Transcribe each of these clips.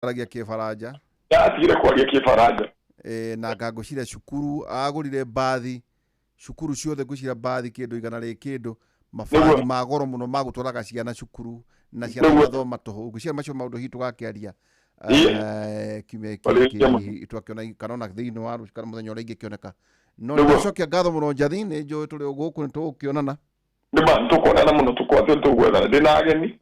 Kwaragia Kĩbaranja. Ndatigire kwaria Kĩbaranja. Na anga ngwĩciria cukuru agũrire mbathi, cukuru ciothe ngwĩciria mbathi kĩndũ igana rĩ kĩndũ, mabathi ma goro mũno ma gũtwaraga ciana cukuru na ciana igathoma tũhũ. Ngwĩciria macio maũndũ hihi tũgakĩaria kiumia gĩkĩ twakĩona kana ona thĩinĩ wa rũciũ kana mũthenya ũrĩa ingĩkĩoneka. No nĩndacokia ngatho mũno Njathi, nĩ njũĩ tũrĩ o gũkũ nĩ tũgũkĩonana. Nĩma nĩtũkuonana mũno, tũkwatĩ nĩtũgwethana. Ndĩna ageni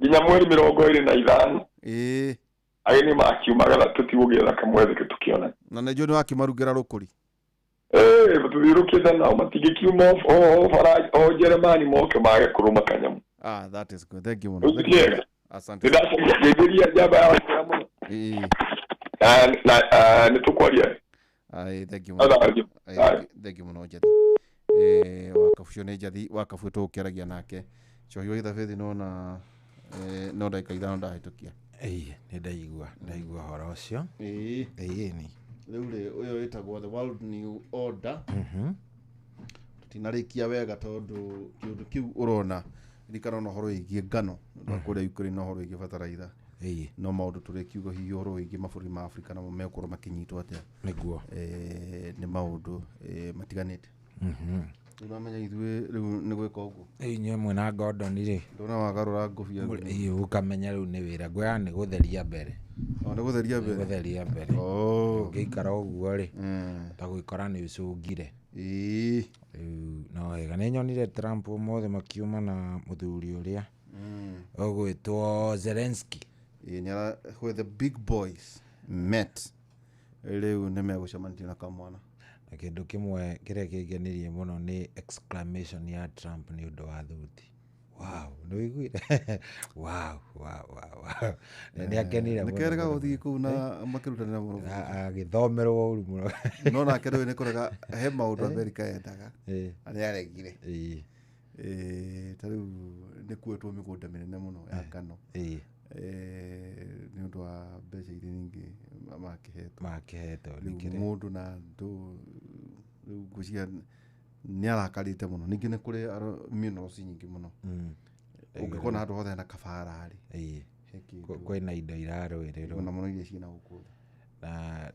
nginya mweri 25. Ageni makiumagara tũtigũgĩetha kamwetheke tũkĩonana. Na nĩ njũĩ nĩwakĩmarugĩra rũkũri. Tũthiũrũkĩte nao matingĩkiuma o bara o Jeremani moke mage kũrũma kanyamũ. Ah, that is good. Thank you mũno. Rĩu kĩega. Asante. Nĩndacokia ngeithĩria njamba ya wacera mũno. Na nĩtũkwaria. Ai, thank you mũno. Ai, Thank you mũno Njathi. Wakabu ũcio nĩ Njathi Wakabu tũgũkĩaragia nake. Cohi wa Ithabethi nona no ndagĩka 5 ndahĩtũkia. Ĩĩ, nĩ ndaigua ũhoro ũcio. Ĩĩ ni. Rĩu rĩ, ũyũ wĩtagwo The World New Order. Tũtinarĩkia wega tondũ kĩũndũ kĩu ũrona ririkana ona ũhoro wĩgiĩ ngano na kũrĩa Ukraine na ũhoro wĩgiĩ bataraitha. No maũndũ tũrĩkiuga hihi ũhoro wĩgiĩ mabũrũri ma Afrika namo megũkorwo makĩnyitwo atĩa. Nĩguo. Nĩ maũndũ matiganĩte. Rĩu ũramenya ithuĩ rĩu nĩ gwĩka ũguo. Inyuĩ mwĩna Gordon rĩ. Ndona wagarũra ngũbia. Ĩĩ, ũkamenya rĩu nĩ wĩra. Ngwĩra nĩ gũtheria mbere. O, nĩ gũtheria mbere. Gũtheria mbere. Ũngĩikara ũguo rĩ, ta gwĩkora nĩ ũcũngire. Rĩu no wega. Nĩ nyonire Trump ũmũthĩ makiuma na mũthuri ũrĩa ũgwĩtwo Zelensky. Ĩĩ, nĩ ara, where the big boys met. Rĩu nĩ megũcemanĩtie na kamwana. Na kĩndũ kĩmwe kĩrĩa kĩngenirie mũno nĩ exclamation ya Trump nĩ ũndũ wa thuti. Wow, nĩ ũiguire? Wow, wow, wow, wow. Nĩ akenire mũno. Nĩ kerega gũthiĩ kũu na makĩrutanĩra mũno. Agĩthomerwo ũru mũno. No nake rĩu nĩ kũrega he maũndũ Amerika yendaga. Na nĩ aregire. Ta rĩu nĩ kuoetwo mĩgũnda mĩnene mũno ya ngano. Nĩ ũndũ wa mbeca iria nyingĩ makĩhetwo. Makĩhetwo, Rĩu mũndũ na andũ rĩu ngwĩciria nĩ arakarĩte mũno. Ningĩ nĩ kũrĩ minerals nyingĩ mũno. Ũngĩkona handũ hothe hena kabara rĩ, he kĩndũ. Kwĩna indo irarũĩrĩrwo. Mũno mũno iria ciĩna gũkũ thĩ. Na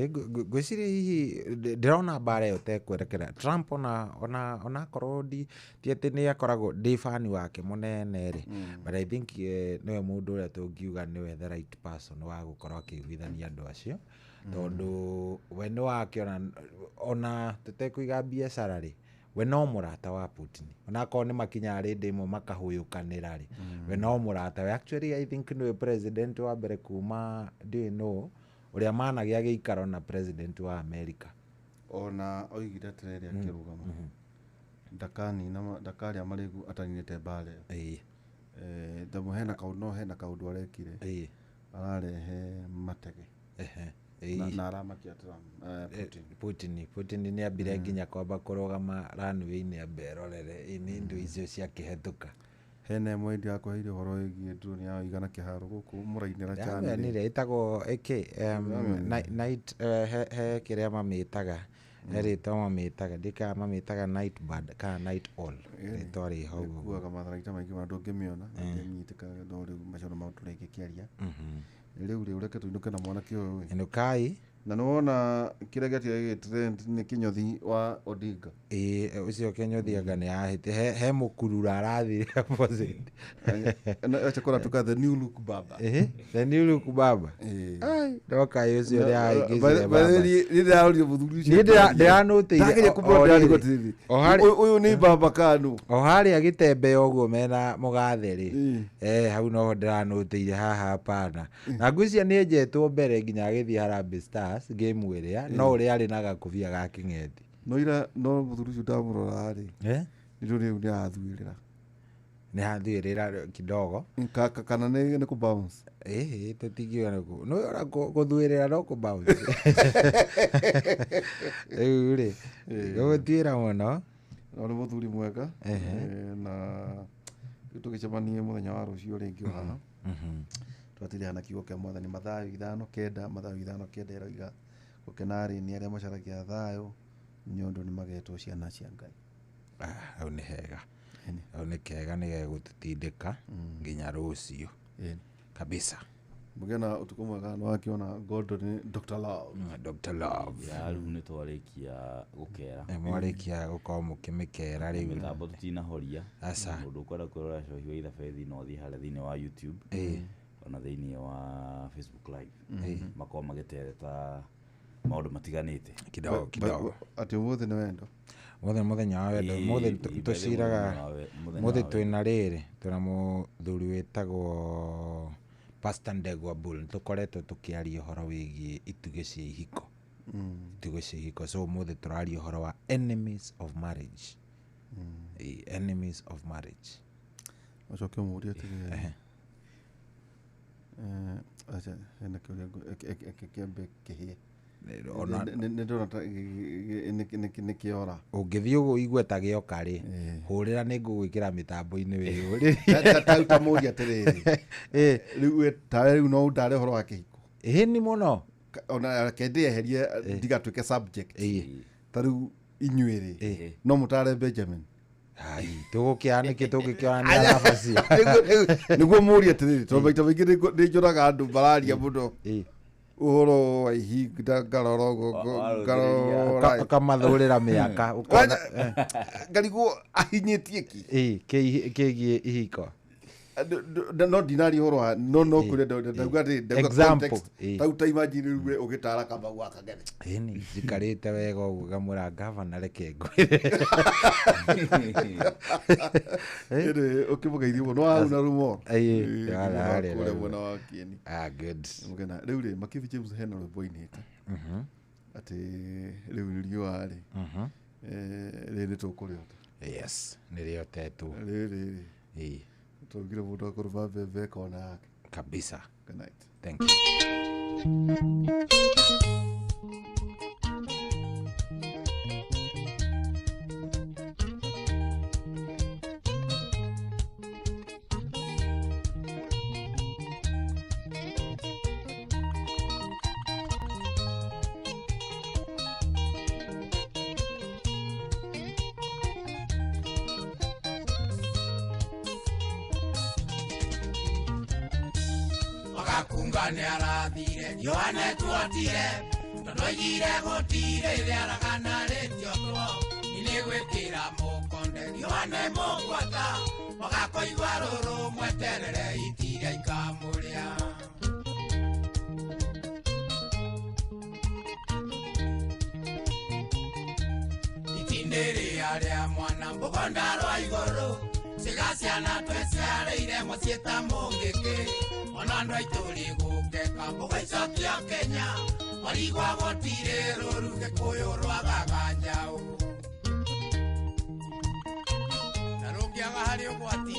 ngwĩciria hihi ndĩrona mbara ĩyo ta ĩkwerekera Trump ona onakorwo ti atĩ nĩ akoragwo ndĩ fan wake mũnene rĩ, but I think nĩwe mũndũ ũrĩa tũngiuga nĩwe the right person wa gũkorwo akĩiguithania andũ acio, tondũ we nĩ wakĩona ona tũtekũiga biacara rĩ, we no mũrata wa Putin, onakorwo nĩ makinyaga rĩndĩ ĩmwe makahũyũkanĩra rĩ, we no mũrata we. Actually I think nĩwe president wa mbere kuma ndiũĩ nũ ũrĩa managĩa gĩikaro na president wa America. Ona oigire atĩrĩrĩ akĩrũgama, ndakanina ndakarĩa marĩgu ataninĩte mbara ĩyo. Tondũ hena kaũndũ, no hena kaũndũ arekire. Ararehe matege. Na aramakia Trump, Putin. Putin nĩ ambire nginya kwamba kũrũgama runway-inĩ ambe erorere nĩ indo icio ciakĩhetũka. Hena ĩmwe ĩndĩ yakũheire ũhoro wĩgiĩ drone ya igana kĩharo gũkũ mũrainĩra channel. Ndamĩonire ĩtagwo ĩkĩ, night, he kĩrĩa mamĩtaga, he rĩtwa mamĩtaga, ndiũĩ kana mamĩtaga night bird kana night owl, rĩtwa rĩho ũguo. Ĩkuaga matharaita maingĩ mũno ndũngĩmĩona, ndũngĩmĩnyitĩka no rĩu macio nĩ maũndũ tũrĩngĩkĩaria. Rĩu rĩ, ũreke tũinũke na mwanake ũyũ ĩ. Inũkai. Na nĩ wona kĩrĩa gĩatire gĩgĩ trend nĩ kĩnyũthi wa Odinga. Ĩĩ, ũcio kĩnyũthi anga nĩ ahĩte, he mũkurura arathire opposite. Acha kora tuka the new look baba. The new look baba. Ai, no kaĩ ũcio nĩ ahĩngĩcire baba. Niĩ ndĩrarorire mũthuri ũcio. Niĩ ndĩranũtĩire Ndageria kũmũrora ndĩrarigwo atĩrĩrĩ, ũyũ nĩ baba kanu. O harĩa gĩtembe ũguo mena mũgathe rĩ, hau noho ndĩranũtĩire haha hapana. Na ngwĩciria nĩ enjetwo mbere nginya agĩthiĩ Harambee Stars game ĩrĩa, no ũrĩa arĩ na gakũbia ga kĩng'ethi. No ira, no mũthuri ũcio ndamũrora rĩ, nĩ rĩu nĩ arathuĩrĩra. Nĩ arathuĩrĩra kidogo. Kana nĩ kũ bounce? Ĩĩ, tũtingiuga nĩ kũ, nĩ ũrona gũthuĩrĩra no kũ bounce. Rĩu rĩ, gũgũtuĩra mũno. No nĩ mũthuri mwega. Na rĩu tũgĩcemanie mũthenya wa rũciũ rĩngĩ o haha. Twatirĩha na kiugo kĩa Mwathani Mathayo 5:9, Mathayo 5:9 ĩroiga gũkena rĩ nĩ arĩa macaragia thayũ nĩ ũndũ nĩ magetwo ciana cia Ngai. Hau nĩ hega. Hau nĩ kega, nĩ gegũtũtindĩka nginya rũciũ. Kabisa. Mugena utuku mwega no akiona Gordon Dr. Love. Dr. Love. Ya rĩu nĩ twarĩkia gũkera. Mwarĩkia gũkorwo mũkĩmĩkera rĩu. Mĩtambo tũtinahoria. Aca. Mũndũ ũkwenda kwĩrora cohi wa Ithabethi no athiĩ harĩa thĩinĩ wa YouTube. Ona thĩinĩ wa Facebook Live. Makorwo magĩtereta maũndũ matiganĩte. Kidogo kidogo. Atĩ ũmũthĩ nĩ wendo. Mũthenya mũthenya wa wendo. Mũthĩ tũciraga. Mũthĩ twĩna rĩrĩ twĩna mũthuri wĩtagwo Pastor Ndegwa Bull. Tũkoretwo tũkĩaria ũhoro wĩgiĩ itugĩ cia ihiko. Itugĩ cia ihiko. So ũmũthĩ tũraria ũhoro wa enemies of marriage. Enemies of marriage. Ũcoke ũmũrie atĩrĩrĩ. Acha hena kĩũria kĩambe kĩhĩe. Nĩ ndona ta nĩ kĩora. Ũngĩthiĩ ũguo ũigue ta gĩoka rĩ, hũrĩra nĩ ngũgwĩkĩra mĩtambo-inĩ wĩyũrĩrie. Ta mũrie atĩrĩrĩ. Rĩu tawe rĩu no ũndare ũhoro wa kĩhiko. Ĩni mũno. Ona reke ndĩeherie ndigatuĩke subject. Ta rĩu inyuĩ rĩ, no mũtare Benjamin. Ai, tũgũkĩaga nĩkĩ tũngĩkĩona nĩ arabacia. Nĩguo mũrie atĩrĩrĩ, tondũ maita maingĩ nĩ njoraga andũ mararia mũno. Ũhoro wa ihinda ngarora ngarora ũkamathũrĩra mĩaka ngarigwo ahinyĩtie ki kĩgiĩ ihiko no ndinaria ũhoro wa no no kũrĩa ndauga ndauga context tau ta imagine rĩu we ũgĩtara Kamau wa Kang'ethe. Ĩni njikarĩte wega ũguo ngamwĩra gavana reke ngwĩre. Ĩrĩ ũkĩmũgeithia mũno hau na rumo. Kũrĩa mwena wa Kieni. Ah, good. Mũgena rĩu rĩ Makibi James hena rwĩmbo ainĩte. Atĩ rĩu riũa rĩ. Rĩrĩ nĩ tũkũrĩota. Yes, nĩrĩotetwo. Rĩrĩ rĩ. Tũrugire mũndũ akũrũma mbembe kona yake. Kabisa. Good night. Thank you. Yohane tuotire tondu oigire gutire rĩaragana rĩtiotwo nĩgwĩkĩra mũkonde Yohane mũgwata wagakoigua rũrũ mweterere itiria ikamũrĩa. Itinde rĩa rĩa mwana mbũgonda rwa igũrũ ciga ciana tweciarĩire mũciĩ ta mũngĩkĩ ona andũ aitũ rĩgũkeka mũgaicokia Kenya warigwa gũtirĩ rũru Gĩkũyũ rwagaga njaũ na rũngĩaga harĩ ũgwati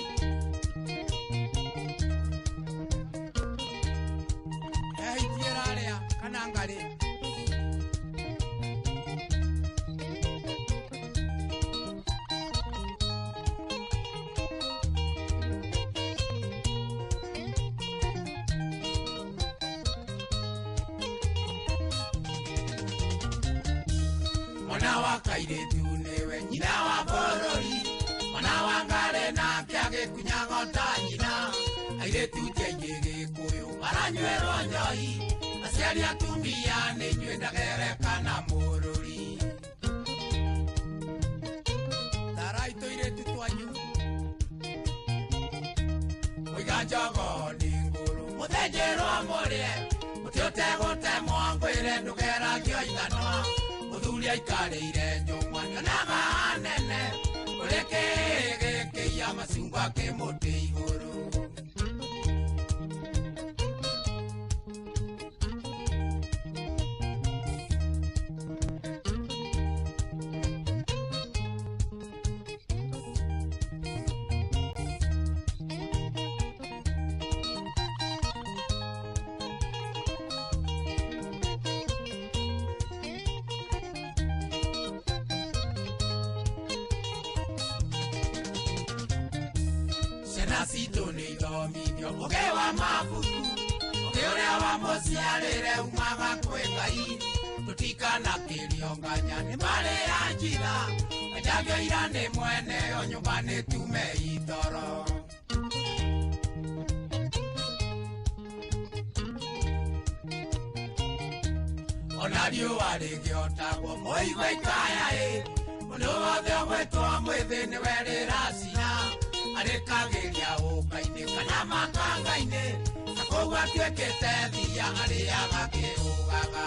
ehitie rarĩa kana ngarĩ. Mwana wa kairĩtu nĩwe nyina wa bũrũri, mwana wa ngarĩ nake agĩkunyaga ta nyina. Airĩtu ti aingĩ Gĩkũyũ maranyuĩrwo njohi, aciari atumia nĩ inyuĩ ndagerekana mũrũri. Tarai tũirĩtu twanyu mũiga njogo nĩ ngũrũ, mũthĩnjĩrwo mũrĩe mũtĩ ũtegũtemwo ngwĩre ndũgeragio ithanwa. Mũthuri aikarĩire njũng'wa nyonaga nene ũrĩa kĩĩ gĩkĩiya macungwa kĩ mũtĩ igũrũ. Citũ nĩ ithomithio ũgĩ wa mabuku ũgĩ ũrĩa wa mũciarĩre umaga kwĩ Ngai tũtikanakĩrio nganya nĩ marĩ ya njira anjagio ira nĩ mwene o nyũmba nĩ tume itoro. Ona riũa rĩgĩotagwo mũigua ikaya ĩ. Mũndũ wothe ũgwĩtwo mwĩthĩ nĩwe rĩracina. Arĩkagĩria ũka-inĩ kana makanga-inĩ. Na kũu atuĩkĩte thia arĩaga kĩũgaga.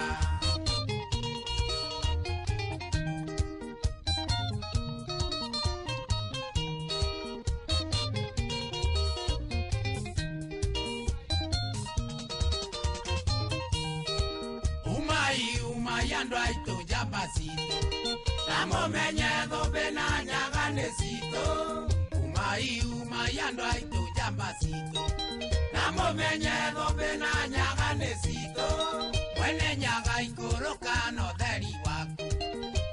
Umai andu aitu njamba citũ. Na mũmenye thũmbĩ na nyaga nĩ citũ. Umai umai andu aitu njamba citũ. Na mũmenye thũmbĩ na nyaga nĩ citũ. Mwene nyaga ikũrũka na ũtheri waku.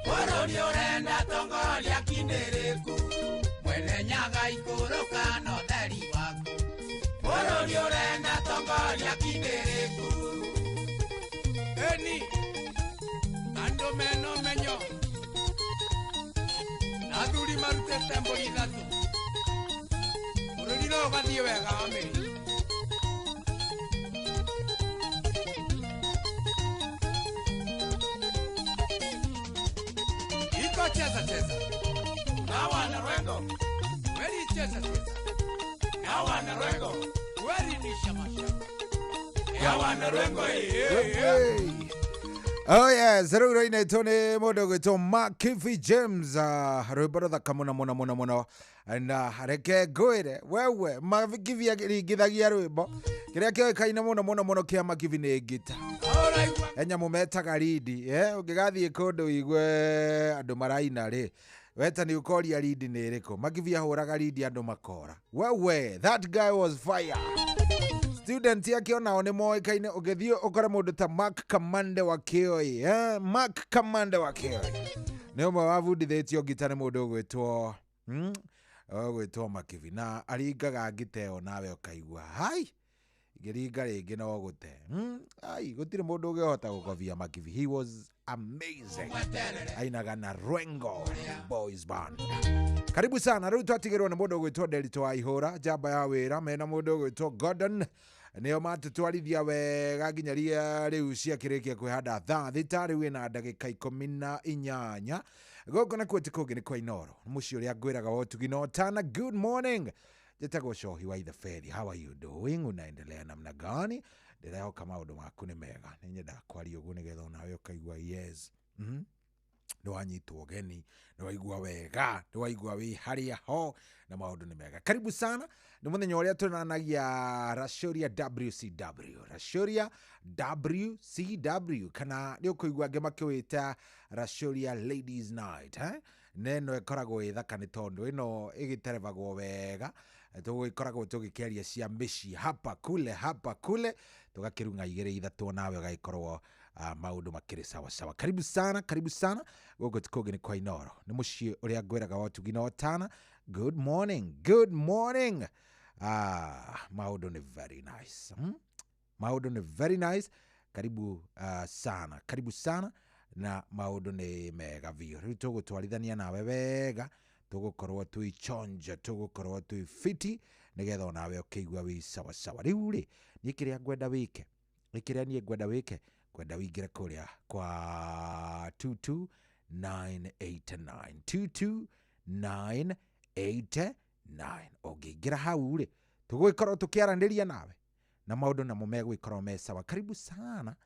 Bũrũri ũrenda tongoria kindĩrĩku. Mwene nyaga ikũrũka na ũtheri waku. Bũrũri ũrenda tongoria kindĩrĩku. Eni andũ mena ũmenyo na athuri marutĩte mbũri ithatũ. Bũrũri no ũgathiĩ wega wa mĩri. Iko cheza cheza na wana Rwengo, weri cheza cheza na wana Rwengo, weri ni shama shama ya wana Rwengo. Oh yes, rĩu rũinĩtwo nĩ mũndũ ũgwĩtwo Makivi James, rwĩmbo rũthaka mũno mũno mũno mũno, na reke ngwĩre wewe Makivi akĩringithagia rwĩmbo kĩrĩa kĩoĩkaine mũno mũno mũno kĩa Makivi nĩ ngita. Nyamũ metaga rindi, ũngĩgathiĩ kũndũ ũigue andũ maraina rĩ, weta nĩ ũkoria rindi nĩ ĩrĩkũ. Makivi ahũraga rindi andũ makora. Wewe, that guy was fire. Student yake onao nĩ moĩkaine. Ũgĩthiĩ ũkore mũndũ ta Mark Kamande wa Kĩoi, Mark Kamande wa Kĩoi nĩ ũmwe wabundithĩtio ngita nĩ mũndũ ũgwĩtwo ũgwĩtwo Makivi, na aringaga ngita ĩyo nawe ũkaigua hai ngĩringa rĩngĩ no gũte. Ai, gũtirĩ mũndũ ũngĩhota gũkobia Makivi. He was amazing. Ainaga na Rwengo Boys Band. Karibu sana. Rĩu twatigĩrwo nĩ mũndũ ũgwĩtwo Nderito wa Ihũra, njamba ya wĩra, mena mũndũ ũgwĩtwo Gordon, nĩo matũtwarithia wega nginyagia rĩu ciakĩrĩkia kwĩhanda thaa thita, rĩu ĩna ndagĩka 18. Gũkũ nakuo ti kũngĩ nĩ kwa Inooro, mũciĩ ũrĩa ngwĩraga wa ũtugi na ũtana. Good morning. Njĩtagwo Cohi wa Itheberi. How are you doing? Unaendelea namna gani? Ndĩrehoka maũndũ maku nĩ mega. Nĩ nyendaga kwaria ũguo nĩgetha onawe ũkaigua yes. Nĩ wanyitwo ũgeni, nĩ waigua wega, nĩ waigua wĩ harĩa ho na maũndũ nĩ mega. Karibu sana. Nĩ mũthenya ũrĩa tũnanagia Racoria WCW. Racoria WCW kana nĩ ũkũigua angĩ makĩwĩta Racoria Ladies Night, Na ĩno ĩkoragwo ĩ thaka nĩ tondũ ĩno ĩgĩterebagwo wega, tũgĩkoragwo tũgĩkĩaria cia mĩciĩ hapa kule hapa kule, tũgakĩrung'a igĩrĩ ithatũ nawe ũgagĩkorwo maũndũ makĩrĩ sawa sawa. Karibu sana, karibu sana. Gũkũ ti kũngĩ nĩ kwa Inooro, nĩ mũciĩ ũrĩa ngwĩraga wa ũtugi na ũtana. Good morning, good morning. Maũndũ nĩ very nice. Maũndũ nĩ very nice. Karibu sana, karibu sana, na maũndũ nĩ mega biũ. Rĩu tũgũtwarithania nawe wega, tũgũkorwo twĩ chonjo, tũgũkorwo twĩ fiti, nĩgetha onawe ũkĩigua wĩ sawa sawa. Rĩu rĩ, niĩ kĩrĩa ngwenda wĩke, nĩ kĩrĩa niĩ ngwenda wĩke, ngwenda wĩingĩre kũrĩa kwa 22989 22989. Ũngĩingĩra hau rĩ, tũgũgĩkorwo tũkĩaranĩria nawe na maũndũ namo megũgĩkorwo me sawa. Karibu sana,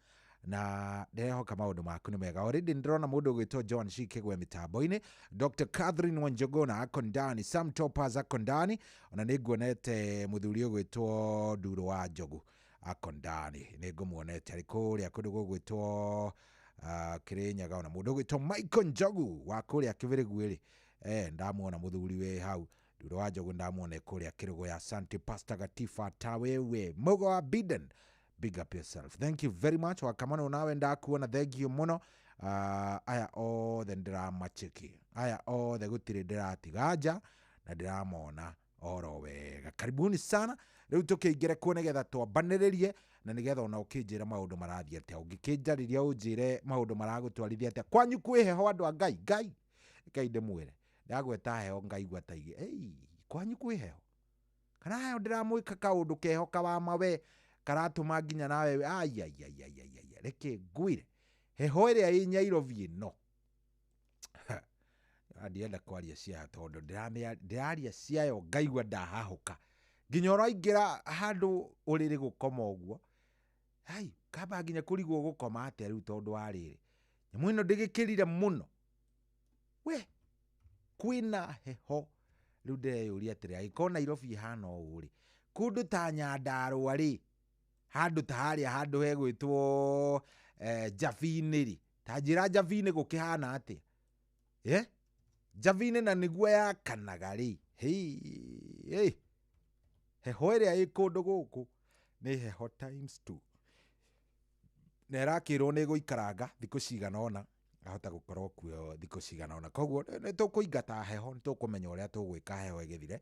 na ndĩrehoka maũndũ maku nĩ mega. Already ndĩrona mũndũ ũgwĩtwo John Shikegwe mĩtambo-inĩ, Dr. Catherine Wanjogona ako ndani, Sam Toppers ako ndani, ona nĩ nguonete mũthuri ũgwĩtwo Nduro wa Njogu ako ndani, nĩ ngũmuonete arĩ kũrĩa kũndũ gũgwĩtwo Kĩrĩnyaga, ona mũndũ ũgwĩtwo Michael Njogu wa kũrĩa Kĩbĩrĩgu ĩrĩ, ndamuona mũthuri wĩ hau. Nduro wa Njogu ndamuona kũrĩa Kĩrũgũya. Asante Pastor Gatifa Tawewe Mugo wa Biden, big up yourself. Thank you very much. Wakamano nawe ndakuona, thank you mũno. Aya othe ndĩramacheki, aya othe gũtirĩ ndĩratiga nja na ndĩramona oro wega. Karibuni sana. Rĩu tũkĩingĩre kuo nĩgetha twambanĩrĩrie na nĩgetha ona ũkĩnjĩra maũndũ marathiĩ atĩa. Ũngĩkĩnjarĩria ũnjĩre maũndũ maragũtwarithia atĩa. Kwanyu kwĩ heho andũ a Ngai, Ngai Ngai ndĩmwĩre ndagweta heho ngaigua ta igĩ, kwanyu kwĩ heho kana heho ndĩramwĩka kaũndũ keho kawama we karatũma nginya nawe ai ai ai ai ai, reke ngwĩre Heho ĩrĩa ĩ Nyairobi ĩno ndienda kwaria ciayo tondũ ndĩraria ciayo ngaigua ndahahũka nginya ũraingĩra handũ ũrĩrĩ gũkoma ũguo hai kamba nginya kũrigwo gũkoma atĩa rĩu tondũ wa rĩrĩ nyamũ ĩno ndĩgĩkĩrire mũno we kwĩna heho rĩu ndĩreyũria atĩrĩ angĩkorwo Nairobi ĩhana ũũ rĩ kũndũ ta Nyandarũa rĩ handũ ta harĩa handũ hegwĩtwo Njabinĩ rĩ ta njĩra Njabinĩ gũkĩhana atĩa Njabinĩ na nĩguo yakanaga rĩ hei heho ĩrĩa ĩ kũndũ gũkũ nĩ heho times 2 na ĩrakĩrwo nĩ ĩgũikaranga thikũ cigana ũna ahota gũkorwo kuo thikũ cigana ũna koguo nĩ tũkũingata heho nĩ tũkũmenya ũrĩa tũgwĩka heho ĩgĩthire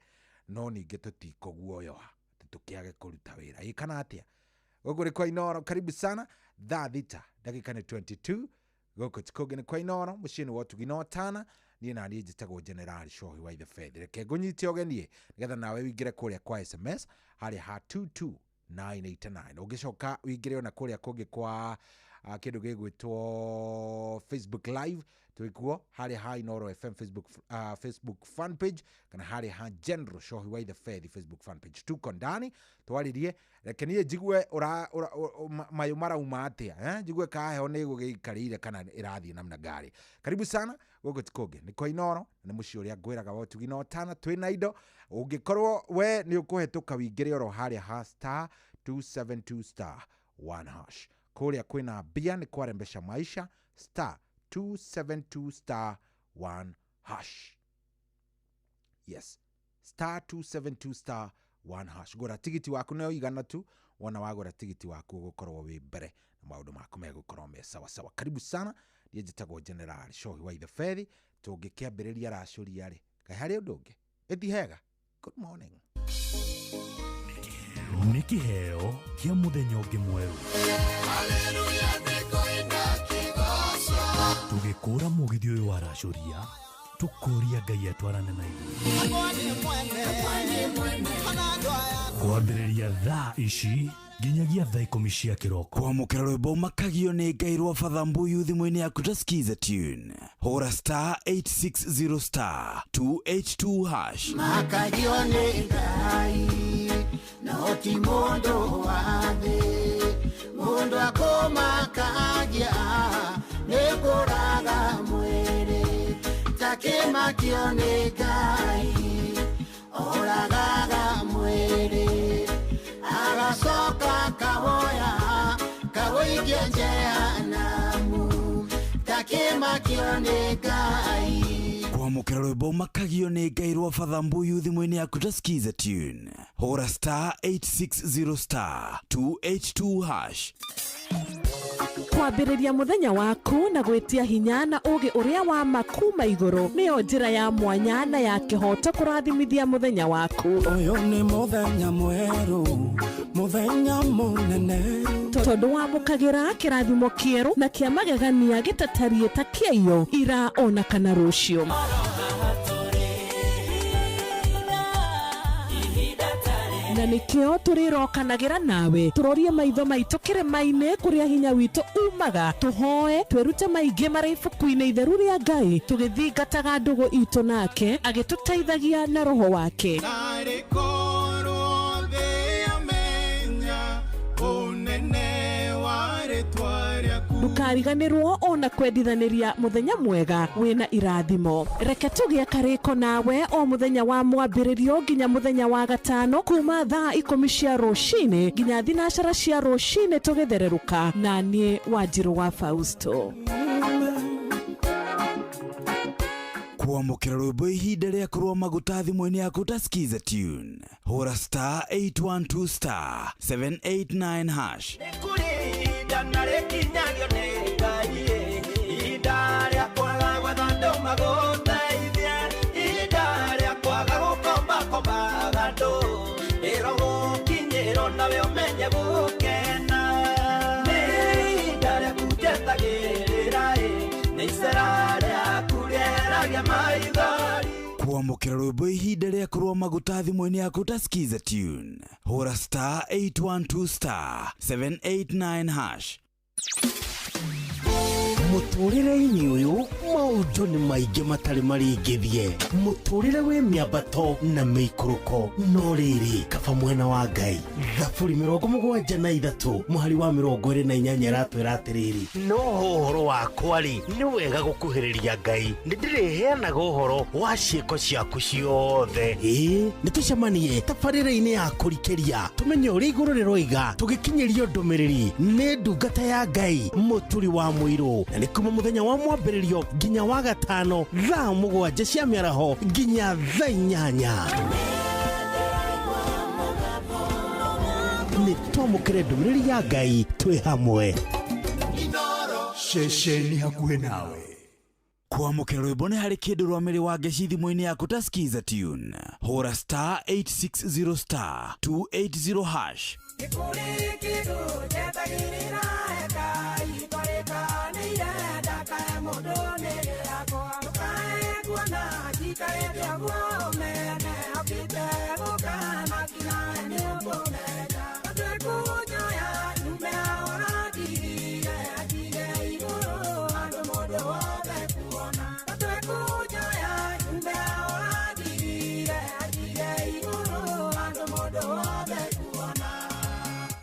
no ningĩ tũtikũguoyoha atĩ tũkĩage kũruta wĩra ĩ kana atĩa gũkũ nĩ kwa Inooro karibu sana thaa 6 ndagĩka nĩ 22 gũkũ ti kũngĩ nĩ kwa Inooro mũciĩ-inĩ wa ũtugi na ũtana niĩ na niĩ njĩtagwo General Shohi wa Ithe reke ngũnyite ũgenie nĩgetha nawe wĩingĩre kũrĩa kwa SMS harĩa ha 22989 ũngĩcoka wĩingĩre ona kũrĩa kũngĩ kwa kĩndũ gĩgwĩtwo Facebook Live twĩkuo harĩa ha Inooro FM Facebook fan page kana harĩa ha General Shohi wa Ithe Facebook fan page tuko ndani twaririe reke niĩ njigue mayũ marauma atĩa njigue ka heho nĩ ĩgũgĩikarĩire kana ĩrathiĩ namna gari karibu sana gũkũ ti kũngĩ nĩ kwa Inooro nĩ mũciĩ ũrĩa ngwĩraga wa ũtugi na ũtana twĩna indo ũngĩkorwo we nĩ ũkũhetũka wĩingĩre oro harĩa ha star 272 star 1 hash kũrĩa kwĩna mbia nĩ kwarembesha maisha star 272 star 1 hash yes star 272 star 1 hash gũra tigiti waku nĩ igana tu wona wagũra tigiti waku ũgũkorwo wĩ mbere na maũndũ maku megũkorwo me sawa sawa karibu sana niĩ njĩtagwo General Shohi wa Ithe tũngĩkĩambĩrĩria racũria rĩ kaĩ harĩ ũndũ ũngĩ ĩti hega good morning nĩ kĩheo kĩa mũthenya ũngĩ mwerũ tũgĩkũra mũgithi ũyũ wa racũria tũkũria Ngai atwarane na ithuĩ kwambĩrĩria thaa ici nginyagia thaa 10 cia kĩroko kwamũkĩra rwĩmbo makagio nĩ Ngai rwa Father Mbuyu thimũ-inĩ yaku ta skiza tune hũra star 860 star 282 hash makagio nĩ Ngai no ti mũndũ wa thĩ mũndũ akũmakagia nĩ kũraga mwĩrĩ takĩmakio nĩ Ngai oragaga mwĩrĩ agacoka kawoya kawoikia jehanamu takĩmakio nĩ Ngai kwamũkĩra rwĩmbo makagio nĩ Ngai rwa Father Mbuyu thimũ-inĩ yaku ta skiza tune hũra star 860 star 282 hash kwambĩrĩria mũthenya waku na gwĩtia hinya na ũgĩ ũrĩa wa makuma igũrũ nĩyo njĩra ya mwanya na ya kĩhoto kũrathimithia mũthenya waku ũyũ nĩ mũthenya mwerũ mũthenya mũnene tondũ wamũkagĩra kĩrathimo kĩerũ na kĩa magegania gĩtatariĩ ta kĩaiyo ira ona kana rũciũ na nĩkĩo tũrĩrokanagĩra nawe tũrorie maitho maitũ kĩrĩma-inĩ kũrĩa hinya witũ umaga tũhoe twĩrute maingĩ marĩ ibuku-inĩ itheru rĩa Ngai tũgĩthingataga ndũgũ itũ nake agĩtũteithagia na roho wake ndũkariganĩrwo ona kwendithanĩria mũthenya mwega wĩna irathimo reke tũgĩe karĩko nawe o mũthenya wa mwambĩrĩrio nginya mũthenya wa gatano kuma thaa 10 cia rũcinĩ nginya 12 cia rũcinĩ tũgĩthererũka na niĩ Wanjirũ wa Fausto kwamũkĩra rwĩmbo ihinda rĩa kũrũa maguta thimũ-inĩ yaku ta skiza tune hũra star 812 star 789 hash kwamũkĩra rwĩmbo ihinda rĩa kũrũa maguta thimũ-inĩ yaku ta skiza tune hũra star 812 star 789 hash. Mũtũrĩre-inĩ ũyũ maũndũ nĩ maingĩ matarĩ maringithie. Mũtũrĩre wĩ mĩambato na mĩikũrũko, no rĩrĩ kaba mwena wa Ngai. Thaburi 73 mũhari wa 28 ĩratwĩra atĩrĩrĩ, no ũhoro wakwa rĩ, nĩ wega gũkuhĩrĩria Ngai, nĩ ndĩrĩheanaga ũhoro wa ciĩko ciaku ciothe. Ĩĩ, nĩ tũcemanie tabarĩra-inĩ ya kũrikĩria, tũmenye ũrĩa igũrũ rĩroiga, tũgĩkinyĩrio ndũmĩrĩri nĩ ndungata ya Ngai Mũturi wa Mũirũ, na nĩ kuma mũthenya wa mwambĩrĩrio nginya wa gatano thaa 7 cia mĩaraho nginya thaa 8. Nĩ twamũkĩre ndũmĩrĩri ya Ngai twĩ hamwe. Ceceni hakuhĩ nawe. Kwamũkĩra rwĩmbo nĩ harĩ kĩndũ rwa mĩrĩ wa ngeci thimũ-inĩ yaku ta Skiza Tune. Hũra star 860 star 280 hash.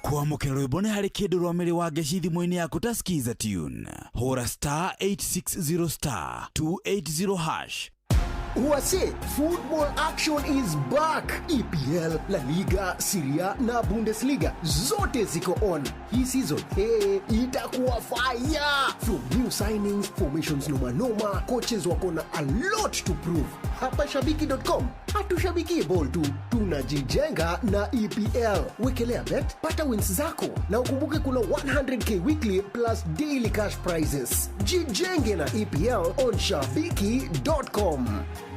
Kwamũkĩra rwĩmbo nĩ harĩ kĩndũ rwa mĩrĩ wa ngeci thimũ-inĩ yaku ta Skiza Tune. Hũra star 860 star 280 hash. Huase, football action is back. EPL, La Liga, Serie A na Bundesliga zote ziko on. Hii season, hey, itakuwa fire. From new signings, formations noma noma, coaches wako na a lot to prove. Hapa shabiki.com, hatushabiki ball tu, tunajijenga na EPL. Wekelea bet, pata wins zako na ukumbuke kuna 100k weekly plus daily cash prizes. Jijenge na EPL on shabiki.com.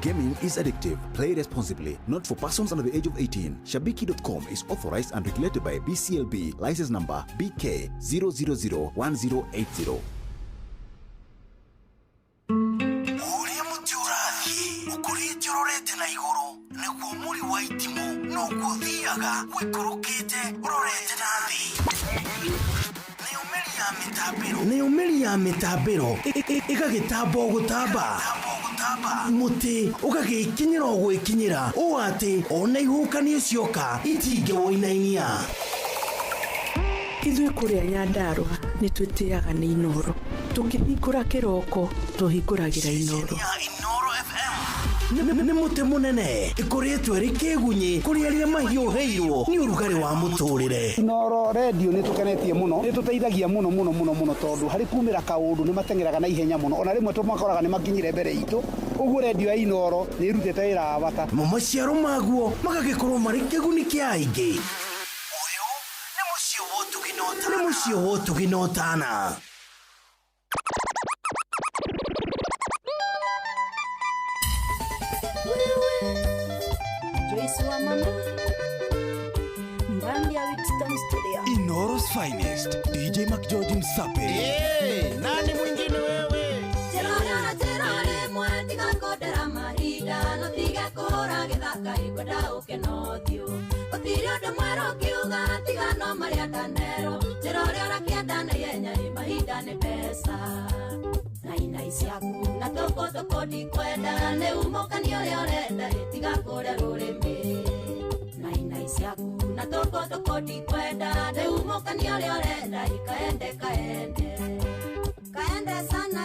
Gaming is addictive. Play responsibly. Not for persons under the age of 18. Shabiki.com is authorized and regulated by BCLB. License number BK 0001080. Ũrĩa mũtĩ ũrathiĩ ũkũrĩte ũrorete na igũrũ, nĩguo mũri wa itimũ noguo ũthiaga ũikũrũkĩte ũrorete na thĩ. Nayo mĩri ya mĩtambĩro ĩgagĩtamba o gũtamba, mũtĩ ũgagĩkinyĩra o gwĩkinyĩra, ũũ atĩ ona ihuhũkanio cioka itingĩwũinainia. Ithuĩ kũrĩa Nyandarũa nĩ twĩtĩaga nĩ Inoro. Tũkĩhingũra kĩroko tũhingũragĩra Inoro. Nĩ mũtĩ mũnene ĩkũrĩtwo ĩrĩ kĩgunyĩ kũrĩ arĩa mahiũhĩirwo nĩ ũrugarĩ wa mũtũrĩre. Inoro radio nĩ tũkenetie mũno, nĩ tũteithagia mũno mũno mũno mũno, tondũ harĩ kumĩra kaũndũ nĩ mateng'eraga na ihenya mũno, ona rĩmwe tũmakoraga nĩ makinyire mbere itũ. Ũguo radio ya Inoro nĩ ĩrutĩte wĩra wa bata. Mo maciaro maguo magagĩkorwo marĩ kĩguni kĩa aingĩ. Ũyũ nĩ mũciĩ wa ũtugi na ũtana. Inoro's finest, DJ McGeorge Msape. Hey, nani mwingine wewe? Tirore mwetiga kondera mahinda, no tiga kũhũra gĩthaka ingwenda ũke na ũthiũ. Gũtirĩ ũndũ mwerũ ũkiuga tiga no marĩa ndanero. Njĩra ũrĩa ũrakĩenda na ihenya ĩ mahinda nĩ mbeca. Na inai ciaku na tũkũ ndikwenda, nĩ umũkani ũrĩa ũrenda ĩ tiga kũrĩa rũrĩmĩ. Na inai ciaku na tũkũ ndikwenda, nĩ umũkani ũrĩa ũrenda ĩ kaende kaende. Kaende sana.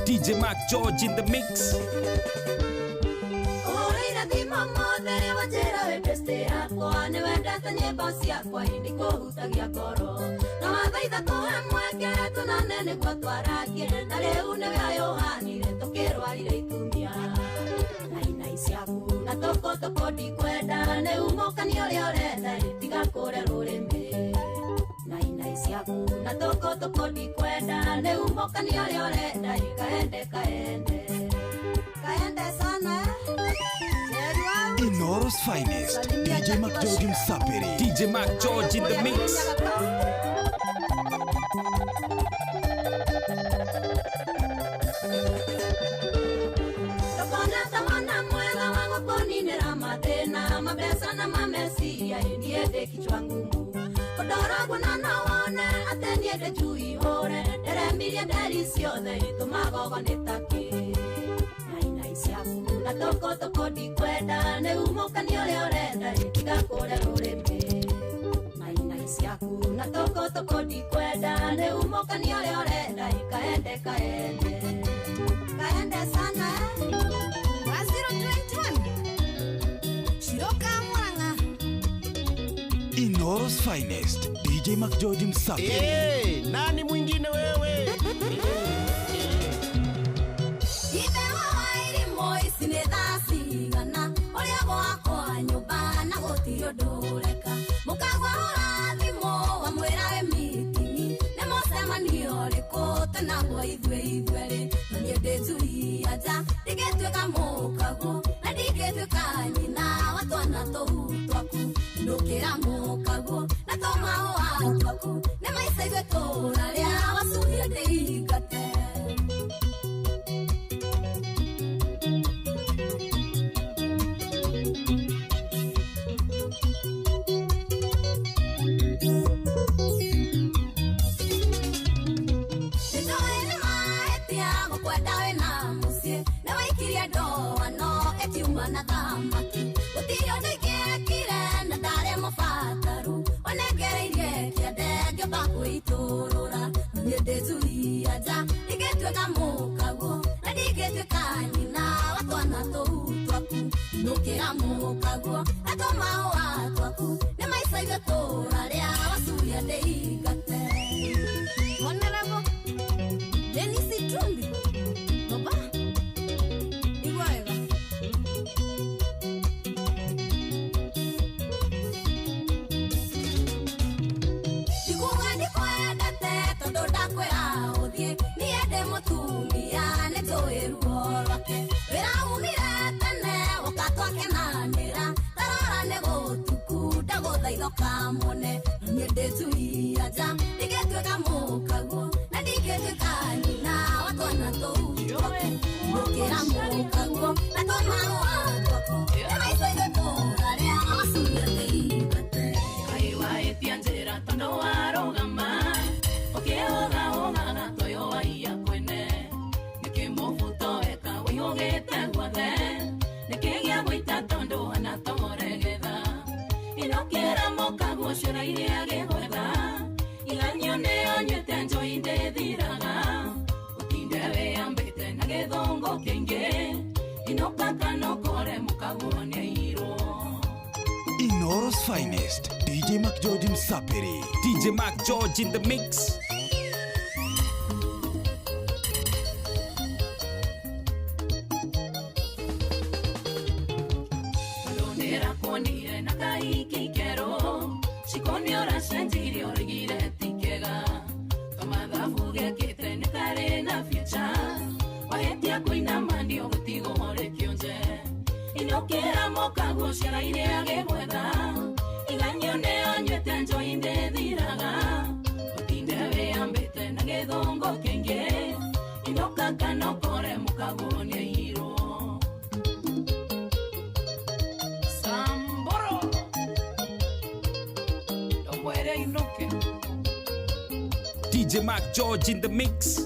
DJ Mark George in the mix. Nĩ nyĩmbo ciakwa indi kũhutagia ngoro, na wathaitha kũhe mweke tũnane nĩguo twaragie, na rĩu nĩwe ayũhanire tũkĩrwarire itumia. Na inai ciaku na tũkũ ndikwenda, nĩ umũkani ũrĩa ũrenda ĩ tiga kũrĩa rũrĩmĩ. Na inai ciaku na tũkũ ndikwenda, nĩ umũkani ũrĩa ũrenda ĩ kaende kaende. Kaende sana. Inoro's finest, DJ McGeorge Msapiri. DJ Mark George in the mix. Tokona tamana mwega wa gũkũra Mabesa na mamesiria niĩ ndĩ kichwa ngumu Kũndoragwo na no wone atĩ niĩ ndĩ njui hũre Ndĩremirie nderi ciothe ĩtũmagogo nĩ takĩ Nainai ciaku na tũkũtũkũ ndikwenda nĩ umũkani ũrĩa ũrenda ĩtiga kũre rũrĩmĩ Nainai ciaku na tũkũtũkũ ndikwenda nĩ umũkani ũrĩa ũrenda ĩkaende kaende Kaende sana Wa 021 Shiroka Murang'a Inoro's finest DJ McGeorge Msafi. Hey, nani mwingine wewe? Ithe wa irimũ ici nĩ thaa cigana ũrĩa gwakwa nyũmba na gũtirĩ ũndũ ũreka mũkagwa hũra thimũ wamwĩra wĩ mitini nĩ mũcemanio ũrĩkũ tũnaguo ithuĩ ithuerĩ na niĩ ndĩ njui anja ndingĩtuĩka mũkaguo na ndingĩtuĩka nyina wa twana tũu twaku ndũkĩra mũkaguo na tũmahũa twaku nĩ maica ithuĩ tũrarĩa wacuhie ndĩingate. Inoro's finest DJ McGeorge Msapiri. DJ McGeorge in the mix. DJ McGeorge in the mix.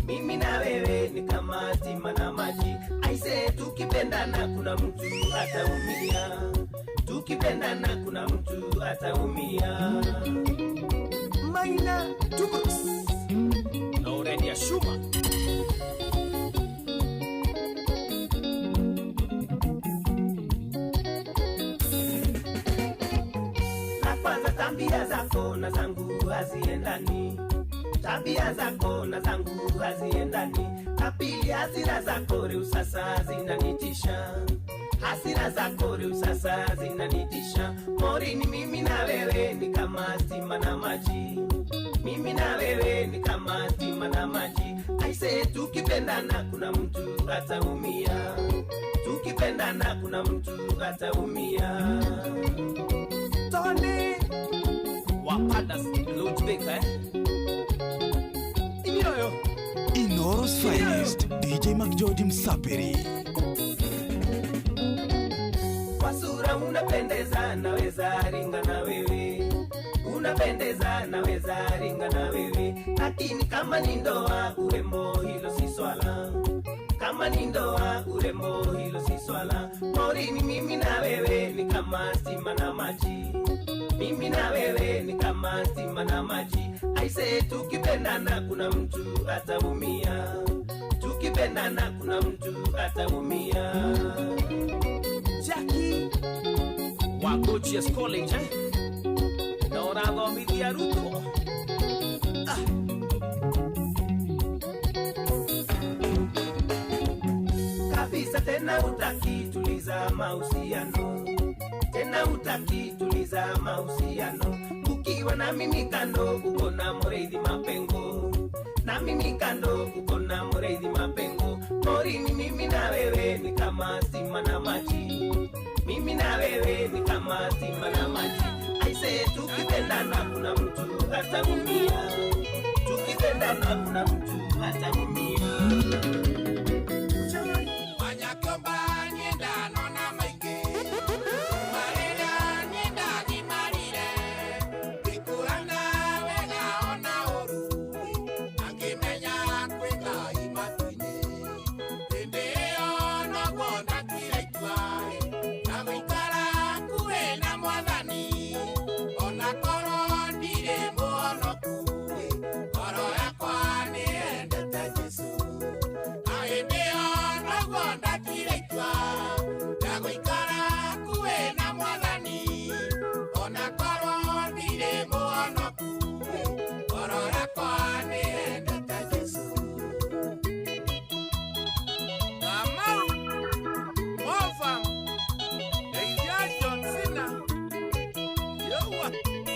Mimi na wewe ni kama stima na maji. Aise, tukipendana kuna mtu ataumia. Tukipendana kuna mtu ataumia. Maina Tubus Laurelia Shuma. La kwanza tabia zako na zangu haziendani. Tabia zako na zangu haziendani. La pili, hasira zako rĩu sasa zinanitisha, hasira zako rĩu sasa zinanitisha. Morini, mimi na wewe ni kama stima na maji, mimi na wewe ni kama stima na maji. Aise, tukipendana kuna mtu ataumia, tukipendana kuna mtu ataumia. Tony Wapadas Ludwig, eh? Inyoyo. Inoro's finest, DJ McGeorge Msapiri. Kwa sura unapendeza, naweza ringa na wewe, unapendeza, naweza ringa na wewe, lakini kama ni ndoa urembo hilo si swala, kama ni ndoa urembo hilo si swala. Morini, mimi na wewe ni kama stima na maji, mimi na wewe ni kama stima na maji. Aise, tukipendana kuna mtu ataumia, tukipendana kuna mtu ataumia. Jackie wa Coaches College, eh? Na ũrathomithia arutwo. Kabisa tena utaki tuliza mahusiano, tena utaki tuliza mahusiano. Ukiwa na mimi kando uko na Mũrĩithi mapengo, na mimi kando uko na Mũrĩithi mapengo. Morini, mimi na wewe ni kama stima na maji, mimi na wewe ni kama stima na maji. Aise, tukipendana kuna mtu ataumia, tukipendana kuna mtu ataumia.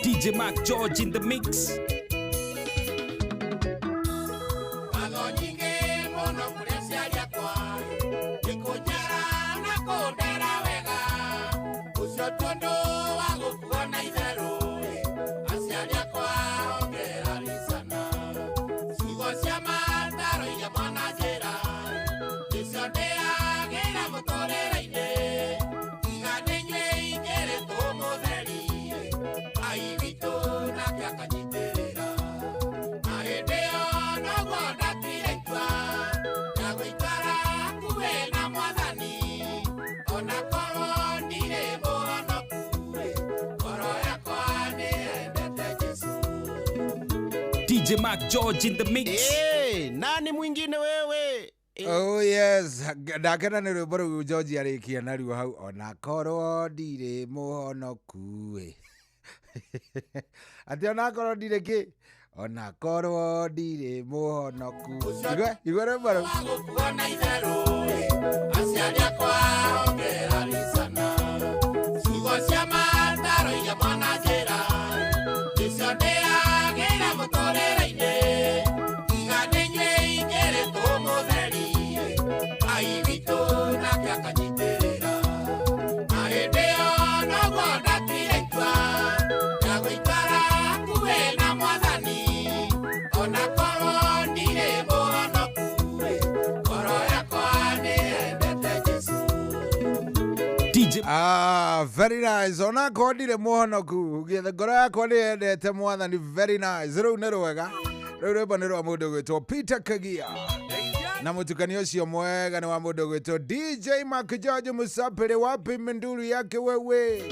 DJ Mark George in the mix. DJ Mark George in the mix. Hey, nani mwingine wewe? Oh yes, ndakena nĩ rwĩmbo rũu George arĩkia naruo hau onakorwo ndirĩ mũhonoku ĩ. Atĩ onakorwo ndirĩ kĩ? Onakorwo ndirĩ mũhonoku. Igua, igua rwĩmbo rũu. Aciari akwa hongerani sana, ciugo cia mataro iria mwananjĩra nĩcio ndĩagĩra mũtũrĩre-inĩ, tiga nĩ inyuĩ ingĩrĩtwo mũtheri, Ngai witũ nake akanyitĩrĩra. Na hĩndĩ ĩyo noguo ndatuire itua rĩa gũikara hakuhĩ na Mwathani, onakorwo ndirĩ mũhonoku, ngoro yakwa nĩyendete Jesũ. DJ Ah, very nice. Onakorwo ndirĩ mũhonoku, ngoro yakwa nĩyendete Mwathani. Very nice. Rũu nĩ rwega. Rũu rwĩmbo nĩ rwa mũndũ ũgwĩtwo Peter Kagia. Na mũtukanio ũcio mwega nĩ wa mũndũ ũgwĩtwo DJ Mark George Musapere wapi minduru yake wewe.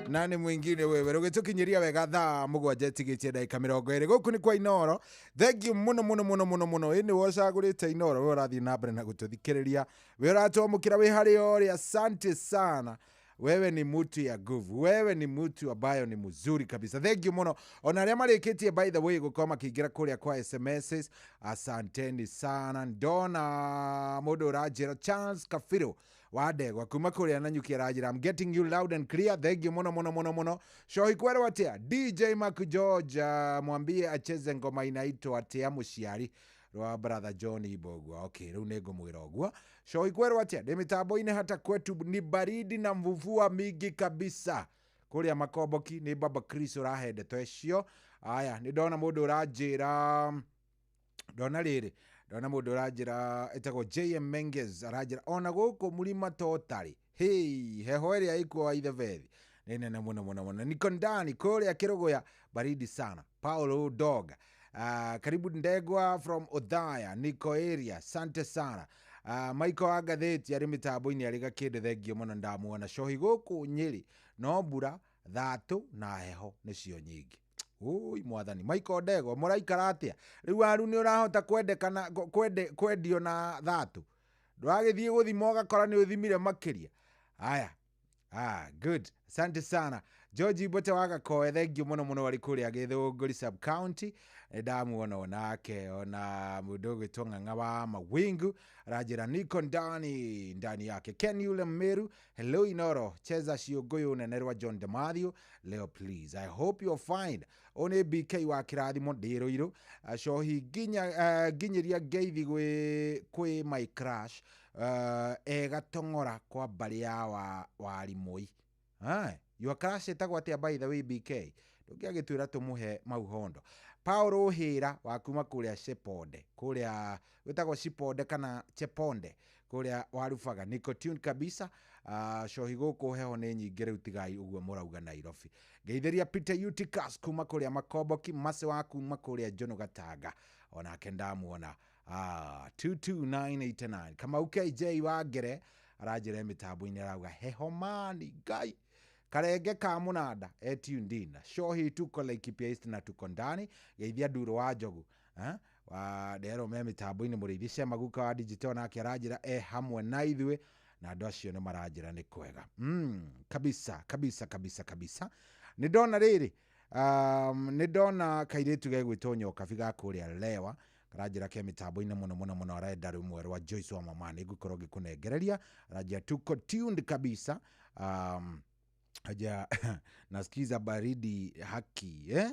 Nani mwingine wewe rũgĩtũkinyĩria wega thaa 7 tigĩtie ndagĩka 20 gũkũ nĩ kwa Inoro. Thank you mũno mũno mũno mũno mũno. Ĩ nĩwe ũcagũrĩte Inoro, we ũrathiĩ na mbere na gũtũthikĩrĩria, we ũratwamũkĩra wĩ harĩa ũrĩ, asante sana. Wewe ni mtu ya nguvu, wewe ni mtu ambayo ni mzuri kabisa. Thank you muno. Ona arĩa marĩkĩtie by the way gũkorwo makĩingĩra kũrĩa kwa SMSs, asanteni sana. Ndona mũndũ ũranjĩra Charles Kafiro wa Ndegwa kuma kũrĩa Nanyuki aranjĩra I'm getting you loud and clear. Thank you muno muno muno muno. Shohi kwerwo atia DJ Mark George, mwambie acheze ngoma inaitwa atia mũciari rwa brother John Ibogwa. Okay, rĩu nĩ ngũmwĩra ũguo. Shohi kwerwo atia ndĩ mĩtambo-inĩ hata kwetu ni baridi na mvua mingi kabisa kũrĩa Makomboki nĩ baba Chris ũrahe ndeto icio. Aya, nĩ ndona mũndũ ũranjĩra, ndona rĩrĩ, ndona mũndũ ũranjĩra ĩtagwo JM Menges aranjĩra ona gũkũ mũrima totarĩ hei heho ĩrĩa ĩkuo wa Ithebethi nĩ nene mũno mũno mũno. Niko ndani kũrĩa Kĩrũgũya baridi sana. Paulo Dog, karibu Ndegwa from Othaya, niko area, asante sana. Michael wa ngathĩti arĩ mĩtambo-inĩ arĩ gakĩndĩ, thengio mũno ndamuona. Cohi gũkũ Nyĩrĩ no mbura thatũ na heho nĩcio nyingĩ. Ui mwathani. Michael Ndegwa mũraikara atĩa rĩu? Waru nĩ ũrahota kwendekana kwendio na thatũ, ndũragĩthiĩ gũthima ũgakora nĩ ũthimire makĩria. Aya, good, asante sana. George Mbote wa Gakoe, thengio mũno mũno arĩ kũrĩa Gĩthũngũri sub county, nĩndamuona onake. Ona mũndũ ũgwĩtwo Ng'ang'a wa Mawingu aranjĩra niko ndani ndani yake. Ken Yule Meru, hello Inoro, cheza ciũngũyũ nene rwa John Demathew leo please, I hope you're fine. Ũyũ nĩ BK wa kĩrathimo ndĩ Rũirũ. Cohi nginya nginyĩria ngeithi kwĩ my crush egatong'ora kwa mbarĩ ya Warimũi. Your crush ĩtagwo atĩa by the way BK? Ndũngĩagĩtwĩra tũmũhe mau hondo. Paulo Hĩra wa kuma kũrĩa Cheponde, kũrĩa gwĩtagwo Chiponde kana Cheponde kũrĩa Warubaga, niko tune kabisa. Cohi gũkũ heho nĩ nyingĩ rĩu tigai ũguo mũrauga Nairobi. Ngeithĩria Peter Eutychus kuma kũrĩa Makomboki, Mase wa kuma kũrĩa Njono Gatanga onake ndamuona. 22989 Kamau KJ wa Ngere aranjĩra mĩtambo-inĩ arauga heho mani ngai. Karenge ka mũnanda etuned in. Shohi tuko Laikipia East na tuko ndani. Geithia Nduro wa Njogu wa ndero me mĩtambo-inĩ. Mũrĩithi Shema guka wa digital nake aranjĩra e hamwe na ithuĩ na andũ acio nĩ maranjĩra nĩ kwega. Kabisa kabisa kabisa kabisa. Nĩ ndona rĩrĩ, nĩ ndona kairĩtu gegwĩtwo Nyokabi ga kũrĩa Lewa karanjĩra ke mĩtambo-inĩ mũno mũno mũno, arenda rũmwe rwa Joyce wa mama, nĩ ngũkorwo ngĩkũnengereria. Aranjĩra tuko tuned kabisa. Aja nasikiza baridi haki, eh?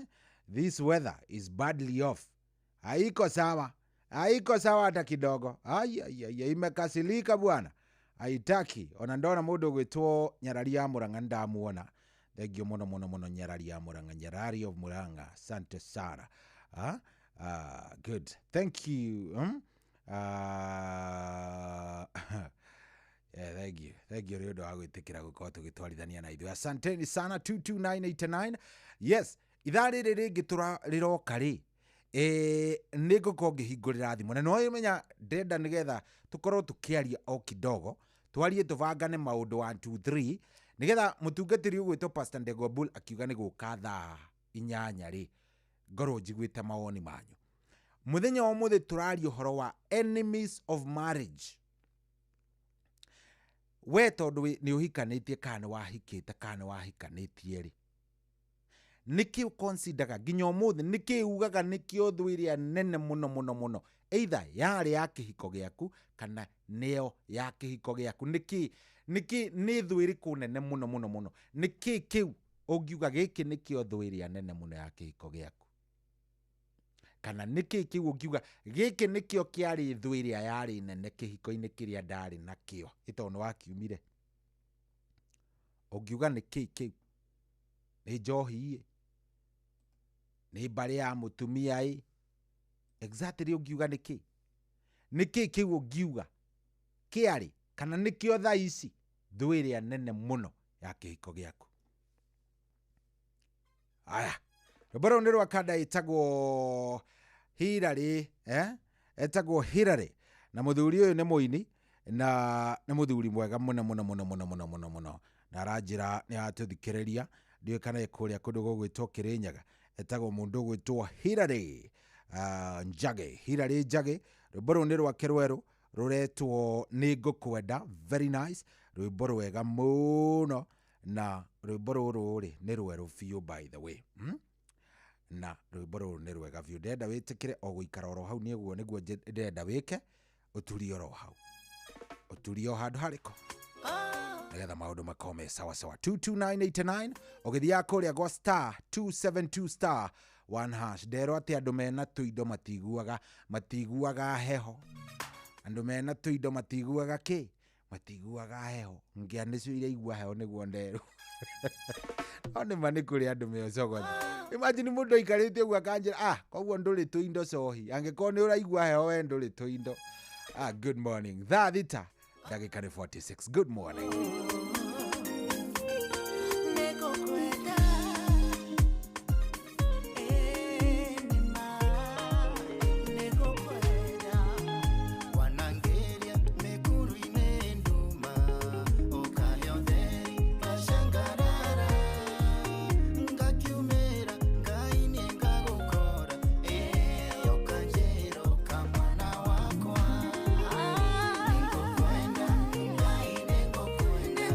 This weather is badly off. Haiko sawa, haiko sawa hata kidogo. Ai ai ai, imekasilika bwana, haitaki. Ona ndona mũndũ ũgwĩtwo Nyarari ya Murang'a ndamuona. Thank you mũno mũno mũno Nyarari ya Murang'a, Nyarari of Murang'a, asante sana. Good, thank you. Yeah, thank you. Thank you nĩ ũndũ wa gwĩtĩkĩra gũkorwo tũgĩtwarithania na ithuĩ. Asanteni sana 22989. Yes, ithaa rĩrĩ rĩngĩ rĩroka rĩ, nĩ ngũkorwo ngĩhingũrĩra thimũ na no menya ndĩrenda nĩgetha tũkorwo tũkĩaria o kidogo, twarie tũbangane maũndũ 1 2 3 nĩgetha mũtungatĩri ũgwĩtwo Pastor Ndegwa Bull akiuga nĩ gũka thaa 8 rĩ, ngorwo njiguĩte mawoni manyu. Mũthenya wa ũmũthĩ tũraria ũhoro wa enemies of marriage. We tondũ nĩ ũhikanĩtie kana nĩ wahikĩte kana nĩ wahikanĩtie rĩ, nĩkĩ ũconsideraga nginya ũmũthĩ, nĩkĩ ugaga nĩkĩo thũ ĩrĩa nene mũno mũno mũno, either yarĩ ya kĩhiko gĩaku kana nĩyo ya kĩhiko gĩaku? Nĩkĩ nĩkĩ nĩ thũ ĩrĩkũ nene mũno mũno mũno? Nĩkĩ kĩu ũngiuga gĩkĩ nĩkĩo thũ ĩrĩa nene mũno ya kĩhiko gĩaku? Kana nĩkĩ kĩu ũngiuga gĩkĩ nĩkĩo kĩarĩ thũ ĩrĩa yarĩ nene kĩhiko-inĩ kĩrĩa ndarĩ nakĩo ĩtondũ nĩ wakiumire? Ũngiuga nĩkĩ kĩu? Nĩ njohi ĩ? Nĩ mbarĩ ya mũtumia ĩ? Exactly ũngiuga nĩkĩ? Nĩkĩ kĩu ũngiuga kĩarĩ kana nĩkĩo thaa ici thũ ĩrĩa nene mũno ya kĩhiko gĩaku? Aya, rwĩmbo rũrũ nĩ rwa kanda ĩtagwo Hilary, etagwo Hilary, na mũthuri ũyũ nĩ mũini na nĩ mũthuri mwega mũno mũno mũno mũno mũno mũno mũno, na aranjĩra nĩ aratũthikĩrĩria, ndiũĩ kana ĩ kũrĩa kũndũ gũgwĩtwo Kĩrĩnyaga. Etagwo mũndũ ũgwĩtwo Hilary Njage, Hilary Njage. Rwĩmbo rũrũ nĩ rwake rwerũ rũretwo Nĩ Ngũkwenda, very nice, rwĩmbo rwega mũno. Na rwĩmbo rũrũ rĩ nĩ rwerũ biũ, by the way, Na rwĩmbo rũrũ nĩ rwega biũ. Ndĩrenda wĩtĩkĩre o gũikara oro hau, nĩguo ndĩrenda wĩke ũturie oro hau, ũturie o handũ harĩkũ, nĩgetha maũndũ makorwo me sawa sawa. 22989 ũgĩthiaga kũrĩa gwa star 272 star 1 hash. Nderwo atĩ andũ mena tũindo matiguaga heho. Andũ mena tũindo matiguaga kĩ? Matiguaga heho. Ngĩa nĩcio iraigua heho, nĩguo nderwo. No nĩ ma nĩ kũrĩ andũ me ũcogothi. Imagine mũndũ aikarĩte ũguo akanjĩra, "Ah, koguo ndũrĩ tũindo cohi. Angĩkorwo nĩ ũraigua heho, we ndũrĩ tũindo." Ah, good morning. Thaa 6 ndagĩka nĩ 46. Good morning. Nĩngũkwenda, ĩĩ nĩma, nĩngũkwenda. Wanangeria mĩkuru-inĩ nduma, ũkahe ũtheri gacangarara, ngakiumĩra Ngai nĩngagũkora, ĩĩ ũkanjĩra ũka mwana wakwa. Nĩngũkwenda, Ngai nĩngũkwenda.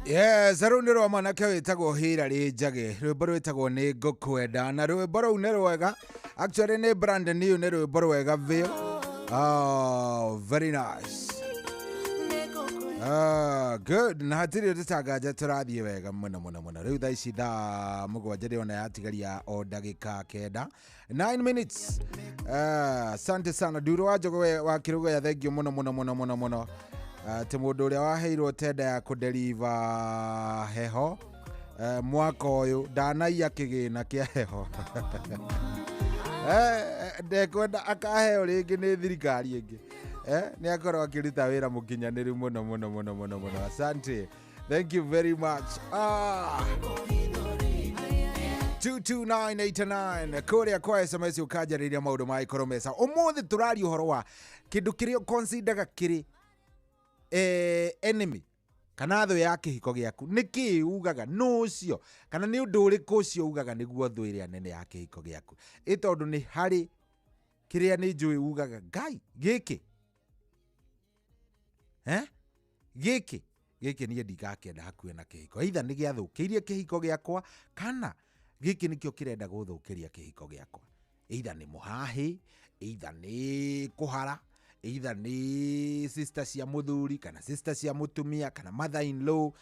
Yes, rũu nĩ rwa mwanake wĩtagwo Hillary Njage, rwĩmbo rwĩtagwo nĩ ngũkwenda, na rwĩmbo rũu nĩ rwega. Actually nĩ brand new, nĩ rwĩmbo rwega biũ. Oh, very nice. Ah, good. Na hatirĩ ũndũ tanganja tũrathiĩ wega mũno mũno mũno. Rĩu thaa ici thaa 7 ndĩrona yatigaria o ndagĩka 9. 9 minutes. Ah, asante sana Nduro wa Njogu wa Kĩrũgũya, thengio mũno mũno mũno mũno mũno. Atĩ mũndũ ũrĩa waheirwo tenda ya kũdeliver heho mwaka ũyũ ndanaiya kĩgĩna kĩa heho. Ndekwenda akaheo rĩngĩ nĩ thirikari ĩngĩ. Nĩ akorwo akĩruta wĩra mũkinyanĩru mũno mũno mũno mũno mũno. Asante, thank you very much. 22989 kũrĩa kwa SMS ũkanjarĩria maũndũ ma ĩkorwo mesa. Ũmũthĩ tũraria ũhoro wa kĩndũ kĩrĩa ũconsideraga kĩrĩ enemy kana thũ ya kĩhiko gĩaku. Nĩ kĩĩ ugaga nũ ũcio, kana nĩ ũndũ ũrĩkũ ũcio ugaga nĩguo thũ ĩrĩa nene ya kĩhiko gĩaku? Ĩ tondũ nĩ harĩ kĩrĩa nĩ njũĩ ugaga Ngai gĩkĩ, gĩkĩ gĩkĩ niĩ ndingakĩenda hakuhĩ na kĩhiko, either nĩ gĩathũkĩirie kĩhiko gĩakwa kana gĩkĩ nĩkĩo kĩrenda gũthũkĩria kĩhiko gĩakwa. Either nĩ mũhahĩ, either nĩ kũhara, either nĩ sister cia mũthuri kana sister cia mũtumia kana mother in law.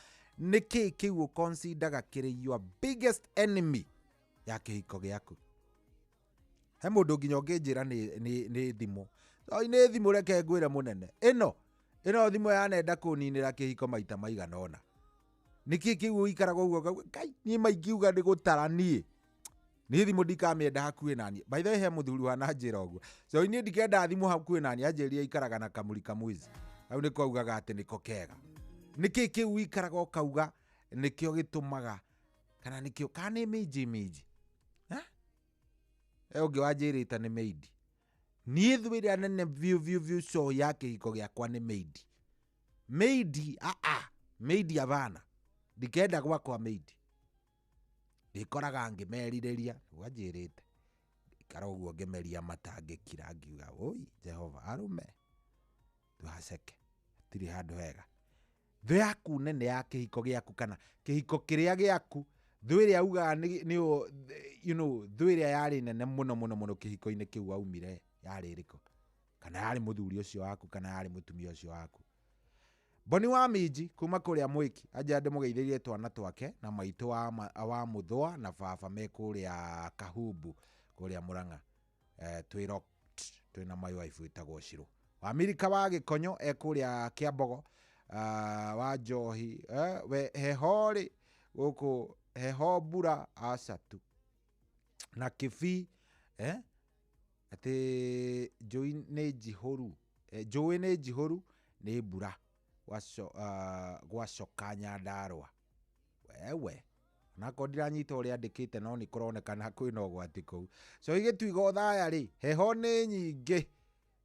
Nĩ kĩĩ kĩu ũconsideraga kĩrĩ your biggest enemy ya kĩhiko gĩaku? He mũndũ nginya ũngĩnjĩra nĩ thimũ. Oi, nĩ thimũ, reke ngwĩre mũnene, ĩno thimũ yanenda kũninĩra kĩhiko maita maigana ũna. Nĩkĩ kĩu ũikaraga ũguo ũkauga, Ngai, niĩ maingiuga nĩ gũtara niĩ nĩ thimũ ndikamĩenda hakuhĩ na niĩ. By the way, he mũthuri wananjĩra ũguo, so niĩ ndikenda thimũ hakuhĩ na niĩ, anjĩrire aikaraga na kamuri kamwizi hau nĩko augaga atĩ nĩko kega. Nĩkĩ kĩu ũikaraga ũkauga nĩkĩo gĩtũmaga, kana nĩkĩo, kana nĩ minji minji? Ũngĩ wanjĩrĩte nĩ maid. Niĩ thũ ĩrĩa nene biũ biũ biũ show ya kĩhiko gĩakwa nĩ maid. Maid, maid abana. Ndikenda gwakwa maid. Ndĩkoraga ngĩmerirĩria, wanjĩrĩte. Ikara ũguo ngĩmeria matangĩkira, ngiuga, oi Jehova, arũme tuhaceke, hatirĩ handũ hega. Thũ yaku nene ya kĩhiko gĩaku kana kĩhiko kĩrĩa gĩaku, thũ ĩrĩa ugaga nĩ you know, thũ ĩrĩa yarĩ nene mũno mũno mũno kĩhiko-inĩ kĩu waumire yarĩ ĩrĩkũ? Kana yarĩ mũthuri ũcio waku kana yarĩ mũtumia ũcio waku? Boni wa Minji kuma kũrĩa Mwĩki anja ndĩmũgeithĩrie twana twake na maitũ wa Mũthũa na baba me kũrĩa Kahumbu kũrĩa Mũrang'a. Twĩ locked, twĩna my wife wĩtagwo Shiro. Wa Mirika wa Gĩkonyo e kũrĩa Kĩambogo, wa Njohi, we heho rĩ gũkũ heho mbura aca tu. Na Kĩbii, atĩ njũĩ nĩ njihũru, njũĩ nĩ njihũru nĩ mbura gwacoka Nyandarũa. Wewe onakorwo ndiranyita ũrĩa andĩkĩte no nĩ kũronekana kwĩna ũgwati kũu. So igĩtuiga ũthaya rĩ, heho nĩ nyingĩ.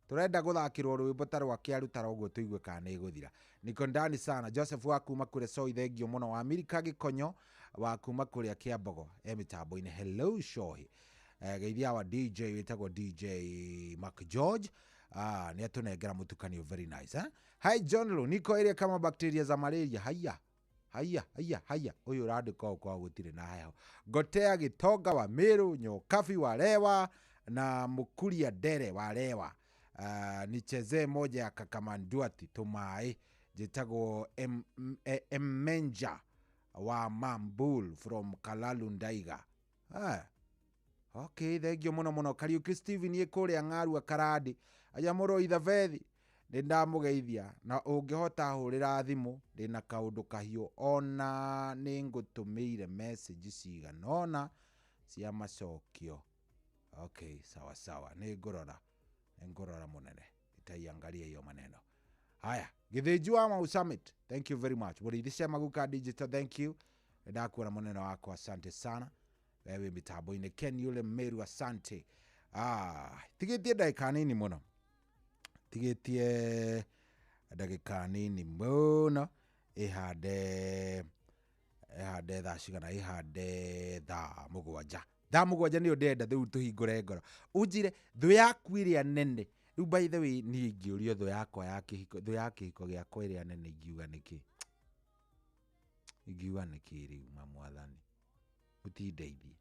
Tũrenda gũthakĩrwo rwĩmbo ta rwa Kĩarutara ũguo tũigue kana nĩ ĩgũthira. Niko ndani sana. Joseph wa kuma kũrĩa Soi, thengio mũno. Wa Mirika Gĩkonyo wa kuma kũrĩa Kĩambogo e mĩtambo-inĩ. Hello Shohi. Geithia wa DJ wĩtagwo DJ Mark George. Nĩ atũnengera mũtukanio very nice. Hi John Lu, niko area kama bacteria za malaria. Haya. Haya, haya, haya. Ũyũ ũrandĩka ũũ kwao gũtirĩ na heho. Gotea Gĩtonga wa Meru, Nyokabi wa Rewa na Mũkuria Ndere wa Rewa. Nichezee moja ya Kakamanduati tũmaĩ njĩtagwo Mmenja wa Mambul from Kalalu Ndaiga. Okay, thengio mũno mũno. Kariũki Steven ĩ kũrĩa Ng'arua Karandi. Aja mũrũ Ithabethi nĩ ndamũgeithia na ũngĩhota hũrĩra thimũ ndĩna kaũndũ kahiũ ona nĩ ngũtũmĩire message cigana ũna cia macokio. Okay, sawa sawa, nĩ ngũrora, nĩ ngũrora mũnene, nitaiangalia hiyo maneno. Haya, Gĩthĩnji wa Mau Summit, thank you very much. Mũrĩithi cia Maguka Digital, thank you. Nĩndakuona mũnene wakwa, asante sana. Wewe mitambo-inĩ Ken yule Meru, asante. Tigĩtie ndagĩka nini mũno, tigĩtie ndagĩka nini mũno, ĩhande thaa cigana? Ĩhande thaa 7. Thaa 7 nĩyo ndĩrenda rĩu tũhingũre ngoro. Ũnjĩre thũ yaku ĩrĩa nene. Rĩu by the way niĩ ingĩũrio thũ yakwa ya kĩhiko, thũ ya kĩhiko gĩakwa ĩrĩa nene ingiuga nĩkĩ? Ingiuga nĩkĩ rĩu ma mwathani ũtindeithie.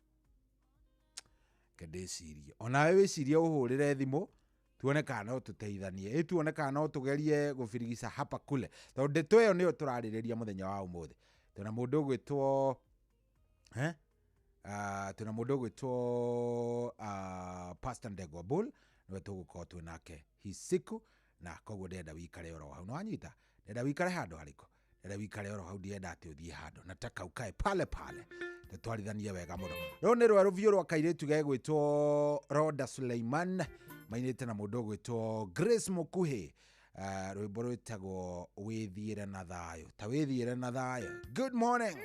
Reke ndĩcirie onawe wĩcirie ũhũrĩre thimũ tuone kana no tũteithanie, ĩ tuone kana no tũgerie gũbirigica hapa kule, tondũ ndeto ĩyo nĩyo tũrarĩrĩria mũthenya wa ũmũthĩ. Twĩna mũndũ ũgwĩtwo twĩna mũndũ ũgwĩtwo Pastor Ndegwa Bull, nĩwe tũgũkorwo twĩ nake hi siku, na koguo ndĩrenda wikare oro hau. Nĩwanyita? Ndĩrenda wikare handũ harĩkũ? Ndĩrenda wikare oro hau, ndirenda atĩ ũthiĩ handũ, nataka ukae pale pale tũtwarithanie wega mũno. Rũrũ nĩ rwerũ biũ rwa kairĩtu gegwĩtwo Roda Suleiman mainĩte na mũndũ ũgwĩtwo Grace Mukuhĩ, rwĩmbo rwĩtagwo wĩthiĩre na thayũ. Ta wĩthiĩre na thayũ. Good morning.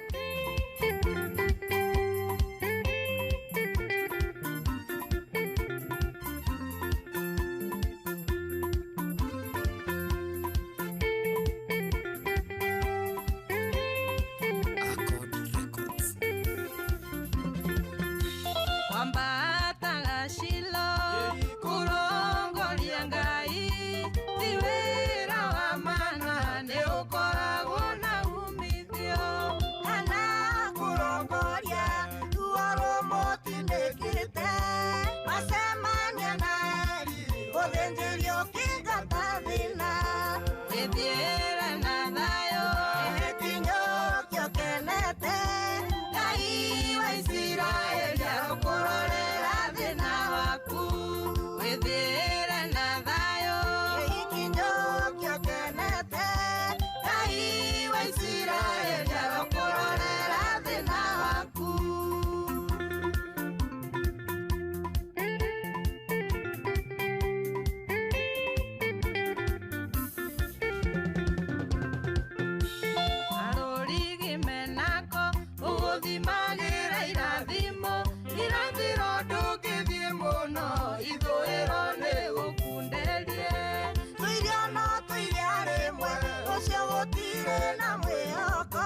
Wambataga Shilo kũrongoria Ngai, ti wĩra wa mana nĩ ũkoragwo na umithio. Kana kũrongoria ruo rũmũtindĩkĩte, macemania na Eli gũthĩnjĩrio kĩngata thĩna. Wĩthiĩre na thayũ Gĩkinyũkio kenete, Ngai wa Isiraeli arokũrorera thĩna waku. Wĩthiĩre na thayũ gĩkinyũkio kenete, Ngai wa Isiraeli arokũrorera thĩna waku. Arũrigi menako ũgũthimagĩra irathimo, irathĩro ndũngĩthiĩ mũno, ithũĩro nĩ gũkunderie. Tũirio no tũiria rĩmwe, ũcio gũtirĩ na mwĩhoko.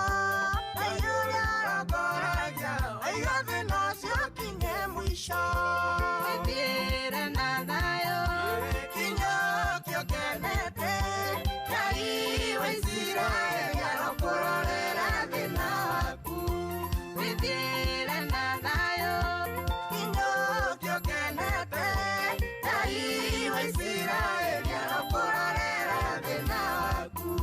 Ngai ũrĩa ũrongoragia, aiga thĩna ũcio ũkinye mũico. Wĩthiĩre na thayũ Gĩkinyũkio kenete, Ngai wa Isiraeli arokũrorera thĩna waku. Wĩthiĩre na thayũ Gĩkinyũkio kenete, Ngai wa Isiraeli arokũrorera thĩna waku.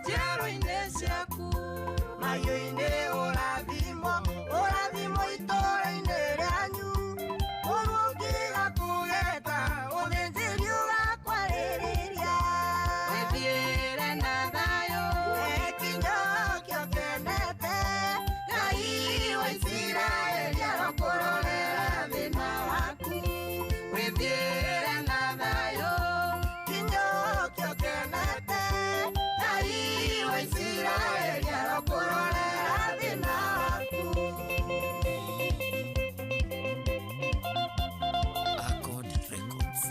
njiarwa-inĩ ciaku mahiũ-inĩ ũrathimwo ũrathimwo itũũra-inĩ rĩanyu mũrũ ũngĩgakũgeta ũthĩnjĩri ũgakwarĩrĩria wĩthiĩre na thayũ ekinyokio kenete Ngai wa Isiraeli arokũrorera thĩna waku wĩthiĩre na thayũ kinyokio kenete Ngai wa Isiraeli arokũrorera thĩna waku. Accord Records.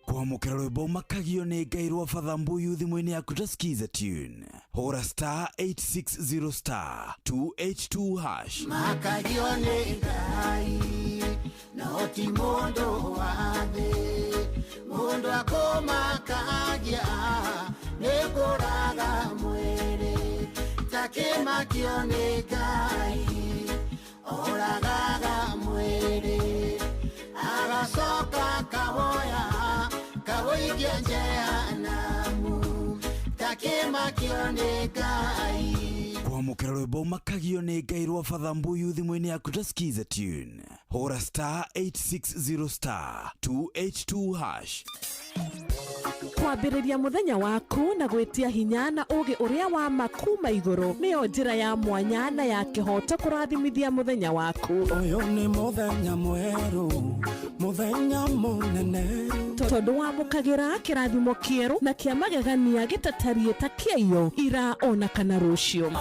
Kwamũkĩra rwĩmbo makagio nĩ Ngai rwa Father Mbuyu thimũ-inĩ yaku ta Skiza tune hũra star 860 star 282 hash. Makagio nĩ Ngai no ti mũndũ wa thĩ mũndũ akũmakagia nĩ kũraga mwĩrĩ takĩmakio nĩ Ngai oragaga mwĩrĩ agacoka kawoya kawoikia jehanamu takĩmakio nĩ Ngai. Kwamũkĩra rwĩmbo makagio nĩ Ngai rwa Father Mbuyu thimũ-inĩ yaku ta Skiza tune hũra star 860 star 282 hash. Kwambĩrĩria mũthenya waku na gwĩtia hinya na ũũgĩ ũrĩa wa ma kuma igũrũ nĩyo njĩra ya mwanya na ya kĩhooto kũrathimithia mũthenya waku. Ũyũ nĩ mũthenya mwerũ, mũthenya mũnene. Tondũ wamũkagĩra kĩrathimo kĩerũ na kĩa magegania gĩtatariĩ ta kĩaiyo ira ona kana rũciũ.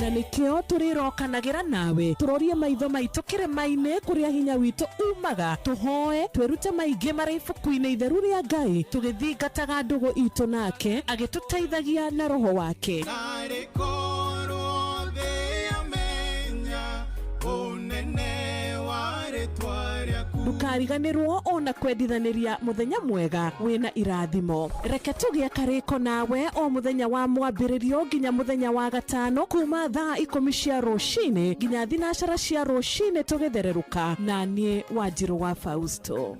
Na nĩkĩo tũrĩrokanagĩra nawe tũrorie maitho maitũ kĩrĩma-inĩ kũrĩa hinya witũ umaga tũhoe twĩrute maingĩ marĩ ibuku-inĩ itheru rĩa Ngai tũgĩthingataga ndũgũ itũ nake agĩtũteithagia na roho wake. Narĩ korwo thĩ yamenya ũnene wa rĩtwa rĩaku. Ndũkariganĩrwo ona kwendithanĩria mũthenya mwega wĩna irathimo. Reke tũgĩe karĩko nawe o mũthenya wa mwambĩrĩrio nginya mũthenya wa gatano kuma thaa 10 cia rũcinĩ nginya 12 cia rũcinĩ tũgĩthererũka na niĩ Wanjirũ wa Fausto.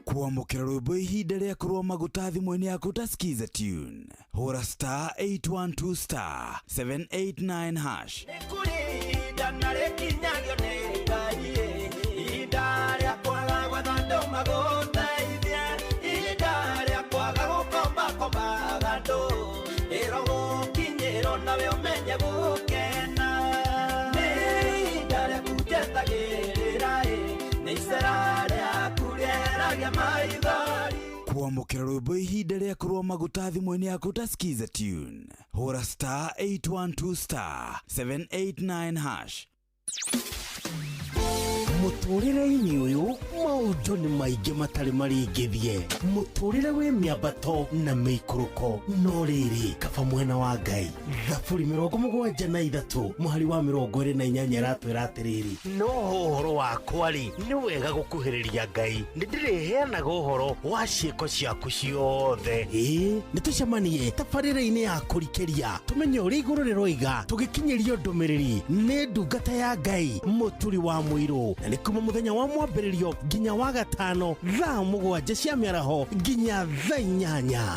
Kwamũkĩra rwĩmbo ihinda rĩa kũrũa maguta thimũ-inĩ yaku ta Skiza tune hũra star 812 star 789 hash. Ihinda na rĩkinyagio nĩ Ngai ihinda rĩa kwaga gwetha andũ magũteithie ihinda rĩa kwaga gũkombakombaga andũ ĩrogũkinyĩrwo nawe ũmenye gũkena nĩ ihinda rĩaku njetagĩrĩra nĩ icera rĩaku rĩeragia maithori. Kwamũkĩra rwĩmbo ihinda rĩa kũrũa maguta thimũ-inĩ yaku ta Skiza tune hũra star 812 star 789 hash. Mũtũrĩre-inĩ ũyũ maũndũ nĩ maingĩ matarĩ maringithie mũtũrĩre wĩ mĩambato na mĩikũrũko no rĩrĩ kaba mwena wa Ngai. Thaburi 73 mũhari wa 28 ĩratwĩra atĩrĩrĩ no ũhoro wakwa rĩ nĩ wega gũkuhĩrĩria Ngai nĩ ndĩrĩheanaga ũhoro wa ciĩko ciaku ciothe. Ĩĩ nĩ tũcemanie tabarĩra-inĩ ya kũrikĩria tũmenye ũrĩa igũrũ rĩroiga tũgĩkinyĩrio ndũmĩrĩri nĩ ndungata ya Ngai mũturi wa mũirũ na nĩ kuma mũthenya wa mwambĩrĩrio nginya wa gatano thaa 7 cia mĩaraho nginya thaa 8.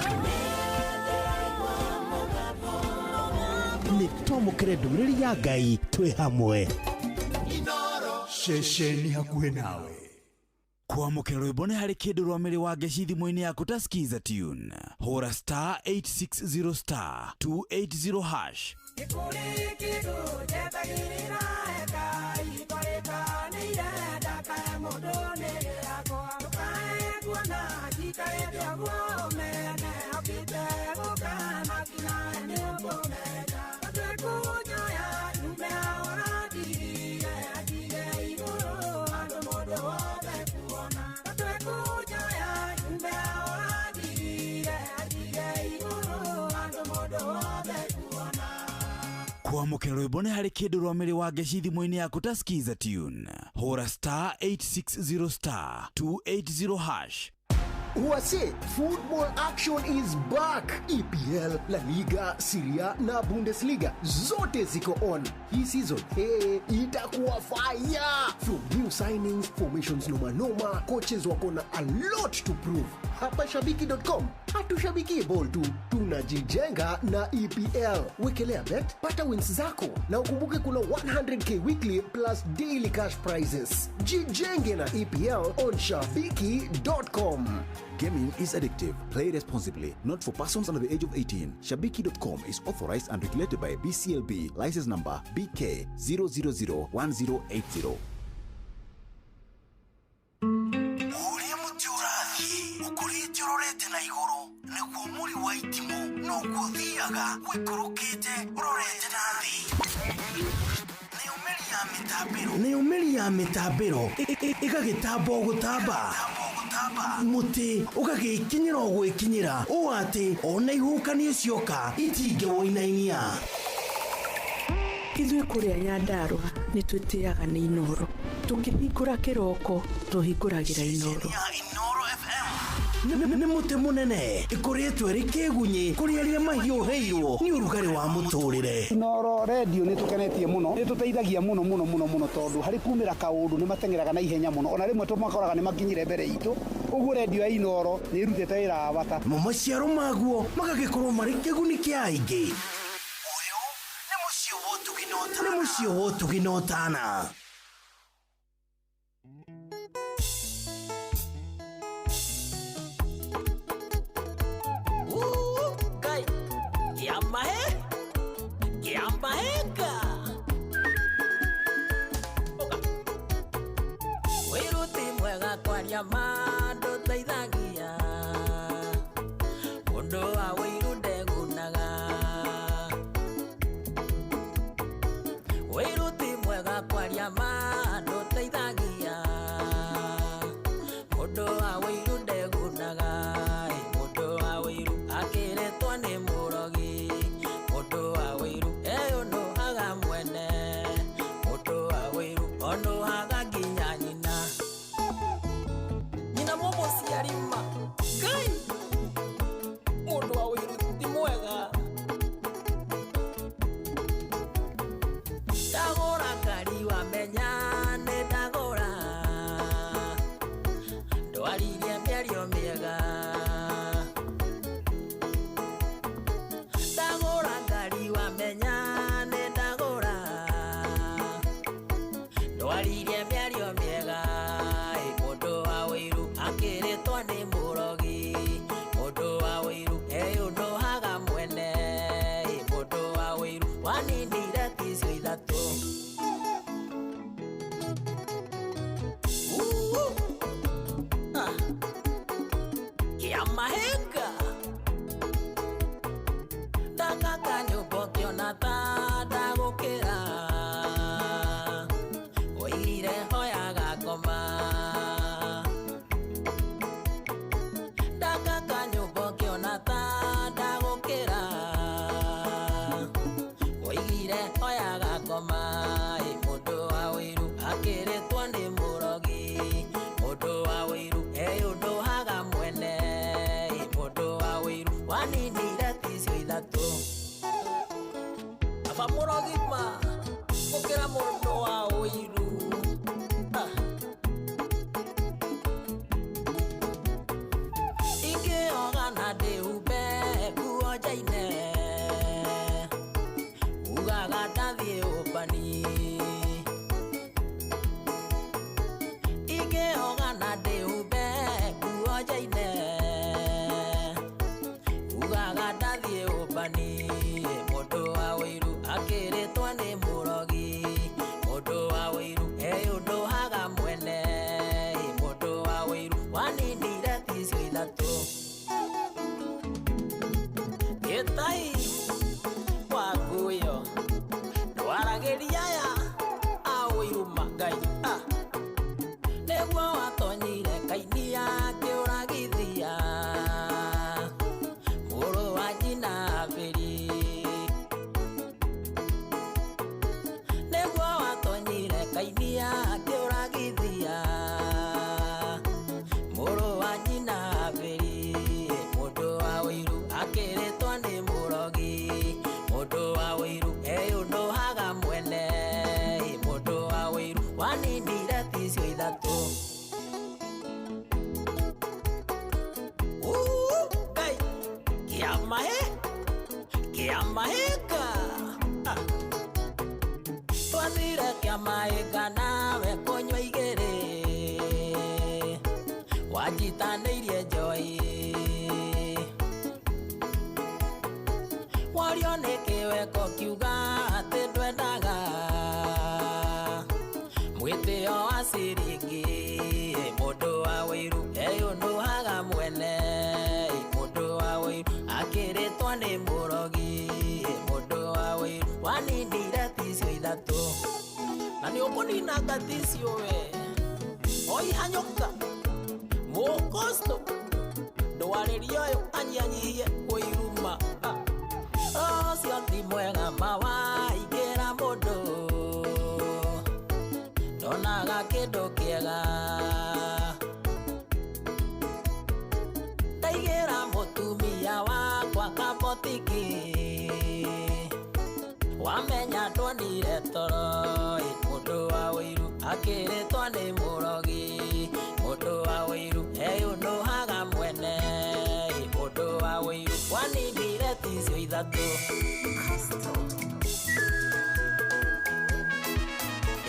Nĩ twamũkĩre ndũmĩrĩri ya Ngai twĩ hamwe. Ceceni hakuhĩ nawe. Kwamũkĩra rwĩmbo nĩ harĩ kĩndũ rwa mĩrĩ wa ngeci thimũ-inĩ yaku ta Skiza tune hũra star 860 star 280 hash. Nĩ kũrĩ kĩndũ njetagĩrĩra Ngai twarĩkanĩire ndakae mũndũ nĩ gĩakwa ndũkae kuona njikarĩte ũguo ũmene okĩte gũkana nginya nĩ ũkũmenya twĩkũnyoya. Kwamũkĩra rwĩmbo nĩ harĩ kĩndũ rwa mĩrĩ wa ngeci thimũ-inĩ yaku ta Skiza Tune. Hũra star 860 star 280 hash. Wase, football action is back. EPL, La Liga, Serie A na Bundesliga zote ziko on. Hii season hey, itakuwa fire. From new signings, formations noma noma, coaches wako na a lot to prove. Hapa shabiki.com hatushabiki ball tu, tunajijenga na EPL. Wekelea bet, pata wins zako na ukumbuke kuna 100K weekly plus daily cash prizes. Jijenge na EPL on shabiki.com. Gaming is addictive. Play responsibly. Not for persons under the age of 18. Shabiki.com is authorized and regulated by BCLB. License number BK 0001080. Ũrĩa mũtĩ ũrathiĩ ũkũrĩte ũrorete na igũrũ nĩguo mũri wa itimũ noguo ũthiaga ũikũrũkĩte ũrorete na thĩ. Nayo mĩri ya mĩtambĩro ĩgagĩtamba o gũtamba, mũtĩ ũgagĩkinyĩra o gwĩkinyĩra ũũ atĩ ona ihuhũkanio cioka itingĩwũinainia. Ithuĩ kũrĩa Nyandarũa nĩ twĩtĩaga nĩ Inoro. Tũkĩhingũra kĩroko tũhingũragĩra Inoro. Nĩ mũtĩ mũnene ĩkũrĩtwo ĩrĩ kĩgunyĩ kũrĩ arĩa mahiũhĩirwo nĩ ũrugarĩ wa mũtũrĩre. Inoro redio nĩ tũkenetie mũno, nĩ tũteithagia mũno mũno mũno mũno tondũ harĩ kumĩra kaũndũ nĩ mateng'eraga na ihenya mũno, ona rĩmwe tũmakoraga nĩ makinyire mbere itũ. Ũguo redio ya Inoro nĩ ĩrutĩte wĩra wa bata. Mo maciaro maguo magagĩkorwo marĩ kĩguni kĩa aingĩ. Nĩ mũciĩ wa ũtugi na ũtana. Ngai kĩamahe kĩamahenga wĩruti mwega kwaria ma ndũteithagia mũndũ wa wĩiru ndegunaga wĩruti mwega kwaria ma ndũteithagia mũndũ wa wĩiru ndegunaga. Mũndũ wa wĩiru akĩrĩtwo nĩ mũrogi, mũndũ wa wĩiru eyũnũhaga mwene, mũndũ wa wĩiru onũhaga nginya nyina, nyina mũmũciari ma Ngai, mũndũ wa wĩiru ti mwega. Ndagũra ngari wamenya nĩ ndagũra, ndwaririe mĩario mĩega. Ndagũra ngari wamenya nĩ ndagũra, ndwaririe mĩario mĩega. Ĩ, mũndũ wa wĩiru akĩrĩtwo nĩ mũrogi, mũndũ wa wĩiru eyũnũhaga mwene. Ĩ, mũndũ wa wĩiru waninire ticio ithatũ. Uu, ah, kĩamahenga ndakaka nyũmba ũkĩona ta ndagũkĩra, oigire hoyaga ngoma. Ndakaka nyũmba ũkĩona ta ndagũkĩra, oigire hoyaga ngoma. Ĩ, mũndũ wa wĩiru akĩrĩtwo nĩ mũrogi, mũndũ wa wĩiru eyũnũhaga mwene. Ĩ, mũndũ wa wĩiru waninire ticio ithatũ. Aba mũrogi ma gũkĩra mũndũ wa ũiru. Ah. Ingĩoga na ndĩhumbe nguo njaine, ugaga ndathiĩ ũmbani. Ingĩoga na ndĩhumbe nguo njaine, ugaga ndathiĩ ũmbani. Mũndũ wa wĩiru akĩrĩtwo nĩ mũrogi, mũndũ wa wĩiru eyũnũhaga mwene. Ĩ, mũndũ wa wĩiru waninire ticio ithatũ. Gĩtai wakuyo ndwaragĩria aya a wĩiru ma Ngai, ah. Nĩguo watonyire kainia kĩũragithia mũrũ wa nyina Abĩri. Tũrahĩnga nawe kũnyua igĩrĩ wanjitanĩirie njoi wario nĩ kĩweko kiuga atĩ ndwendaga mwĩtĩo wa ciringi mũndũ wa wĩiru eyũnũhaga mwene mũndũ wa wĩiru akĩrĩtwo nĩ mũrogi mũndũ wa wĩiru wanindire ticio ithatũ na nĩ ũkũninanga ticio we oihanyũka mũkosto ndwarĩria ũyũ anyianyihie kũiruma ũcio ti mwega mawaingĩra mũndũ ndonaga kĩndũ kĩega ndaigĩra mũtumia wakwa kabotiki wamenya ndonire toro ĩ, mũndũ wa wĩiru akĩrĩtwo nĩ mũrogi mũndũ wa wĩiru eyũnũhaga mwene ĩ, mũndũ wa wĩiru wanindire ticio ithatũ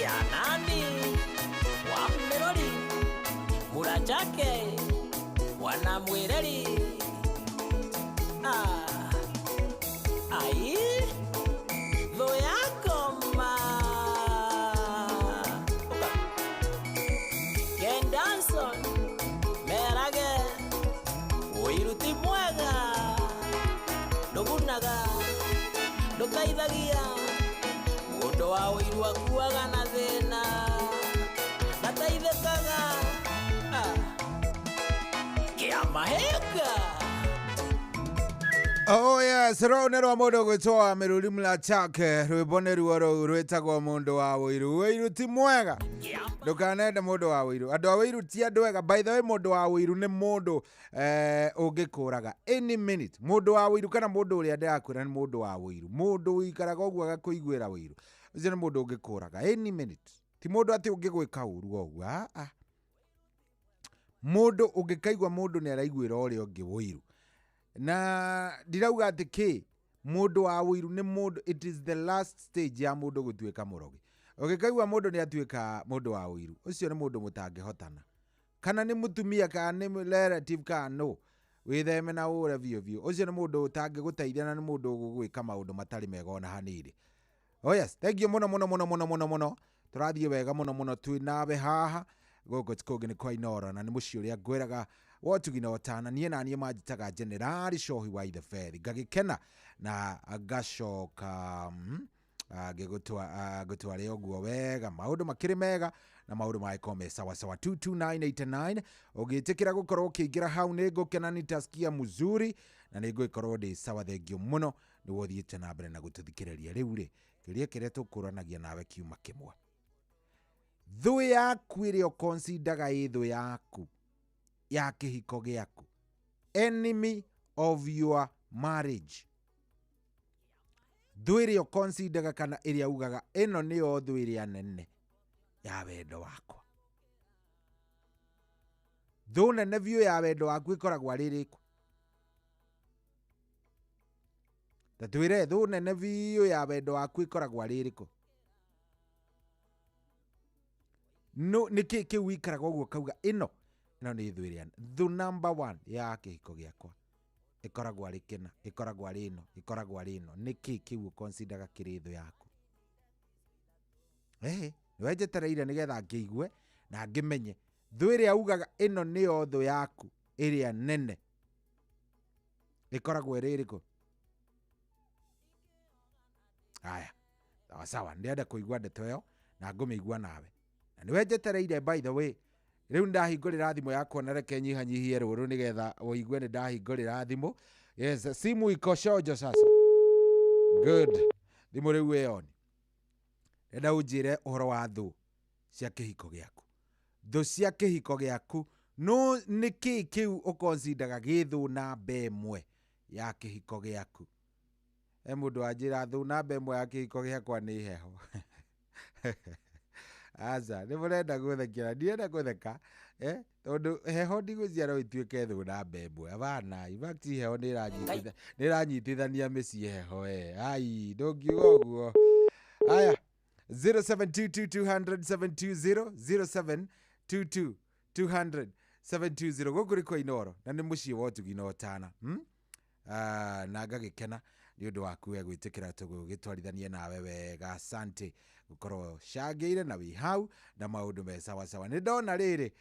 ya nani wa mĩrori murachake mwana mwĩreri ah, ai thũ yakoma Ken Danson merage ũiru ti mwega ndũgunaga ndũteithagia mũndũ wa ũiru akuaga na thĩna ndateithĩkaga Ah, kĩamahĩnga Oh yes, rũu nĩ rwa mũndũ gwĩtwo Mĩruri Mlachake rwĩmbo nĩ ruo rũu rwĩtagwo mũndũ wa wĩiru. Wĩiru ti mwega, ndũkanende mũndũ wa wĩiru. Andũ a wĩiru ti andũ ega. By the way, mũndũ wa wĩiru nĩ mũndũ ũngĩkũraga any minute. Mũndũ wa wĩiru kana mũndũ ũrĩa ndĩrakwĩra nĩ mũndũ wa wĩiru, mũndũ ũikaraga ũguo agakũiguĩra wĩiru, ũcio nĩ mũndũ ũngĩkũraga any minute. Ti mũndũ atĩ ũngĩgwĩka ũru o ũguo, ah, ah. Mũndũ ũngĩkaigua mũndũ nĩ araiguĩra ũrĩa ũngĩ wĩiru na ndirauga atĩ kĩ mũndũ wa wĩiru nĩ mũndũ, it is the last stage ya mũndũ gũtuĩka mũrogi. Ũngĩkaigua mũndũ nĩ atuĩka mũndũ wa wĩiru, ũcio nĩ mũndũ mũtangĩhotana, kana nĩ mũtumia kana nĩ relative kana no wĩtheme na ũre biũ biũ. Ũcio nĩ mũndũ ũtangĩgũteithia na nĩ mũndũ ũgũgwĩka maũndũ matarĩ mega ona hanini. Oh yes, thank you mũno mũno mũno mũno mũno mũno. Tũrathiĩ wega mũno mũno twĩ nawe haha gũkũ kũngĩ nĩ kwa Inoro na nĩ mũciĩ ũrĩa ngwĩraga wotugi na ũtana. Niĩ na niĩ manjĩtaga Generali Shohi wa Itheberi, ngagĩkena na ngacoka ngĩgũtware ũguo wega, maũndũ makĩrĩ mega na maũndũ magĩkorwo me sawasawa. 22989 ũngĩtĩkĩra gũkorwo ũkĩingĩra hau nĩ ngũkena, nitasikia mzuri na nĩ ngũgĩkorwo ndĩ sawa. Thengio mũno nĩguo ũthiĩte na mbere na gũtũthikĩrĩria. Rĩu rĩ, kĩũria kĩrĩa tũkũranagia nawe kiuma kĩmwe, thũ yaku ĩrĩa ũkonsindaga ĩ thũ yaku ya kĩhiko gĩaku, enemy of your marriage, thũ ĩrĩa ũkonsindaga kana ĩrĩa ugaga ĩno nĩyo thũ ĩrĩa nene ya wendo wakwa, thũ nene biũ ya wendo waku ĩkoragwo arĩ ĩrĩkũ? Ta twĩre thũ nene biũ ya wendo waku ĩkoragwo arĩ ĩrĩkũ? No nĩkĩ kĩu wĩikaraga ũguo ũkauga ĩno ĩno nĩ thũ ĩrĩa thũ number one ya kĩhiko gĩakwa ĩkoragwo arĩ kĩna, ĩkoragwo arĩ ĩno, ĩkoragwo arĩ ĩno. Nĩkĩ kĩu ũkonsindaga kĩrĩ thũ yaku? Ĩhĩ, nĩwe njetereire nĩgetha ngĩigue na ngĩmenye thũ ĩrĩa ugaga ĩno nĩyo thũ yaku ĩrĩa nene ĩkoragwo ĩrĩ ĩrĩkũ? Aya, sawa sawa, ndĩrenda kũigua ndeto ĩyo na ngũmĩigua nawe na nĩwe njetereire. By the way, rĩu ndahingũrĩra thimũ yakwa na reke nyihanyihie rũrũ nĩgetha ũigue nĩ ndahingũrĩra thimũ. Yes, simu iko shonjo sasa. Good, thimũ rĩu ĩyoni. Ndĩrenda ũnjĩre ũhoro wa thũ cia kĩhiko gĩaku, thũ cia kĩhiko gĩaku, no nĩkĩ kĩu ũkonsindaga gĩ thũ namba ĩmwe ya kĩhiko gĩaku? He mũndũ wanjĩra thũ namba ĩmwe ya kĩhiko gĩakwa nĩ heho. Aca, nĩ mũrenda gũthekera, ndirenda gũtheka tondũ heho ndigũciara ĩtuĩke thũ namba ĩmwe. Hapana, in fact heho nĩ ĩranyitithania mĩciĩ heho. Ai, ndũngiuga ũguo. Aya, 0722 200 720 0722 200 720 gũkũ nĩ kwa Inoro na nĩ mũciĩ wa ũtugi na ũtana, Ah, na ngagĩkena nĩ ũndũ waku we gwĩtĩkĩra tũgĩtwarithanie nawe wega. Asante gũkorwo cangĩire na wĩ hau na maũndũ me sawasawa. Nĩ ndona rĩrĩ,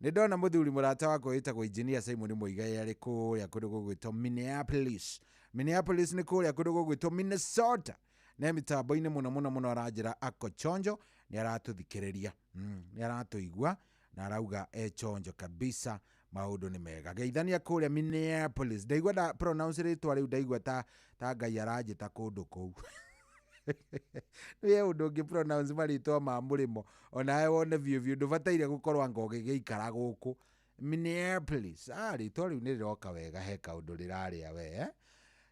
nĩ ndona mũthuri mũrata wakwa wĩtagwo Engineer Simon Muigai arĩ kũrĩa kũndũ gũgwĩtwo Minneapolis. Minneapolis nĩ kũrĩa kũndũ gũgwĩtwo Minnesota ne mĩtambo-inĩ mũno mũno mũno, aranjĩra ako chonjo, nĩ aratũthikĩrĩria, nĩ aratũigua na arauga e chonjo kabisa, maũndũ nĩ mega. Geithania kũrĩa Minneapolis. Ndaigua nda pronounce rĩtwa rĩu, ndaigua ta Ngai aranjĩta kũndũ kũu. Nĩ ũndũ ũngĩ pronounce marĩtwa ma mũrĩmo onawe wone biũ biũ ndũbataire gũkorwo anga ũgĩgĩikara gũkũ Minneapolis. Ah, rĩtwa rĩu nĩ rĩroka wega, he kaũndũ rĩrarĩa we, eh?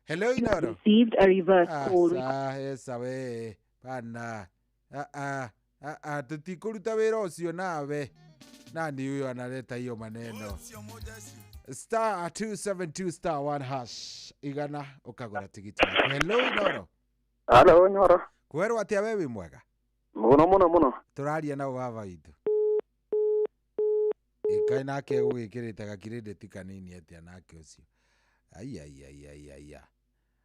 Hello Inoro. Received a reverse call. Aca esa we bana, ah ah ah ah, tutikũruta wĩra ũcio nawe. Nani huyo analeta hiyo maneno? Star 272 star 1 hash igana ũkagũra tigiti waku. Hello Inoro. Halo Nyoro. Kwerwo atĩa we wĩ mwega? Mũno mũno mũno. Tũraria na baba witũ. Ĩkaĩ nake ũgĩkĩrĩte gakirĩndĩti kanini atĩa nake ũcio. Ai ai ai ai ai.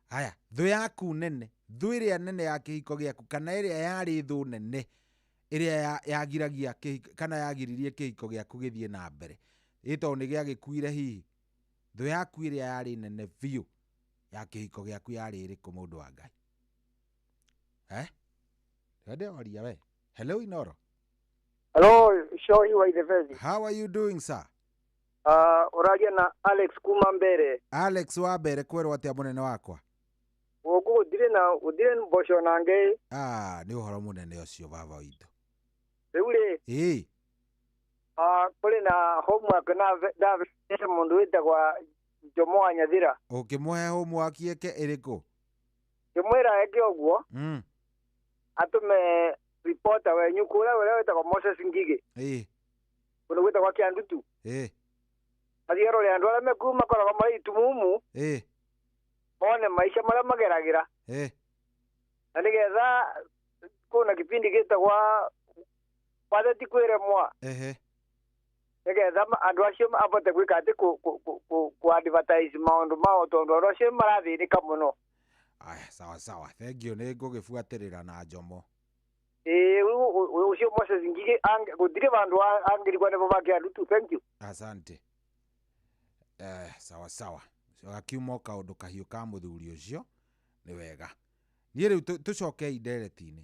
Aya, thũ yaku nene, thũ ĩrĩa nene ya kĩhiko gĩaku kana ĩrĩa yarĩ thũ nene ĩrĩa yagiragia kĩhiko kana yagiririe kĩhiko gĩaku gĩthiĩ na mbere. Ĩ tondũ nĩ gĩagĩkuire hihi. Thũ yaku ĩrĩa yarĩ nene biũ ya kĩhiko gĩaku yarĩ ĩrĩkũ mũndũ wa Ngai? Eh? Ndĩroria we. Hello Inoro. Hello, Shohi wa Ithevezi. How are you doing, sir? Ũraria na Alex kuma Mbere. Alex wa Mbere, kwerwo atĩa mũnene wakwa? Gũkũ gũtirĩ na gũtirĩ mboco na ngei. Ah, nĩ ũhoro mũnene ũcio baba witũ. Rĩu rĩ, Ĩĩ. Kũrĩ na homework na ndavete mũndũ wĩtagwa Jomo wa Nyathira. Ũkĩmũhe homework ĩke ĩrĩkũ? Ngĩmwĩra eke ũguo, atũme reporter wenyu kũrĩa ũrĩa wĩtagwo Moses Ngigĩ. Ĩĩ. Kũndũ gwĩtagwo Kĩandutu. Ĩĩ. Athiĩ arore andũ arĩa mekuu makoragwo marĩ itumumu. Ĩĩ. Mone maica marĩa mageragĩra. Ĩĩ. Na nĩgetha kwĩna kĩbindi gĩtagwa Watheti kwĩremwa. Ehe. Nĩgetha andũ acio abote gwĩka atĩ ku advertise maũndũ mao tondũ andũ acio marathĩnĩka mũno. Aya, sawa sawa. Thank you, nĩ ngũgĩbuatĩrĩra na Jomo. Ĩĩ, ũcio Moses Ngigĩ gũtirĩ vandũ angĩrigwo nĩvo ba Kĩandutu. Thank you. Asante. Sawa sawa. Gakiuma o kaũndũ kahiũ ka mũthuri ũcio nĩ wega. Niĩ rĩu tũcokei ndereti-inĩ.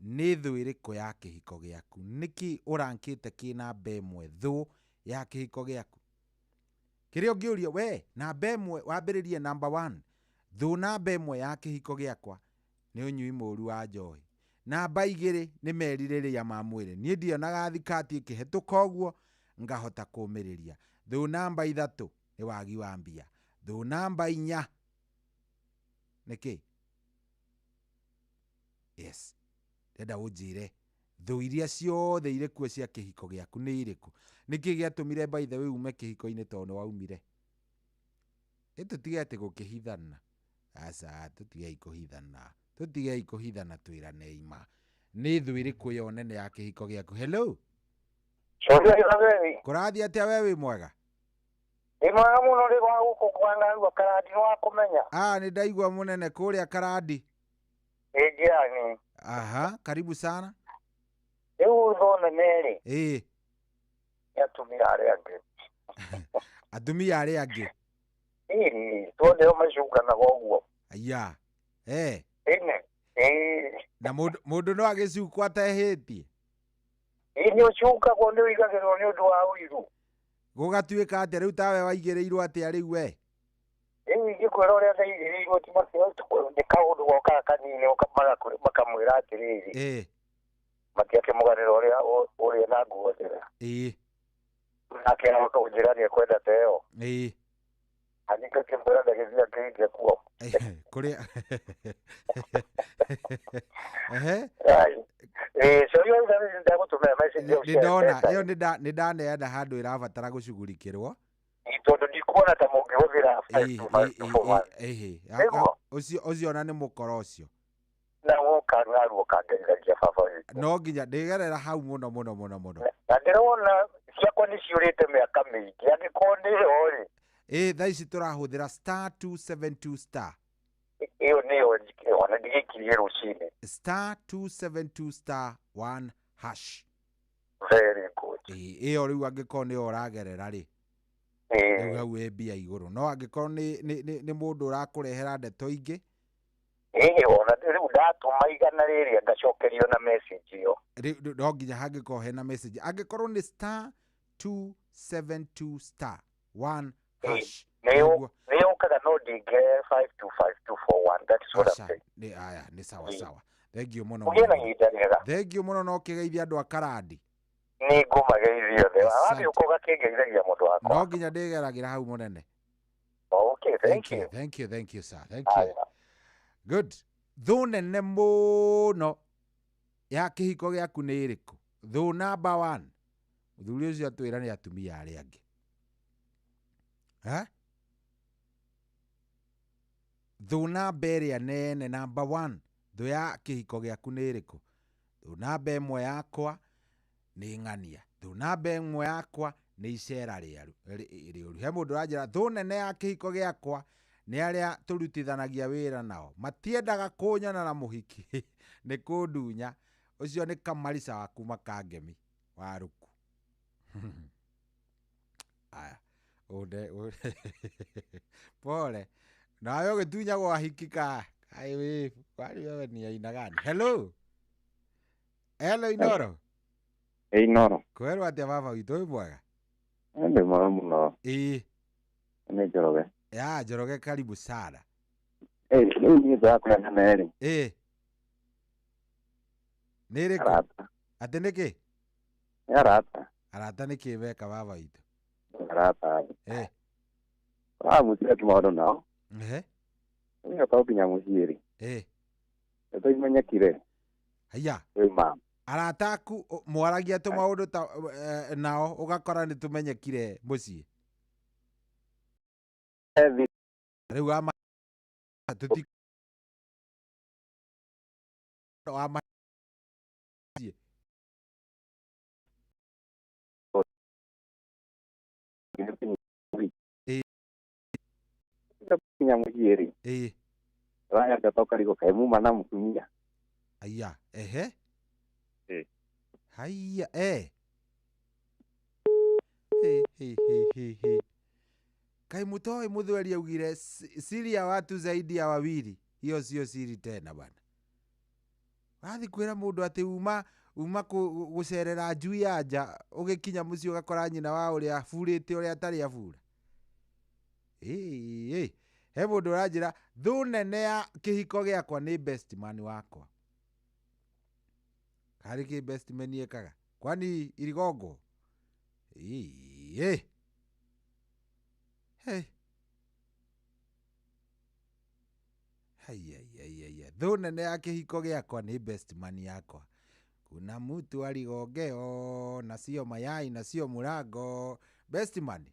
Nĩ thũ ĩrĩkũ ya kĩhiko gĩaku? Nĩkĩ ũrankĩte kĩ namba ĩmwe thũ ya kĩhiko gĩaku? Kĩrĩa ũngĩũria we namba ĩmwe wambĩrĩrie namba 1 thũ namba ĩmwe ya kĩhiko gĩakwa nĩ ũnyui mũru wa njohi. Namba 2 nĩ merirĩria ma mwĩrĩ. Niĩ ndionaga thikati ĩkĩhetũka ũguo ngahota kũmĩrĩria. Thũ namba 3 nĩ wagi wa mbia. Thũ namba 4 nĩkĩ? Yes. Ndenda ũnjĩre thũ iria ciothe irĩ kuo cia kĩhiko gĩaku nĩ irĩkũ? Nĩkĩ gĩatũmire by the way ume kĩhiko-inĩ tondũ nĩ waumire? Ĩ tũtige atĩ gũkĩhithana. Aca, tũtigei kũhithana. Tũtigei kũhithana, twĩranei ma. Nĩ thũ ĩrĩkũ ĩyo nene ya kĩhiko gĩaku? Hello. Kũrathiĩ atĩa we wĩ mwega? Nĩ mwega mũno rĩ wa gũkũ kwa Ngarua Karandi nĩ wakũmenya. Ah, nĩ ndaigua mũnene kũrĩa Karandi. Ĩ njirani. Aha, karibu sana. Rĩu thũ nene rĩ. Ĩĩ. Nĩ atumia arĩa angĩ. Atumia arĩa angĩ. Ĩĩ, tondũ nĩo macunganaga ũguo. Aya. Eh. Ĩne. Ĩĩ. Na mũndũ no agĩcukwo atehĩtie? Ĩĩ, nĩ ũcukagwo nĩ ũigagĩrwo nĩ ũndũ wa ũiru. Gũgatuĩka atĩa rĩu tawe waigĩrĩirwo atĩa rĩu we? Rĩu ingĩkwĩra ũrĩa ndaigĩrĩirwo ti nĩ kaũndũ gokaga kanini makamwĩra atĩrĩrĩ. Ĩĩ. Matiakĩmũganĩra ũrĩa na nguo njega. Ĩĩ. Nake akamũnjĩra nĩekwenda ta ĩyo. Ĩĩ. Anyite kĩmwĩra ndagĩthiĩ akĩhinge kuo. Kũrĩa. Ehe. Ĩĩ, coria ũrĩa ndagũtũmĩra message ĩyo Nĩ ndona ĩyo nĩ ndaneana handũ ĩrabatara gũcugurikĩrwo. Tondũ ndikuona ta mũngĩhũthĩra 525241. Ĩhĩ. Nĩguo. Ũcio ũcio ona nĩ mũkora ũcio. Na woka narua ũkangerithagia Baba witũ. No nginya ndĩgerera hau mũno mũno mũno mũno. Na ndĩrona ciakwa nĩ ciũrĩte mĩaka mĩingĩ, angĩkorwo nĩyo rĩ. Ĩ thaa ici tũrahũthĩra star 272 star. Ĩyo nĩyo ona ndigĩkirie rũcinĩ. Star 272 star 1 hash. Very good. Ĩ ĩyo rĩu angĩkorwo nĩyo ũragerera rĩ, rĩu hau wĩ mbia igũrũ. No angĩkorwo nĩ mũndũ ũrakũrehera ndeto ingĩ, Ĩĩ, ona rĩu ndatũma 100 rĩrĩa ngacokerio na message ĩyo. Rĩu no nginya hangĩkorwo hena message. Angĩkorwo nĩ star 272 star 1 hash. Nĩyo nĩyũkaga no ndinge 525241, that is what I'm Aca, saying. nĩ aya nĩ sawa sawa. Thank you mũno. Ũgĩe na Mũno. ihinda rĩega. Thank you mũno, no ũkĩgeithia andũ a Karandi. Nĩ ngũmageithia othe. Asante. Wathiĩ ũka ũgakĩngeithagia mũndũ wakwa. No nginya ndĩgeragĩra hau mũnene. Okay, thank you. Thank you, thank you sir. Thank you. Good. Thũ nene mũno ya kĩhiko gĩaku nĩ ĩrĩkũ? Thũ number 1. Mũthuri ũcio atwĩra nĩ atumia arĩa angĩ. Ha? Thũ namba ĩrĩa nene, number 1, thũ ya kĩhiko gĩaku nĩ ĩrĩkũ? Thũ namba ĩmwe yakwa nĩ ng'ania. Thũ namba ĩmwe yakwa nĩ icera rĩũru. He mũndũ ũranjĩra thũ nene ya kĩhiko gĩakwa nĩ arĩa tũrutithanagia wĩra nao. Matiendaga kũnyona na mũhiki nĩ kũndunya. Ũcio nĩ Kamarica wa kuma Kangemi wa Ruku. Aya, ũnde pole. Nawe ũgĩtunyagwo ahiki ka kaĩ wĩ kwani wewe ni aina gani? Hello. Hello Inoro. Ĩ Inoro. Kwerwo atĩa baba witũ, wĩ mwega? Ndĩ mwega mũno. Ĩĩ. Nĩ Njoroge. Ya Njoroge, karibu sana. Ĩ rĩu niĩ ndĩrakũrĩa nene rĩ. Ĩĩ. Nĩ ĩrĩkũ? Arata. Atĩ nĩkĩ? Nĩ arata. Arata nĩkĩ meka baba witũ? Arata. Ĩ. Wamũtiga tũmaũndũ nao. Ehe. Rĩu ũtokinya mũciĩ rĩ. Ĩ. Ndeto imenyekire. Haiya. Wĩ mama. Arata aku mwaragia tũmaũndũ ta nao ũgakora nĩ tũmenyekire mũciĩ. Rĩu ama tũti ama mũciĩ. Ĩ. Kinya mũciĩ rĩ. Ĩ. Ũranyamba ũkarigwo kaĩ muma na mũtumia. Aya, ehe. Ĩ. Haiya, eh. He, he, he, he, he. Kai mutoi muthweri augire siri ya watu zaidi ya wawili. Hiyo sio siri tena bana. Wathi kwira mundu ati uma gucerera njui ya nja, ugikinya mucii ugakora nyina wa uria aburite uria atari abura. Ĩ, he mundu uranjira thũ nene ya kĩhiko gĩakwa nĩ best man wakwa. Harĩ kĩ best man ekaga? Kwani irigongo? Ĩ. Hey. Haiya, haiya. Thũ nene ya kĩhiko gĩakwa nĩ best man yakwa. Kuna mtu aligongeo na sio mayai na sio murango. Best man.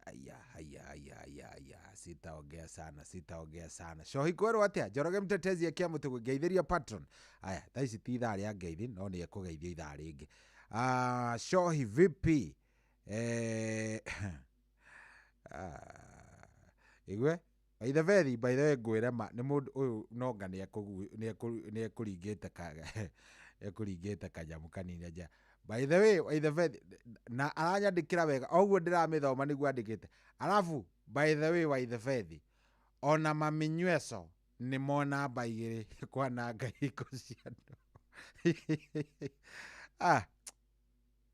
Aya, aya, aya, aya, aya. Sitaongea sana, sitaongea sana. Shohi kwerwo atia? Njoroge mtetezi akia mũtũgũ ngeithĩria patron. Aya, thaa ici ti ithaa rĩa ngeithi, no nĩ ekũgeithio ithaa rĩngĩ. Shohi vipi? Igwe? By the way, by the way, ngwĩre ma, nĩ mũndũ ũyũ no nga nĩ ekũringĩte ka, ekũringĩte kanyamũ kanini nja. By the way, by the way, na aranyandĩkĩra wega, o ũguo ndĩramĩthoma nĩguo andĩkĩte. Alafu, by the way, by the way, ona maminyweco nĩ mo namba igĩrĩ kwananga ihiko cia andũ.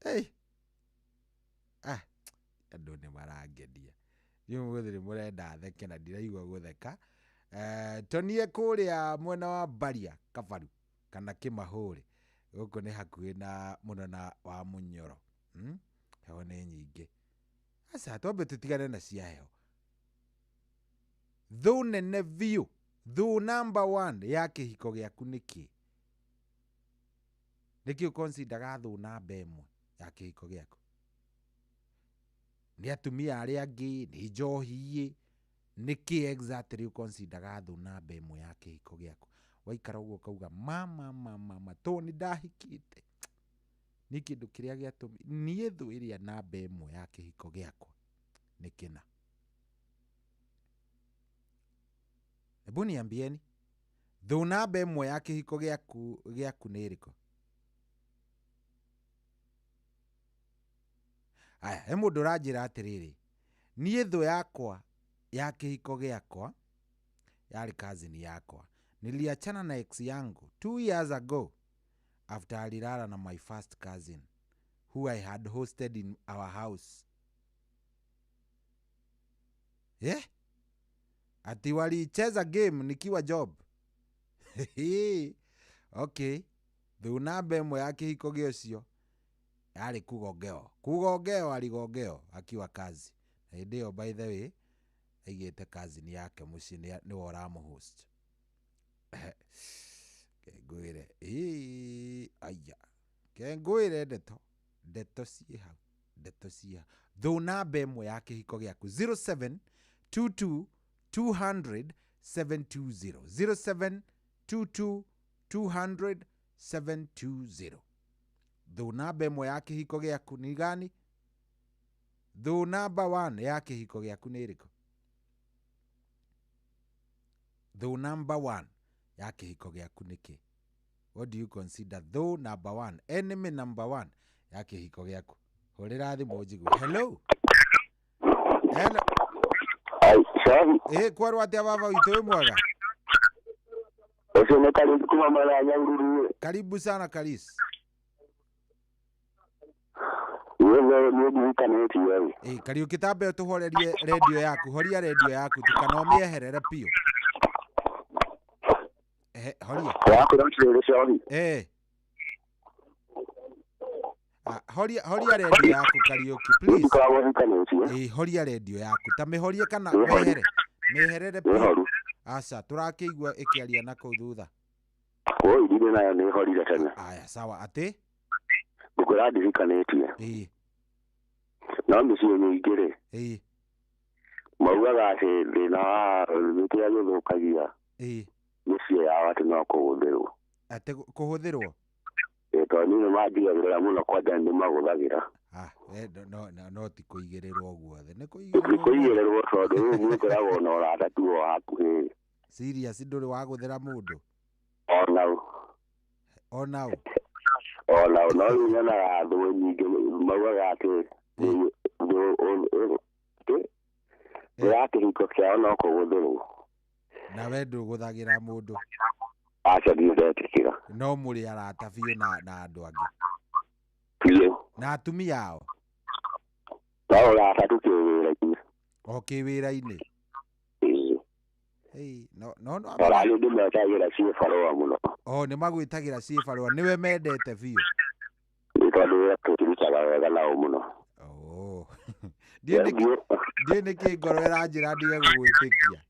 Hey. Andũ nĩ marangenia. Inyuĩ mũthĩ nĩ mũrenda theke na ndiraigua gũtheka. Tonie kũrĩa mwena wa Baria Kabaru kana Kĩmahũrĩ. Gũkũ nĩ hakuhĩ na mũno na wa Mũnyoro. Heho nĩ nyingĩ. Aca twambe tũtigane na cia heho. Thũ nene biũ, thũ number 1 ya kĩhiko gĩaku nĩ kĩ? Nĩkĩ ũconsideraga thũ namba ĩmwe ya kĩhiko gĩaku? Nĩ atumia arĩa angĩ, nĩ njohi, nĩ kĩ exactly ũconsideraga thũ namba ĩmwe ya kĩhiko gĩaku? Waikara ũguo ũkauga mama mama to nĩ ndahikĩte. Nĩ kĩndũ kĩrĩa gĩatũmi niĩ thũ ĩrĩa namba ĩmwe ya kĩhiko gĩakwa nĩ kĩna. Hebu niambieni, thũ namba ĩmwe ya kĩhiko gĩaku nĩ ĩrĩkũ? Aya, he mũndũ ũranjĩra atĩrĩrĩ, niĩ thũ yakwa ya kĩhiko gĩakwa yarĩ cousin yakwa. Niliachana na ex yangu 2 years ago after alilala na my first cousin who I had hosted in our house. Yeah? Ati walicheza game nikiwa job. Okay. Thũ namba ĩmwe ya kĩhiko gĩa ũcio yarĩ kugongeo. Kugongeo aligongeo akiwa kazi. Na hĩndĩ ĩyo by the way aigĩte cousin yake mũciĩ nĩwe ũramũhost. Kengwĩre aya kengwĩre ndeto ciĩ hau, ndeto ciĩ hau. Thũ namba ĩmwe ya kĩhiko gĩaku 0722 200 720 0722 200 720. Thũ namba ĩmwe ya kĩhiko gĩaku nĩ gani? Thũ namba 1 ya kĩhiko gĩaku nĩ ĩrĩkũ? Thũ namba 1 ya kĩhiko gĩaku nĩ kĩ? What do you consider thũ number 1, enemy number 1 ya kĩhiko gĩaku? Hũrĩra thimũ njigue. Hello. Hello. Kwerwo atĩa baba witũ, wĩ mwega? Ũcio nĩ Kariuki kuma mwena wa Nyahururu. Karibu sana Karis. Niĩ ndirikanĩtie. Kariuki, tambe ũtũhorerie redio yaku, horia redio yaku tu kana ũmĩeherere biũ. Horia. Wakwĩra atĩrĩrĩ Cohi. Horia redio yaku Kariuki, please. Nĩngũkoragwo hikanĩtie. Horia redio yaku, ta mĩhorie kana wehere. Mĩeherere biũ. Aca, tũrakĩigua ĩkĩaria na kũu thutha. Oi, ndirĩ nayo, nĩ horire tene. Aya, sawa, atĩ? Ngũkwĩra ndirikanĩtie. No mĩciĩ mĩingĩ rĩ, maugaga atĩ thĩna wa kĩrĩa gĩthũkagia mĩciĩ yao atĩ no kũhũthĩrwo. Atĩ kũhũthĩrwo? Tondũ niĩ nĩmanjigagĩrĩra mũno, kwanja nĩmagũthagĩra. No ti kũigĩrĩrwo guothe. Nĩ kũigĩrĩrwo tondũ rĩu niĩ ngoragwo na ũrata tu o hakuhĩ. Serious, ndũrĩ wagũthĩra mũndũ? Onau. Onau? Onau, no rĩu nyonaga thũ nyingĩ maugaga atĩ thũ ya kĩhiko kĩao no kũhũthĩrwo. Na we ndũgũthagĩra mũndũ? Aca, ndirĩ ndetĩkĩra. No mũrĩ arata biũ na andũ angĩ? Biũ. Na atumia ao? No ũrata tu kĩwĩra-inĩ. O kĩwĩra-inĩ? No Ona niĩ ndĩmetagĩra ciĩbarũa mũno. O nĩmagwĩtagĩra ciĩbarũa, nĩwe mendete biũ? Nĩ tondũ wĩra tũrutaga wega nao mũno. Ndiĩ nĩkĩ ngoro ĩranjĩra ndige gũgwĩtĩkia.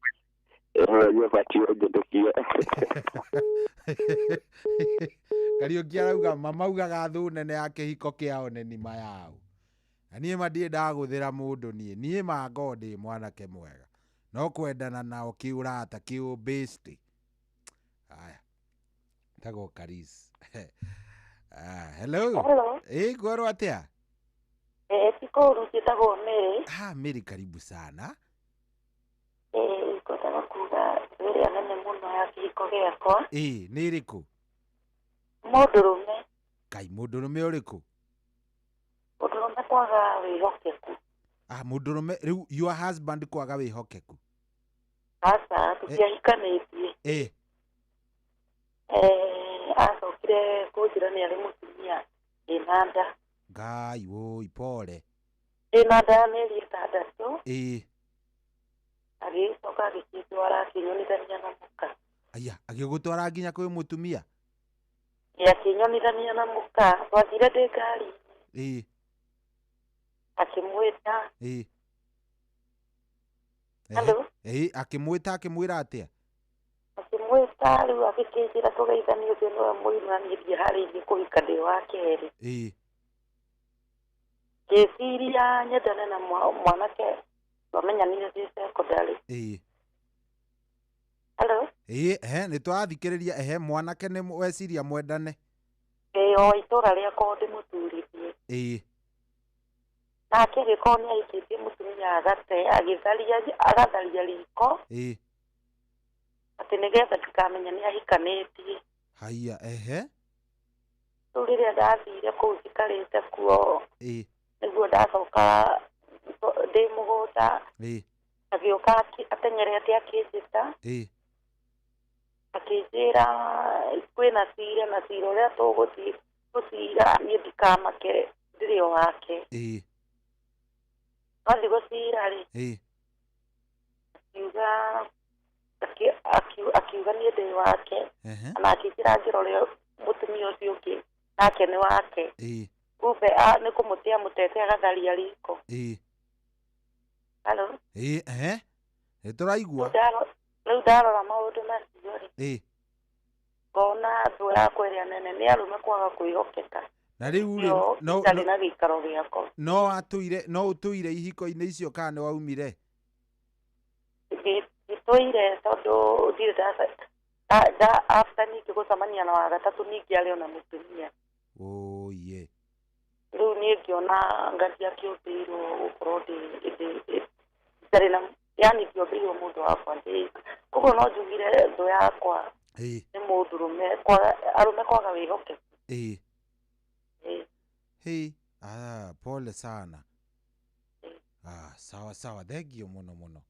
Nĩ ũbatiĩ ũnjĩtĩkie. Kariuki arauga mamaugaga thũ nene ya kĩhiko kĩao nĩ nima yao. Na niĩ ma ndirĩ ndagũthĩra mũndũ niĩ. Niĩ ma ngorwo ndĩ mwanake mwega. No kwendana nao kĩũrata kĩũbĩsti. Aya. Tagwo Karis. Hello. Hello. Kwerwo atĩa? Ti kũũru, njĩtagwo Mary. Mary, karibu sana. Ngwendaga kuga ĩrĩa nene mũno ya kĩhiko gĩakwa. Nĩ ĩrĩkũ? Mũndũrũme. Kai, mũndũrũme ũrĩkũ? Mũndũrũme kwaga wĩhokeku. Mũndũrũme rĩu your husband kwaga wĩhokeku? Aca, tũtiahikanĩtie. Acokire kũnjĩra nĩ arĩ mũtumia ĩna nda. Ngai woi, pole. Ĩna nda ya mĩeri ĩtandatũ. Agĩcoka agĩkĩndwara akĩnyonithania na mũka. Aya, agĩgũtwara nginya kwĩ mũtumia? Akĩnyonithania na mũka, twathire ndĩ ngari. Akĩmwĩta. Hello? Akĩmwĩta, akĩmwĩra atĩa? Akĩmwĩta rĩu agĩkĩnjĩra tũgeithanie, ũcio nĩwe mũirũ na niĩ ndiĩharĩirie kũhika ndĩ wa kerĩ. Ngĩciria nyendane na mwanake twamenyanire ndĩ secondary. Hello? Ĩĩ, ehe, nĩ tũrathikĩrĩria. Ehe, mwanake nĩ weciria mwendane. Ĩĩ, o itũra rĩakwa ndĩmũturithie. Nake agĩkorwo nĩ ahikĩtie mũtumia agate agĩtharia agatharia riko atĩ nĩgetha ndikamenya nĩ ahikanĩtie. Haiya, ehe. Rĩu rĩrĩa ndathire kũu njikarĩte kuo nĩguo ndacoka ndĩ mũgũnda agĩũka ateng'erete akĩnjĩta akĩnjĩra kwĩna cira na cira ũrĩa tũgũthiĩ gũcira niĩ ndikamake ndĩrĩ o wake. Twathiĩ gũcira rĩ akiuga akiuga niĩ ndĩ wake na akĩnjĩra ngĩrore mũtumia ũcio ũngĩ nake nĩ wake. Kumbe nĩ kũmũtea mũtete agatharia riko. Halo. Ĩĩ, ehe, nĩ tũraigua. Rĩu ndarora maũndũ macio rĩ ngona thũ yakwa ĩrĩa nene nĩ arũme kwaga kwĩhokeka. Na rĩu rĩ no itarĩ na gĩikaro gĩakwa. No atũire no ũtũire ihiko-inĩ icio kana nĩ waumire? Nditũire tondũ ndirĩ nda after ningĩ gũcemania na wa gatatũ ningĩ arĩ ona mũtumia. Oye. Rĩu niĩ ngĩona nga ndiakĩũmbĩirwo gũkorwo ndĩ itarĩ na yani ndiombĩirwo mũndũ wakwa ndĩ koguo no njugire thũ yakwa nĩ mũndũrũme kwaga arũme kwaga wĩhokeku. Hey, ah, pole sana. Ah, sawa sawa, thengio mũno mũno.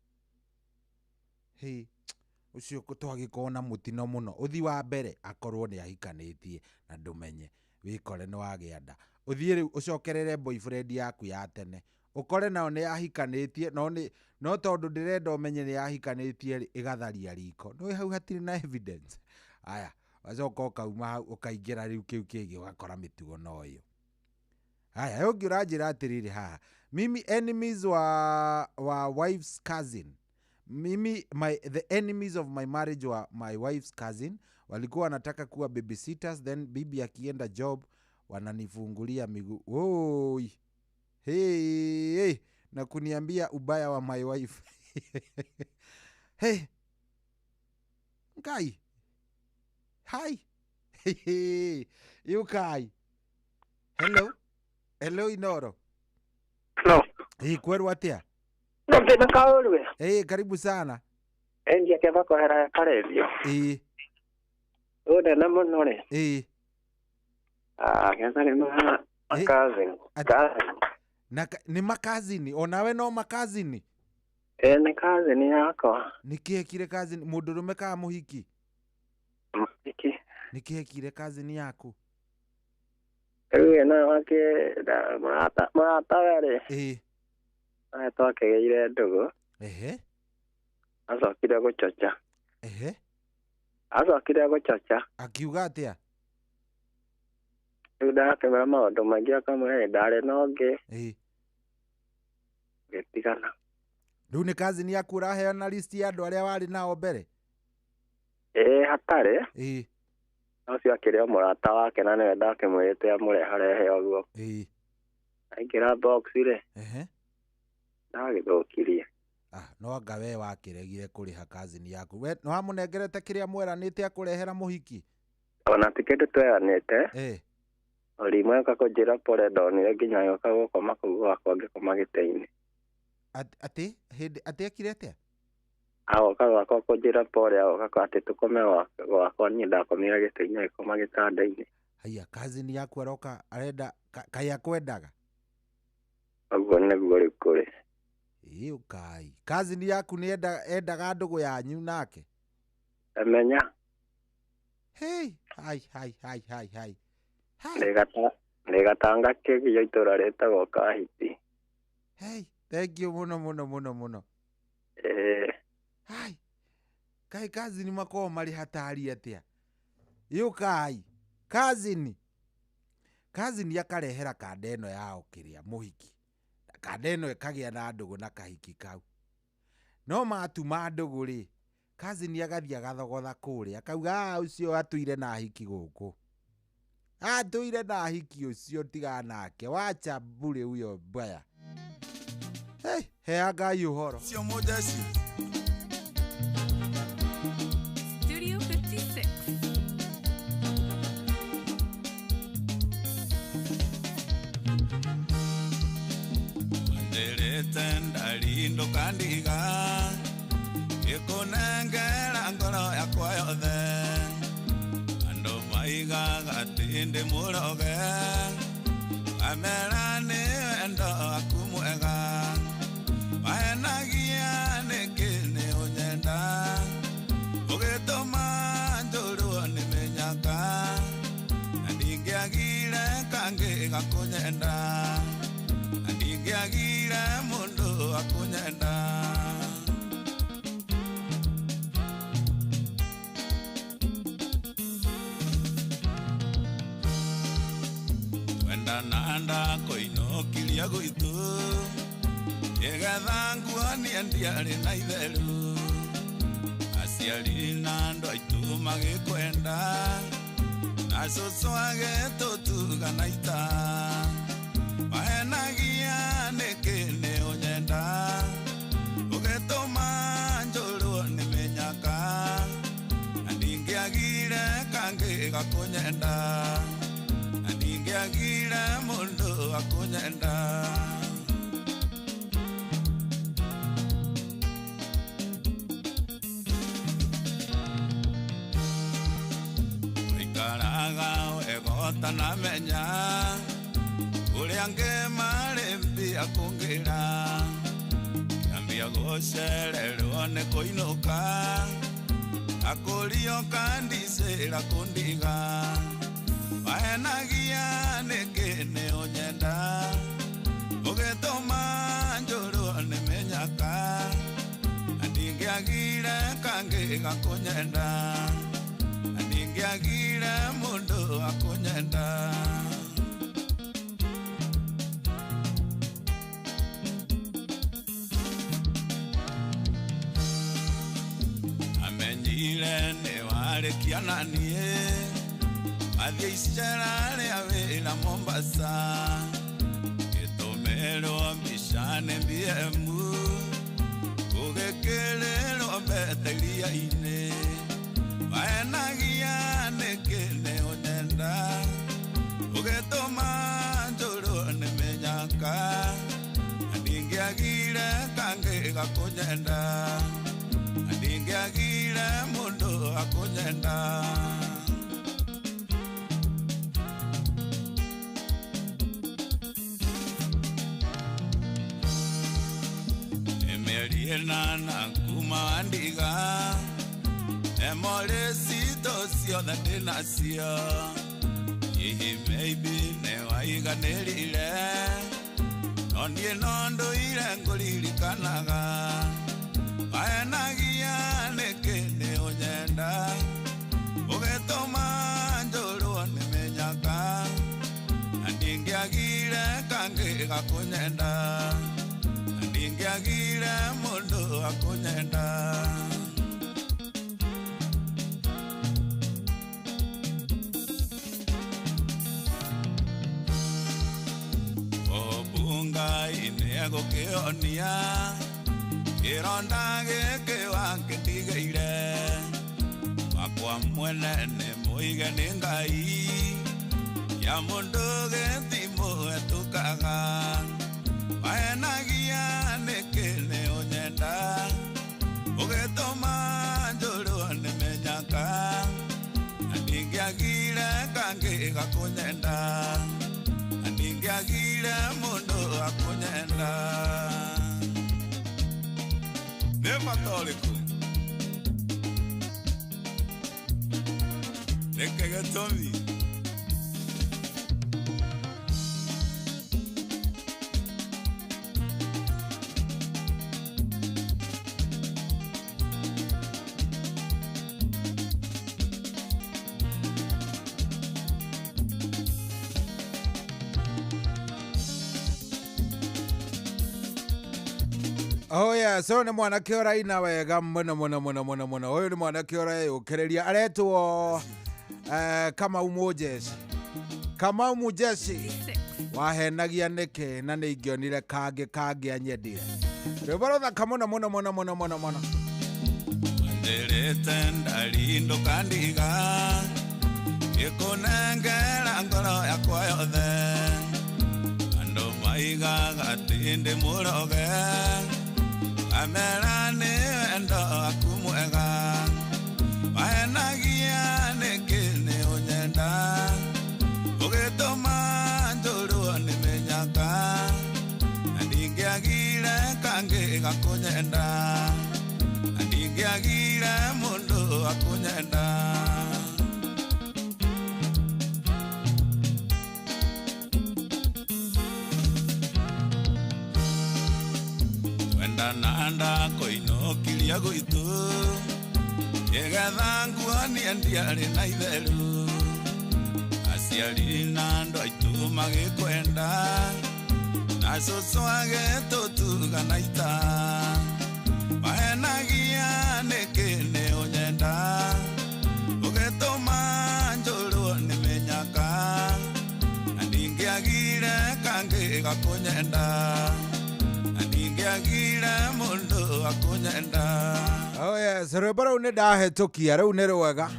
Hey, ũcio twagĩkorwo na mũtino mũno. Ũthi wa mbere akorwo nĩ ahikanĩtie na ndũmenye wĩkore nĩ wagĩa nda. Ũthiĩ rĩu ũcokerere boyfriend yaku ya tene ũkore nao nĩ ahikanĩtie no nĩ no tondũ ndĩrenda ũmenye nĩ ahikanĩtie rĩ ĩgatharia riko. Nĩũĩ hau hatirĩ na evidence. Aya, wacoka ũkauma hau ũkaingĩra rĩu kĩu kĩngĩ ũgakora mĩtugo no ĩyo. Haya, ũngĩ ũranjĩra atĩrĩrĩ haha, mimi enemies wa wife's cousin. Mimi the enemies of my marriage were my wife's cousin. Walikuwa wanataka kuwa babysitters, then bibi akienda job wananifungulia miguu. Oi. Hey, hey, na kuniambia ubaya wa my wife. Hey. Ngai. Hi. Hey, you kai. Hello. Hello Inoro. Hello. Hey, kwerwo atia? Ndina kaurwe. Hey, karibu sana. Endia keva kohera karedio. Eh. Ode na muno ri. Eh. Ah, ketha ni ma cousin. Cousin. Na ni makazini, onawe no makazini. Eh, ni cousin yakwa. Niki ekire cousin mundurume ka muhiki? Muhiki. Niki ekire cousin yaku? Rĩu na wake mũratawe rĩ. Aya twakĩgĩire ndũgũ. Ehe. Acokire gũchocha. Ehe. Acokire gũchocha. Akiuga atĩa? Rĩu ndakĩmwĩra maũndũ maingĩ akamwĩra ndarĩ na ũngĩ. Gĩtigana. Rĩu nĩ cousin yaku ũraheana list ya andũ arĩa warĩ nao mbere? Ĩĩ hatarĩ. Ũcio akĩrĩ o mũrata wake na nĩwe ndakĩmwĩrĩte amũreharehe ũguo. Aingĩra box rĩ. Ndagĩthũkirie. Ah, no anga we wakĩregire kũrĩha cousin yaku. We nĩ wamũnengerete kĩrĩa mweranĩte akũrehera mũhiki? Ona ti kĩndũ tweranĩte. Ũrimwe oka kũnjĩra pole ndonire nginya agĩũka gũkoma kũu gwakwa ngĩkoma gĩtĩ-inĩ. Atĩ hĩndĩ atĩ ekire atĩa? Agoka gwakwa kũnjĩra pole agoka atĩ tũkome gwakwa niĩ ndakomire gĩtĩ-inĩ agĩkoma gĩtanda-inĩ. Haiya, cousin yaku aroka arenda kaĩ akwendaga? Ũguo nĩguo rĩu kũrĩ. Ĩĩ ũkai. Cousin yaku nĩ endaga ndũgũ yanyu nake? Emenya. Hey, hai hai hai hai hai. Ndĩgatanga kĩgio itũra rĩtagwo Kahiti. Hey, thank you mũno mũno mũno mũno. Hai. Kai cousin makoragwo marĩ hatari atĩa? Yũkai. Cousin. Cousin akarehera kanda ĩno yao kĩrĩa mũhiki. Kanda ĩno ĩkagĩa na ndũgũ na kahiki kau. No matuma ndũgũ rĩ, cousin agathiĩ agathogotha kũrĩa akauga ũcio atũire na hiki gũkũ. Atũire na hiki ũcio tigana nake wacha bure huyo mbaya. Hey, hea Ngai ũhoro. Sio modesi. Ndũkandiga Ngĩkũnengera ngoro yakwa yothe Andũ maigaga atĩ ndĩ mũroge Ngamera nĩ wendo waku mwega Wahenagia nĩkĩ nĩ ũnyenda Ũgĩtũma njũrwo nĩ mĩnyaka Na ndingĩagire kangĩ gakũnyenda Na ndingĩagire mũndũ akũnyenda Twendana ndakoinũkiria gwitũ Nĩgetha nguonie ndiarĩ na itheru Aciari na andũ aitũ magĩkwenda Na cũcũ agĩtũtuga na ita Wahenagia nĩkĩ nĩ ũnyenda Ũgĩtũma njũrwo nĩ mĩnyaka Na ndingĩagire kangĩ gakũnyenda Na ndingĩagire mũndũ akũnyenda Waikaraga wega ũtanamenya Ũrĩa angĩ marĩ mbia kũngĩra Kĩambia gũcererwo nĩ kũinũka Akũrio kandicĩra kũndiga Wahenagia nĩkĩ nĩ ũnyenda Ũgĩtũma njũrwo nĩ mĩnyaka Na ndingĩagire kangĩ gakũnyenda Na ndingĩagire mũndũ akũnyenda Amenyire nĩ warĩkia na niĩ Athiĩ icera rĩa wĩra Mombasa Gĩtũmĩrwo mbica nĩ BM Gũgĩkĩrĩrwo mbete iria-inĩ Wahenagia nĩkĩ nĩ ũnyenda Ũgĩtũma njũrwo nĩ mĩnyaka Na ndingĩagire kangĩ gakũnyenda Na ndingĩagire mũndũ akũnyenda Mĩeri ĩnana kuma wandiga Emorĩ citũ ciothe ndĩnacio Hihi maybe nĩ waiganĩrire No niĩ no ndũire ngũririkanaga Wahenagia nĩkĩ nĩ ũnyenda Ũgĩtũma njũrwo nĩ mĩnyaka Na ndingĩagire kangĩ gakũnyenda Na ndingĩagire mũndũ akũnyenda Obungai nĩ egũkĩonia Kĩronda gĩkĩ wakĩndigĩire Wakwa mwene nĩ mũige nĩ Ngai Ya mũndũ gĩtimũhetũkaga Wahenagia nĩkĩ nĩ ũnyenda Ũgĩtũma njũrwo nĩ mĩnyaka Na ndingĩagire kangĩ gakũnyenda Na ndingĩagire mũndũ akũnyenda Nĩ bata ũrĩkũ Nĩkĩ gĩtũmi Oh yeah, so nĩ mwanake ũraina wega mũno mũno mũno mũno mũno. Ũyũ nĩ mwanake ũreyũkĩrĩria aretwo Kamau Mũjeshi. Kamau Mũjeshi wahenagia nĩkĩ na nĩ ingĩonire kangĩ kangĩ anyendire. Rwĩmbo rũthaka mũno mũno mũno mũno mũno mũno. Wanjĩrĩte ndari ndũkandiga Ngĩkũnengera ngoro yakwa yothe Andũ maigaga atĩ ndĩ mũroge Ngamera nĩ wendo waku mwega Wahenagia nĩkĩ nĩ ũnyenda Ũgĩtũma njũrwo nĩ mĩnyaka Na ndingĩagire kangĩ gakũnyenda Na ndingĩagire mũndũ akũnyenda Wendana ndakoinũkiria gwitũ Nĩgetha nguonie ndiarĩ na itheru Aciari na andũ aitũ magĩkwenda Na cũcũ agĩtũtuga na ita Mahenagia nĩkĩ nĩ ũnyenda Ũgĩtũma njũrwo nĩ mĩnyaka Na ndingĩagire kangĩ gakũnyenda Na ndingĩagire mũndũ akũnyenda. Oh yes, rwĩmbo rũu nĩ ndahĩtũkia, rũu nĩ rwega.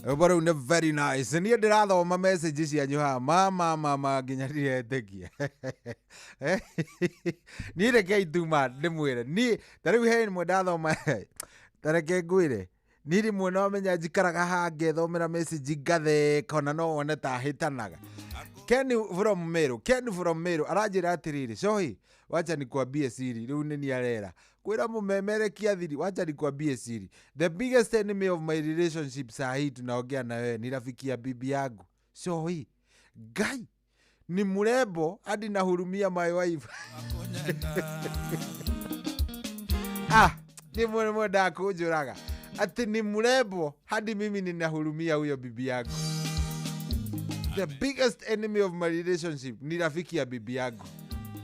Rwĩmbo rũu nĩ very nice. Niĩ ndĩrathoma message cianyu haha mama mama nginya ndiretĩkia. Niĩ rekei tu ma ndĩmwĩre. Niĩ ta rĩu he rĩmwe ndathoma ta reke ngwĩre. Niĩ rĩmwe no menya njikaraga haha ngethomera message ngatheka ona no wone ta hĩtanaga. Ken from Meru, Ken from Meru aranjĩra atĩrĩrĩ, Cohi, wacha nikwambie siri, rĩu nĩ niĩ arera. Kwĩra mũmemerekia thiri, wacha nikwambie siri. The biggest enemy of my relationship saa hii tunaongea na wewe ni rafiki ya bibi yangu. Cohi, Ngai ni mrembo hadi nahurumia my wife. Ah, ni mrembo ndakũnjũraga. Ati ni mrembo hadi mimi ninahurumia huyo bibi yangu. The biggest enemy of my relationship ni rafiki ya bibi yangu.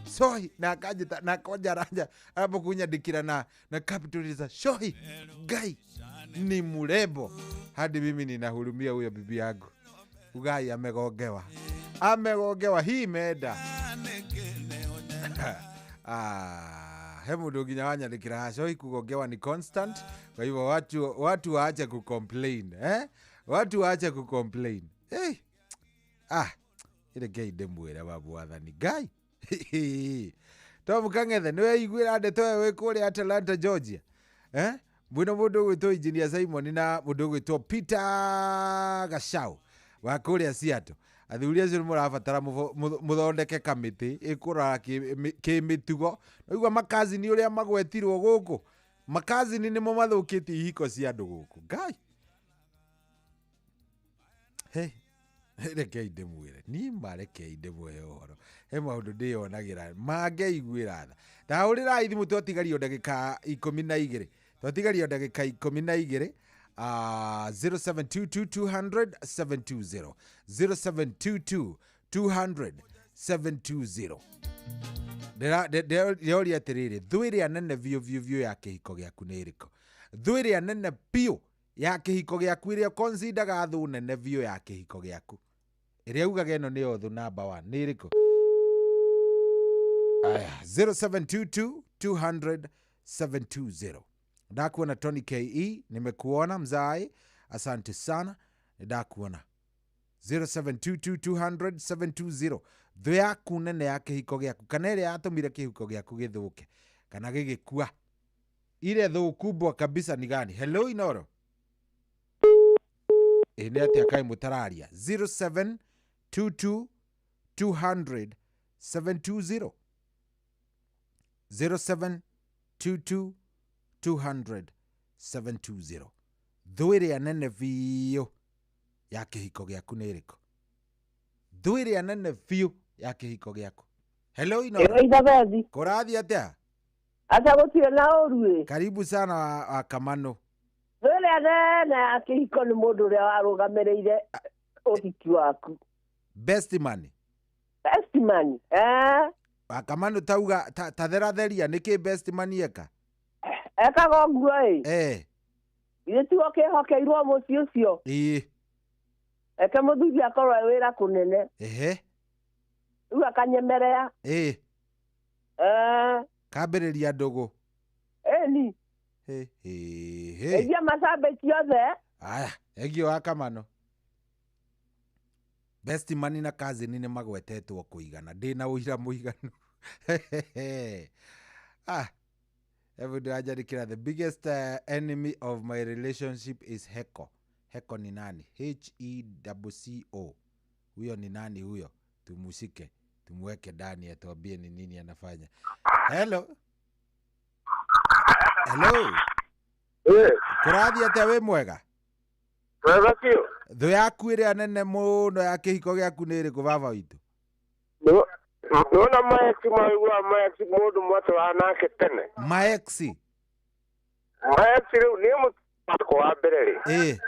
Sohi na akajita na konja ranja hapo kunyandikira na capitaliza Sohi Ngai ni mrembo hadi mimi ninahurumia huyo bibi yangu. Ugai amegongewa. Amegongewa hii imeenda. Ah, he mundu nginya wanyandikira Sohi kugongewa ni constant. Kwa hivyo watu waache kucomplain, eh? Watu waache kucomplain. Eh. Ah, ile ngai ndĩmwĩre babu wathani Ngai. Tom Kang'ethe nĩ weiguĩra ndeto ĩyo wĩ kũrĩa Atlanta Georgia, eh? Mwĩna mũndũ ũgwĩtwo Engineer Simon na mũndũ ũgwĩtwo Peter Gachau wa kũrĩa Seattle. Athuri acio nĩ mũrabatara mũthondeke kamĩtĩ ĩkũrora kĩmĩtugo. Waigua makazini ũrĩa magwetirwo gũkũ, makazini nĩmo mathũkĩtie ihiko cia andũ gũkũ. Ngai. Hey. Rekei ndĩmwĩre niĩ ma rekei ndĩmũhe ũhoro he maũndũ ndĩyonagĩra mangeiguĩra tha. Ndahũrĩrai thimũ twatigario ndagĩka 12 twatigario ndagĩka 12 0722 200 720 0722 200 720. Ndĩroria atĩrĩrĩ, thũ ĩrĩa nene biũ biũ biũ ya kĩhiko gĩaku nĩ ĩrĩkũ? Thũ ĩrĩa nene biũ ya kĩhiko gĩaku ĩrĩa consideraga thũ nene biũ ya kĩhiko gĩaku ĩrĩa ugaga ĩno nĩyo thũ number 1 nĩ ĩrĩkũ? Aya, 0722 200 720. Ndakuona Tony KE, nimekuona mzai, asante sana, ndakuona 0722 200 720. Thũ yaku nene ya kĩhiko gĩaku kana ĩrĩa yatũmire kĩhiko gĩaku gĩthũke kana gĩgĩkua, ile thũ kubwa kabisa ni gani? Hello Inoro. Ĩ nĩ atĩa kaĩ mũtararia? 0722 200 720 0722 200 720. Thũ ĩrĩa nene biũ ya kĩhiko gĩaku nĩ ĩrĩkũ? Thũ ĩrĩa nene biũ ya kĩhiko gĩaku. Hello Inoro. Ĩno Kũrathiĩ atĩa? Acha gũtirĩ na ũru ĩ. Karibu sana wa Kamano. Thũ ĩrĩa nene ya kĩhiko nĩ mũndũ ũrĩa warũgamĩrĩire ũhiki waku. Best man. Best man. Eh? Wa Kamano tauga tatheratheria nĩkĩ best man eka? Ekaga ũguo ĩ. Eh. Githĩ tiwe ũkĩhokeirwo mũciĩ ũcio? Ĩĩ. Eke mũthuri akorwo e wĩra kũnene. Ehe. Rĩu akanyemerea. Ĩĩ. Eh. Kambĩrĩria ndũgũ. Ĩni. He he he. Egia macambĩki othe. Aya, egio wa Kamano. Best man na cousin nĩ magwetetwo kũigana. Ndĩna ũira mũiganu. Ah. He mũndũ wanjandĩkĩra, "The biggest enemy of my relationship is Heko." Heko ni nani? Hecco. Huyo ni nani huyo? Tumushike, tumweke ndani, atuambie ni nini anafanya. Hello, hello. Kũrathiĩ atĩa? Wĩ mwega? Wega biũ. Thũ yaku ĩrĩa nene mũno ya kĩhiko gĩaku nĩ ĩrĩkũ, baba witũ? Nona maex, maigua maex, mũndũ mwatũraga nake tene. Maex? Maex rĩu niĩ mũtako wa mbere rĩ,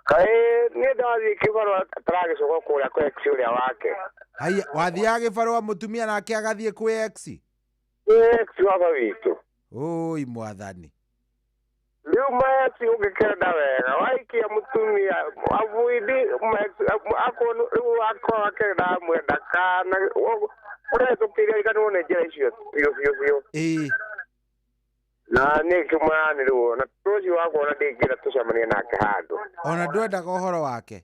kaĩ niĩ ndathiĩ kĩbarũa taragĩcoka kũrĩa kwa ex ũrĩa wake. Haya, wathiaga gĩbarũa mũtumia nake agathiĩ kwĩ ex? Kwĩ ex baba witũ. Ũi mwathani. Rĩu maex ũngĩkenda wega waikia mũtumia avoid maex, akorwo rĩu akorwo akĩenda amwenda kana ũretũkĩria riganĩrwo nĩ njĩra icio biũ biũ biũ. Na nĩ kĩmwani rĩu na ũcio wakwa ona ndingĩenda tũcemanie nake handũ. Ona ndwendaga ũhoro wake?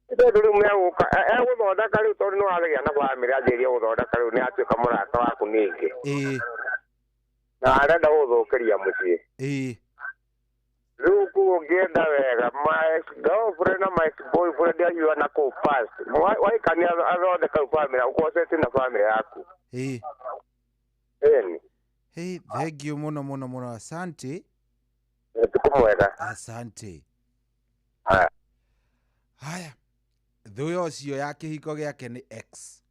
Tondũ rĩu megũka egũthondeka rĩu, tondũ nĩ wagĩa na bamĩrĩ anjĩrĩrie gũthondeka rĩu nĩ atuĩka mũrata waku ningĩ. Na arenda gũthũkĩria mũciĩ. Rĩu kuo ũngĩenda wega my ex girlfriend na my ex boyfriend acio na kũu past waikania athondeka rĩu bamĩrĩ ũkocete na bamĩrĩ yaku. Ĩni. Hey, thank you mũno mũno mũno, asante. Ũtukũ mwega. Asante. Haya, thũ ũcio ya kĩhiko gĩake nĩ ex.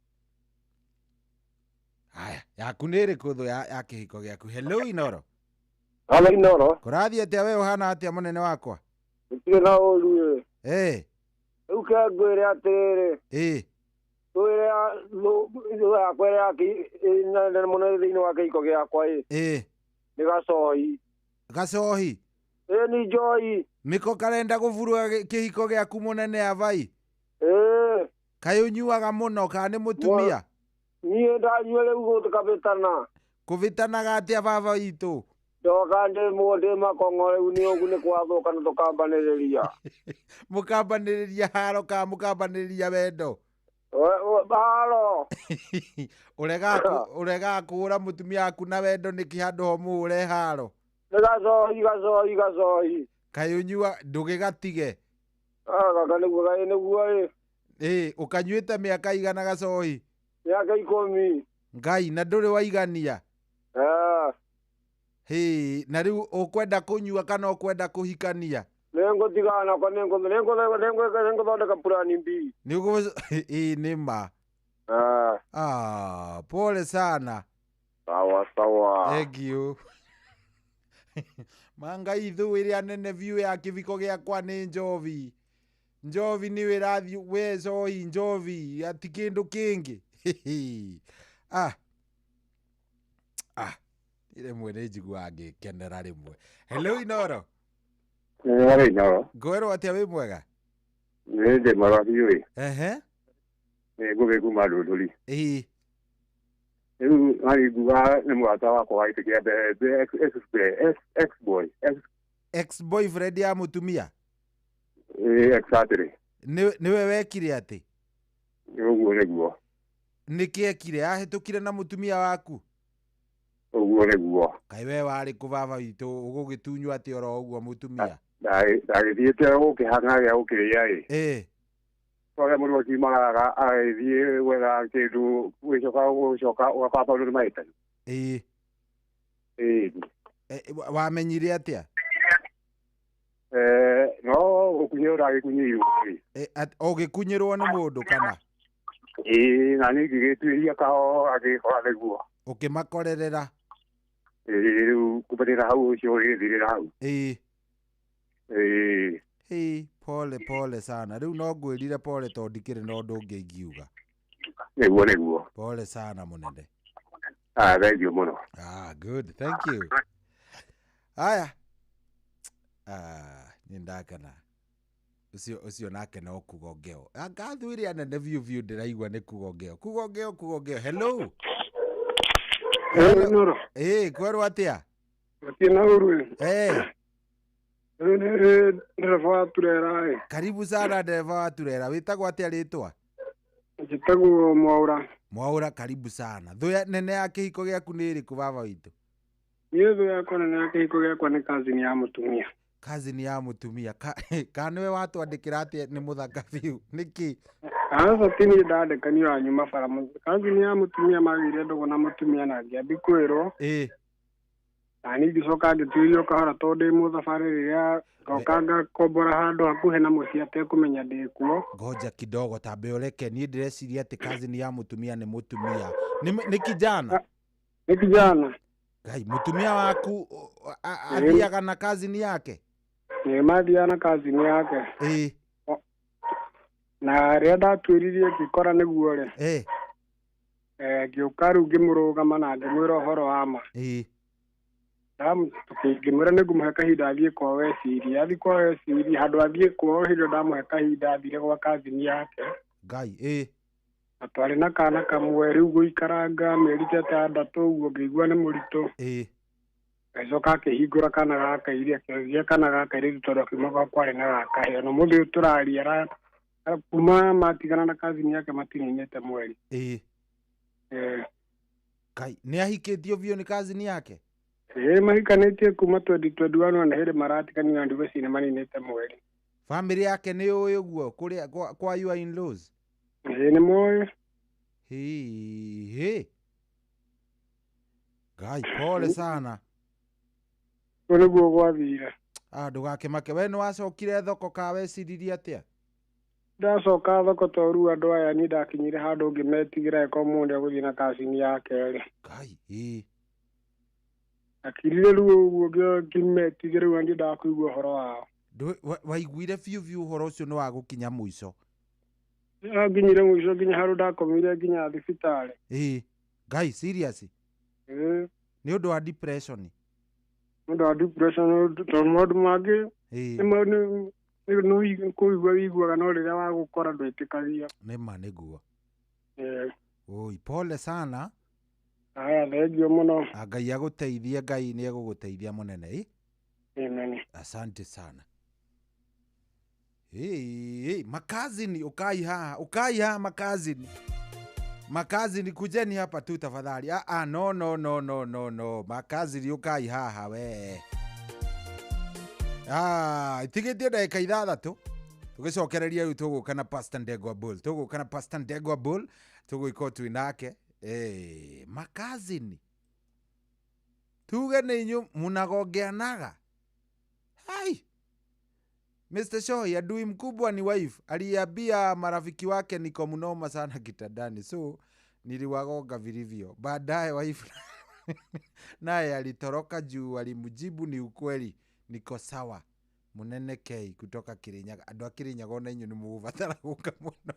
Haya, yaku nĩ ĩrĩkũ thũ ya kĩhiko gĩaku? Hello, Inoro. Halo, Inoro. Kũrathiĩ atĩa? We ũhana atĩa, mũnene wakwa? Gũtirĩ na ũru ĩ. Rĩu ke ngwĩre atĩrĩrĩ. Thũ ĩrĩa thũ yakwa ĩrĩa nene mũno thĩinĩ wa kĩhiko gĩakwa ĩ. Nĩ gacohi. Gacohi? Ĩ ni njohi. Mĩko karenda gũburuga kĩhiko gĩaku, mũnene avai? Kaĩ ũnyuaga mũno kana nĩ mũtumia? Niĩ ndanyua rĩu gũkabĩtana. Kũbĩtanaga atĩa, baba witũ? Ndoka ndĩ ndĩ makong'o rĩu nĩ ũguo nĩ kwathũka na tũkambanĩrĩria. Mũkambanĩrĩria haro kana mũkambanĩrĩria wendo? Haro. Ũregaga kũhũra mũtumia waku na wendo nĩkĩ handũ ho mũhũre haro? Nĩ gacohi gacohi gacohi. Kaĩ ũnyua ndũgĩgatige? Gaka nĩguo kaĩ nĩguo ĩ. Ũkanyuĩte mĩaka igana gacohi? Mĩaka 10. Ngai, na ndũrĩ waigania? Hĩ, na rĩu ũkwenda kũnyua kana ũkwenda kũhikania? Nĩngũtigana nako, nĩngũthondeka plan B. Nĩũgũ ĩ nĩ ma. Ah, pole sana. Sawa sawa. Thank you. Mangai, thũ ĩrĩa nene biũ ya kĩbiko gĩakwa nĩ njovi. Njovi nĩyo ĩrathiĩ we cohi njovi ati kĩndũ kĩngĩ. Ah. Ah. Rĩmwe nĩ njiguaga ngĩkenera rĩmwe. Hello, Inoro. Nĩ Inoro. Ngwĩrwo atĩa, wĩ mwega? Nĩ ndĩ mwega biũ ĩ. Ehe. Nĩ ngũgĩ kuma Ndũndũri. Rĩu marĩ nguga nĩ mũrata wakwa wa gĩtĩ kĩa mbere, ex boy. Ex boyfriend ya mũtumia? Exactly. Nĩwe wekire atĩ? Ũguo nĩguo. Nĩkĩ ekire? Ahĩtũkire na mũtumia waku? Ũguo nĩguo. Kaĩ we warĩ kũ, baba witũ, ũgũgĩtunywo atĩ oro ũguo mũtumia? Ndagĩthiĩte gũkĩhang'a gĩa gũkĩrĩa ĩ. Twarĩa mũndũ akiumagaraga agagĩthiĩ gwetha kĩndũ gũcoka ũgakora maũndũ nĩ mahĩtanu. Wamenyire atĩa? No gũkunyĩrwo ndagĩkunyĩirwo ĩ. Ũgĩkunyĩrwo nĩ mũndũ kana? Ĩ, na niĩ ngĩgĩtuĩria kahora ngĩgĩkora nĩguo. Ũkĩmakorerera? Rĩu kumbanĩra hau ũcio ũgĩthirĩra hau. Pole pole sana. Rĩu no ngwĩrire pole tondũ ndikĩrĩ na ũndũ ũngĩ ingiuga. Nĩguo nĩguo. Pole sana, mũnene. Ah, thank you mũno. Ah, good, thank you. Haya. Ah, nĩ ndakena. Ũcio nake no kuga ngeo. Anga thũ ĩrĩa nene biũ biũ ndĩraigua nĩ kuga ngeo. Kuga ngeo, kuga ngeo. Hello. Hello. Kwerwo atĩa? Gũtirĩ na ũru ĩ. Rĩu nĩ ndereba wa Turera ĩ. Karibu sana, ndereba wa Turera. Wĩtagwo atĩa rĩtwa? Njĩtagwo Mwaũra. Mwaũra, karibu sana. Thũ nene ya kĩhiko gĩaku nĩ ĩrĩkũ, baba witũ? Niĩ thũ yakwa nene ya kĩhiko gĩakwa nĩ cousin ya mũtumia. Cousin ya mũtumia. Ka nĩwe watwandĩkĩra atĩ nĩ mũthaka biũ? Nĩkĩ? Aca, ti niĩ ndandĩka, niĩ wanyuma bara. Cousin ya mũtumia magĩire ndũgũ na mũtumia na ngĩambi kwĩrwo. Na niĩ ngĩcoka ngĩtuĩrio kahora tondũ ndĩ mũthabarĩ, rĩrĩa ngoka ngakombora handũ hakuhĩ na mũciĩ atekũmenya ndĩ kuo. Ngoja kidogo, tambe ũreke. Niĩ ndĩreciria atĩ cousin ya mũtumia nĩ mũtumia. Nĩ kijana? Nĩ kijana. Ngai, mũtumia waku athiaga na cousin yake? Nĩ mathiaga na cousin yake. Na rĩrĩa ndatuĩririe ngĩkora nĩguo rĩ, ngĩũka rĩu ngĩmũrũgama na ngĩmwĩra ũhoro wa ma. Ngĩmwĩra nĩ ngũmũhe kahinda athiĩ kwao ecirie. Athiĩ kwao ecirie, handũ athiĩ kwao, hĩndĩ ĩyo ndamũhe kahinda athire gwa cousin yake. Ngai. Na twarĩ na kana kamwe. Rĩu gũikaranga mĩeri ta 6 ũguo, ngĩigua nĩ mũritũ. Agĩcoka akĩhingũra kana ga kairĩ, akĩoria kana ga kairĩtu tondũ akiuma gwao kwarĩ na ga kahĩĩ. Ona ũmũthĩ ũyũ tũraria, kuma matigana na cousin yake matininĩte mweri. Ngai, nĩ ahikĩtio biũ nĩ cousin yake? Ĩĩ, mahikanĩtie kuma 2021, na hĩndĩ maratiganire na ndigwĩciria nĩ maninĩte mweri. Family yake nĩ ũĩ ũguo kũrĩa kwa your in-laws? Ĩĩ, nĩ moĩ. Hĩ. Ngai, pole sana. Ũguo nĩguo gwathire. Ah, ndũgakĩmake. We nĩ wacokire thoko ka weciririe atĩa? Ndacoka thoko to rĩu andũ aya niĩ ndakinyire handũ ngĩmetigĩra ĩkorwo mũndũ egũthiĩ na cousin yake rĩ. Ngai, ĩ. Akirire rĩu ũguo ngĩmetigĩra, rĩu ndiendaga kũigua ũhoro wao. Waiguire biũ biũ ũhoro ũcio nĩ wa gũkinya mũico? Nginyire mũico, nginya handũ ndakomire nginya thibitarĩ. Ĩ. Ngai, serious? Ĩĩ. Nĩ ũndũ wa depression? Nĩ ũndũ wa depression, tondũ maũndũ mangĩ nĩ kũigua wĩiguaga, no rĩrĩa wagũkora ndwĩtĩkagia. Nĩ ma nĩguo. Oi, pole sana. Haya, thengiũ mũno. Ngai agũteithie, Ngai nĩ egũgũteithia mũnene. Amen. Asante sana. Hey, hey, makazini ukai haha, ukai haha makazini. Makazini kujeni hapa tu tafadhali. Ah, ah, no no no no no no. Makazini ukai haha we. Ah, itigitie ndagĩka 6. Tũgĩcokereria rĩu tũgũka na Pastor Ndegwa Bull. Tũgũka na Pastor Ndegwa Bull, tũgũikwo twĩ nake. Makazini. Tuge nĩ inyuĩ mũnagongeanaga. Hai. Mr. Shohi, adui mkubwa ni wife. Aliambia marafiki wake niko mnoma sana kitandani. So, niliwagonga vilivyo. Baadaye wife naye alitoroka juu alimjibu ni ukweli. Niko sawa. Munene K kutoka Kirinyaga. Andũ a Kirinyaga ona inyuĩ nĩ mũgũbatara gũka mũno.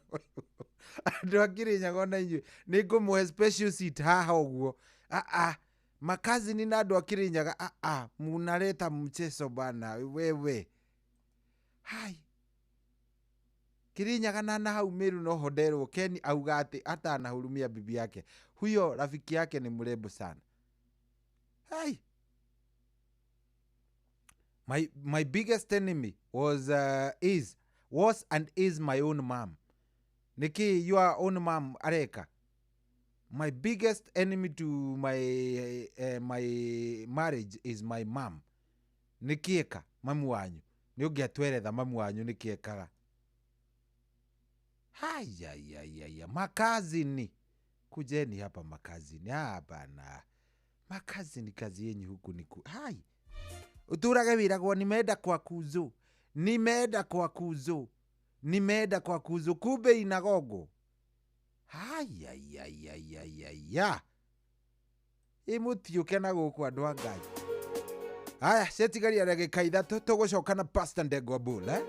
Andũ a Kirinyaga ona inyuĩ nĩ ngũmũhe special seat haha ũguo. Ah ah. Makazini na andũ a Kirinyaga, ah ah, munaleta mchezo bana wewe. Hai. Kirinyaga na hau Meru no honderwo. Ken auga atĩ atanahurumia bibi yake. Huyo rafiki yake ni mrembo sana. Hai. My biggest enemy was is was and is my own mom. Niki, your own mom areka. My biggest enemy to my my marriage is my mom. Nikieka mamu wanyu. Nĩ ũngĩatweretha mamu wanyu nĩkĩekaga. Haya ya ya ya, makazini. Kujeni hapa makazini. Hapana. Makazini kazi yenyu huku ni hai. Uturage wiragwo nimeenda kwa kuzu. Nimeenda kwa kuzu. Nimeenda kwa kuzu kumbe inagogo. Haya ya ya ya ya ya. Imutiuke na gũkũ andũ a Ngai. Haya, ciatigaria ndagĩka 3 tũgũcoka na Pastor Ndegwa Bull, eh?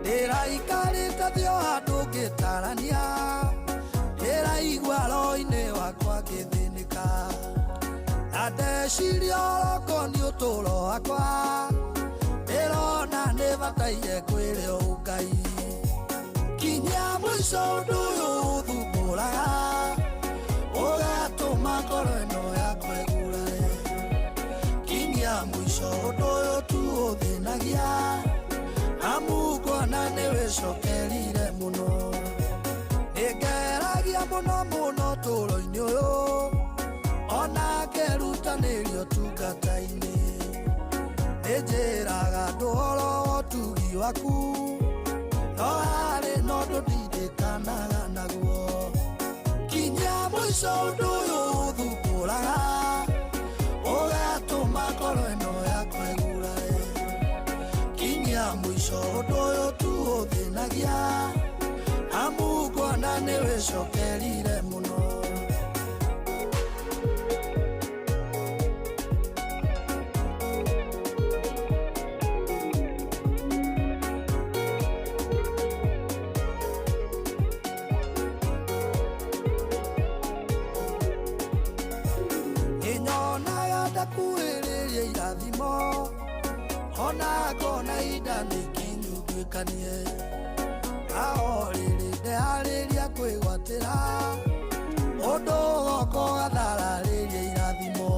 Ndĩraikarĩte thĩ o handũ ngĩtarania, ndĩraigua roho-inĩ wakwa ngĩthĩnĩka, na ndeciria oroko nĩ ũtũũro wakwa, ndĩrona nĩ bataire kwĩrĩ Ngai. Kinya mũico ũndũ ũyũ ũthumbũraga, ũgatũma ngoro ĩno yakwa ĩgurare. Kinya mũico ũndũ ũyũ tu ũthĩnagia, na wĩcokerire mũno. Nĩngeragia mũno mũno tũũro-inĩ ũyũ, ona ngerutanĩria ũtungata-inĩ. Nĩnjĩraga andũ ũhoro wa ũtugi waku, no harĩ na ũndũ ndirikanaga naguo. Kinya mũico ũndũ ũyũ ũthumbũraga, ũgatũma ngoro ĩno yakwa ĩgurae. Kinya mũico ũndũ ũyũ tu ũthĩnagia, amu nguona nĩwĩcokerire mũno. Nĩnyonaga ndakuhĩrĩria irathimo, ona ngona ihinda nĩikinyu nduĩkanie. Ao rĩrĩ ndeharĩria kwĩgwatĩra, ũndũ ũgoka ũgathararĩria irathimo.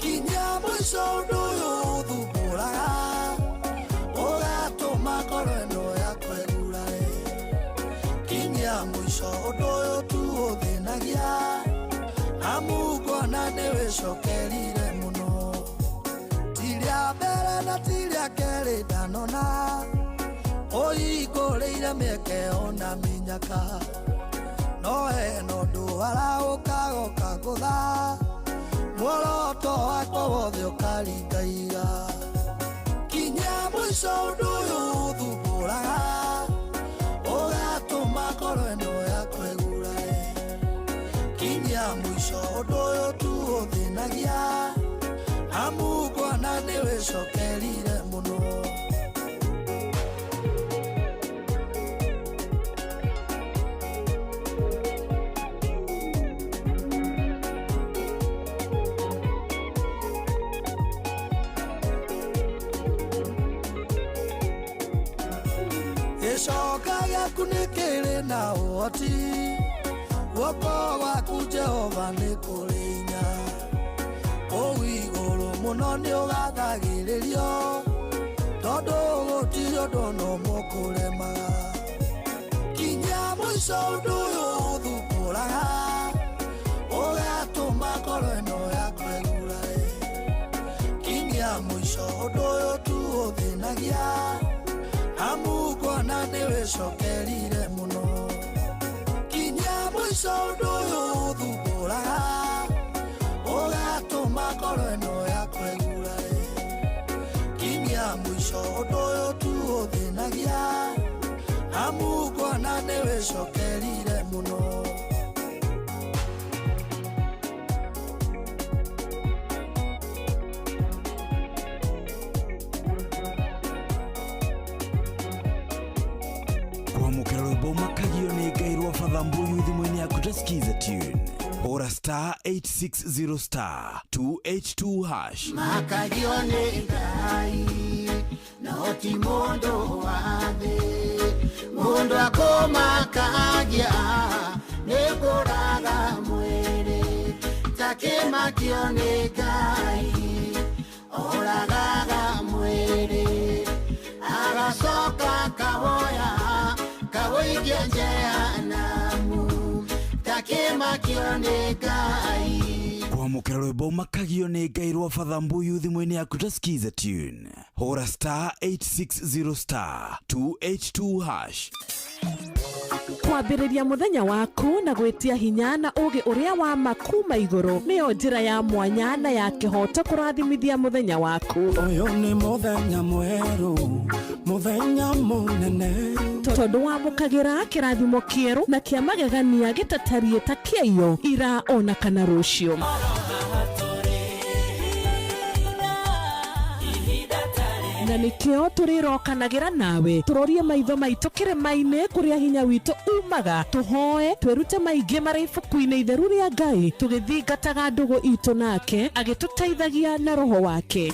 Kinya mũico ũndũ ũyũ ũthumbũraga, ũgatũma ngoro ĩno yakwa ĩgurae. Kinya mũico ũndũ ũyũ tu ũthĩnagia, amu nguona nĩwĩcokerire mũno. Ti rĩa mbere na ti rĩa kerĩ ndanona, ũhingũrĩire mĩeke ona mĩnyaka. No hena ũndũ arahũka goka ngũtha, muoroto wakwa wothe ũkaringaira. Kinya mũico ũndũ ũyũ ũthumbũraga, ũgatũma ngoro ĩno yakwa ĩgurae. Kinya mũico ũndũ ũyũ tu ũthĩnagia, amu nguona nĩwĩcokerire mũno. Gĩcoka gĩaku nĩ kĩrĩ na ũhoti, guoko gwaku Jehova nĩ kũrĩ hinya. Kũu igũrũ mũno nĩũgathagĩrĩrio, tondũ gũtirĩ ũndũ ona ũmwe ũkũremaga. Kinya mũico ũndũ ũyũ ũthumbũraga, ũgatũma ngoro ĩno yakwa ĩgurae. Kinya mũico ũndũ ũyũ tu ũthĩnagia, amu nguona nĩwĩcokerire mũno. Kinya mũico ũndũ ũyũ ũthumbũraga, ũgatũma ngoro ĩno yakwa ĩgurae. Kinya mũico ũndũ ũyũ tu ũthĩnagia, amu nguona nĩwĩcokerire mũno. Kwamũkĩra rwĩmbo makagio nĩ Ngai rwa Father Mbuyu thimũ-inĩ yaku ta Skiza Tune. Hũra star 860 star 282 hash. Makagio nĩ Ngai, no ti mũndũ wa thĩ. Mũndũ akũmakagia nĩ kũraga mwĩrĩ, takĩmakio nĩ Ngai oragaga mwĩrĩ, agacoka kawoya kawoikia jehanamu, takĩmakio nĩ Ngai. Kwamũkĩra rwĩmbo makagio nĩ Ngai rwa Father Mbuyu thimũ-inĩ yaku ta Skiza Tune. Hũra star 860 star 282 hash. Kwambĩrĩria mũthenya waku na gwĩtia hinya na ũũgĩ ũrĩa wa ma kuma igũrũ nĩyo njĩra ya mwanya na ya kĩhooto kũrathimithia mũthenya waku. Ũyũ nĩ mũthenya mwerũ, mũthenya mũnene, tondũ wamũkagĩra kĩrathimo kĩerũ na kĩa magegania gĩtatariĩ ta kĩaiyo ira ona kana rũciũ. Na nikio tũrĩrokanagĩra nawe tũrorie maitho maitũ kĩrĩma-inĩ kũrĩa hinya witũ umaga, tũhoe twĩrute maingĩ marĩ ibuku-inĩ itheru rĩa Ngai, tũgĩthingataga ndũgũ itũ nake agĩtũteithagia na roho wake.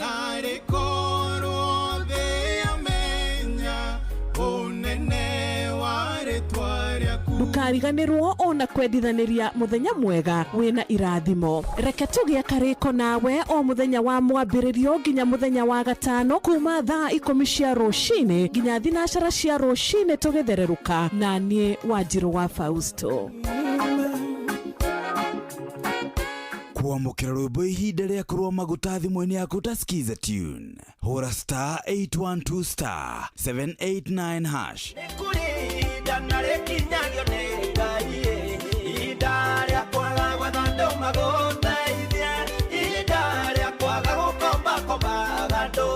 Ndũkariganĩrwo ona kwendithanĩria mũthenya mwega wĩna irathimo. Reke tũgĩe karĩko nawe o mũthenya wa mwambĩrĩrio nginya mũthenya wa gatano kuma thaa 10 cia rũcinĩ nginya 12 cia rũcinĩ tũgĩthererũka na niĩ Wanjirũ wa Fausto. Kwamũkĩra rwĩmbo ihinda rĩa kũrũa maguta thimũ-inĩ yaku ta Skiza tune. Hũra star 812 star 789 hash. Ihinda na rĩkinyagio nĩ Ngai, ihinda rĩa kwaga gwetha andũ magũteithie, ihinda rĩa kwaga gũkombakombaga andũ,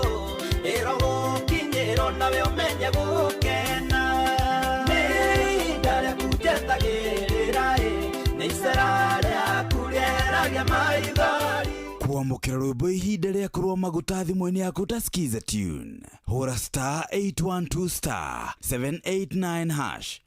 ĩro gũkinyĩrwo nawe ũmenye gũkena. Nĩ ihinda rĩaku njetagĩrĩra, nĩ icera rĩaku rĩeragia maithori. Kwamũkĩra rwĩmbo ihinda rĩa kũrũa maguta thimũ-inĩ yaku ta Skiza tune. Hũra star 812 star 789 hash.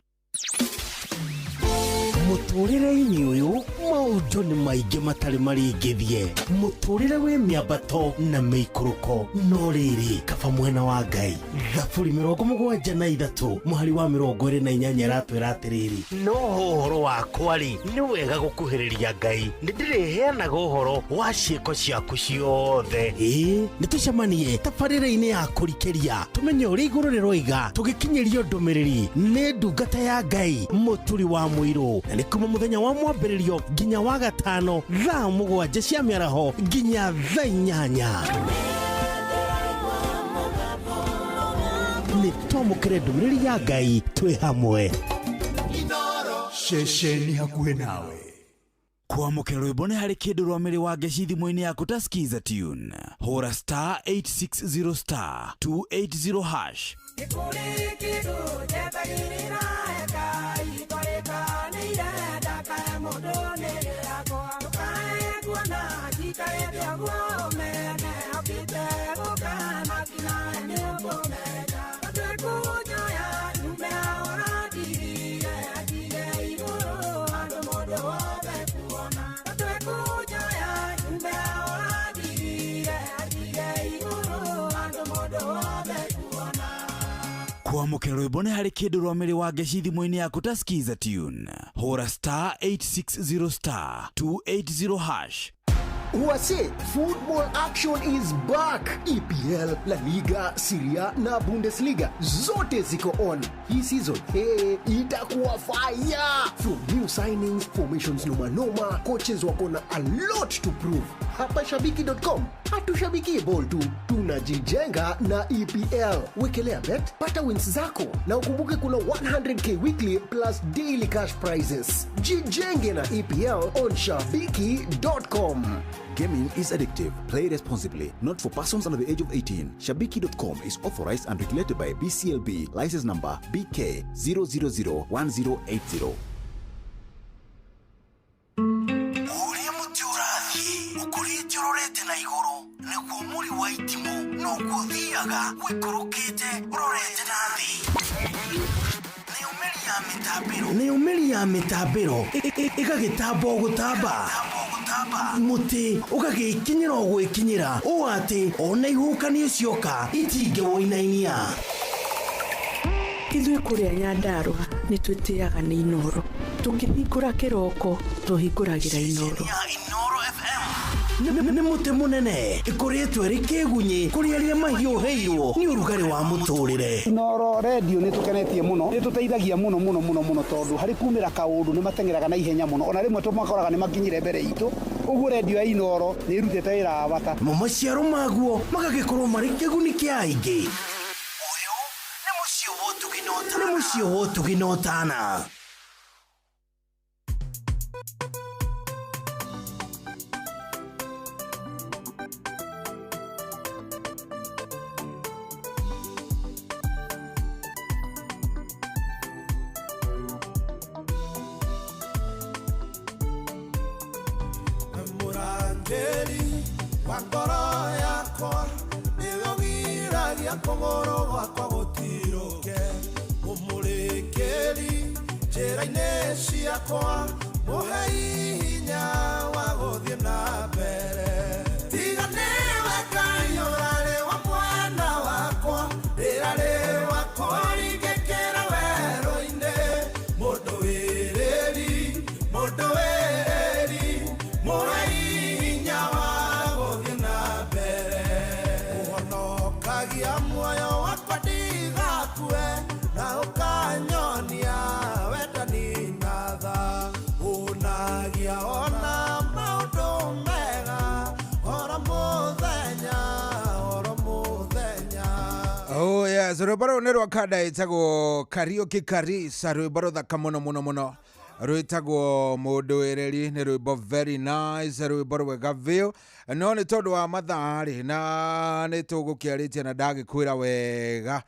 Mũtũrĩre-inĩ ũyũ maũndũ nĩ maingĩ matarĩ marĩngĩthie. Mũtũrĩre wĩ mĩambato na mĩikũrũko, no rĩrĩ kaba mwena wa Ngai. Thaburi 73 mũhari wa 28 ĩratwĩra atĩrĩrĩ, no ũhoro wakwa rĩ, nĩ wega gũkuhĩrĩria Ngai, nĩ ndĩrĩheanaga ũhoro wa ciĩko ciaku ciothe. Ĩĩ, nĩ tũcemanie tabarĩra-inĩ ya kũrikĩria, tũmenye ũrĩa igũrũ rĩroiga, tũgĩkinyĩrio ndũmĩrĩri nĩ ndungata ya Ngai Mũturi wa Mũirũ. Na nĩ kuma mũthenya wa mwambĩrĩrio nginya wa gatano thaa 7 cia mĩaraho nginya thaa 8. Nĩ twamũkĩre ndũmĩrĩri ya Ngai twĩ hamwe. Ceceni hakuhĩ nawe. Kwamũkĩra rwĩmbo nĩ harĩ kĩndũ rwa mĩrĩ wa ngeci thimũ-inĩ yaku ta Skiza tune. Hũra star 860 star 280 hash. Kwamũkĩra rwĩmbo nĩ harĩ kĩndũ rwa mĩrĩ wa ngeci thimũ-inĩ yaku ta Skiza tune. Hũra star 860 star 280 hash. Wase, football action is back. EPL, La Liga, Serie A na Bundesliga zote ziko on. Hii season, hey, itakuwa fire. From new signings, formations noma noma, coaches wako na a lot to prove. Hapa shabiki.com, hatushabiki ball tu, tunajijenga na EPL. Wekelea bet, pata wins zako na ukumbuke kuna 100k weekly plus daily cash prizes. Jijenge na EPL on shabiki.com. Gaming is addictive. Play responsibly. Not for persons under the age of 18. Shabiki.com is authorized and regulated by BCLB. License number BK 0001080. Ũrĩa mũtĩ ũrathiĩ ũkũrĩte ũrorete na igũrũ nĩguo mũri wa itimũ noguo ũthiaga ũikũrũkĩte ũrorete na thĩ. Nĩyo mĩri ya mĩtambĩro ĩgagĩtamba o gũtamba, mũtĩ ũgagĩkinyĩra o gwĩkinyĩra ũũ atĩ ona ihuhũkanio cioka itingĩwũinainia. Ithuĩ kũrĩa Nyandarũa nĩ twĩtĩaga nĩ Inoro. Tũkĩhingũra kĩroko tũhingũragĩra Inoro. Nĩ mũtĩ mũnene ĩkũrĩtwo ĩrĩ kĩgunyĩ kũrĩ arĩa mahiũhĩirwo nĩ ũrugarĩ wa mũtũrĩre. Inoro radio nĩ tũkenetie mũno, nĩ tũteithagia mũno mũno mũno mũno tondũ harĩ kumĩra kaũndũ nĩ mateng'eraga na ihenya mũno, ona rĩmwe tũmakoraga nĩ makinyire mbere itũ. Ũguo radio ya Inoro nĩ ĩrutĩte wĩra wa bata. Mo maciaro maguo magagĩkorwo marĩ kĩguni kĩa aingĩ. Ũyũ nĩ mũciĩ wa ũtugi na ũtana. Mũrangĩri wa ngoro yakwa nĩwe ũgiragia kũgũrũ gwakwa gũtirũke, mũmũrĩkĩri njĩra-inĩ ciakwa, mũhei hinya wa gũthiĩ na mbere. Tiga nĩwe Ngai ũrarĩ wa mwena wakwa, rĩrarĩ wa kũringĩkĩra werũ-inĩ, mũndũ wĩrĩ Yes, rwĩmbo rũu nĩ rwa kanda ĩtagwo Kariũki Karisa, rwĩmbo rũthaka mũno mũno mũno, rwĩtagwo Mũndũĩrĩri. Nĩ rwĩmbo very nice, rwĩmbo rwega biũ. No nĩ tondũ wa mathaa rĩ, na nĩ tũgũkĩarĩtie na ndagĩkwĩra wega,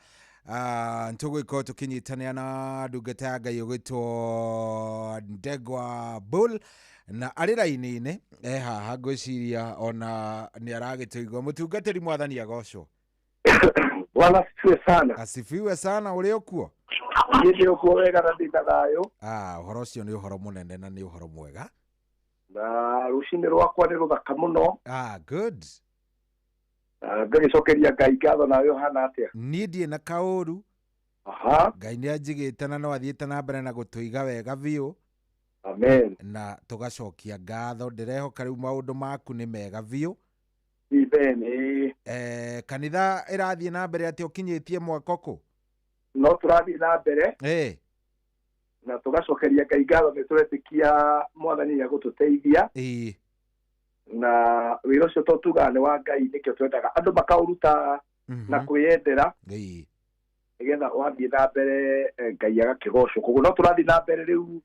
tũgũgĩkorwo tũkĩnyitanĩra na ndungata ya Ngai ũgwĩtwo Ndegwa Bull, na arĩ raini-inĩ e haha, ngwĩciria ona nĩ aragĩtũigua. Mũtungatĩri, Mwathani agocwo. Bwana asifiwe sana. Asifiwe sana. Ũrĩ ũkuo? Niĩ ndĩ ũkuo wega na ndĩ na thayũ. Ah, ũhoro ũcio nĩ ũhoro mũnene na nĩ ũhoro mwega. Na rũcinĩ rwakwa nĩ rũthaka mũno. Ah, good. Na ngagĩcokeria Ngai ngatho. Nawe ũhana atĩa? Niĩ ndirĩ na kaũru. Aha. Ngai nĩ anjigĩte na no athiĩte na mbere na gũtũiga wega biũ. Amen. Na tũgacokia ngatho. Ndĩrehoka rĩu maũndũ maku nĩ mega biũ. Amen. Ĩĩ. Kanitha ĩrathiĩ na mbere atĩ ũkinyĩtie mwaka kũ? No tũrathiĩ na mbere na tũgacokeria Ngai ngatho. Nĩ tũretĩkia Mwathani nĩ egũtũteithia. Na wĩra ũcio to tugaga nĩ wa Ngai, nĩkĩo twendaga andũ makaũruta na kwĩyendera, nĩgetha wathiĩ na mbere, Ngai agakĩgocwo. Koguo no tũrathiĩ na mbere rĩu.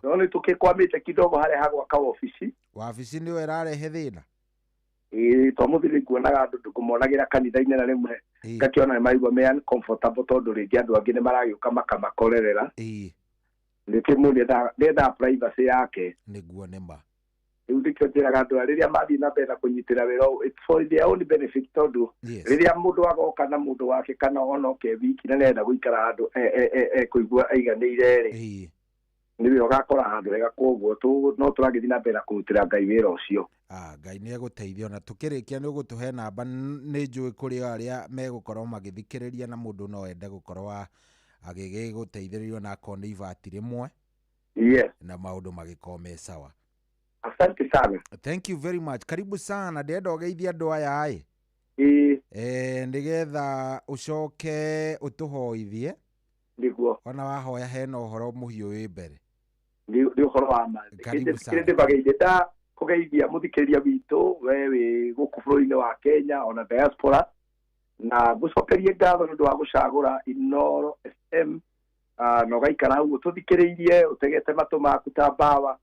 No nĩ tũkĩkwamĩte kidogo harĩa ha gwaka wabici. Wabici nĩyo ĩrarehe thĩna. Ĩĩ, to mũthiri nguonaga andũ ngũmonagĩra kanitha-inĩ, na rĩmwe ngakĩona nĩ maigua me uncomfortable, tondũ rĩngĩ andũ angĩ nĩ maragĩũka makamakorerera. Nĩkĩ mũndũ nĩendaga privacy yake. Nĩguo, nĩ ma. Rĩu nĩkĩo njĩraga andũ aya, rĩrĩa mathiĩ na mbere na kũnyitĩra wĩra ũyũ, it's for their own benefit, tondũ rĩrĩa mũndũ agoka na mũndũ wake kana ona oke wiki na nĩarenda gũikara handũ ekũigua aiganĩire rĩ, nĩwe ũgakora handũ hega. Koguo no tũragĩthiĩ na mbere na kũrutĩra Ngai wĩra ũcio. Ah, Ngai nĩ egũteithia. Ona tũkĩrĩkia nĩ ũgũtũhe namba. Nĩ njũĩ kũrĩ o arĩa megũkorwo magĩthikĩrĩria, na mũndũ no ende gũkorwo agĩgĩgũteithĩrĩrio na akorwo nĩ ibati rĩmwe na maũndũ magĩkorwo me sawa. Asante sana. Thank you very much, karibu sana. Ndĩrenda ũgeithie andũ aya ĩ. Nĩgetha ũcoke ũtũhoithie. Ona wahoya hena ũhoro mũhiũ wĩ mbere. Nĩ ũhoro wa ma. Karibu sana. Kĩrĩa ndĩmageithie, nda kũgeithia mũthikĩrĩria witũ, we wĩ gũkũ bũrũri-inĩ wa Kenya ona diaspora, na ngũcokerie ngatho nĩ ũndũ wa gũcagũra Inooro FM, na ũgaikara hau ũtũthikĩrĩirie ũtegete matũ maku ta mbawa.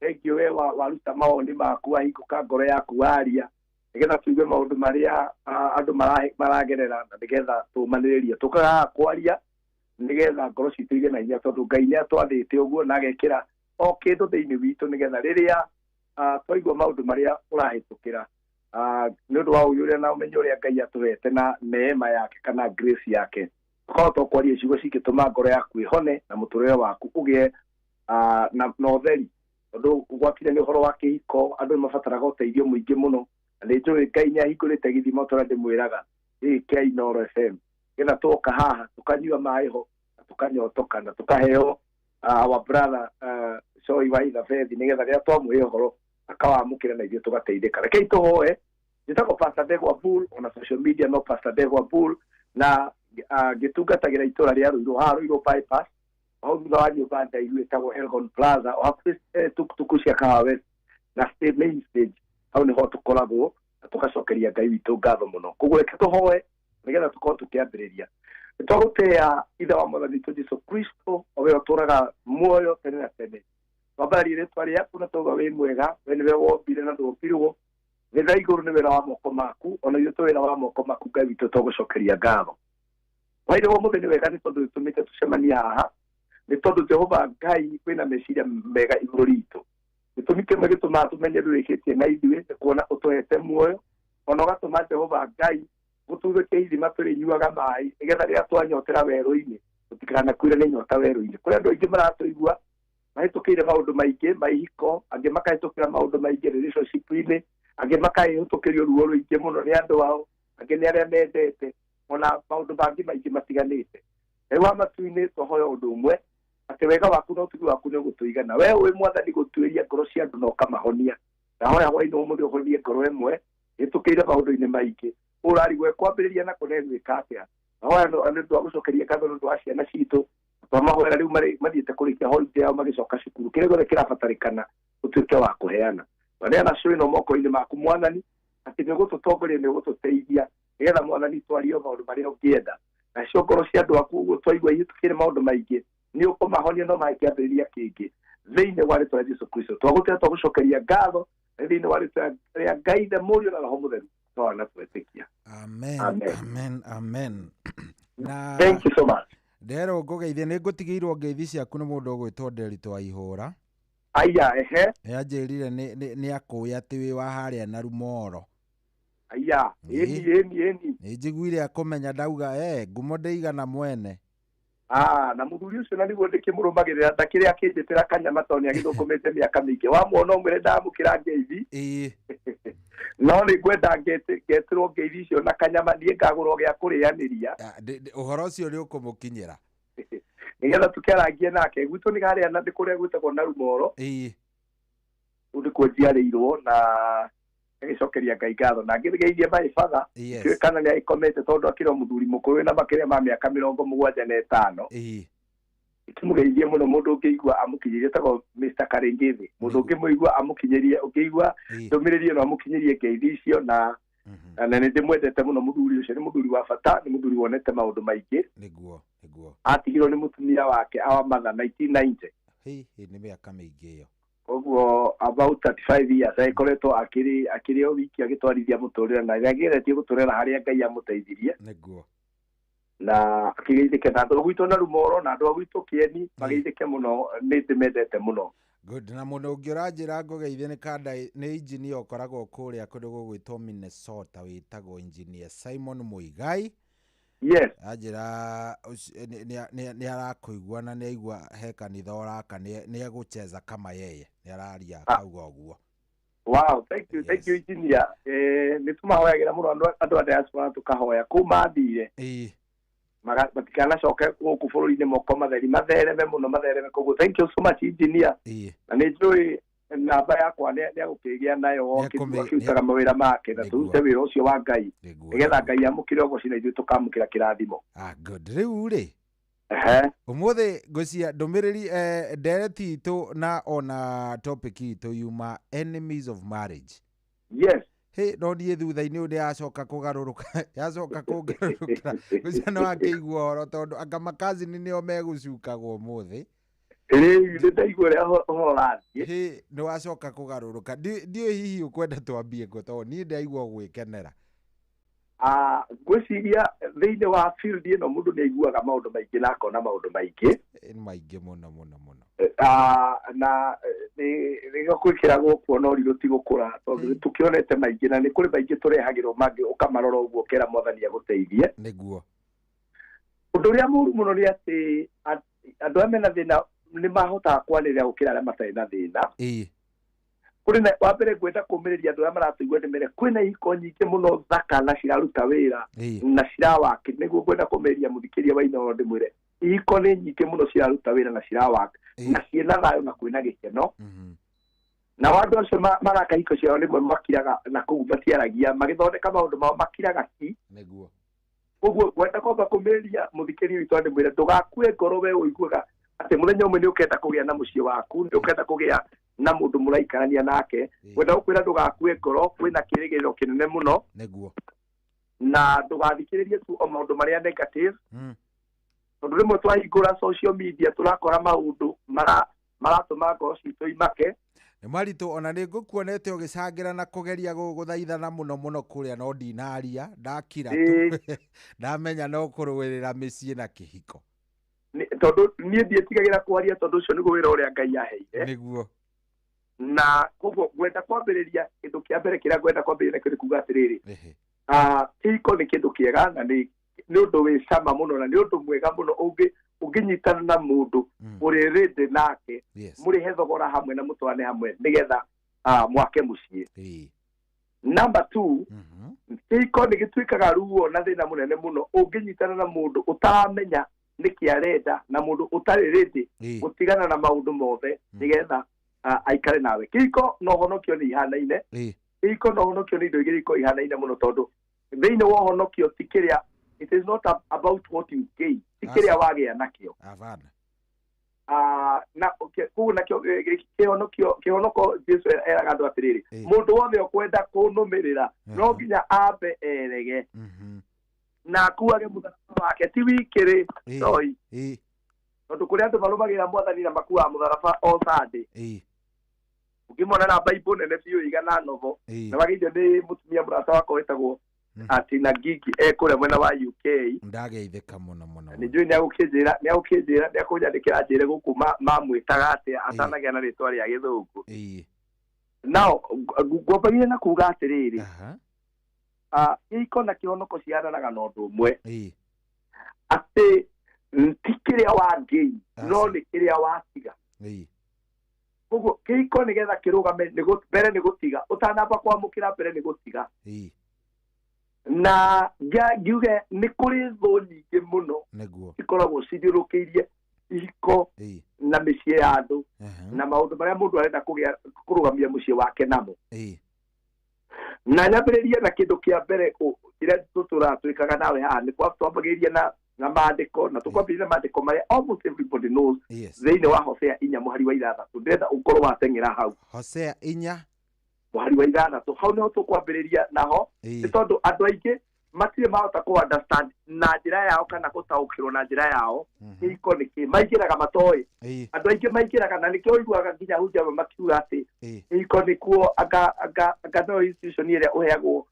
Thengiũ we waruta mawoni maku, wahingũka ngoro yaku, waria nĩgetha tũigue maũndũ marĩa andũ maragerera, na nĩgetha tũmanĩrĩrie. Tũkaga haha kwaria nĩgetha ngoro citũ igĩe na hinya, tondũ Ngai nĩ atwathĩte ũguo na agekĩra o kĩndũ thĩinĩ witũ, nĩgetha rĩrĩa twaigua maũndũ marĩa ũrahĩtũkĩra, nĩ ũndũ wa ũũgĩ ũrĩa na ũmenyo ũrĩa Ngai atũhete na neema yake kana grace yake, tũkahota kwaria ciugo cingĩtũma ngoro yaku ĩhone na mũtũrĩre waku ũgĩe na ũtheri. Tondũ gwakinya nĩ ũhoro wa kĩhiko, andũ nĩ mabataraga ũteithio mũingĩ mũno, na nĩ njũĩ Ngai nĩ ahingũrĩte gĩthima tũrĩa ndĩmwĩraga gĩkĩ kĩa Inooro FM, nĩgetha twoka haha tũkanyua maĩ ho na tũkanyotoka na tũkaheo our brother Choi wa Ithabethi, nĩgetha rĩrĩa twamũhe ũhoro akawamũkĩra na ithuĩ tũgateithĩka. Rekei tũhoe. Njĩtagwo Pastor Ndegwa Bull, ona social media no Pastor Ndegwa Bull, na ngĩtungatagĩra itũra rĩa Ruiru, haha Ruiru bypass, hau thutha wa nyũmba ndaihu ĩtagwo Elgon Plaza, o hakuhĩ tukutuku cia Kahawa West na stage, main stage, hau nĩho tũkoragwo na tũgacokeria Ngai witũ ngatho mũno. Koguo reke tũhoe nĩgetha tũkorwo tũkĩambĩrĩria. Nĩtwagũtĩĩa Ithe wa Mwathani witũ Jesu Kristo, o we ũtũũraga muoyo tene na tene. Twambararie rĩtwa rĩaku na twauga wĩ mwega, we nĩwe wombire na ndwombirwo. Thĩ na igũrũ nĩ wĩra wa moko maku, ona ithuĩ twĩ wĩra wa moko maku, Ngai witũ, tũgũcokeria ngatho. Waire wa mũthĩ nĩ wega, nĩ tondũ ũtũmĩte tũcemanie haha, nĩ tondũ Jehova Ngai wĩna meciria mega igũrũ ritũ. Gĩtũmi kĩmwe gĩtũmaga tũmenye ndũrĩkĩtie na ithuĩ nĩ kuona ũtũhete muoyo, ona ũgatũma Jehova Ngai gũtuthũkia ithima tũrĩnyuaga maĩ, nĩgetha rĩrĩa twanyotera werũ-inĩ tũtikanakuire nĩ nyota werũ-inĩ. Kũrĩ andũ aingĩ maratũigua mahĩtũkĩire maũndũ maingĩ ma ihiko, angĩ makahĩtũkĩra maũndũ maingĩ relationship-inĩ, angĩ makahĩtũkĩrio ruo rũingĩ mũno nĩ andũ ao, angĩ nĩ arĩa mendete, ona maũndũ mangĩ maingĩ matiganĩte. Ngai wa matu-inĩ, twahoya ũndũ ũmwe, atĩ wega waku na ũtugi waku nĩ ũgũtũigana. We ũĩ Mwathani gũtuĩria ngoro cia andũ na ũkamahonia. Ndahoya hwaĩ-inĩ ũmũthĩ ũhonie ngoro ĩmwe ĩtũkĩire maũndũ-inĩ maingĩ, ũrarigwo ĩkwambĩrĩria na kũna ĩgwĩka atĩa. Ndahoya nĩ ũndũ wa gũcokeria ngatho nĩ ũndũ wa ciana citũ, twamahoera rĩu mathiĩte kũrĩkia holiday yao magĩcoka cukuru, kĩrĩa gĩothe kĩrabatarĩkana ũtuĩke wa kũheana. Twaneana cũĩ no moko-inĩ maku Mwathani, atĩ nĩ ũgũtũtongoria, nĩ ũgũtũteithia, nĩgetha Mwathani twarie maũndũ marĩa ũngĩenda. Nacio ngoro cia andũ aku ũguo twaigua ihĩtũkĩre maũndũ maingĩ, nĩ ũkũmahonia no mangĩambĩrĩria kĩngĩ thĩinĩ wa rĩtwa rĩa Jesu Kristo. Twagũtĩa twagũcokeria ngatho thĩinĩ wa rĩtwa rĩa Ngai the Mũriũ na Roho Mũtheru, twana twetĩkia. Amen, amen, amen. Na thank you so much. Ndero ngũgeithie, nĩ ngũtigĩirwo ngeithi ciaku nĩ mũndũ ũgwĩtwo Nderitũ wa Ihũra. Aya, ehe. Nĩ anjĩrire nĩ akũĩ atĩ wĩ wa harĩa na Rumoro. Aya, ĩni ĩni ĩni. Nĩ njiguire akũmenya ndauga ngumo ndĩigana mwene. Ah, na mũthuri ũcio na nĩguo ndĩkĩmũrũmagĩrĩra ndakĩrĩ akĩnjĩtĩra kanyama tondũ nĩagĩthũkũmĩte mĩaka mĩingĩ. Wamuona ũmwĩre ndamũkĩra ngeithi. No nĩ ngwenda ngetĩrwo ngeithi icio na kanyama, niĩ ngagũrwo gĩa kũrĩanĩria. Ũhoro ũcio nĩ ũkũmũkinyĩra. Nĩgetha tũkĩarangie nake. Gwitũ nĩ harĩa na nĩ kũrĩa gwĩtagwo na Rumoro. Kũu nĩkuo njiarĩirwo na ngagĩcokeria Ngai ngatho. Na ngĩgeithie my father, ndiũĩ kana nĩ agĩkomete tondũ akĩrĩ o mũthuri mũkũrũ wĩna makĩria ma mĩaka 75. Ikĩmũgeithie mũno mũndũ ũngĩigua amũkinyĩrie, etagwo Mr. Karingĩthĩ. Mũndũ ũngĩmũigua amũkinyĩrie, ũngĩigua ndũmĩrĩri ĩno amũkinyĩrie ngeithi icio, na na nĩ ndĩmwendete mũno mũthuri ũcio. Nĩ mũthuri wa bata, nĩ mũthuri wonete maũndũ maingĩ. Nĩguo, nĩguo. Atigirwo nĩ mũtumia wake our mother 1990. Hĩ, nĩ mĩaka mĩingĩ ĩyo. Koguo about 35 years agĩkoretwo akĩrĩ o wiki agĩtwarithia mũtũrĩre, na nĩageretie gũtũrĩra harĩa Ngai amũteithirie. Nĩguo. Na akĩgeithĩke na andũ a gwitũ na Rumoro na andũ a gwitũ Kĩeni mageithĩke mũno, nĩ ndĩmendete mũno. Good. Na mũndũ ũngĩ ũranjĩra ngũgeithie nĩ kanda nĩ engineer ũkoragwo kũrĩa kũndũ gũgwĩtwo Minnesota, wĩtagwo engineer Simon Muigai. Yes. Anjĩra nĩ arakũigua na nĩ aigua he kanitha ũraka, nĩ egũcheza kama yeye, nĩ araria akauga ũguo. Wow, thank you, thank you engineer. Nĩ tũmahoyagĩra mũno andũ a diaspora, tũkahoya kũu mathire matikanacoke gũkũ bũrũri-inĩ moko matheri, mathereme mũno, mathereme. Koguo thank you so much engineer. Na nĩ njũĩ namba yakwa nĩ agũkĩgĩa nayo akĩrutaga mawĩra make, na tũrute wĩra ũcio wa Ngai nĩgetha Ngai amũkĩre ũgoci na ithuĩ tũkamũkĩra kĩrathimo. Ah, good. Rĩu rĩ, ũmũthĩ ngũcia ndũmĩrĩri, ndereti itũ na ona topic itũ yuma enemies of marriage. Yes. Hĩ, no niĩ thutha-inĩ ũyũ nĩyacoka kũgarũrũka, yacoka kũngarũrũkĩra. Ngũcia no akĩigua ũhoro tondũ anga makazini nĩo megũcukagwo ũmũthĩ. Rĩu nĩ ndaigua ũrĩa ũhoro ũrathiĩ. Hĩ, nĩ wacoka kũgarũrũka. Ndiũĩ hihi ũkwenda twambie kũ, tondũ niĩ ndaigua gwĩkenera. Ah, ngwĩciria thĩinĩ wa field ĩno mũndũ nĩ aiguaga maũndũ maingĩ na akona maũndũ maingĩ. Nĩ maingĩ mũno mũno mũno. Ah, na nĩgĩo gwĩkĩragwo kuona ũrirũ ti gũkũra, tondũ nĩ tũkĩonete maingĩ na nĩ kũrĩ maingĩ tũrehagĩrwo mangĩ ũkamarora ũguo ũkera Mwathani agũteithie. Nĩguo. Ũndũ ũrĩa mũũru mũno nĩ atĩ andũ arĩa mena thĩna nĩ mahotaga kwanĩrĩra gũkĩra arĩa matarĩ na thĩna. Kũrĩ na wa mbere ngwenda kũmĩrĩria andũ arĩa maratũigua ndĩmere kwĩna ihiko nyingĩ mũno thaka na ciraruta wĩra na cirawaki. Nĩguo ngwenda kũmĩrĩria mũthikĩria wa Inooro ndĩmwĩre ihiko nĩ nyingĩ mũno ciraruta wĩra na cirawaki na ciĩna thayũ na kwĩna gĩkeno. Nao andũ acio maraka ihiko ciao rĩmwe makiraga na kũu matiaragia, magĩthondeka maũndũ mao makiraga ki. Nĩguo. Koguo ngwenda kwamba kũmĩrĩria mũthikĩria witũ ndĩmwĩre ndũgakue ngoro we ũiguaga atĩ mũthenya ũmwe nĩ ũkenda kũgĩa na mũciĩ waku, nĩ ũkenda kũgĩa na mũndũ mũraikarania nake. Ngwenda gũkwĩra ndũgakue ngoro, kwĩna kĩrĩgĩrĩro kĩnene mũno. Nĩguo. Na ndũgathikĩrĩrie tu o maũndũ marĩa negative. Tondũ rĩmwe twahingũra social media tũrakora maũndũ maratũma ngoro citũ imake. Nĩ maritũ, ona nĩ ngũkuonete ũgĩcangĩra na kũgeria gũthaithana mũno mũno kũrĩa, no ndinaria, ndakira tu. Ndamenya no kũrũĩrĩra mĩciĩ na kĩhiko. Tondũ niĩ ndiĩtigagĩra kwaria, tondũ ũcio nĩguo wĩra ũrĩa Ngai aheire. Nĩguo. Na koguo ngwenda kwambĩrĩria kĩndũ kĩa mbere kĩrĩa ngwenda kwambĩrĩria nakĩo nĩ kuga atĩrĩrĩ, kĩhiko nĩ kĩndũ kĩega na nĩ ũndũ wĩ cama mũno na nĩ ũndũ mwega mũno ũngĩnyitana na mũndũ ũrĩ rĩndĩ nake, mũrĩhe thogora hamwe na mũtwarane hamwe nĩgetha mwake mũciĩ. Number 2, kĩhiko nĩ gĩtuĩkaga ruo na thĩna mũnene mũno ũngĩnyitana na mũndũ ũtaramenya nĩkĩ arenda na mũndũ ũtarĩ rĩndĩ gũtigana na maũndũ mothe nĩgetha aikare nawe. Kĩhiko na ũhonokio nĩ ihanaine. Kĩhiko na ũhonokio nĩ indo igĩrĩ ikoragwo ihanaine mũno, tondũ thĩinĩ wa ũhonokio ti kĩrĩa, it is not about what you gain, ti kĩrĩa wagĩa nakĩo. Na koguo nakĩo kĩhonoko Jesu eraga andũ atĩrĩrĩ, mũndũ wothe ũkwenda kũnũmĩrĩra no nginya ambe erege. Na akuage mũtharaba wake ti wiki rĩ toi tondũ kũrĩ andũ marũmagĩrĩra mwathani na makuaga mũtharaba o Sunday. Ũngĩmona na Bible nene biũ igana novo na wageithio nĩ mũtumia mũrata wakwa wĩtagwo Atina Gigi ekũrĩa mwena wa UK. Ndageithĩka mũno mũno. Nĩ njũĩ nĩagũkĩnjĩra nĩagũkĩnjĩra nĩakũnyandĩkĩra njĩre gũkũ mamwĩtaga atĩa atanagĩa na rĩtwa rĩa gĩthũngũ. Nao ngwambagia na kuga atĩrĩrĩ, kĩhiko na kĩhonoko cihananaga na ũndũ ũmwe, atĩ ti kĩrĩa wangĩi no nĩ kĩrĩa watiga. Koguo kĩhiko nĩgetha kĩrũgame mbere nĩ gũtiga, ũtanamba kwamũkĩra mbere nĩ gũtiga. Na ngiuge nĩ kũrĩ thũ nyingĩ mũno cikoragwo cithiũrũkĩirie ihiko na mĩciĩ ya andũ na maũndũ marĩa mũndũ arenda kũgĩa kũrũgamia mũciĩ wake namo. Na nyambĩrĩrie na kĩndũ kĩa mbere kĩrĩa tũtũraga twĩkaga nawe haha nĩ twambagĩrĩria na maandĩko na tũkwambĩrĩria na maandĩko marĩa almost everybody knows thĩinĩ wa Hosea 4 mũhari wa 6. Ndĩrenda ũkorwo wateng'era hau Hosea 4 mũhari wa 6 hau nĩho tũkwambĩrĩria naho nĩ tondũ andũ aingĩ matirĩ mahota kũ understand na njĩra yao kana gũtaũkĩrwo na njĩra yao kĩhiko nĩ kĩ maingĩraga matoĩ. Andũ aingĩ maingĩraga na nĩkĩo ũiguaga nginya hunja amwe makiuga atĩ kĩhiko nĩkuo anga no institution ĩrĩa ũheagwo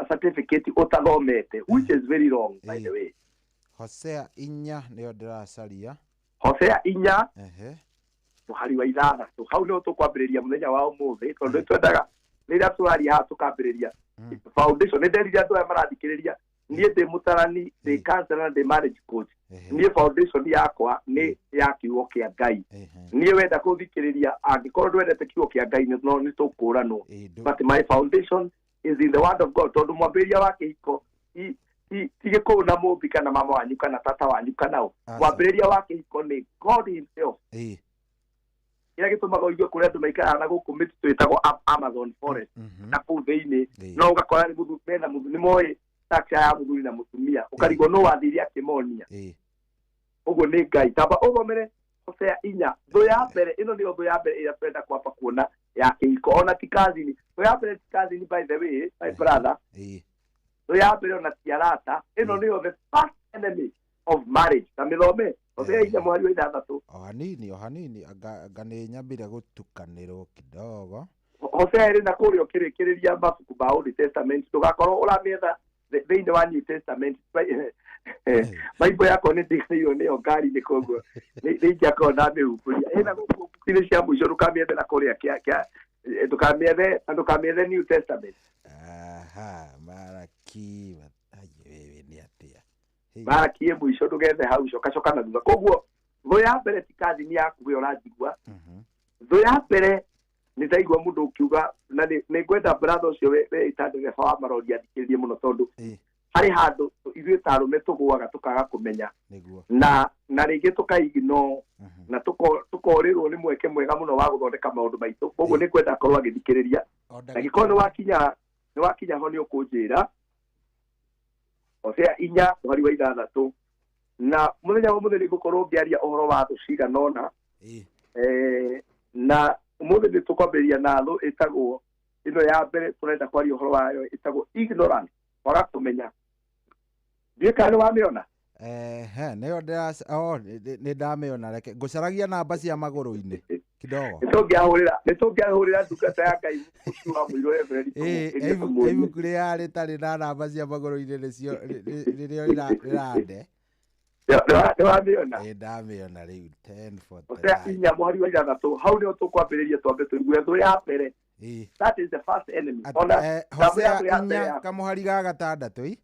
certificate ũtathomete, which is very wrong by the way. Hosea 4 nĩyo ndĩracaria. Hosea 4 mũhari wa 6 hau nĩho tũkwambĩrĩria mũthenya wa ũmũthĩ tondũ nĩtwendaga rĩrĩa tũraria haha tũkambĩrĩria foundation. Nĩ nderire andũ aya marathikĩrĩria niĩ ndĩ mũtarani, ndĩ counselor na ndĩ marriage coach. Niĩ foundation yakwa nĩ ya kiugo kĩa Ngai. Niĩ wenda kũthikĩrĩria angĩkorwo ndwendete kiugo kĩa Ngai no nĩ tũkũranwo, but my foundation is in the word of God. Tondũ mwambĩrĩria wa kĩhiko ti gĩkũyũ na mũmbi kana mama wanyu kana tata wanyu kana ũ, mwambĩrĩria wa kĩhiko nĩ God himself. Kĩrĩa gĩtũmaga ũigue kũrĩa andũ maikaraga na gũkũ mĩtitũ ĩtagwo Amazon forest na kũu thĩinĩ no ũgakora nĩ mũthuri mena mũthuri nĩ moĩ structure ya mũthuri na mũtumia ũkarigwo no wathire akĩmonia. Ũguo nĩ Ngai. Tamba ũthomere Hosea 4 thũ ya mbere ĩno nĩyo thũ ya mbere ĩrĩa tũrenda kwamba kuona ya kĩhiko ona ti kazini. Thũ ya mbere ti kazini by the way my brother. Thũ ya mbere ona ti arata. Ĩno nĩyo the first enemy of marriage. Na mĩthome Hosea 4 mũhari wa 6. O hanini anga nĩ nyambire gũtukanĩrwo kidogo. Hosea ĩrĩ na kũrĩa ũkĩrĩkĩrĩria mabuku ma Old Testament ndũgakorwo ũramĩetha thĩinĩ wa New Testament. Bible yakwa nĩ ndĩgĩirwo nĩyo ngari-inĩ koguo nĩ ingĩakorwo ndamĩhumbũria. Ĩna gũkũ buku-inĩ cia mũico ndũkamĩethe na kũrĩa ndũkamĩethe na ndũkamĩethe New Testament. Aha, Maraki wewe nĩ atĩa? Maraki ĩ mũico ndũgethe hau coka coka na thutha. Koguo thũ ya mbere ti kazini yaku we ũranjigua. Thũ ya mbere nĩ ndaigua mũndũ ũkiuga na nĩ ngwenda brother ũcio weita ndereba wa marori athikĩrĩrie mũno tondũ harĩ handũ ithuĩ ta arũme tũgũaga tũkaga kũmenya na rĩngĩ tũkaignore na tũkorĩrwo nĩ mweke mwega mũno wa gũthondeka maũndũ maitũ. Koguo nĩ ngwenda akorwo agĩthikĩrĩria na gĩkorwo nĩ wakinya ho nĩ ũkũnjĩra. Hosea 4 mũhari wa 6 na mũthenya wa ũmũthĩ nĩ ngũkorwo ngĩaria ũhoro wa thũ cigana ũna. Na ũmũthĩ nĩ tũkwambĩrĩria na thũ ĩtagwo ĩno ya mbere tũrenda kwaria ũhoro wayo ĩtagwo ignorance, kwaga kũmenya. Ndiũĩ kana nĩ wamĩona? Nĩyo nĩ ndamĩona. Reke ngũcaragia namba cia magũrũ-inĩ kidogo. Nĩ tũngĩahũrĩra ndungata ya Ngai wa mũirũ Reverend ibuku rĩrĩa rĩtarĩ na namba cia magũrũ-inĩ nĩcio rĩrĩa rĩrande. Nĩ wamĩona? Ĩ ndamĩona rĩu 10:49. Hosea 4 mũhari wa 6 hau nĩho tũkwambĩrĩria twambe tũigue thũ ya mbere. That is the first enemy. Ona Hosea 4 kamũhari ga 6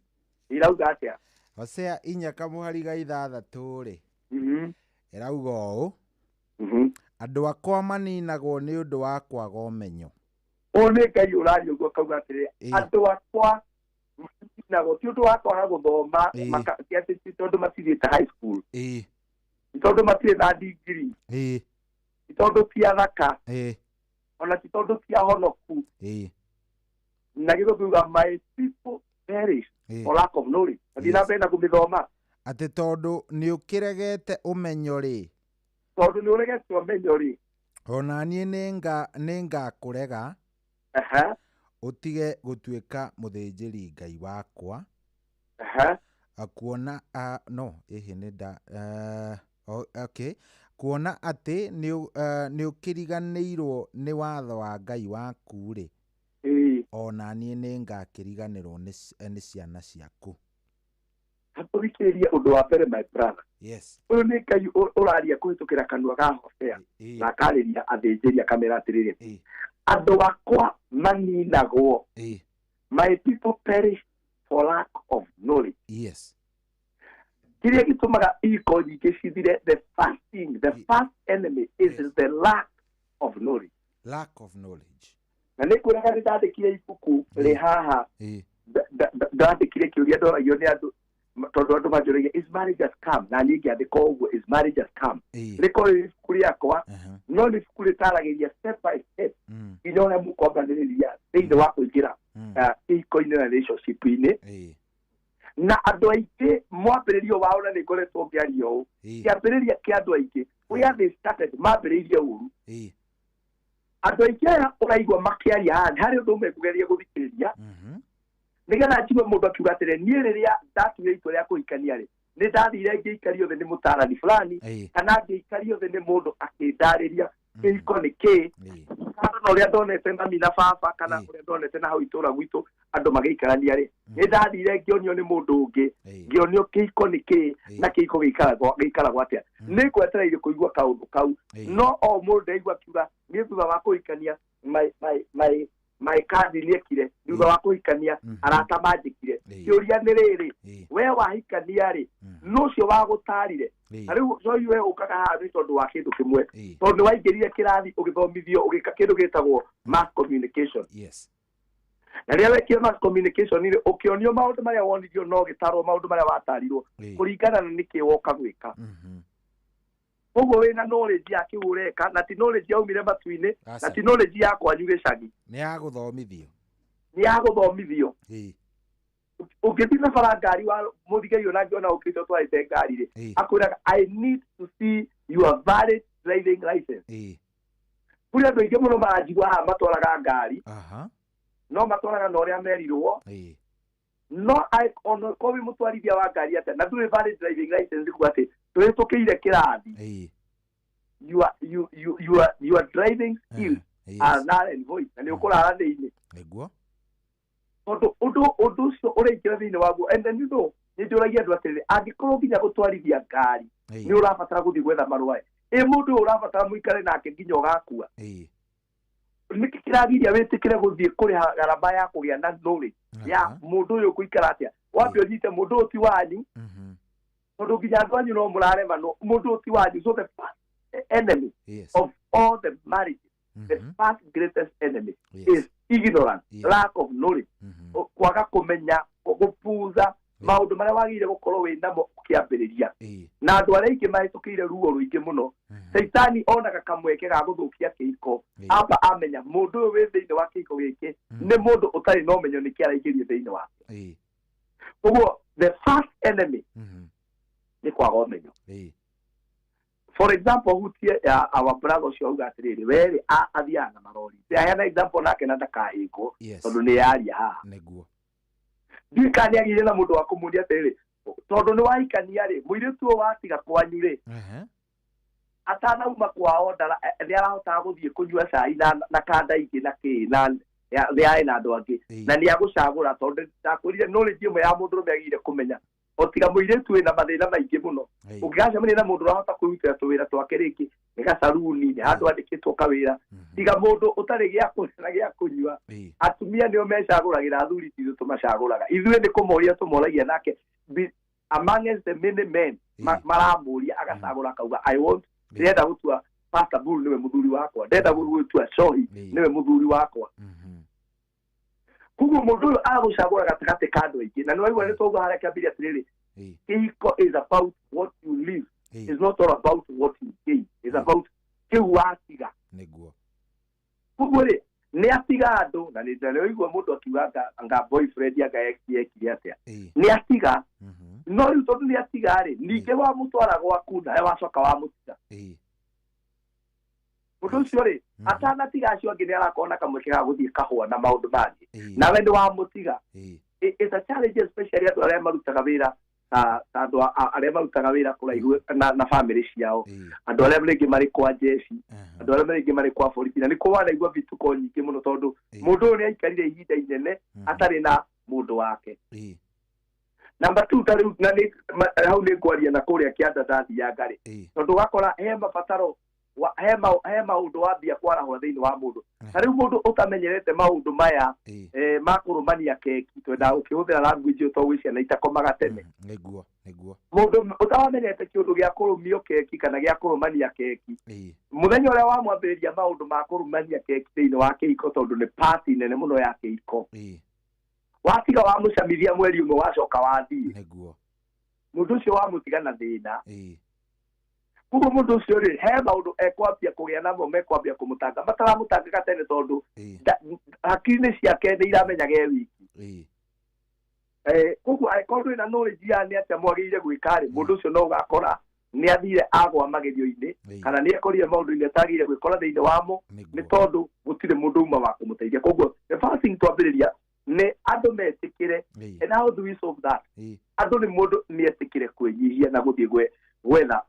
irauga atĩa? Hosea 4 kamũhari ga 6 rĩ ĩrauga ũũ, andũ akwa maninagwo nĩ ũndũ wa kwaga ũmenyo. Ũũ nĩ Ngai ũraria ũguo akauga atĩrĩ, andũ akwa maninagwo ti ũndũ wa kwaga gũthoma ti atĩ ti tondũ matithiĩte high school, ti tondũ matirĩ na degree, ti tondũ ti athaka, ona ti tondũ ti ahonoku. Na gĩthũngũ kiuga my people perish for lack of knowledge. Athiĩ na mbere na kũmĩthoma. Atĩ tondũ nĩ ũkĩregete ũmenyo rĩ, tondũ nĩ ũregete ũmenyo rĩ, ona niĩ nĩ ngakũrega ũtige gũtuĩka mũthĩnjĩri Ngai wakwa. Kuona no ĩhĩ nĩ nda okay, kuona atĩ nĩ ũkĩriganĩirwo nĩ watho wa Ngai waku rĩ, ona niĩ nĩ ngakĩriganĩrwo nĩ ciana ciaku. Tũthikĩrĩrie ũndũ wa mbere, my brother. Yes. Ũyũ nĩ Ngai ũraria kũhĩtũkĩra kanua ga Hosea na akarĩria athĩnjĩri akamera atĩrĩrĩ, andũ akwa maninagwo, my people perish for lack of knowledge. Yes. Kĩrĩa gĩtũmaga ihiko nyingĩ cithire, the first thing, the first enemy is the lack of knowledge. Lack of knowledge. Na nĩ ngwĩraga nĩ ndandĩkire ibuku rĩ haha, ndandĩkire kĩũria ndoragio nĩ andũ, tondũ andũ manjũragia, "Is marriage a scam?" Na niĩ ngĩandĩka ũguo, "Is marriage a scam?" Rĩkorwo rĩ ibuku rĩakwa, no nĩ ibuku rĩtaragĩria step by step nginya ũrĩa mũkwambanĩrĩria thĩinĩ wa kũingĩra kĩhiko-inĩ na relationship-inĩ. Na andũ aingĩ mwambĩrĩrio wao, na nĩ ngoretwo ngĩaria ũũ, kĩambĩrĩria kĩa andũ aingĩ, where they started, mambĩrĩirie ũru. Andũ aingĩ aya ũraigua makĩaria haha, harĩ ũndũ ũmwe ngũgeria gũthikĩrĩria nĩgetha njigue mũndũ akiuga atĩrĩ, niĩ rĩrĩa ndatuire itua rĩa kũhikania rĩ, nĩ ndathire ngĩikario thĩ nĩ mũtarani fulani, kana ngĩikario thĩ nĩ mũndũ akĩndarĩria kĩhiko nĩ kĩĩ, kana na ũrĩa ndonete mami na baba, kana ũrĩa ndonete na hau itũra gwitũ andũ magĩikarania rĩ, nĩ ndathire ngĩonio nĩ mũndũ ũngĩ, ngĩonio kĩhiko nĩ kĩĩ na kĩhiko gĩikaragwo atĩa. Nĩ ngwetereire kũigua kaũndũ kau, no o mũndũ ndaigua akiuga, niĩ thutha wa kũhikania my cousin ekire, thutha wa kũhikania arata manjĩkire. Kĩũria nĩ rĩrĩ, we wahikania rĩ, nũ ũcio wagũtarire? Na rĩu coi we ũkaga haha nĩ tondũ wa kĩndũ kĩmwe, tondũ nĩ waingĩrire kĩrathi, ũgĩthomithio, ũgĩka kĩndũ gĩtagwo mass communication. Na rĩrĩa wekire mass communication rĩ, ũkĩonio maũndũ marĩa wonirio, no gĩtarwo maũndũ marĩa watarirwo kũringana na nĩkĩ woka gwĩka. Koguo wĩna knowledge ya kĩu ũreka, na ti knowledge yaumire matu-inĩ, na ti knowledge ya kwanyu gĩcagi. Nĩ ya gũthomithio. Nĩ ya gũthomithio. Ũngĩthiĩ na bara ngari wa mũthigari ona angĩona ũkĩte ũtwarĩte ngari rĩ, akwĩraga, "I need to see your valid driving license." Kũrĩ andũ aingĩ mũno maranjigua haha matwaraga ngari, no matwaraga na ũrĩa merirwo. No ona korwo wĩ mũtwarithia wa ngari atĩa na ndũrĩ valid driving license, kuga atĩ ndũhĩtũkĩire kĩrathi, you, you, you, you are, your driving skills are null and void, na nĩ ũkũrara thĩinĩ. Tondũ ũndũ ũcio ũraingĩra thĩinĩ waguo. And then nĩ njũragia andũ atĩrĩrĩ, angĩkorwo nginya gũtwarithia ngari nĩ ũrabatara gũthiĩ gwetha marũa, ĩ mũndũ ũyũ ũrabatara mũikare nake nginya ũgakua, nĩkĩ kĩragiria wĩtĩkĩre gũthiĩ kũrĩha garama ya kũgĩa na knowledge ya mũndũ ũyũ ũgũikara atĩa? Wambe ũnyite mũndũ ũyũ ti wanyu, tondũ nginya andũ anyu no mũraremanwo, mũndũ ũyũ ti wanyu. So the first enemy of all the marriages, the first greatest enemy is ignorance, lack of knowledge, kwaga kũmenya, gũpuza maũndũ marĩa wagĩrĩire gũkorwo wĩ namo ũkĩambĩrĩria. Na andũ arĩa aingĩ mahĩtũkĩire ruo rũingĩ mũno, Caitani onaga kamweke ga gũthũkia kĩhiko, amba amenya mũndũ ũyũ wĩ thĩinĩ wa kĩhiko gĩkĩ nĩ mũndũ ũtarĩ na ũmenyo nĩkĩ araingĩrie thĩinĩ wake. Koguo the first enemy nĩ kwaga ũmenyo. For example, hutie ya our brother ũcio auga atĩrĩrĩ, werĩ athiaga na marori. Aheana example nake na ndakahĩngwo, tondũ nĩ yaria haha. Ndiũĩ kana nĩ agĩire na mũndũ wa kũmũria atĩrĩrĩ, tondũ nĩ wahikania rĩ, mũirĩtu ũyũ watiga kwanyu rĩ, atanauma kwao nĩ arahotaga gũthiĩ kũnyua cai na kanda ingĩ na kĩ na nĩ arĩ na andũ angĩ, na nĩ agũcagũra? Tondũ ndakwĩrire knowledge ĩmwe ya mũndũrũme agĩrĩire kũmenya, o tiga mũirĩtu wĩna mathĩna maingĩ mũno, ũngĩgacemania na mũndũ ũrahota kwĩrutĩra tũwĩra twake, rĩngĩ nĩ gacaruni, nĩ handũ andĩkĩtwo kawĩra, tiga mũndũ ũtarĩ gĩa kũrĩa na gĩa kũnyua. Atumia nĩo mecagũragĩra athuri, ti ithuĩ tũmacagũraga. Ithuĩ nĩ kũmoria tũmoragia nake amongst the many men maramũria, agacagũra akauga, "I want, ndĩrenda gũtua Pastor Bull nĩwe mũthuri wakwa, ndĩrenda gũtua Shohi nĩwe mũthuri wakwa." Koguo mũndũ ũyũ agũcagũra gatagatĩ ka andũ aingĩ, na nĩ waigua nĩ twauga harĩa kĩambĩrĩria atĩrĩrĩ, kĩhiko is about what you live, is not all about what you gain, is about kĩu watiga. Koguo rĩ, nĩ atiga andũ, na nĩ ndĩraigua mũndũ akiuga anga boyfriend, anga ex ekire atĩa, nĩ atiga. No rĩu tondũ nĩ atiga rĩ, ningĩ wamũtwara gwaku nawe wacoka wamũtiga, mũndũ ũcio rĩ, atanatiga acio angĩ nĩ arakorwo na kamweke ga gũthiĩ kahũa na maũndũ mangĩ, nawe nĩ wamũtiga. It's a challenge, especially andũ arĩa marutaga wĩra. Ta ta andũ arĩa marutaga wĩra kũraihu na family ciao, andũ arĩa rĩngĩ marĩ kwa jeshi, andũ arĩa rĩngĩ marĩ kwa borithi, na nĩkuo wanaigua vituko nyingĩ mũno tondũ mũndũ ũyũ nĩ aikarire ihinda inene atarĩ na mũndũ wake. Number 2, ta rĩu na nĩ hau nĩ ngwaria na kũrĩa kĩanda ndathianga rĩ, tondũ ũgakora he mabataro he maũndũ wambia kwarahũra thĩinĩ wa mũndũ. Ta rĩu mũndũ ũtamenyerete maũndũ maya ma kũrũmania keki, twendaga gũkĩhũthĩra language ĩyo tondũ gwĩ ciana itakomaga tene. Nĩguo, nĩguo. Mũndũ ũtamenyerete kĩũndũ gĩa kũrũmio keki kana gĩa kũrũmania keki, mũthenya ũrĩa wamwambĩrĩria maũndũ ma kũrũmania keki thĩinĩ wa kĩhiko, tondũ nĩ party nene mũno ya kĩhiko, watiga wamũcamithia mweri ũmwe wacoka wathiĩ. Nĩguo. Mũndũ ũcio wamũtiga na thĩna. Koguo mũndũ ũcio rĩ, he maũndũ ekwambia kũgĩa namo mekwambia kũmũtanga mataramũtangĩka tene, tondũ hakiri-inĩ ciake nĩ iramenyaga e wiki. Koguo angĩkorwo ndũrĩ na knowledge ya nĩ atĩa mwagĩrĩire gwĩka rĩ, mũndũ ũcio no ũgakora nĩ athire agwa magerio-inĩ kana nĩ ekorire maũndũ-inĩ atagĩrĩire gwĩkora thĩinĩ wamo, nĩ tondũ gũtirĩ mũndũ uma wa kũmũteithia. Koguo the first thing twambĩrĩria nĩ andũ metĩkĩre. And how do we solve that? Andũ nĩ mũndũ nĩ etĩkĩre kwĩnyihia na gũthiĩ gwetha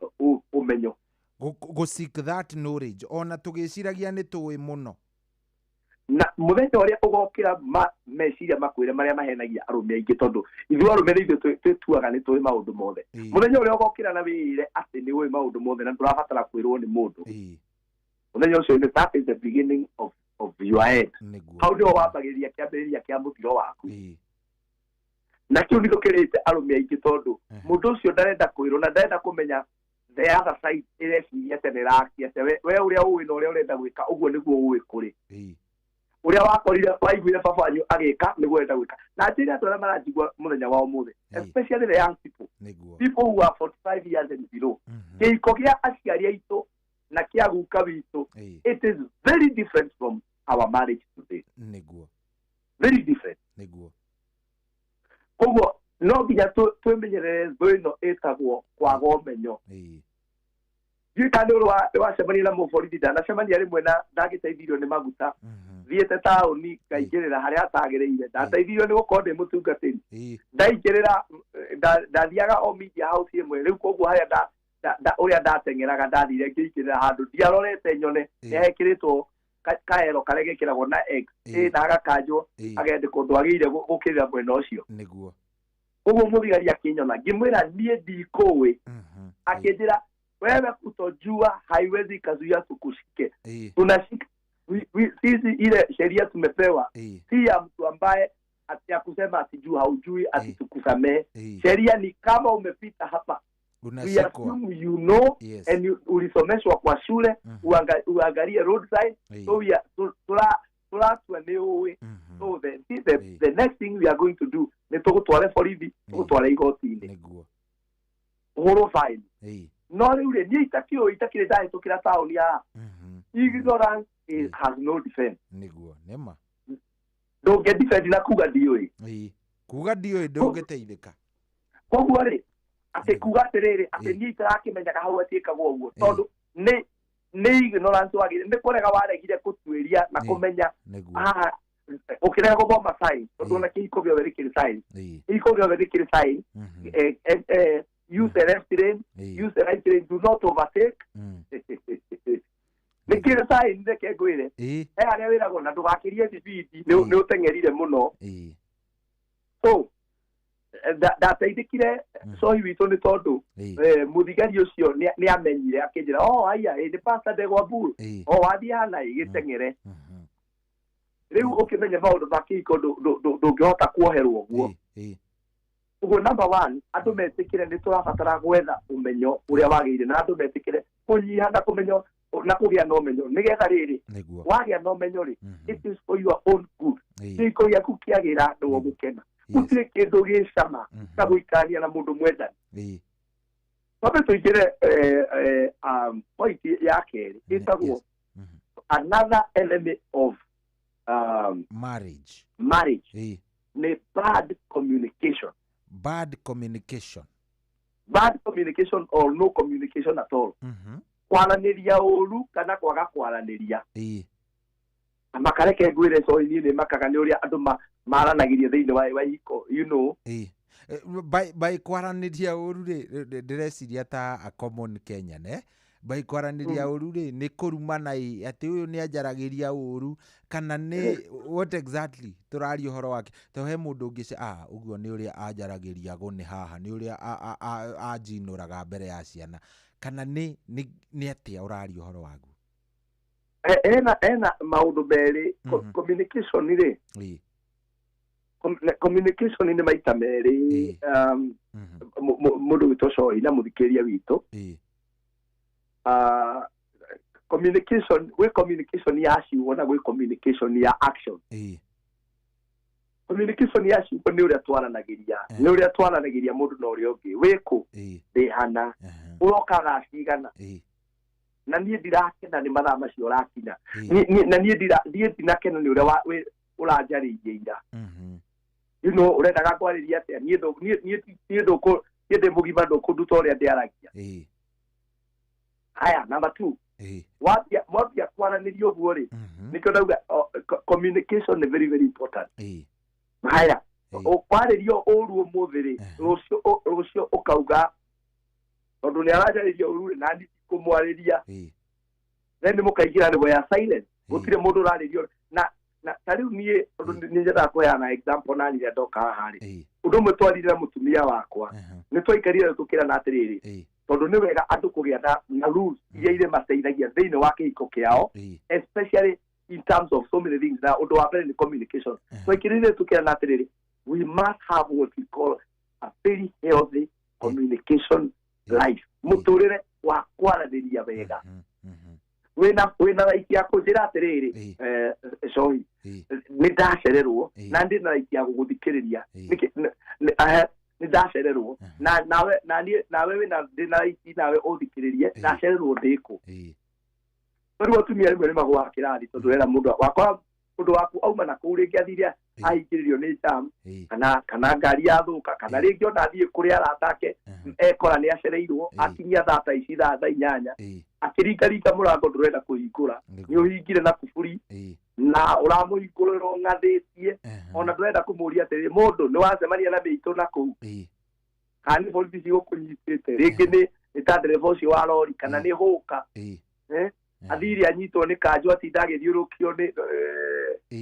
ũmenyo. Go seek that knowledge ona tũgĩciragia nĩ tũĩ mũno. Na mũthenya ũrĩa ũgokĩra meciria makwĩre marĩa mahenagia arũme aingĩ, tondũ ithuĩ arũme nĩ ithuĩ twĩtuaga nĩ tũĩ maũndũ mothe. Mũthenya ũrĩa ũgokĩra na wĩĩre atĩ nĩ ũĩ maũndũ mothe na ndũrabatara kwĩrwo nĩ mũndũ, mũthenya ũcio nĩ that is the beginning of your end. Hau nĩho wambagĩrĩria kĩambĩrĩria kĩa mũtino waku. Na kĩu nĩkĩo kĩrĩte arũme aingĩ, tondũ mũndũ ũcio ndarenda kwĩrwo na ndarenda kũmenya the other side ĩreciria atĩa na ĩrakia atĩa. We ũrĩa ũĩ na ũrĩa ũrenda gwĩka ũguo nĩguo ũĩ kũrĩ ũrĩa wakorire waiguire baba wanyu agĩka nĩguo ũrenda gwĩka. Na njĩre andũ arĩa maranjigua mũthenya wa ũmũthĩ, especially the young people, people who are 45 years and below, kĩhiko gĩa aciari aitũ na kĩa guka witũ, it is very different from our marriage today. Very different. Koguo no nginya twĩmenyerere thũ ĩno ĩtagwo kwaga ũmenyo. Ndiũĩ kana nĩ ũrĩ wacemania na mũborithi. Ndanacemania rĩmwe na ndagĩteithirio nĩ maguta, thiĩte taũni ngaingĩrĩra harĩa hatagĩrĩire. Ndateithirio nĩ gũkorwo ndĩ mũtungatĩri. Ndaingĩrĩra, ndathiaga o media house ĩmwe rĩu, koguo harĩa ũrĩa ndateng'eraga ndathire ngĩingĩrĩra handũ ndiarorete nyone nĩ hekĩrĩtwo kahero karĩa gekĩragwo na X na hagakanjwo agendĩkwo ndwagĩrĩire gũkĩrĩra mwena ũcio. Koguo mũthigari akĩnyona, ngĩmwĩra niĩ ndikũĩ. Akĩnjĩra, wewe kutojua haiwezi kazuia tukushike. Tunashika sisi ile sheria tumepewa si ya mtu ambaye ati ya kusema ati juu haujui ati tukusamee. Sheria ni kama umepita hapa, we assume you know. And you, ulisomeshwa kwa shule uangalie road sign. So we are turatua nĩ ũĩ. So the next thing we are going to do nĩ tũgũtware borithi, tũgũtware igoti-inĩ, ũhũrwo fine. No rĩu rĩ, niĩ itakĩũĩ, itakĩrĩ ndahĩtũkĩra taũni ya ignorance has no defense. Nĩguo, nĩma. Ndũngĩ defend na kuga ndiũĩ. Kuga ndiũĩ ndũngĩteithĩka. Koguo rĩ, atĩ kuga atĩrĩrĩ atĩ niĩ itarakĩmenyaga hau atiĩkagwo ũguo, tondũ nĩ ignorance wagĩrĩire nĩ kũrega waregire kũtuĩria na kũmenya haha ũkĩrega gũthoma sign, tondũ ona kĩhiko gĩothe nĩ kĩrĩ sign. Kĩhiko gĩothe nĩ kĩrĩ sign. Use the left lane, use the right lane, do not overtake. Nĩ kĩrĩ sign. Reke ngwĩre, he harĩa wĩragwo na ndũgakĩrie thibindi, nĩ ũteng'erire mũno. So ndateithĩkire cohi witũ nĩ tondũ mũthigari ũcio nĩ amenyire, akĩnjĩra, oh haya, nĩ Pastor Ndegwa Bull, o wathiĩ hana ĩ gĩteng'ere. Rĩu ũkĩmenya maũndũ ma kĩhiko ndũngĩhota kuoherwo ũguo. Ũguo number one, andũ metĩkĩre nĩ tũrabatara gwetha ũmenyo ũrĩa wagĩrĩire, na andũ metĩkĩre kũnyiha na kũmenyo na kũgĩa na ũmenyo, nĩgetha rĩrĩ wagĩa na ũmenyo rĩ, it is for your own good. Kĩhiko gĩaku kĩagĩra nĩwe gũkena. Gũtirĩ kĩndũ gĩcama ta gũikarania na mũndũ mwendani. Twambe tũingĩre point ya kerĩ ĩtagwo another enemy of marriage. Marriage nĩ bad communication. Bad communication. Bad communication or no communication at all. Kwaranĩria ũru kana kwaga kwaranĩria. Na makareke ngwĩre, so niĩ nĩ makaga nĩ ũrĩa andũ maranagĩria thĩinĩ wa ihiko. By kwaranĩria ũru rĩ, ndĩreciria ta a common Kenyan, eh? By kwaranĩria ũru rĩ, nĩ kũrumana ĩ, atĩ ũyũ nĩ anjaragĩria ũru, kana nĩ what exactly tũraria ũhoro wake? To he mũndũ ũngĩ ũguo nĩ ũrĩa anjaragĩria gũnĩ haha, nĩ ũrĩa anjinũraga mbere ya ciana, kana nĩ atĩa ũraria ũhoro waguo? Ena maũndũ merĩ. Communication rĩ, communication nĩ maita merĩ, mũndũ witũ Coi na mũthikĩrĩria witũ. Communication, gwĩ communication ya ciugo na gwĩ communication ya action. Communication ya ciugo nĩ ũrĩa twaranagĩria, nĩ ũrĩa twaranagĩria mũndũ na ũrĩa ũngĩ. Wĩkũ, ndĩ hana, ũroka thaa cigana, na niĩ ndirakena nĩ mathaa macio ũrakinya, na niĩ ndinakena nĩ ũrĩa ũranjarĩirie ira. You know, ũrendaga kwarĩria atĩa? Niĩ ndĩ mũgima, ndũkũnduta ũrĩa ndĩaragia. Haya, number 2, wambia kwaranĩria ũguo rĩ, nĩkĩo ndauga communication nĩ very very important. Haya, ũkwarĩrio ũru ũmũthĩ rĩ, rũciũ ũkauga tondũ nĩ aranjarĩria ũru rĩ, na niĩ ndikũmwarĩria. Then mũkaingĩra nĩguo ya silence, gũtirĩ mũndũ ũrarĩrio. Na ta rĩu niĩ tondũ nĩ nyendaga kũheana example na rĩrĩa ndoka haha rĩ, ũndũ ũmwe twarire na mũtumia wakwa, nĩ twaikarire tũkĩrana atĩrĩrĩ, tondũ nĩ wega andũ kũgĩa na rules iria irĩ mateithagia thĩinĩ wa kĩhiko kĩao, especially in terms of so many things. Na ũndũ wa mbere nĩ communication. Twaikarire tũkĩrana atĩrĩrĩ, we must have what we call a very healthy communication life. Mũtũrĩre wa kwaranĩria wega. Wĩna right ya kũnjĩra atĩrĩrĩ, Coi, nĩ ndacererwo, na ndĩ na right ya gũgũthikĩrĩria. Nĩ ndacererwo, na nawe wĩna ndĩ na right nawe ũthikĩrĩrie, ndacererwo ndĩkũ. Rĩu atumia rĩmwe nĩ magũaga kĩrathi tondũ ũrera mũndũ wakora mũndũ waku auma na kũu rĩngĩ athire ahingĩrĩrio nĩ jam, kana ngari yathũka, kana rĩngĩ ona athiĩ kũrĩa arata ake ekora nĩ acereirwo, akinyia thaa ta ici thaa 8 akĩringaringa mũrango ndũrenda kũhingũra, nĩ ũhingire na kuburi na ũramũhingũrĩra ũng'athĩtie, ona ndũrenda kũmũria atĩrĩrĩ, mũndũ nĩ wacemania na mĩitũ na kũu, kana nĩ borithi cigũkũnyitĩte, rĩngĩ nĩ ta ndereba ũcio wa rori, kana nĩ hũka athire anyitwo nĩ kanjũ atinda agĩthiũrũkio nĩ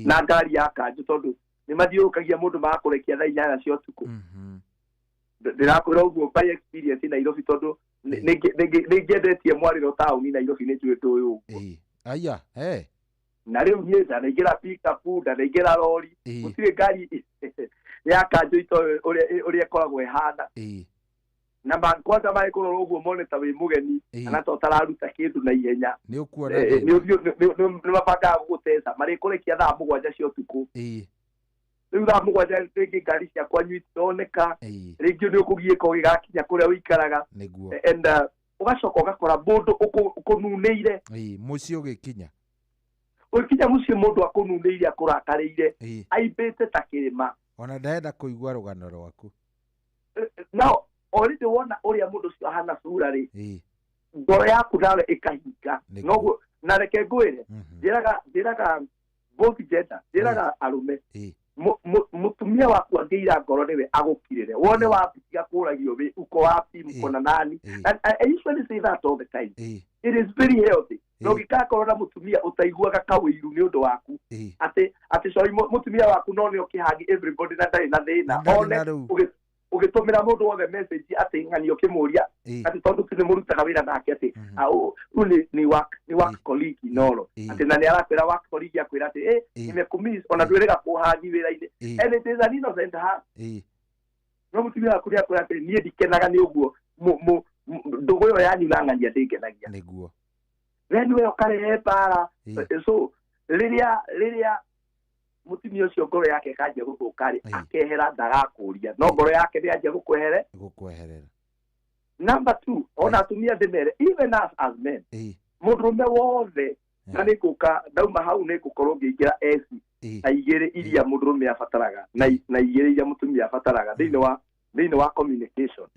na ngari ya kanjũ, tondũ nĩ mathiũrũkagia mũndũ magakũrekia thaa 8 cia ũtukũ. Ndĩrakwĩra ũguo by experience Nairobi, tondũ nĩ ngĩendetie mwarĩro taũni Nairobi, nĩ njũĩ ũndũ ũyũ ũguo. Aya, Na rĩu niĩ ndanaingĩra pickup, ndanaingĩra rori, gũtirĩ ngari ya kanjũ itoĩ ũrĩa ĩkoragwo ĩhana. Na kwanza magĩkũrora ũguo mone ta wĩ mũgeni, kana ta ũtararuta kĩndũ na ihenya, nĩ mabangaga gũgũteca, marĩkũrekia thaa 7 cia ũtukũ. Rĩu thaa 7 rĩngĩ ngari cia kwanyu itironeka, rĩngĩ nĩ ũkũgiĩka ũgĩgakinya kũrĩa ũikaraga. And ũgacoka ũgakora mũndũ ũkũnunĩire mũciĩ ũgĩkinya, ũgĩkinya mũciĩ mũndũ akũnunĩire akũrakarĩire, aimbĩte ta kĩrĩma, ona ndarenda kũigua rũgano rwaku. Now already wona ũrĩa mũndũ ũcio ahana sura rĩ, ngoro yaku nawe ĩkahinga. Noguo na reke ngwĩre, njĩraga both gender, njĩraga arũme, mũtumia waku angĩira ngoro nĩwe agũkirĩre, wone wapi kũragio wĩ uko wapi, mko na nani. And I usually say that all the time. It is very healthy. No gĩgakorwo na mũtumia ũtaiguaga kawĩiru nĩ ũndũ waku, atĩ Coi mũtumia waku no nĩ ũkĩhagi everybody na ndarĩ na thĩna, one ũgĩtũmĩra mũndũ wothe message atĩ ng'ani ũkĩmũria atĩ tondũ tu nĩ mũrutaga wĩra nake atĩ rĩu nĩ work colleague Inoro, atĩ na nĩ arakwĩra work colleague akwĩra atĩ nimekũmiss, ona ndwĩrĩga kũhagi wĩra-inĩ, and it is an innocent heart. No mũtumia waku nĩ akwĩra atĩ niĩ ndikenaga nĩ ũguo, ndũgũ ĩyo yanyu na ng'ania ndĩngenagia. Nĩguo. Then we ũkarehe mbara. So rĩrĩa mũtumia ũcio ngoro yake ĩkanjia gũthũka rĩ, akehera ndagakũria, no ngoro yake nĩ yanjia gũkweherera. Number 2, ona atumia ndĩmere, even us as men, mũndũrũme wothe, na nĩ ngũka ndauma hau nĩ ngũkorwo ngĩingĩra S na igĩrĩ iria mũndũrũme abataraga na igĩrĩ iria mũtumia abataraga thĩinĩ wa communication.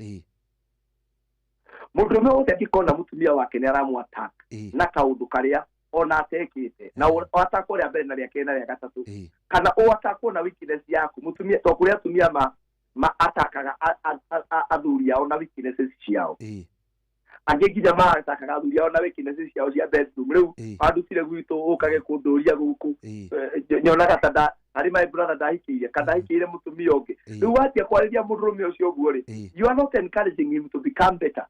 Mũndũrũme wothe angĩkona mũtumia wake nĩ aramũ attack na kaũndũ karĩa ona atekĩte, na atakwo rĩa mbere na rĩa kerĩ na rĩa gatatũ, kana ũatakwo na weakness yaku mũtumia, to kũrĩ atumia atakaga athuri ao na weaknesses ciao. Angĩ nginya maatakaga athuri ao na weaknesses ciao cia bedroom. Rĩu wandutire gwitũ ũkage kũndũria gũkũ, nyonaga ta harĩ my brother ndahikĩire kana ndahikĩire mũtumia ũngĩ. Rĩu watia kwarĩria mũndũrũme ũcio ũguo rĩ, you are not encouraging him to become better.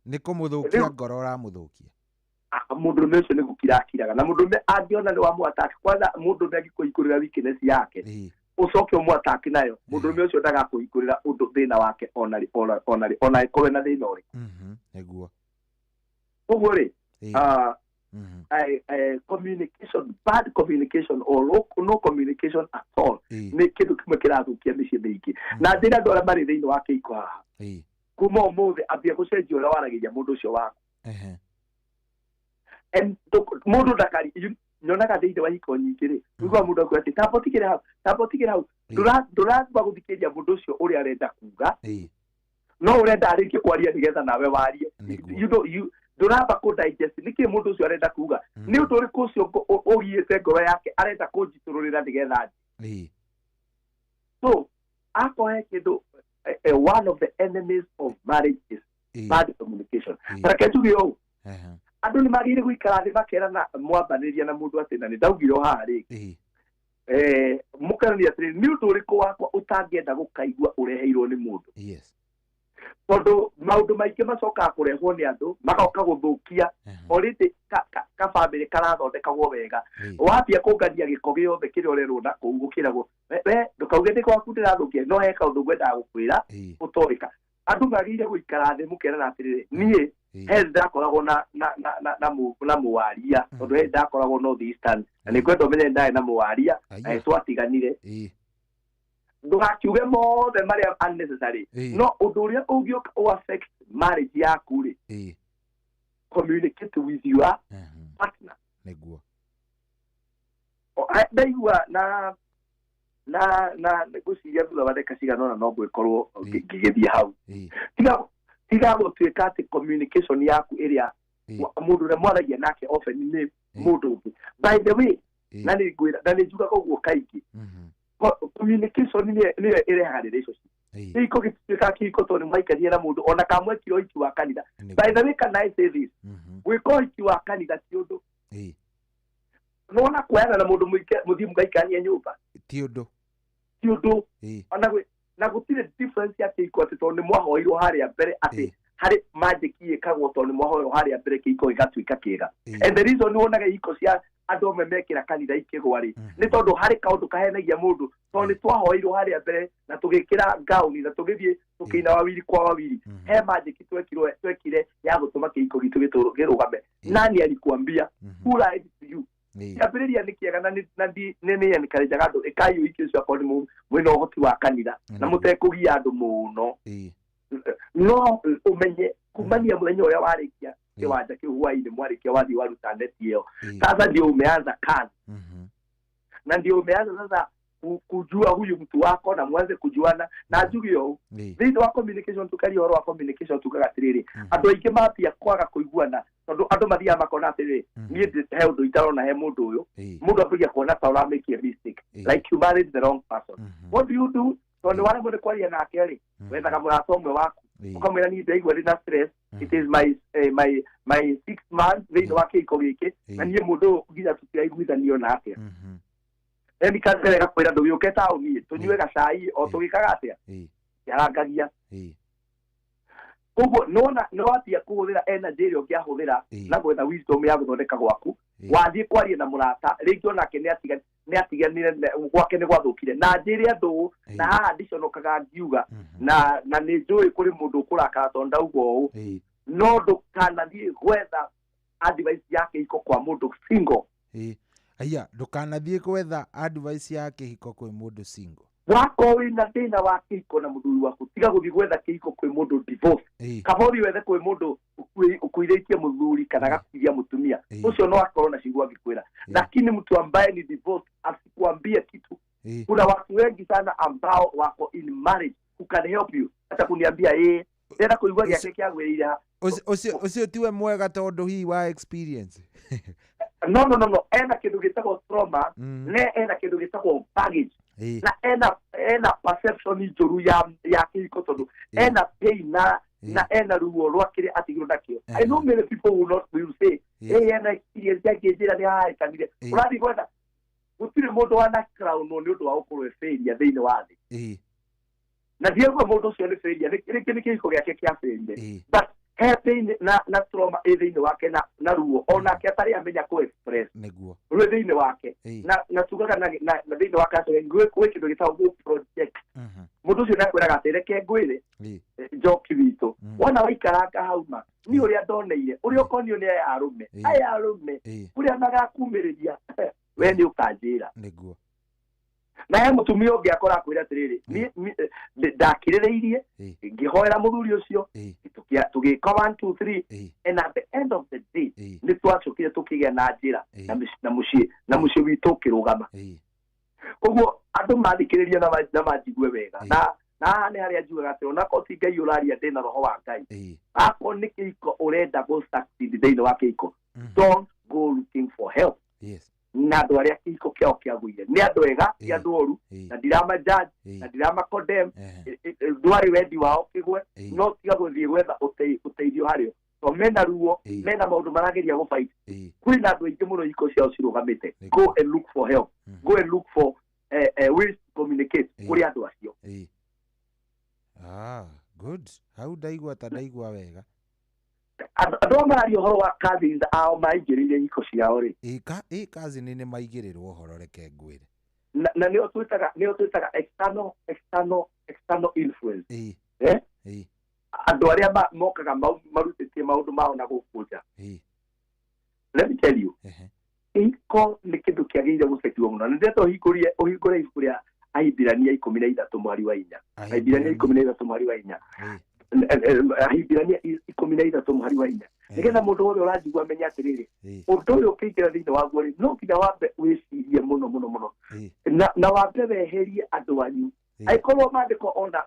Nĩ kũmũthũkia ngoro ũramũthũkia. Mũndũrũme ũcio nĩ gũkira akiraga, na mũndũrũme angĩona nĩ wamũataki kwanza, mũndũrũme angĩkũhingũrĩra weakness yake ũcoke ũmũataki nayo, mũndũrũme ũcio ndagakũhingũrĩra ũndũ thĩna wake ona rĩ ona rĩ ona ĩkorwo na thĩna ũrĩkũ. Nĩguo. Koguo rĩ, communication, bad communication or no communication at all nĩ kĩndũ kĩmwe kĩrathũkia mĩciĩ mĩingĩ. Na njĩra andũ arĩa marĩ thĩinĩ wa kĩhiko haha kuma ũmũthĩ ambia gũcenjia ũrĩa waragĩria mũndũ ũcio waku. Mũndũ ndakari nyonaga thĩinĩ wa ihiko nyingĩ rĩ, ũiguaga mũndũ akiuga atĩ tamba ũtigĩre hau, tamba ũtigĩre hau. Ndũrathiĩ gũthikĩrĩria mũndũ ũcio ũrĩa arenda kuga, no ũrenda arĩkie kwaria nĩgetha nawe warie. You know, you ndũramba kũ digest nĩkĩ mũndũ ũcio arenda kuga, nĩ ũndũ ũrĩkũ ũcio ũgiĩte ngoro yake arenda kũnjitũrũrĩra nĩgetha nji. So akorwo he kĩndũ, one of the enemies of marriage is bad communication. Reke njuge ũũ, andũ nĩ magĩrĩire gũikara thĩ makerana mwambanĩria na mũndũ atĩ na nĩ ndaugire o haha rĩngĩ, mũkerania atĩrĩrĩ, nĩ ũndũ ũrĩkũ wakwa ũtangĩenda gũkaigua ũreheirwo nĩ mũndũ. Tondũ maũndũ maingĩ macokaga kũrehwo nĩ andũ magoka gũthũkia already ka bamĩrĩ karathondekagwo wega. Wambia kũngania gĩko gĩothe kĩrĩa ũrerwo na kũu gũkĩragwo we ndũkauge nĩ gwaku ndĩrathũkia, no he kaũndũ ngwendaga gũkwĩra ũtoĩka. Andũ magĩrĩire gũikara thĩ mũkerana atĩrĩrĩ, niĩ he ndakoragwo na mũwaria, tondũ he ndakoragwo North Eastern na nĩ ngwenda ũmenye ndarĩ na mũwaria na twatiganire. Ndũgakiuge mothe marĩa unnecessary, no ũndũ ũrĩa ũngĩũka ũ affect marriage yaku rĩ, communicate with your partner. Nĩguo. Ndaigua na ngwĩciria thutha wa ndagĩka cigana ũna no ngwĩkorwo ngĩgĩthiĩ hau. Tiga gũtuĩka atĩ communication yaku ĩrĩa mũndũ ũrĩa mwaragia nake often nĩ mũndũ ũngĩ. By the way, na nĩ ngwĩra na nĩ njugaga ũguo kaingĩ, communication nĩyo ĩrehaga relationship. Kĩhiko gĩtuĩkaga kĩhiko tondũ nĩ mwaikarire na mũndũ ona kana mwekire ũhiki wa kanitha. By the way, can I say this? Gwĩka ũhiki wa kanitha ti ũndũ. Nĩwona kuoyana na mũndũ mũthiĩ mũgaikarania nyũmba ti ũndũ. Ti ũndũ. Ona na gũtirĩ difference ya kĩhiko atĩ tondũ nĩ mwahoirwo harĩa mbere atĩ harĩ magic ĩkagwo tondũ nĩ mwahoirwo harĩa mbere kĩhiko gĩgatuĩka kĩega. And the reason wonaga ihiko cia andũ amwe mekĩra kanitha ikĩgwa rĩ, nĩ tondũ harĩ kaũndũ kahenagia mũndũ, tondũ nĩ twahoirwo harĩa mbere na tũgĩkĩra ngauni na tũgĩthiĩ tũkĩina wawili kwa wawili, he magic twekire ya gũtũma kĩhiko gitũ kĩrũgame. Nani alikuambia? Who lied to you? Kĩambĩrĩria nĩ kĩega na nĩ nĩ encourageaga andũ ĩkai ũhiki ũcio akorwo nĩ mwĩna ũhoti wa kanitha na mũtekũgia andũ mũno, no ũmenye kumania mũthenya ũrĩa warĩkia kĩwanja kĩu hwainĩ mwarĩkia wathiĩ waruta neti ĩyo, sasa ndio umeanza kazi na ndio umeanza sasa kujua huyu mtu wako na mwanze kujuana. Na njuge ũũ, thĩinĩ wa communication tukaria ũhoro wa communication tugaga atĩrĩrĩ, andũ aingĩ mambia kwaga kũiguana tondũ andũ mathiaga makona atĩrĩrĩ, niĩ he ũndũ itarona he mũndũ ũyũ, mũndũ ambĩrĩria kuona ta ũramĩkie mistake, like you married the wrong person. What do you do? Tondũ waremwo nĩ kwaria nake rĩ, wethaga mũrata ũmwe waku ũkamwĩra niĩ ndaigua ndĩ na stress, it is my 6 months thĩinĩ wa kĩhiko gĩkĩ na niĩ mũndũ ũyũ nginya tũtiraiguithanio nake. Then kansela ĩgakwĩra ndũgĩũke taũni tũnyue gacai o tũgĩkaga atĩa, yarangagia. Koguo nĩwona nĩwambia kũhũthĩra energy ĩrĩa ũngĩahũthĩra na gwetha wisdom ya gũthondeka gwaku, wathiĩ kwaria na mũrata rĩngĩ onake nĩ atiganire gwake nĩ gwathũkire. Na njĩre andũ na haha ndiconokaga ngiuga na nĩ njũĩ kũrĩ mũndũ ũkũrakara tondũ ndauga ũũ, no ndũkanathiĩ gwetha advice ya kĩhiko kwa mũndũ single. Aya, ndũkanathiĩ gwetha advice ya kĩhiko kwĩ mũndũ single. Wakorwo wĩna thĩna wa kĩhiko na mũthuri waku, tiga gũthiĩ gwetha kĩhiko kwĩ mũndũ divorce. Kaba ũthiĩ wethe kwĩ mũndũ ũkuithĩtie mũthuri kana agakuithia mũtumia, ũcio no akorwo na ciugo angĩkwĩra, lakini mtu ambaye ni divorce asikuambie kitu. Kuna watu wengi sana ambao wako in marriage who can help you, hata kuniambia ndĩrenda kũigua gĩake kĩagwĩrĩire ha. Ũcio tiwe mwega tondũ hihi wa experience. No, ena kĩndũ gĩtagwo trauma, ne ena kĩndũ gĩtagwo baggage, na ena Ena perception njũru ya kĩhiko tondũ ena pain na ena ruo rwa kĩrĩa atigirwo nakĩo. I know many people will not will say, "Hey, ena experience yake njĩra nĩ hahĩtanire." Ũrathiĩ gwetha gũtirĩ mũndũ wana crown nĩ ũndũ wa gũkorwo e failure thĩinĩ wa thĩ. Na ndiauga mũndũ ũcio nĩ failure, rĩngĩ nĩ kĩhiko gĩake kĩa failure. But he pain na trauma ĩ thĩinĩ wake na ruo onake atarĩ amenya kũ express nĩguo rwĩ thĩinĩ wake na tugaga na thĩinĩ wake atĩ gwĩ kĩndũ gĩtagwo project. Mũndũ ũcio nĩakwĩraga atĩ reke ngwĩre njoki witũ wona waikaranga hau ma niĩ ũrĩa ndoneire ũrĩa ũkonio nĩ aya arũme kũrĩa magakumĩrĩria we nĩ ũkanjĩra nĩguo. Na he mũtumia ũngĩ akora akwĩra atĩrĩrĩ, ndakirĩrĩirie ngĩhoera mũthuri ũcio tũgĩka 1 2 3 and at the end of the day nĩ twacokire tũkĩgĩa na njĩra na mũciĩ witũ ũkĩrũgama. Koguo andũ mathikĩrĩria na manjigue wega na haha nĩ harĩa njugaga atĩ onakorwo ti Ngai ũraria ndĩna roho wa Ngai, akorwo nĩ kĩhiko ũrenda gũ succeed thĩinĩ wa kĩhiko, don't go looking for help. Yes. Na andũ arĩa kĩhiko kĩao kĩagũire nĩ andũ ega ti andũ oru, na ndirama judge na ndirama condemn, ndwarĩ wendi wao kĩgwe, no tiga gũthiĩ gwetha ũteithio harĩo to mena ruo, mena maũndũ marageria gũfight. Kwĩna andũ aingĩ mũno ihiko ciao cirũgamĩte. Go and look for help, go and look for ways to communicate kũrĩ andũ acio. Good. Hau ndaigua ta ndaigua wega. Andũ a mararia ũhoro wa cousins ao maingĩrĩire ihiko ciao rĩ, ĩ cousin nĩ maigĩrĩrwo ũhoro reke ngwĩre. Na nĩo twĩtaga external influence. Andũ arĩa mokaga marutĩtie maũndũ mao na gũkũ nja. Let me tell you, kĩhiko nĩ kĩndũ kĩagĩrĩire gũcekiwo mũno. Na ndĩrenda ũhingũre ibuku rĩa Ahibirania 13 mũhari wa 4. Ahibirania 13 mũhari wa 4. Ahibirania 13 mũhari wa 4. Nĩgetha mũndũ wothe ũranjigua amenye atĩrĩrĩ, ũndũ ũyũ ũkĩingĩra thĩinĩ waguo rĩ, no nginya wambe wĩcirie mũno mũno mũno na wambe weherie andũ anyu. Angĩkorwo maandĩko ona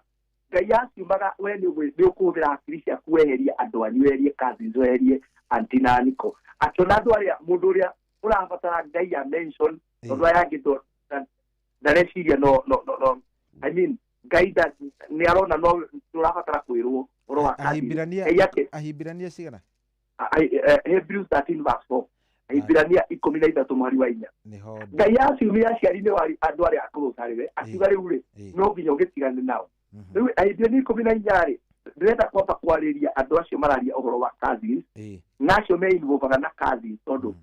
Ngai aciumaga we nĩ ũkũhũthĩra hakiri ciaku weherie andũ anyu, weherie cousins, weherie auntie na uncle. Akĩona andũ arĩa mũndũ ũrĩa ũrabatara Ngai a mention tondũ aya angĩ ndareciria no I mean Ngai nĩ arona no ũrabatara kwĩrwo ũhoro wa Ahibirania cigana? Hebrews 13 verse 4. Ahibirania 13 mũhari wa 4. Ngai aciumire aciari nĩ andũ arĩa akũrũ harĩ we akiuga rĩu rĩ no nginya ũgĩtigane nao. Rĩu Ahibirania 14 rĩ ndĩrenda kwamba kwarĩria andũ acio mararia ũhoro wa cousins na acio meinvolvaga na cousins tondũ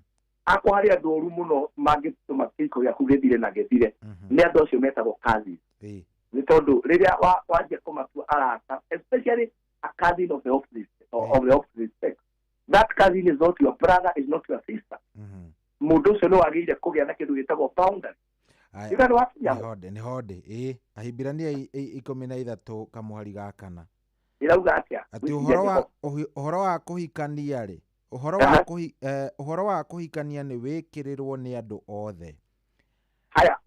akwa harĩ andũ oru mũno mangĩtũma kĩhiko gĩaku gĩthire na gĩthire nĩ andũ acio metagwo cousins. Nĩ tondũ rĩrĩa wanjia kũmatua arata, especially a cousin of the opposite, of the opposite sex, that cousin is not your brother, is not your sister. Mũndũ ũcio nĩ wagĩrĩire kũgĩa na kĩndũ gĩtagwo boundary. Nĩ honde. Ahibirania 13 kamũhari ga 4 ĩrauga atĩa? Atĩ ũhoro wa kũhikania rĩ, ũhoro wa kũhikania nĩ wĩkĩrĩrwo nĩ andũ othe. Haya,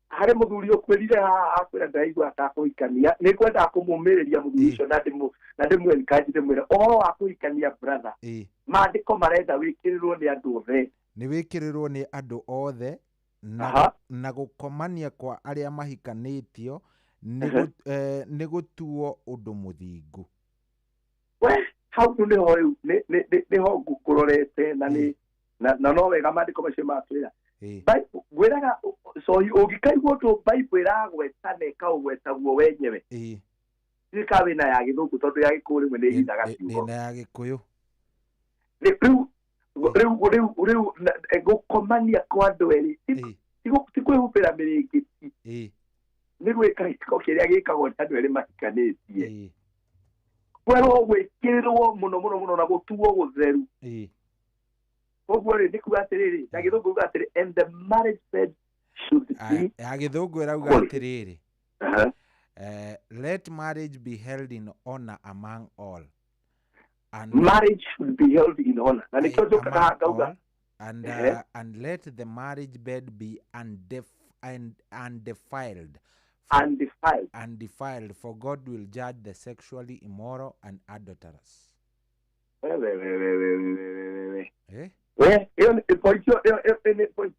harĩ mũthuri ũkwĩrire haha akwĩra ndĩraigua atakũhikania, nĩ ngwendaga kũmũmĩrĩria mũthuri ũcio na ndĩmũ encourage ndĩmwĩre ũhoro wa kũhikania brother, maandĩko marenda wĩkĩrĩrwo nĩ andũ othe. Nĩ wĩkĩrĩrwo nĩ andũ othe na gũkomania kwa arĩa mahikanĩtio nĩ gũtuo ũndũ mũthingu. We hau nĩho rĩu nĩho ngũrorete na nĩ na no wega maandĩko macio matwĩra. Ngwĩraga cohi ũngĩkaigua ũndũ Bible ĩragweta na ĩkaũgweta guo wenyewe, ndiũĩ wĩna ya Gĩthũngũ tondũ ya Gĩkũyũ rĩmwe nĩ ĩhithaga ciugo. Ndĩna ya Gĩkũyũ. Rĩu gũkomania kwa andũ erĩ ti kwĩhumbĩra mĩrĩngĩti, nĩ gwĩka gĩko kĩrĩa gĩkagwo nĩ andũ erĩ mahikanĩtie. Kwerwo gwĩkĩrĩrwo mũno mũno mũno na gũtuo gũtheru. Koguo rĩ nĩ kuga atĩrĩrĩ, na Gĩthũngũ kuga atĩrĩ, and the marriage bed should be. Ya Gĩthũngũ ĩrauga atĩrĩrĩ, let marriage be held in honor among all. And marriage should be held in honor. Na nĩkĩo njũkaga ngauga and let the marriage bed be undefiled. Undefiled. Undefiled, for God will judge the sexually immoral and adulterous. We. We ĩyo nĩ point ĩyo nĩ point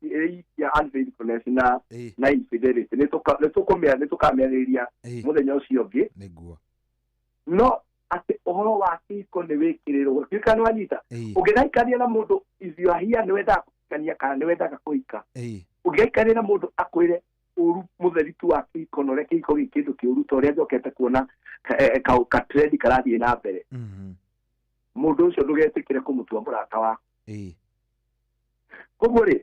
ya unfaithfulness na infidelity nĩ tũkamĩarĩrĩria mũthenya ũcio ũngĩ. Nĩguo. No atĩ ũhoro wa kĩhiko nĩ wĩkĩrĩrwo kĩka nĩ wanyita ũngĩgaikania na mũndũ if you are here nĩ wendaga kũhikania kana nĩ wendaga kũhika ũngĩgaikania na mũndũ akwĩre ũru mũtheri tu wa kĩhiko na ũrĩa kĩhiko gĩ kĩndũ kĩũru ta ũrĩa njokete kuona ka trend karathiĩ na mbere mũndũ ũcio ndũgetĩkĩre kũmũtua mũrata waku. Koguo rĩ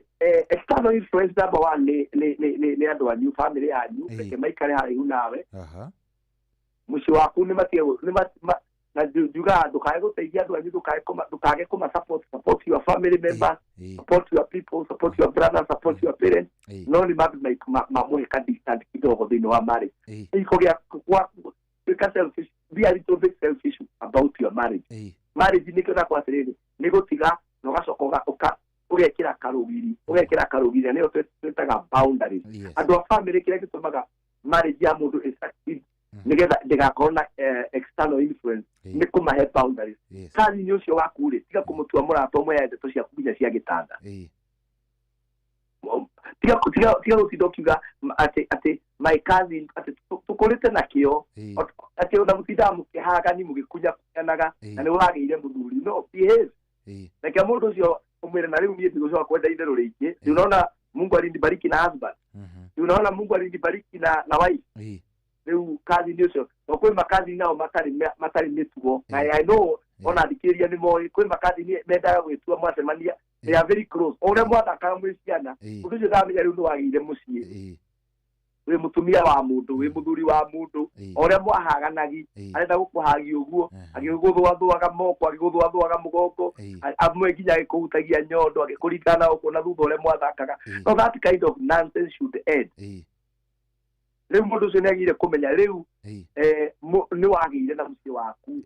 external influence number one nĩ andũ anyu family yanyu reke maikare haraihu nawe. Mũciĩ waku nĩ matige na njugaga ndũkae gũteithia andũ anyu ndũkage kũma support your family members, support your people, support your brothers, support your parents. No nĩ mambe mamũhe ka distance kidogo thĩinĩ wa marriage. Kĩhiko gĩaku tuĩka selfish, be a little bit selfish about your marriage. Marriage nĩkĩo ndakwa atĩrĩrĩ nĩ gũtiga na ũgacoka ũgekĩra karũgiri nĩyo twĩtaga boundaries. Andũ a family kĩrĩa gĩtũmaga marriage ya mũndũ ĩ succeed nĩgetha ndĩgakorwo na external influence nĩ kũmahe boundaries. Cousin ũcio waku rĩ tiga kũmũtua mũrata ũmwe ndeto ciaku nginya cia gĩtanda. Tiga gũtinda ũkiuga atĩ my cousin atĩ tũkũrĩte nakĩo atĩ ona mũtindaga mũkĩhagani mũgĩkunyakunyanaga na nĩ ũragĩire mũthuri. No behave. Reke mũndũ ũcio ũmwĩre na rĩu niĩ ndigũcoka kwenda itherũ rĩingĩ. Si unaona Mungu alinibariki na husband. Si unaona Mungu alinibariki na wife. Rĩu cousin ũcio no kwĩ makazini nao matarĩ mĩtugo na I know ona thikĩrĩria nĩ moĩ kwĩ makazini mendaga gwĩtua mwacemania they are very close o ũrĩa mwathakaga mwĩ ciana ũndũ ũcio ndamenya rĩu nĩ wagĩire mũciĩ wĩ mũtumia wa mũndũ wĩ mũthuri wa mũndũ o ũrĩa mwahaganagi arenda gũkũhagia ũguo agĩgũthũathũaga moko agĩgũthũathũaga mũgongo amwe nginya agĩkũhutagia nyondo agĩkũringana ũguo na thutha ũrĩa mwathakaga. No that kind of nonsense should end. Rĩu mũndũ ũcio nĩagĩrĩire kũmenya rĩu nĩ wagĩire na mũciĩ waku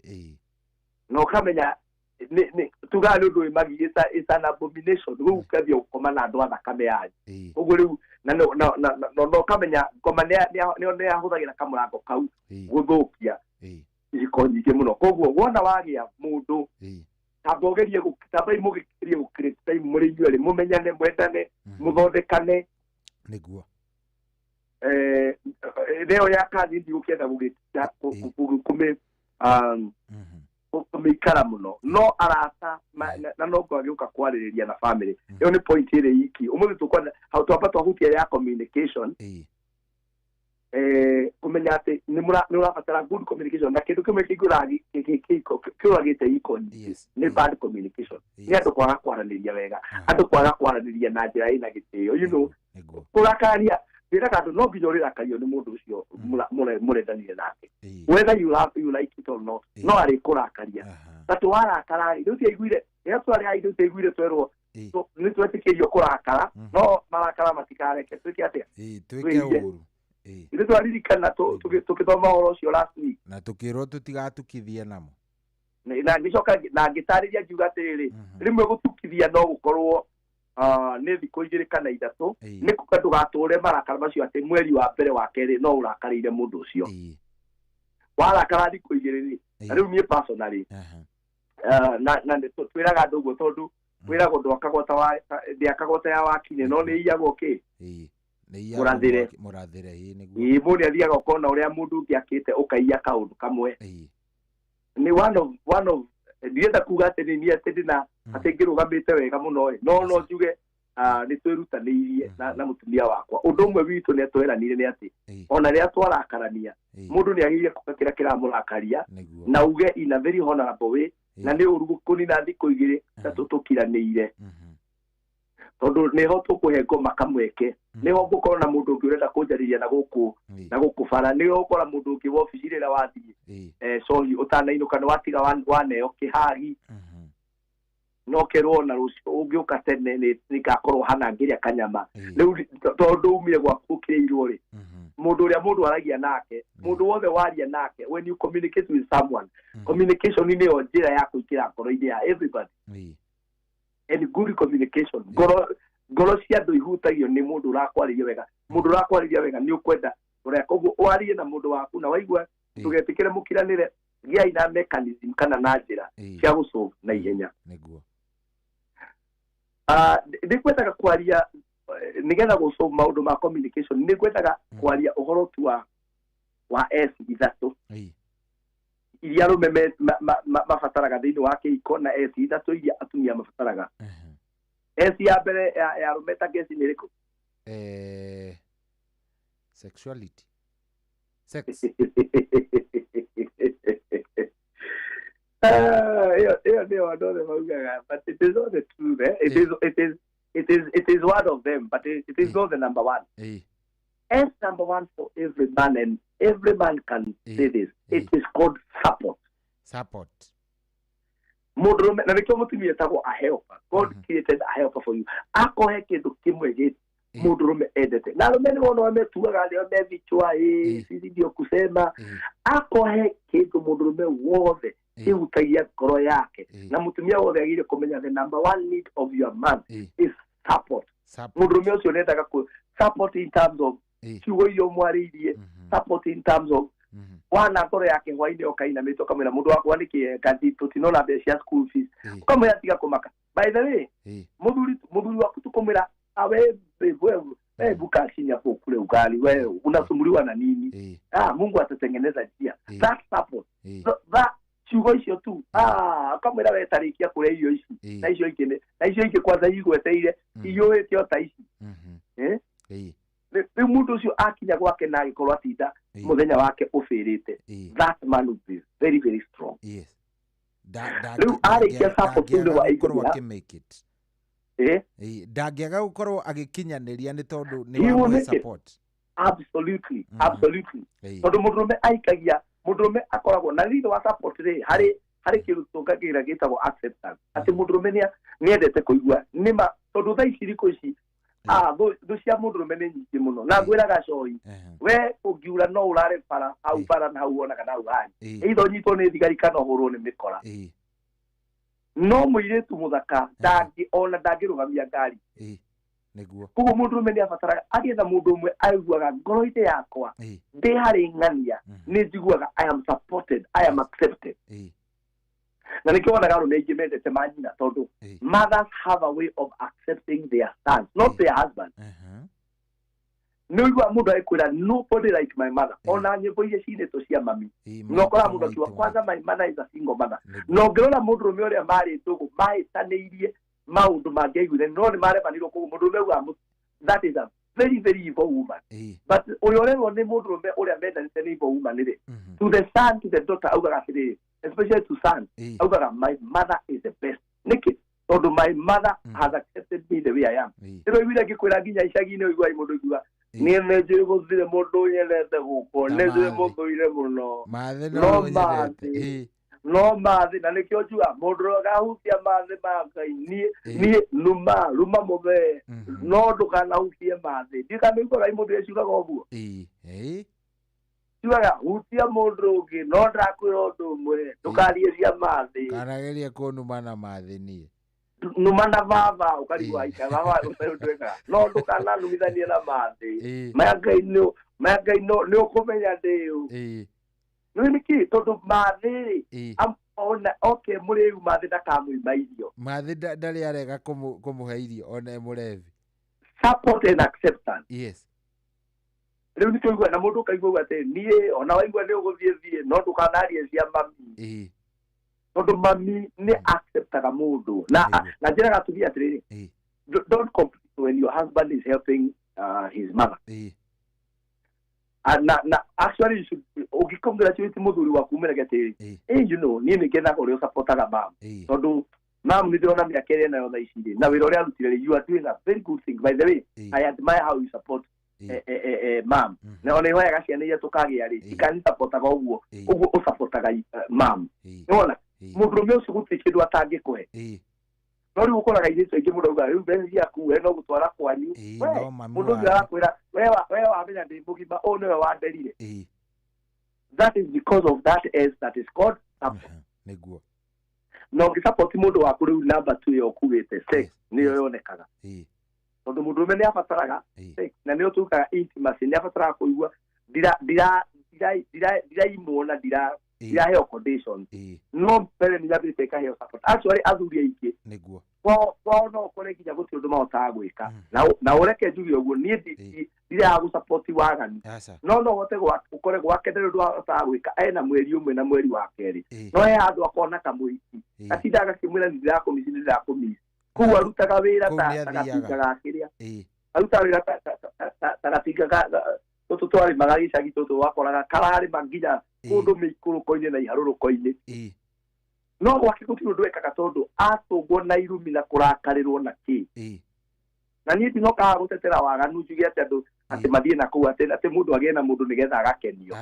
na ũkamenya tugaga nĩ ũndũ wĩ magi it's an abomination rĩu ũkathiĩ gũkoma na andũ a thakame yanyu ũguo rĩu na ũkamenya ngoma nĩ ahũthagĩra kamũrango kau gũthũkia ihiko nyingĩ mũno. Koguo wona wagĩa mũndũ tamba ũgerie tamba mũgerie gũ create time mũrĩ inyuerĩ mũmenyane mwendane mũthondekane. Nĩguo. Leo ya kazi ndigũkĩenda gũgĩtinda kũmĩikara mũno no arata na no ngwagĩũka kwarĩrĩria na family ĩyo nĩ point ĩrĩ iki ũmũthĩ tũkwenda hau twamba twahutia ya communication kũmenya atĩ nĩ ũrabatara good communication na kĩndũ kĩmwe kĩũragĩte iko nĩ bad communication. Nĩ andũ kwaga kwaranĩria wega, andũ kwaga kwaranĩria na njĩra ĩna gĩtĩo, you know, kũrakaria ndĩraga andũ no nginya ũrĩrakario nĩ mũndũ ũcio mũrendanire nake whether you love, you like it or not no arĩkũrakaria but warakara rĩ rĩu tiaiguire rĩrĩa twarĩ haha rĩu tiaiguire twerwo nĩ twetĩkĩrio kũrakara no marakara matikareke twĩke atĩa twĩke ũru. Ithuĩ twaririkana tũgĩthoma ũhoro ũcio last week na tũkĩrwo tũtigatukithie namo na ngĩcoka na ngĩtarĩria ngiuga atĩrĩrĩ rĩmwe gũtukithia no gũkorwo nĩ thikũ igĩrĩ kana ithatũ nĩ kuga ndũgatũre marakara macio atĩ mweri wa mbere wa kerĩ no ũrakarĩire mũndũ ũcio warakara thikũ igĩrĩ rĩ na rĩu niĩ personally na twĩraga andũ ũguo tondũ kwĩragwo ndĩakagwo ta ya wakinya no nĩ iyagwo kĩ mũrathĩre ĩĩ mũndũ athiaga ũkona ũrĩa mũndũ ũngĩ akĩte ũkaiya kaũndũ kamwe nĩ one of ndirenda kuga atĩ nĩ niĩ atĩ ndĩna atĩ ngĩrũgamĩte wega mũno ĩ no njuge nĩ twĩrutanĩirie na mũtumia wakwa. Ũndũ ũmwe witũ nĩ atweranire nĩ atĩ ona rĩrĩa twarakarania mũndũ nĩ agĩrĩire kuga kĩrĩa kĩramũrakaria na uge in a very honorable way na nĩ ũru kũnina thikũ igĩrĩ na tũtũkiranĩire tondũ nĩho tũkũhe ngoma kamweke nĩho ngũkorwo na mũndũ ũngĩ ũrenda kũnjarĩria na gũkũ bara nĩho ũkora mũndũ ũngĩ wobici rĩrĩa wathiĩ cohi ũtanainũka nĩ watiga waneo kĩhagi no kerwo na rũciũ ũngĩũka tene nĩngakorwo hana ngĩrĩa kanyama rĩu tondũ umire gwaku ũkĩrĩirwo rĩ mũndũ ũrĩa mũndũ aragia nake mũndũ wothe waria nake when you communicate with someone communication nĩyo njĩra ya kũingĩra ngoro-inĩ ya everybody and good communication ngoro cia andũ ihutagio nĩ mũndũ ũrakwarĩria wega mũndũ ũrakwarĩria wega nĩ ũkwenda ũrĩa koguo warie na mũndũ waku na waigua ndũgetĩkĩre mũkiranĩre gĩai na mechanism kana na njĩra cia gũsolve na ihenya. Nĩguo. Ndikwendaga kwaria nigetha gũsolve maũndũ ma communication, nĩngwendaga kwaria ũhoro tu wa S ithatũ iria arũme mabataraga thĩinĩ wa kĩhiko na S ithatũ iria atumia mabataraga. S ya mbere ya arũme ta kesi nĩ ĩrĩkũ? Sexuality. Sex. Ĩyo nĩyo andũ othe maugaga, but it is not the truth, eh? It is one of them, but it is not the number one. S number one for every man, and every man can say this. It is called support. Support. Mũndũrũme na nĩkĩo mũtumia etagwo a helper. God created a helper for you. Akohe kĩndũ kĩmwe gĩ mũndũrũme endete. Na arũme nĩ wona metuaga nĩo mevichwa, sisi ndio kusema. Akohe kĩndũ mũndũrũme wothe kĩhutagia ngoro yake. Na mũtumia wothe agĩrĩire kũmenya the number one need of your man is support. Mũndũrũme ũcio nĩendaga support in terms of ciugo iria ũmwarĩirie, support in terms of wana ngoro yake hwainĩ ũkainamĩte ũkamwĩra mũndũ wakwa nĩkĩ ngathi tũtinona mbeca cia school fees, ũkamwĩra tiga kũmaka. By the way, mũthuri waku tũkũmwĩra we wewe buka chini hapo kule ugali, wewe unasumbuliwa na nini? Mungu atatengeneza njia. That support, that ciugo icio tu, akamwĩra we tarĩkia kũrĩa irio ici na icio ingĩ na icio ingĩ kwanza igweteire iyũĩte o ta ici. Rĩu mũndũ ũcio akinya gwake na agĩkorwo atinda mũthenya wake ũbĩrĩte, that man will be very very strong. Yes. Rĩu arĩkia support thĩinĩ wa gũkorwo akĩ it. Ndangĩaga gũkorwo agĩkinyanĩria nĩ tondũ nĩ wamũhe support. Absolutely, absolutely. Tondũ mũndũrũme aikagia, mũndũrũme akoragwo na thĩinĩ wa support rĩ, harĩ kĩndũ tũngagĩra gĩtagwo acceptance, atĩ mũndũrũme nĩendete kũigua nĩma, tondũ thaa ici thikũ ici thũ cia mũndũrũme nĩ nyingĩ mũno. Na ngwĩraga Cohi, we ũngiura no ũrare bara hau bara na hau wonaga na hau hanyu, either ũnyitwo nĩ thigari kana ũhũrwo nĩ mĩkora. No mũirĩtu mũthaka ona ndangĩrũgamia ngari. Nĩguo. Koguo mũndũrũme nĩ abataraga agĩetha mũndũ ũmwe aiguaga ngoro-inĩ yakwa ndĩ harĩ ng'ania, nĩ njiguaga I am supported, I am accepted. Na nĩkĩo wonaga arũme aingĩ mendete manyina, tondũ mothers have a way of accepting their sons, not their husbands. Nĩ ũiguaga mũndũ agĩkwĩra nobody like my mother. Ona nyĩmbo iria cinĩtwo cia mami, na ũkoraga mũndũ akiuga kwanza my mother is a single mother. Na ũngĩrora mũndũrũme ũrĩa marĩ ndũgũ mahĩtanĩirie maũndũ mangĩaiguire, no nĩ maremanirwo. Koguo mũndũrũme augaga that is a very very evil woman. But ũrĩa ũrerwo nĩ mũndũrũme ũrĩa mendanĩte nĩ evil woman rĩ, to the son, to the daughter augaga atĩrĩrĩ, especially to son, augaga my mother is the best. Nĩkĩ? Tondũ my mother has accepted me the way I am. Rĩu ũiguire ngĩkwĩra nginya icagi-inĩ ũiguaga mũndũ ũiguaga niĩ nĩ njũĩ gũtirĩ mũndũ nyendete gũkũ, nĩ njũĩ mũthũire mũno, no mathĩ, na nĩkĩo njuga mũndũ ũrĩa ũkahutia mathĩ ma Ngai, niĩ ruma mũthee, no ndũkanahutie mathĩ. Ndiũĩ kana nĩũiguaga mũndũ ũrĩa ciugaga ũguo. Ciugaga hutia mũndũ ũngĩ, no ndakwĩra ũndũ ũmwe, ndũkarie cia mathĩ. Kanageria kũnuma na mathĩ niĩ. Numa na baba ũkarigwo aika baba ũtarĩ ũndũ wekaga, no ndũkananumithanie na mathĩ. Maya Ngai nĩ ũkũmenya ndĩũ. Nĩ nĩkĩ? Tondũ mathĩ rĩ, ona okay mũrĩu mathĩ ndakamũima irio. Mathĩ ndarĩ arega kũmũhe irio ona e mũrevi. Support and acceptance. Yes. Rĩu nĩkĩo ũiguaga na mũndũ ũkaigua atĩ niĩ ona waigua nĩ ũgũthiĩ thiĩ, no ndũkanarie cia mami. Tondũ mami nĩ acceptaga mũndũ. Na njĩraga atumia atĩrĩrĩ, don't complain when your husband is helping his mother. Na actually you should ũngĩcongratulate mũthuri waku ũmwĩrage atĩrĩrĩ, you know, niĩ nĩngenaga ũrĩa ũsupportaga mam, tondũ mam nĩ ndĩrona mĩaka ĩrĩa enayo thaa ici rĩ, na wĩra ũrĩa arutire rĩ, you are doing a very good thing. By the way, I admire how you support mam. Na ona ihoyaga ciana iria tũkagĩa rĩ, ikanisupportaga ũguo ũguo ũsupportaga mam. Nĩwona mũndũrũme ũcio gũtirĩ kĩndũ atangĩkũhe. No rĩu ũkoraga airĩtu aingĩ mũno augaga rĩu mbeca ciaku we no gũtwara kwanyu, mũndũ ũcio arakwĩra we wamenya ndĩ mũgima, ũyũ nĩwe wanderire. That is because of that S that is called support. Nĩguo. Na ũngĩsupport mũndũ waku rĩu number 2 ĩyo ũkuĩte sex nĩyo yonekaga. Tondũ mũndũrũme nĩ abataraga sex, na nĩyo tugaga intimacy, nĩ abataraga kũigua ndiraimwo na ndiraheo conditions. No mbere nĩ yambĩte ĩkaheo support. Actually athuri aingĩ nĩguo Kwao no ũkore nginya gũtirĩ ũndũ mahotaga gwĩka. Na ũreke njuge ũguo, niĩ ndirĩ gũsupport waganu. No no hote ũkore gwake ndarĩ ũndũ ahotaga gwĩka, ena mweri ũmwe na mweri wa kerĩ. No he handũ akona kamũhiki. Gatindaga gakĩmwĩra nĩ ndĩrakũmici, nĩ ndĩrakũmici. Kũu arutaga wĩra ta gatinga ga kĩrĩa. Arutaga wĩra ta gatinga ga tũtũ twarĩmaga gĩcagi tũtũ wakoraga kararĩma nginya kũndũ mĩikũrũko-inĩ na iharũrũko-inĩ. No gwake gũtirĩ ũndũ ekaga tondũ atũngwo na irumi na kũrakarĩrwo na kĩ. Na niĩ ndinokaga gũtetera waganu njuge atĩ andũ atĩ mathiĩ na kũu atĩ mũndũ agĩe na mũndũ nĩgetha agakenio.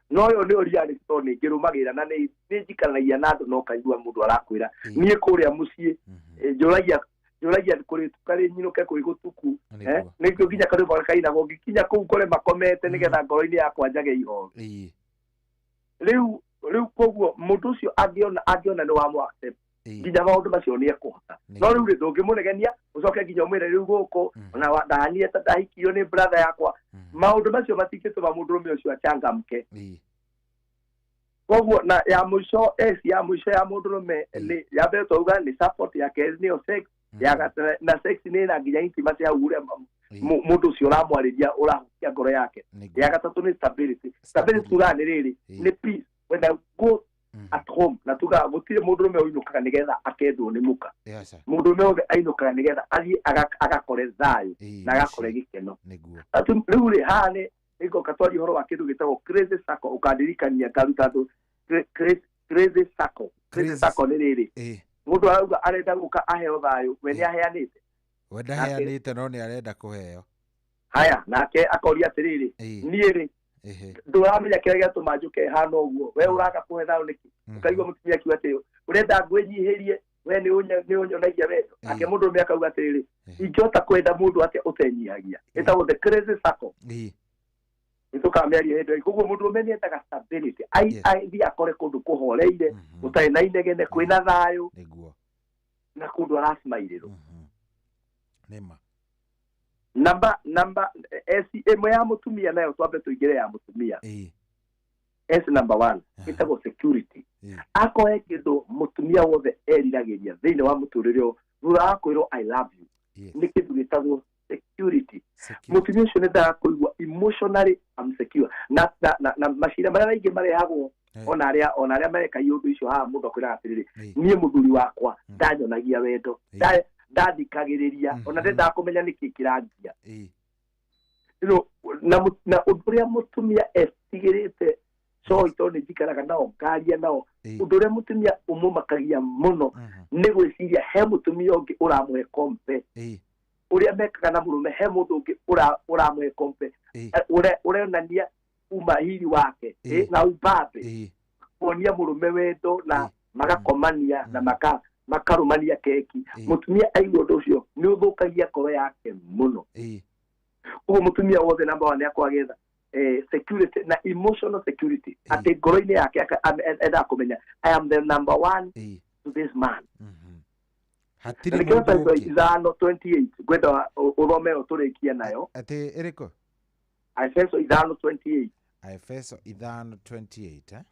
No ĩyo nĩyo reality tondũ nĩ ngĩrũmagĩrĩra na nĩ njikaranagia na andũ no kaigua mũndũ arakwĩra niĩ kũrĩa mũciĩ njũragia kũrĩ karĩ nyinũke kwĩ gũtuku, nĩkĩo nginya karwĩmbo kainagwo ngĩkinya kũu ngore makomete nĩgetha ngoro-inĩ yakwa njage ihoru. Rĩu koguo mũndũ ũcio angĩona nĩ wamũ accept nginya maũndũ macio nĩ ekũhota. No rĩu rĩ ndũngĩmũregenia ũcoke nginya ũmwĩre rĩu gũkũ ona ndahanie ta ndahikirio nĩ brother yakwa. Maũndũ macio matingĩtũma mũndũrũme ũcio achangamke. Koguo na ya mũico ya mũico ya mũndũrũme nĩ ya mbere twauga nĩ support, ya kerĩ nĩyo sex, ya na sex nĩ na nginya intimacy hau ũrĩa mũndũ ũcio ũramwarĩria ũrahutia ngoro yake. Ya gatatũ nĩ stability. Stability tugaga nĩ rĩrĩ nĩ peace when I go at home na tugaga gũtirĩ mũndũrũme ũinũkaga nĩgetha akendwo nĩ mũka. Mũndũrũme wothe ainũkaga nĩgetha athiĩ agakore thayũ na agakore gĩkeno. Rĩu rĩ haha nĩ ngoka twaria ũhoro wa kĩndũ gĩtagwo crazy circle, ũkandirikania ngaruta andũ crazy circle. Crazy circle nĩ rĩrĩ mũndũ arauga arenda gũka aheo thayũ, we nĩ aheanĩte. We ndaheanĩte no nĩ arenda kũheo. Haya, nake akoria atĩrĩrĩ, niĩ rĩ ndũramenya kĩrĩa gĩatũma njũke hana ũguo, we ũraga kũhe thayũ nĩkĩ? Ũkaigua mũtumia akiuga atĩ ũrenda ngwĩnyihĩrie, we nĩ ũnyonagia wendo. Nake mũndũrũme akauga atĩrĩrĩ, ingĩhota kwenda mũndũ atĩa ũtenyihagia? Ĩtagwo the crazy circle. Nĩ tũkamĩaria hĩndĩ ĩyo. Koguo mũndũrũme nĩ endaga stability, athiĩ akore kũndũ kũhoreire, gũtarĩ na inegene, kwĩna thayũ na kũndũ aracimairĩrwo. Nĩma. Namba S ĩmwe ya mũtumia nayo twambe tũingĩre ya mũtumia. S number 1 ĩtagwo security. Akohe kĩndũ mũtumia wothe eriragĩria thĩinĩ wa mũtũrĩre ũyũ thutha wa kwĩrwo I love you, nĩ kĩndũ gĩtagwo security. Mũtumia ũcio nĩ ndaga kũigua emotionally I'm secure. Na macira marĩa maingĩ marehagwo ona arĩa mareka iũndũ icio haha mũndũ akwĩraga atĩrĩrĩ, niĩ mũthuri wakwa ndanyonagia wendo, ndathikagĩrĩria, ona ndendaga kũmenya nĩkĩ kĩrangia. Na ũndũ ũrĩa mũtumia etigĩrĩte coi tondũ nĩ njikaraga nao ngaria nao, ũndũ ũrĩa mũtumia ũmũmakagia mũno nĩ gwĩciria he mũtumia ũngĩ ũramũhe kompe. Ũrĩa mekaga na mũrũme he mũndũ ũngĩ ũramũhe kompe, ũronania umahiri wake na ubabe, kuonia mũrũme wendo na magakomania na makarũmania keki. Mũtumia aigua ũndũ ũcio nĩ ũthũkagia ngoro yake mũno. Ũguo mũtumia wothe namba 1 nĩ akwagĩra security na emotional security, atĩ ngoro-inĩ yake endaga kũmenya I am the number 1 to this man. Hatirĩ mũndũ ũngĩ. 5:28 ngwenda ũthome ĩyo tũrĩkie nayo. Atĩ ĩrĩkũ? Efeso 5:28. Efeso 5:28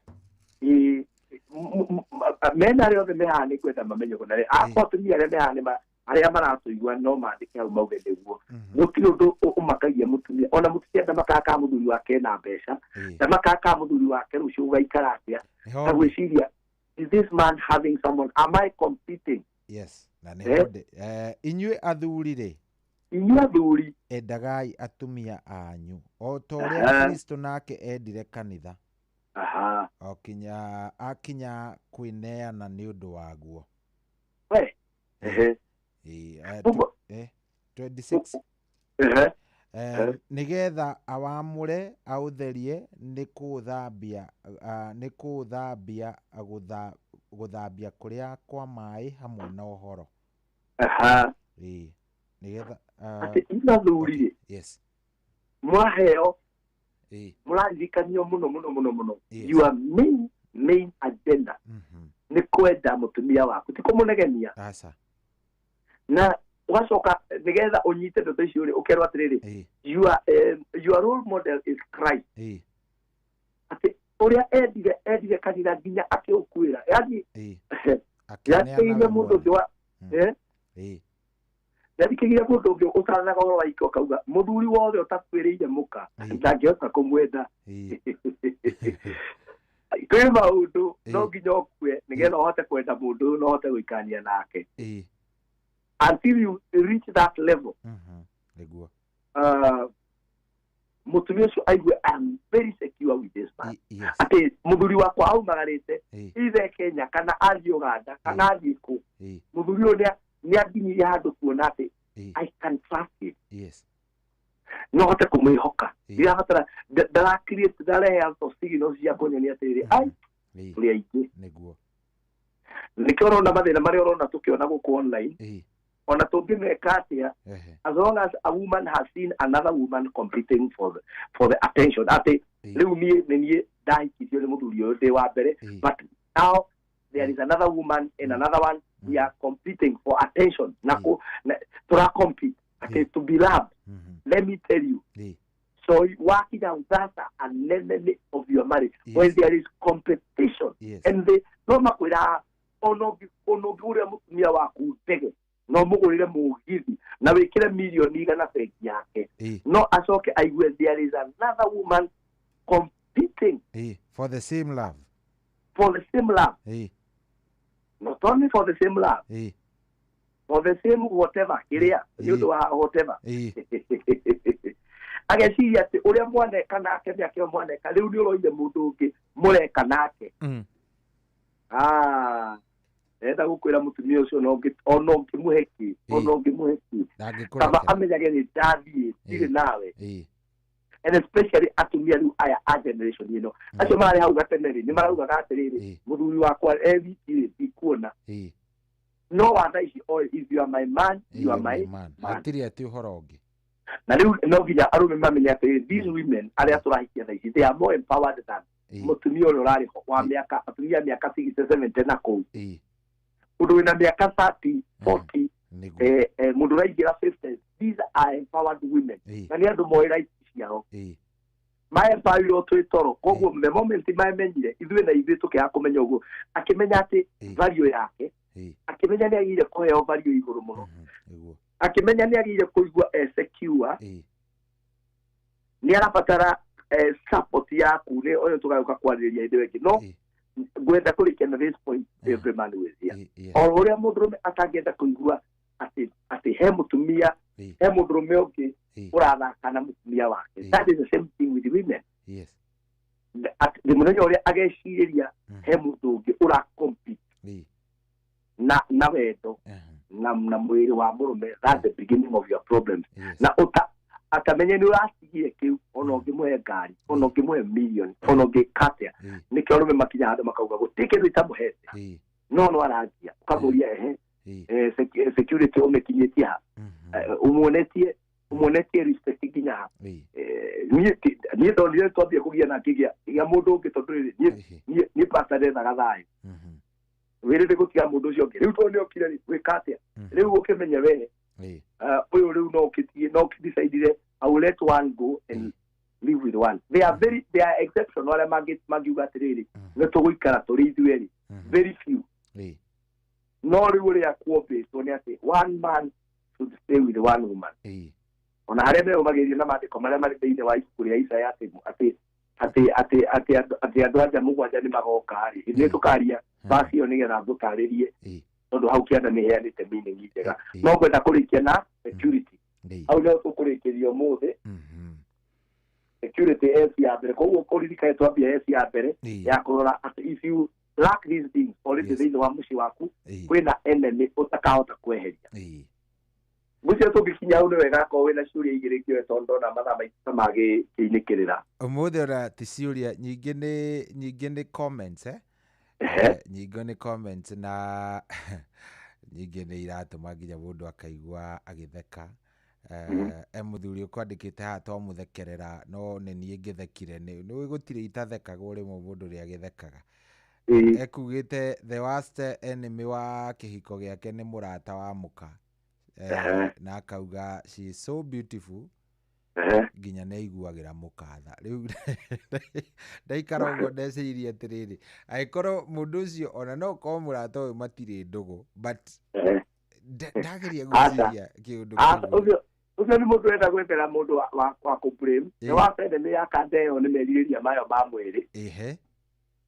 mena arĩa othe mehaha nĩ ngwenda mamenye ũguo, na akwa atumia arĩa mehaha nĩ arĩa maratũigua no mandĩke hau mauge nĩguo. Gũtirĩ ũndũ ũmakagia mũtumia, ona mũtumia ndamakaga kana mũthuri wake ena mbeca, ndamakaga kana mũthuri wake rũciũ gũgaikara atĩa, ta gwĩciria is this man having someone, am I competing? Yes, na nĩ hode. Inyuĩ athuri rĩ, inyuĩ athuri endagai atumia anyu o ta ũrĩa Kristo nake endire kanitha, o kinya akinya kwĩneana nĩ ũndũ waguo. 26 nĩgetha awamũre aũtherie nĩ kũũthambia gũthambia kũrĩa kwa maĩ hamwe na ũhoro. Nĩgetha atĩ inyuĩ athuri rĩ, yes, mwaheo mũraririkanio mũno mũno mũno mũno, your main agenda nĩ kwenda mũtumia waku, ti kũmũnegenia. Na ũgacoka nĩgetha ũnyite ndeto icio rĩ, ũkerwo atĩrĩrĩ, your role model is Christ. Atĩ ũrĩa endire kanitha nginya akĩũkuĩra, yani yateire mũndũ ũcio wa Eh? Ndathikĩrĩria mũndũ ũngĩ ũtaranaga ũhoro wa iko akauga mũthuri wothe ũtakwĩrĩire mũka ndangĩhota kũmwenda. Kwĩ maũndũ no nginya ũkue nĩgetha ũhote kwenda mũndũ ũyũ na ũhote gũikarania nake. Until you reach that level. Nĩguo. Mũtumia ũcio aigue I'm very secure with this man. Atĩ mũthuri wakwa aumagarĩte either Kenya kana athiĩ Uganda kana athiĩ kũ. Mũthuri ũyũ nĩ anginyirie handũ kuona atĩ I can trust him. Yes. No hote kũmwĩhoka. Ndirabatara ndara create ndarehe out signals cia kũnyonia atĩrĩrĩ ai tũrĩ aingĩ. Nĩguo. Nĩkĩo ũrona mathĩna marĩa ũrona tũkĩona gũkũ online. Ona tũngĩmeka atĩa, as long as a woman has seen another woman competing for the attention atĩ rĩu niĩ nĩ niĩ ndahikithio nĩ mũthuri ũyũ ndĩ wa mbere, but now there is another woman and another one, we are competing for attention na tũra compete atĩ to be loved. Let me tell you, so wakinya that's an enemy of your marriage. When there is competition and they no makwĩra ona ũngĩgũrĩra mũtumia waku ndege no mũgũrĩre mũgithi na wĩkĩre mirioni 100 bengi yake, no acoke aigue there is another woman competing for the same love. For the same love. Not only for the same love. For the same whatever kĩrĩa nĩ ũndũ wa whatever. Ageciria atĩ ũrĩa mwaneka nake mĩaka ĩyo mwaneka rĩu nĩ ũroire mũndũ ũngĩ mũreka nake. Enda gũkwĩra mũtumia ũcio ona ũngĩmũhe kĩ, ona ũngĩmũhe kĩ, kaba amenyage nĩ ndathiĩ ndirĩ nawe. And especially atumia rĩu aya a generation ĩno acio mararĩ hau gatene rĩ nĩ maraugaga atĩrĩrĩ mũthuri wakwa e wiki rĩ ndikuona, no wa thaa ici if you are my man, you are my man. Hatirĩ atĩ ũhoro ũngĩ. Na rĩu no nginya arũme mamenye atĩrĩrĩ these women arĩa tũrahikia thaa ici they are more empowered than mũtumia ũrĩa ũrarĩ ho wa mĩaka atumia mĩaka 60 70 na kũu. Mũndũ wĩna mĩaka 30 40 mũndũ ũraingĩra 50, these are empowered women na nĩ andũ moĩ right ciao. Maempowerirwo twĩ toro, koguo the moment mamenyire ithuĩ na ithuĩ tũkĩaga kũmenya ũguo, akĩmenya atĩ value yake, akĩmenya nĩ agĩrĩire kũheo value igũrũ mũno, akĩmenya nĩ agĩrĩire kũigua e secure, nĩ arabatara support yaku nĩ ũyũ tũgagĩũka kwarĩrĩria hĩndĩ ĩyo ĩngĩ. No ngwenda kũrĩkia na this point every man with here. O ũrĩa mũndũrũme atangĩenda kũigua atĩ he mũtumia he mũndũrũme ũngĩ ũrathaka na mũtumia wake. That is the same thing with women. Yes. Atĩ mũthenya ũrĩa agecirĩria he mũndũ ũngĩ ũra compete na wendo na mwĩrĩ wa mũrũme, that's the beginning of your problems. Na atamenye nĩ ũratigire kĩu ona ũngĩmũhe ngari ona ũngĩmũhe million ona ũngĩka atĩa, nĩkĩo arũme makinya handũ makauga gũtirĩ kĩndũ itamũhete, no arangia ũkamũria ehe security ũmĩkinyĩtie ha, ũmuonetie respect nginya ha. Niĩ ndonire twambia kũgĩa na ngĩgĩa mũndũ ũngĩ tondũ rĩrĩ niĩ pastor ndethaga thayũ wĩrĩte gũtiga mũndũ ũcio ũngĩ rĩu tondũ nĩokire rĩ gwĩka atĩa rĩu ũkĩmenye we ũyũ rĩu no ũkĩtige no ũkĩdecidire I will let one go and live with one. They are very, they are exceptional arĩa mangiuga atĩrĩrĩ nĩ tũgũikara tũrĩ ithuĩ very few. No rĩu ũrĩa kuombĩtwo nĩ atĩ one man should stay with one woman. Ona harĩa meũmagĩrĩria na maandĩko marĩa marĩ thĩinĩ wa ibuku rĩa Isaya atĩ atĩ atĩ atĩ atĩ andũ anja mũgwanja nĩ magoka rĩ, ithuĩ tũkaria basi ĩyo nĩgetha ngũtarĩrie tondũ hau kĩanda nĩ heanĩte meaning njega. No ngwenda kũrĩkia na security. Hau nĩho tũkũrĩkĩria ũmũthĩ. Security S ya mbere, koguo kũririkane twambia S ya mbere ya kũrora atĩ if you lack these things already thĩinĩ wa mũciĩ waku kwĩna enemy ũtakahota kweheria. Mũciĩ tũngĩkinya hau nĩ wega akorwo wĩna ciũria igĩrĩ ngĩoe tondũ ndona mathaa maitũ ta magĩkĩinĩkĩrĩra. Ũmũthĩ ona ti ciũria nyingĩ nĩ comments nyingĩ nĩ comments na nyingĩ nĩ iratũma nginya mũndũ akaigua agĩtheka. Mũthuri ũkwandĩkĩte haha twamũthekerera no nĩ niĩ ngĩthekire nĩ gũtirĩ itathekagwo rĩmwe mũndũ ũrĩa agĩthekaga. Ekugĩte the worst enemy wa kĩhiko gĩake nĩ mũrata wa mũka. Na akauga she is so beautiful nginya nĩ aiguagĩra mũkatha. Rĩu ndaikara ũguo ndeciria atĩrĩrĩ, angĩkorwo mũndũ ũcio ona no ũkorwo mũrata ũyũ matirĩ ndũgũ but Ndageria gwĩciria kĩũndũ Aca, kĩu. Ũcio nĩ mũndũ ũrenda gwethera mũndũ wa kũ-blame. Nĩ wa mbere nĩ ya kanda ĩyo nĩ merirĩria mayo ma mwĩrĩ.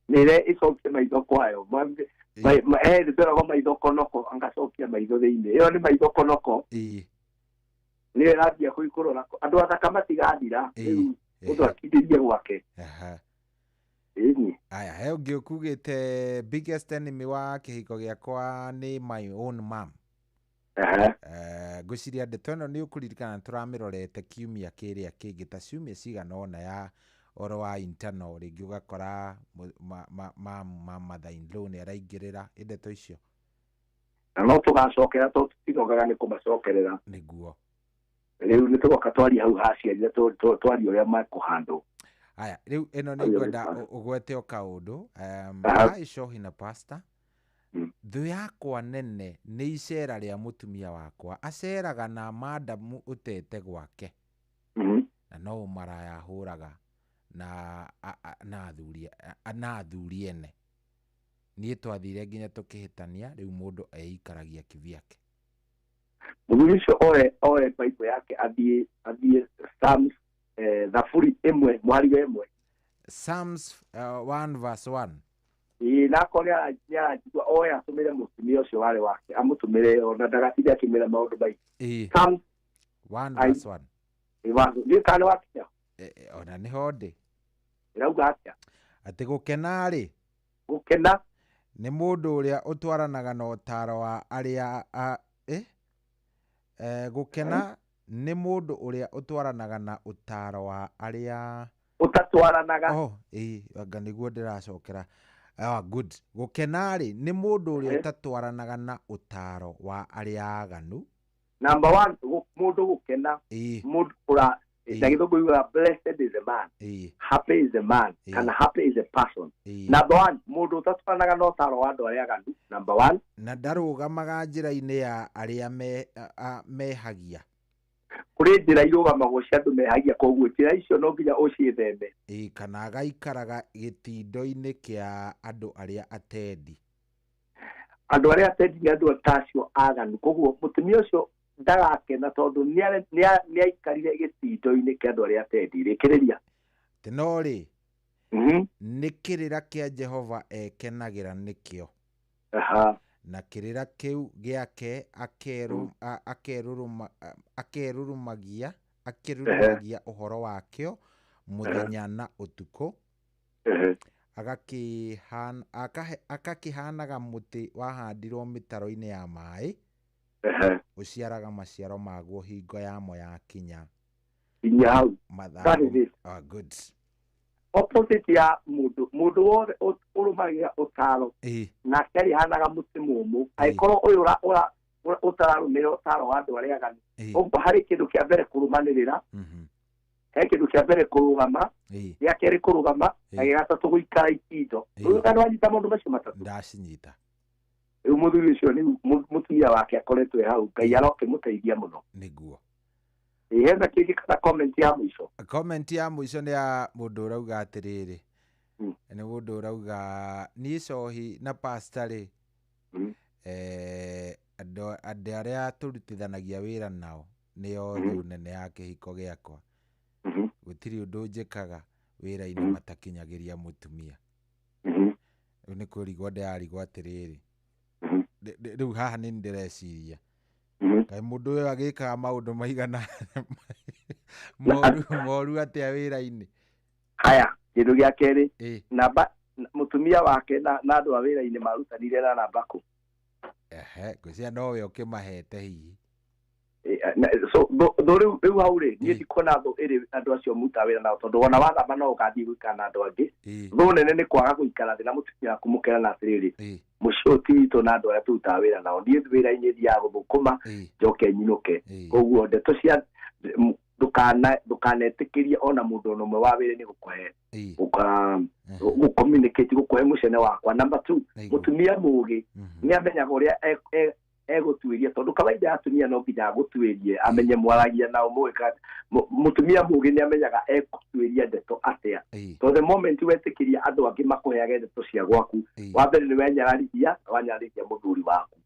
Nĩ ĩrĩa ĩcokie maitho kwayo. Nĩ twĩragwo maitho konoko, angacokia maitho thĩinĩ. Ĩyo nĩ maitho konoko. Nĩyo ĩrathiĩ kũikũrũra. Andũ athaka matigathira. Rĩu mũndũ akindĩrie gwake. Ĩni. Aya, he ũngĩ ũkugĩte, "Biggest enemy wa kĩhiko gĩakwa nĩ my own mom." Ngwĩciria ndeto ĩno nĩ ũkũririkana tũramĩrorete kiumia kĩrĩa kĩngĩ, ta ciumia cigana ũna, ya ũhoro wa internal, rĩngĩ ũgakora ma mother in law nĩ araingĩrĩra ĩ ndeto icio. Na no tũgacokera tondũ tũtinogaga nĩ kũmacokerera. Nĩguo. Rĩu nĩ tũgoka twarie hau haciari na twarie ũrĩa mekũhandwo. Aya, rĩu ĩno nĩ Ario ngwenda wĩkwa. Ũgwete o kaũndũ. Hi Shohi na Pastor, thũ yakwa nene nĩ icera rĩa mũtumia wakwa. Aceraga na madamu ũtete gwake na no ũmaraya ahũraga na athuri ene. Niĩ twathire nginya tũkĩhĩtania. Rĩu mũndũ eikaragia kivyake. Mũthuri ũcio oe Bible yake, athiĩ Psalms, thaburi 1 mũhari wa 1. Psalms 1 verse 1. Ĩĩ, na akorwo nĩ aranjigua, oe atũmĩre mũtumia ũcio warĩ wake, amũtũmĩre ona ndagatinde akĩmĩra maũndũ maingĩ. Psalms 1 verse 1. Ndiũĩ kana nĩ wakinya. Ona nĩho ndĩ. Ĩrauga atĩa? Atĩ gũkena-rĩ, gũkena nĩ mũndũ ũrĩa ũtwaranaga na ũtaaro wa arĩa a, eh? Eh, gũkena nĩ mũndũ ũrĩa ũtwaranaga na ũtaaro wa arĩa Ũtatwaranaga. Oh, ĩĩ, anga nĩguo ndĩracokera. Ah, good. Gũkena-rĩ nĩ mũndũ ũrĩa ũtatwaranaga na ũtaaro wa arĩa aganu. Number one, mũndũ gũkena, mũndũ ũra na Gĩthũngũ yugaga, "Blessed is the man," "Happy is the man," kana "Happy is the person." Number one, mũndũ ũtatwaranaga na ũtaaro wa andũ arĩa aganu, number one. Na ndarũgamaga njĩra-inĩ ya arĩa mehagia. Kũrĩ njĩra irũgamagwo cia andũ mehagia, koguo njĩra icio no nginya ũciĩtheme. Ĩĩ, kana agaikaraga gĩtindo-inĩ kĩa andũ arĩa atendi. Andũ arĩa atendi nĩ andũ ta acio aganu, koguo mũtumia ũcio ndagakena tondũ nĩaikarire gĩtindo-inĩ kĩa andũ arĩa atendi. Rĩkĩrĩria. Atĩ no rĩ, nĩ kĩrĩra kĩa Jehova ekenagĩra nĩkĩo, na kĩrĩra kĩu gĩake akerurumagia ũhoro wakĩo mũthenya na ũtukũ. Agakĩhanaga mũtĩ wahandirwo mĩtaro-inĩ ya maĩ, ũciaraga maciaro maguo hingo yamo yakinya. Kinya hau. That is Mathangũ it. Ah, good. Opposite ya mũndũ wothe ũrũmagĩrĩra ũtaro nake arĩhanaga mũtĩ mũmũ. Angĩkorwo ũyũ ũtararũmĩrĩra ũtaro wa andũ arĩa aganu, ũguo harĩ kĩndũ kĩa mbere kũrũmanĩrĩra, he kĩndũ kĩa mbere kũrũgama, gĩa kerĩ kũrũgama, na gĩa gatatũ gũikara itindo. Rĩu kana wanyita maũndũ macio matatũ? Ndacinyita. Rĩu mũthuri ũcio nĩ mũtumia wake akoretwo e hau, Ngai arokĩmũteithia mũno. Nĩguo. Ĩ, hena kĩngĩ kana comment ya mũico? Comment ya mũico nĩ ya mũndũ ũrauga atĩrĩrĩ, nĩ mũndũ ũrauga, "Niĩ Cohi na Pastor rĩ, andũ arĩa tũrutithanagia wĩra nao nĩo thũ nene ya kĩhiko gĩakwa. Gũtirĩ ũndũ njĩkaga wĩra-inĩ matakinyagĩria mũtumia." Rĩu nĩ kũrigwo ndĩrarigwo atĩrĩrĩ, rĩu haha nĩ ndĩreciria kaĩ mũndũ ũyũ agĩkaga maũndũ maigana moru moru atĩa wĩra-inĩ. Haya, kĩndũ gĩa kerĩ, namba mũtumia wake na andũ a wĩra-inĩ marutanire na namba kũ? Ehe, ngwĩciria nowe ũkĩmahete hihi. So thũ rĩu hau rĩ, niĩ ndikuona thũ ĩrĩ andũ acio mũrutaga wĩra nao, tondũ ona wathama no ũgathiĩ gũikara na andũ angĩ. Thũ nene nĩ kwaga gũikara thĩ na mũtumia waku mũkerana atĩrĩrĩ, mũciĩ ũyũ ti witũ na andũ arĩa tũrutaga wĩra nao. Niĩ wĩra-inĩ thiaga gũthũkũma, njoke nyinũke. Koguo ndeto cia ndũkanetĩkĩrie ona mũndũ ona ũmwe wa wĩra-inĩ gũkũhe gũcommunicate, gũkũhe mũcene wakwa. Number two, mũtumia mũgĩ nĩ amenyaga ũrĩa egũtuĩria, tondũ kawaida ya atumia no nginya agũtuĩrie amenye mwaragia nao mũgĩka. Mũtumia mũgĩ nĩ amenyaga egũtuĩria ndeto atĩa, tondũ the moment wetĩkĩria andũ angĩ makũheage ndeto cia gwaku, wa mbere nĩ wenyararithia, wanyararithia mũthuri waku.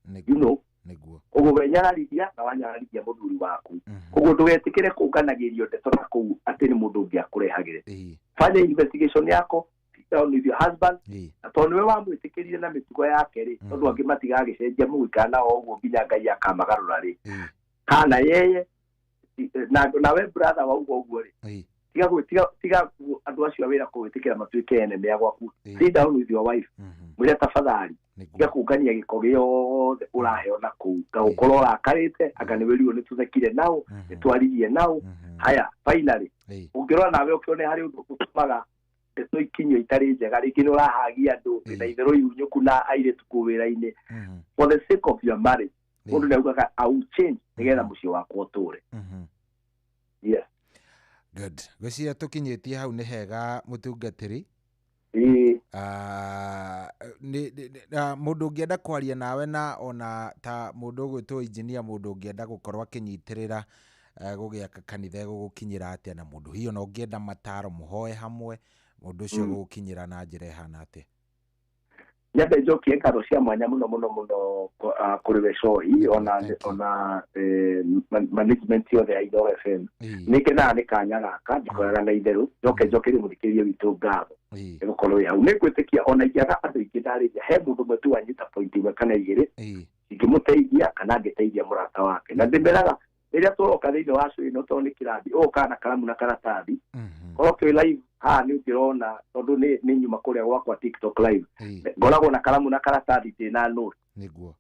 Nĩguo. Ũguo we nyararithia na wanyararithia mũthuri waku. Ũguo ndũgetĩkĩre kũnganagĩrio ndeto na kũu atĩ nĩ mũndũ ũngĩ akũrehagĩre. Fanya investigation yako, sit down with your husband, na tondũ nĩwe wamwĩtĩkĩrire na mĩtugo yake rĩ, tondũ angĩ matigagĩcenjia mũgũikara nao ũguo nginya Ngai akamagarũra rĩ. Kana yeye nawe brother wauga ũguo rĩ, tiga andũ acio a wĩra kũwĩtĩkĩra matuĩke enemy a gwaku. Sit down with your wife, mwĩre tafadhali, tiga kũngania gĩko gĩothe ũraheo na kũu, ngagũkorwo ũrakarĩte, anga nĩ wĩrirwo nĩ tũthekire nao, nĩ twaririe nao. Haya, finally ũngĩrora nawe ũkĩone harĩ ũndũ ũtũmaga ndeto ikinyio itarĩ njega, rĩngĩ nĩ ũrahagia andũ wĩna itherũ ihunyũku na airĩtu kũu wĩra-inĩ. For the sake of your marriage, mũndũ nĩ augaga I will change nĩgetha mũciĩ wakwa ũtũre. Yes. Good. Ngwĩciria tũkinyĩtie hau nĩ hega mũtungatĩri. Mũndũ ũngĩenda kwaria nawe na ona ta mũndũ ũgwĩtwo engineer, mũndũ ũngĩenda gũkorwo akĩnyitĩrĩra gũgĩaka kanitha ĩgũgũkinyĩra atĩa, na mũndũ hiyo na ũngĩenda mataro mũhoe hamwe, mũndũ ũcio gũgũkinyĩra na njĩra ĩhana atĩa? Nyambe njokie ngatho cia mwanya mũno mũno mũno kũrĩ we Cohi ona management yothe ya Inooro FM. Nĩ ngenaga nĩ kanya gaka ndikoraga na itherũ, njoke njokerie mũthikĩrĩria witũ ngatho nĩ gũkorwo wĩ hau. Nĩ ngwĩtĩkia ona ingĩaga andũ aingĩ ndarĩria, he mũndũ ũmwe tu wanyita point ĩmwe kana igĩrĩ ingĩmũteithia kana angĩteithia mũrata wake. Na ndĩmeraga rĩrĩa tũroka thĩinĩ wa show ĩno, tondũ nĩ kĩrathi, ũgũkaga na karamu na karatathi, korwo twĩ live haha nĩ ũngĩrona, tondũ nĩ nyuma kũrĩa gwakwa TikTok live, ngoragwo na karamu na karatathi ndĩ na note. Nĩguo.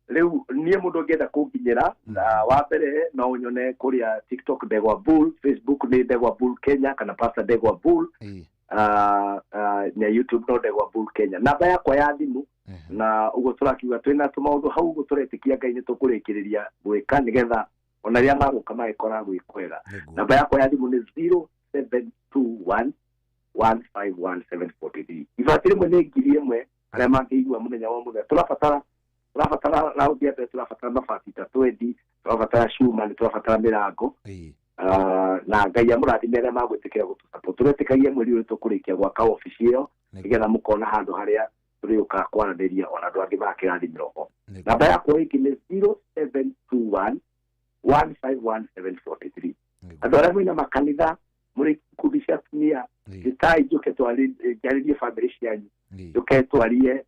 Rĩu niĩ mũndũ ũngĩenda kũnginyĩra, na wa mbere no ũnyone kũrĩa TikTok Ndegwa Bull, Facebook nĩ Ndegwa Bull Kenya kana Pastor Ndegwa Bull, na YouTube no Ndegwa Bull Kenya. Namba yakwa ya thimũ, na ũguo tũrakiuga twĩna tũmaũndũ hau ũguo tũretĩkia Ngai nĩ tũkũrĩkĩrĩria gwĩka nĩgetha ona rĩrĩa magũka magĩkora gwĩ kwega. Namba yakwa ya thimũ nĩ 0721 151 743. Ibati rĩmwe nĩ 1,000 arĩa mangĩigua mũthenya wa mũthenya. Tũrabatara raundi ya mbere, tũrabatara mabati ta 20, tũrabatara cuma, nĩ tũrabatara mĩrango. Na Ngai amũrathime arĩa magwĩtĩkĩra gũtũsupport. Tũretĩkagia mweri ũyũ tũkũrĩkia gwaka obici ĩyo nĩgetha mũkona handũ harĩa tũrĩũkaga kwaranĩria ona andũ angĩ makĩrathimĩrwo ho. Namba yakwa ĩngĩ nĩ 0721 151 743. Andũ arĩa mwĩna makanitha, mũrĩ ikundi cia atumia, gĩtai njũke njarĩrie bamĩrĩ cianyu, njũke twarie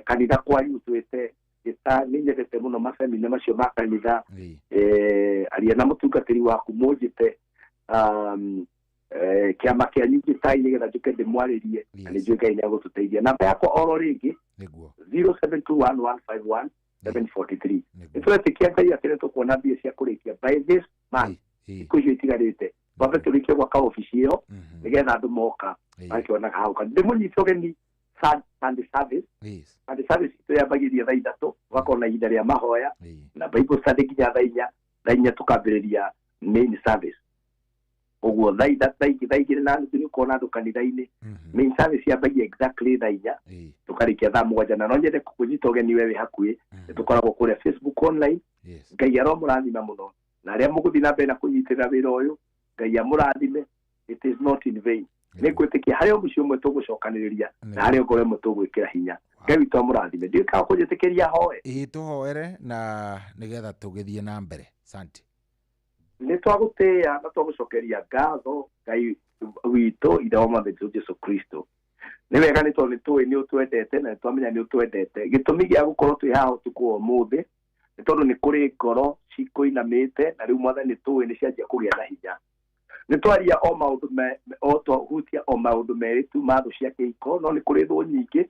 kanitha kwanyu twĩte gĩta. Nĩ nyendete mũno macemina macio ma kanitha. Aria na mũtungatĩri waku mũnjĩte kĩama kĩanyu gĩtai nĩgetha njũke ndĩmwarĩrie, na nĩ njũĩ Ngai nĩ agũtũteithia. Namba yakwa oro rĩngĩ 0721 151 743. Nĩ tũretĩkia Ngai atĩ nĩ tũkuona mbia cia kũrĩkia by this month, thikũ icio itigarĩte, twambe tũrĩkie gwaka obici ĩyo nĩgetha andũ moka makĩonaga hau. Kana ndĩmũnyite ũgeni Sunday service. Sunday service itũ yambagĩrĩria thaa 3, tũgakorwo na ihinda rĩa mahoya na Bible study nginya thaa 4. Thaa 4 tũkambĩrĩria main service. Ũguo thaa 2:30 nĩ ũkuona andũ kanitha-inĩ. Main service yambagia exactly thaa 4, tũkarĩkia thaa 7. Na no nyende kũnyita ũgeni we wĩ hakuhĩ, nĩ tũkoragwo kũrĩa Facebook online. Ngai aromũrathima mũno, na arĩa mũgũthiĩ na mbere na kũnyitĩrĩra wĩra ũyũ, Ngai amũrathime. It is not in vain. Nĩ ngwĩtĩkia harĩ o mũciĩ ũmwe tũgũcokanĩrĩria na harĩ o ngoro ĩmwe tũgwĩkĩra hinya. Ngai witũ amũrathime. Ndiũĩ kana kũnjĩtĩkĩria hoe. Ĩĩ, tũhoere na nĩgetha tũgĩthiĩ na mbere. Asante. Nĩ twagũtĩĩa na twagũcokeria ngatho Ngai witũ, Ithe wa Mwathani witũ Jesũ Kristo. Nĩ wega nĩ tondũ nĩ tũĩ nĩ ũtwendete na nĩ twamenya nĩ ũtwendete. Gĩtũmi gĩa gũkorwo twĩ haha ũtukũ wa ũmũthĩ nĩ tondũ nĩ kũrĩ ngoro cikũinamĩte, na rĩu Mwathani nĩ tũĩ nĩ cianjia kũgĩa na hinya. Nĩ twaria o maũndũ o twahutia o maũndũ merĩ tu ma thũ cia kĩhiko, no nĩ kũrĩ thũ nyingĩ,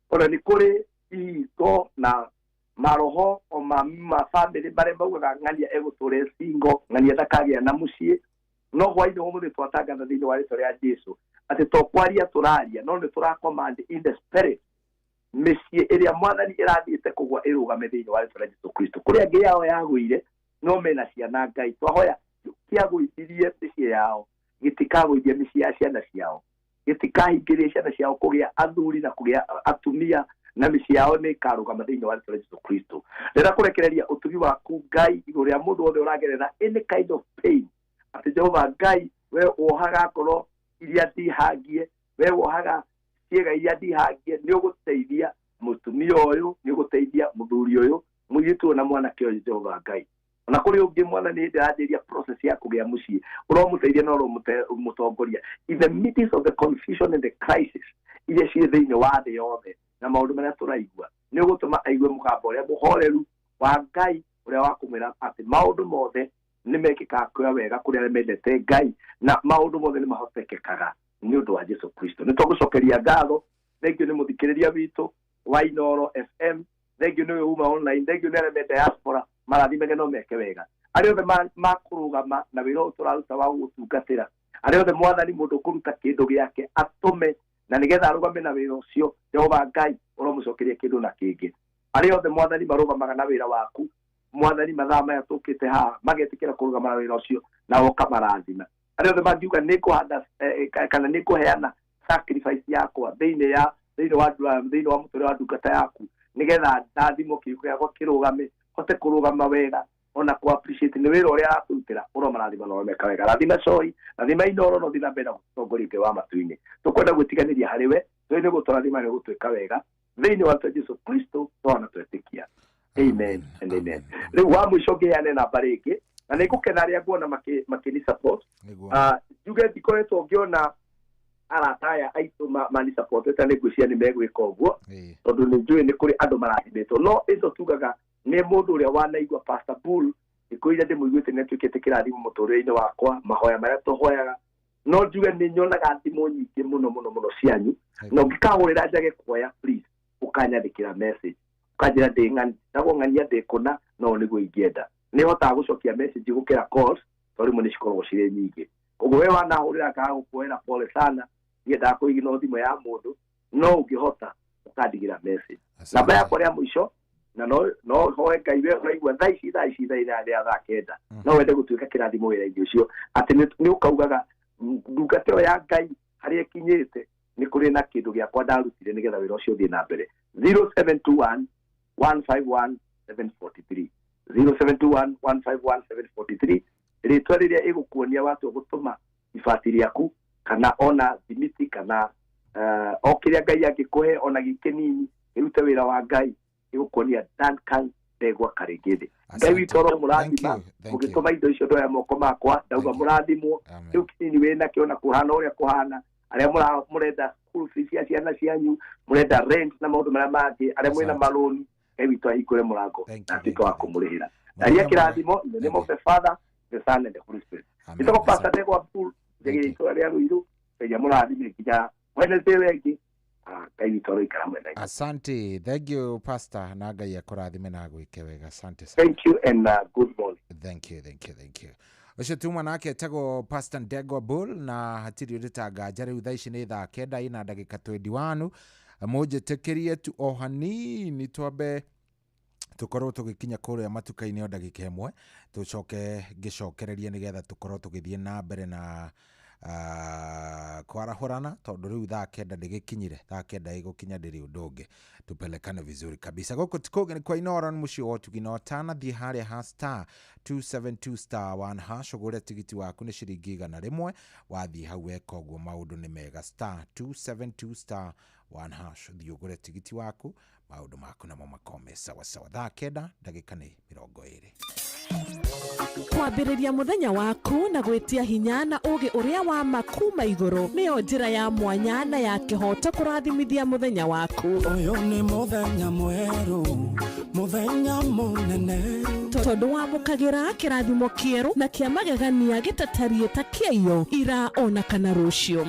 ona nĩ kũrĩ ihiko na maroho o ma bamĩrĩ marĩa maugaga ng'ania egũtũra single, ng'ania ndakagĩa na mũciĩ. No hwainĩ ũmũthĩ twatangatha thĩinĩ wa rĩtwa rĩa Jesũ atĩ to kwaria tũraria, no nĩ tũra command in the spirit mĩciĩ ĩrĩa Mwathani ĩrathiĩte kũgwa ĩrũgame thĩinĩ wa rĩtwa rĩa Jesũ Kristo. Kũrĩa angĩ yao yagũire no mena ciana Ngai, twahoya kĩagũithirie mĩciĩ yao gĩtikagũithia mĩciĩ ya ciana ciao, gĩtikahingĩrie ciana ciao kũgĩa athuri na kũgĩa atumia, na mĩciĩ yao nĩ ĩkarũgama thĩinĩ wa rĩtwa rĩa Jesũ Kristo. Ndĩrenda kũrekereria ũtugi waku Ngai igũrũ rĩa mũndũ wothe ũragerera any kind of pain, atĩ Jehova Ngai we wohaga ngoro iria ndihangie, we wohaga ciĩga iria ndihangie, nĩ ũgũteithia mũtumia ũyũ, nĩ ũgũteithia mũthuri ũyũ, Mũirĩtu ũyũ na mwanake ũyũ, Jehova Ngai, ona kũrĩ ũngĩ mwana nĩ hĩndĩ aranjĩria process ya kũgĩa mũciĩ, ũromũteithia na ũromũtongoria in the midst of the confusion and the crisis iria cirĩ thĩinĩ wa thĩ yothe na maũndũ marĩa tũraigua. Nĩ ũgũtũma aigue mũgambo ũrĩa mũhoreru wa Ngai, ũrĩa wa kũmwĩra atĩ maũndũ mothe nĩ mekĩkaga kwĩa wega kũrĩ arĩa mendete Ngai, na maũndũ mothe nĩ mahotekekaga nĩ ũndũ wa Jesu Kristo. Nĩ twagũcokeria ngatho. Thengiũ nĩ mũthikĩrĩria witũ wa Inooro FM, thengiũ nĩ ũyũ uma online, thengiũ nĩ arĩa me diaspora, marathimage no meke wega, arĩa othe makũrũgama na wĩra ũyũ tũraruta wa gũgũtungatĩra, arĩa othe Mwathani mũndũ ũkũruta kĩndũ gĩake atũme na nĩgetha arũgame na wĩra ũcio, Jehova Ngai, ũromũcokeria kĩndũ na kĩngĩ. Arĩa othe Mwathani marũgamaga na wĩra waku, Mwathani, mathaa maya tũkĩte haha magetĩkĩra kũrũgama na wĩra ũcio, na ũkamarathima. Arĩa othe mangiuga nĩ ngũhanda kana nĩ ngũheana sacrifice yakwa thĩinĩ ya thĩinĩ wa thĩinĩ wa mũtũrĩre wa ndungata yaku, nĩgetha ndathimwo, kĩhiko gĩakwa kĩrũgame, hote kũrũgama wega, ona kũ appreciate nĩ wĩra ũrĩa arakũrutĩra, ũromarathima na ũromeka wega. Rathima Coi, rathima Inooro, na ũthiĩ na mbere na gũtongoria. Ngai wa matu-inĩ, tũkwenda gwĩtiganĩria harĩ we, tũĩ nĩ gũtũrathima, nĩ gũtwĩka wega thĩinĩ wa rĩĩtwa Jesu Kristo twana twetĩkia, amen and amen. Rĩu wa mũico ngĩheane namba rĩngĩ, na nĩ ngũkena arĩa nguona makĩni support. Njuge ndikoretwo ngĩona arata aya aitũ mani supportete, nĩ ngwĩciria nĩ megwĩka ũguo, tondũ nĩ njũĩ nĩ kũrĩ andũ marathimĩtwo. No ĩco tugaga nĩ mũndũ ũrĩa wanaigua Pastor Bull, thikũ iria ndĩmũiguĩte nĩ atuĩkĩte kĩrathimo mũtũrĩre-inĩ wakwa, mahoya marĩa tũhoyaga. No njuge nĩ nyonaga thimũ nyingĩ mũno mũno mũno cianyu, na ũngĩkahũrĩra njage kuoya, please ũkanyandĩkĩra message, ũkanjĩra ndĩ ng'ani, ndagwo ng'ania ndĩ kũna, no nĩguo ingĩenda. Nĩ hotaga gũcokia message gũkĩra calls, tondũ rĩmwe nĩ cikoragwo cirĩ nyingĩ. Koguo we wanahũrĩra ngaga gũkuoera, pole sana, ndiendaga kũiginwo thimũ ya mũndũ, no ũngĩhota ũkandigĩra message. Namba yakwa rĩa mũico, na no hoe Ngai, we ũraigua thaa ici thaa ithaa rĩa thaa 9, no wende gũtuĩka kĩrathimo wĩra-inĩ ũcio, atĩ nĩ ũkaugaga, "Ndungata ĩyo ya Ngai harĩa ĩkinyĩte nĩ kũrĩ na kĩndũ gĩakwa ndarutire nĩgetha wĩra ũcio ũthiĩ na mbere." 0721 151 743, 0721 151 743. Rĩtwa rĩrĩa ĩgũkuonia watua gũtũma ibati rĩaku, kana ona thimiti, kana o kĩrĩa Ngai angĩkũhe, ona gĩkĩnini ĩrute wĩra wa Ngai, ĩgũkuonia Duncan Ndegwa Karĩngĩthĩ. Ngai witũ oro mũrathima mũgĩtũma indo icio. Ndoya moko makwa ndauga mũrathimwo. Rĩu kĩnini wĩ nakĩo na kũhana ũrĩa kũhana, arĩa mũrenda school fees cia ciana cianyu, mũrenda rent na maũndũ marĩa mangĩ, arĩa mwĩna marũni, Ngai witũ ahingũre mũrango na atuĩke wa kũmũrĩhĩra. Ndaria kĩrathimo in the name of the Father, the Son and the Holy Spirit. Nĩtagwo Pastor Ndegwa Bull, njagĩrĩire itũra rĩa Ruiru. Ngai amũrathime nginya Wednesday wengĩ. Ngai witũ aroikara hamwe na inyuĩ. Asante, thank you, Pastor, na Ngai akũrathime na agwĩke wega. Asante sana. Thank you and good morning. Thank you, thank you, thank you. Ũcio tuma nake etagwo Pastor Ndegwa Bull, na hatirĩ ũndũ ta nganja. Rĩu thaa ici nĩ thaa 9 ina ndagĩka 21. Mũnjĩtĩkĩrie tu o hanini twambe tũkorwo tũgĩkinya kũrĩa matuka-inĩ o ndagĩka ĩmwe, tũcoke ngĩcokererie nĩgetha tũkorwo tũgĩthiĩ na mbere na kwarahũrana, tondũ rĩu thaa 9 ndĩgĩkinyire, thaa 9 ĩgũkinya ndĩrĩ ũndũ ũngĩ. Tupelekane vizuri kabisa. Gũkũ ti kũngĩ, nĩ kwa Inooro, nĩ mũciĩ wa ũtugi. Na ũtanathiĩ harĩa ha star 272 star 1 hash ũgũre tigiti waku, nĩ ciringi 100. Wathiĩ hau weka ũguo, maũndũ nĩ mega. Star 272 star 1 hash, thiĩ ũgũre tigiti waku, maũndũ maku namo makorwo me sawasawa. Thaa 9 ndagĩka nĩ 20. Kwambĩrĩria mũthenya waku na gwĩtia hinya na ũũgĩ ũrĩa wa ma kuma igũrũ nĩyo njĩra ya mwanya na ya kĩhooto kũrathimithia mũthenya waku. Ũyũ nĩ mũthenya mwerũ, mũthenya mũnene. Tondũ wamũkagĩra kĩrathimo kĩerũ na kĩa magegania gĩtatariĩ ta kĩaiyo ira ona kana rũciũ.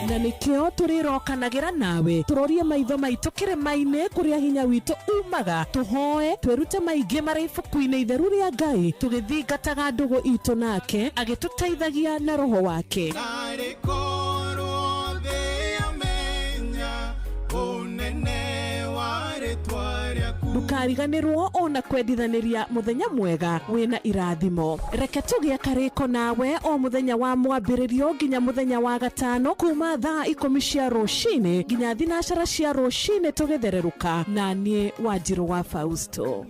Na nĩkĩo tũrĩrokanagĩra nawe, tũrorie maitho maitũ kĩrĩma-inĩ kũrĩa hinya witũ umaga, tũhoe twĩrute maingĩ marĩ ibuku-inĩ itheru rĩa Ngai, tũgĩthingataga ndũgũ itũ nake agĩtũteithagia na Roho wake. Narĩ korwo thĩ yamenya ũnene wa rĩtwa rĩaku. Ndũkariganĩrwo ona kwendithanĩria mũthenya mwega wĩna irathimo. Reke tũgĩe karĩko nawe o mũthenya wa mwambĩrĩrio nginya mũthenya wa gatano, kuma thaa 10 cia rũcinĩ nginya thinacara cia rũcinĩ, tũgĩthererũka na niĩ Wanjirũ wa Fausto.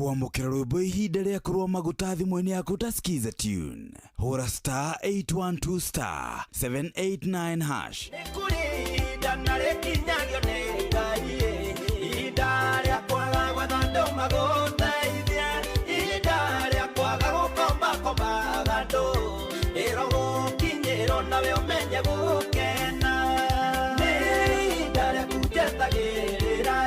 Kwamũkĩra rwĩmbo ihinda rĩa kũrũa maguta thimũ-inĩ yaku ta Skiza tune. Hũra star 812 star 789 hash. Ihinda na rĩkinyagio nĩ Ngai ihinda rĩa kwaga gwetha andũ magũteithie ihinda rĩa kwaga gũkombakombaga andũ ĩro gũkinyĩrwo nawe ũmenye gũkena nĩ ihinda rĩaku njetagĩrĩra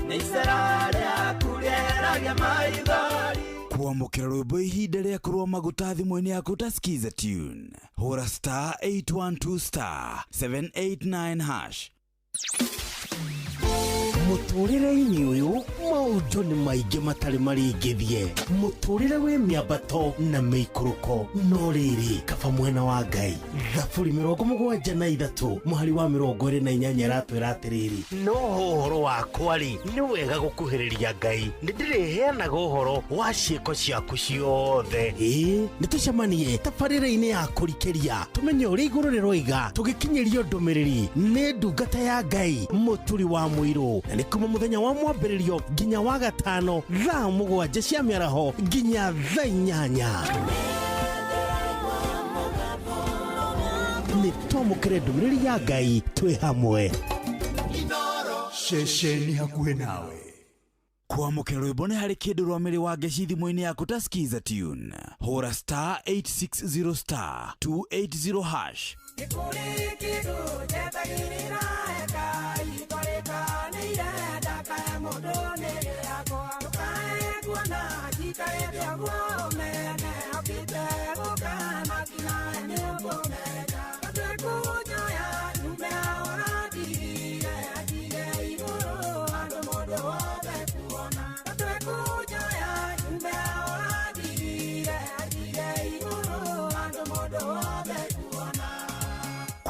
nĩ icera rĩaku rĩeragia maithori. Kwamũkĩra rwĩmbo ihinda rĩa kũrũa maguta thimũ-inĩ yaku ta Skiza tune. Hũra star 812 star 789 hash. Mũtũrĩre-inĩ ũyũ maũndũ nĩ maingĩ matarĩ marĩngĩthie. Mũtũrĩre wĩ mĩambato na mĩikũrũko, no rĩrĩ kaba mwena wa Ngai. Thaburi 73 mũhari wa 28 ĩratwĩra atĩrĩrĩ, no ũhoro wakwa rĩ, nĩ wega gũkuhĩrĩria Ngai, nĩ ndĩrĩheanaga ũhoro wa ciĩko ciaku ciothe. Ĩĩ, nĩ tũcemanie tabarĩra-inĩ ya kũrikĩria tũmenye ũrĩa igũrũ rĩroiga, tũgĩkinyĩrio ndũmĩrĩri nĩ ndungata ya Ngai Mũturi wa Mũirũ, na nĩ kuma mũthenya wa mwambĩrĩrio nginya wa gatano thaa 7 cia mĩaraho nginya thaa 8. Nĩ twamũkĩre ndũmĩrĩri ya Ngai twĩ hamwe. Ceceni hakuhĩ nawe. Kwamũkĩra rwĩmbo nĩ harĩ kĩndũ rwa mĩrĩ wa ngeci thimũ-inĩ yaku ta Skiza tune. Hũra star 860 star 280 hash.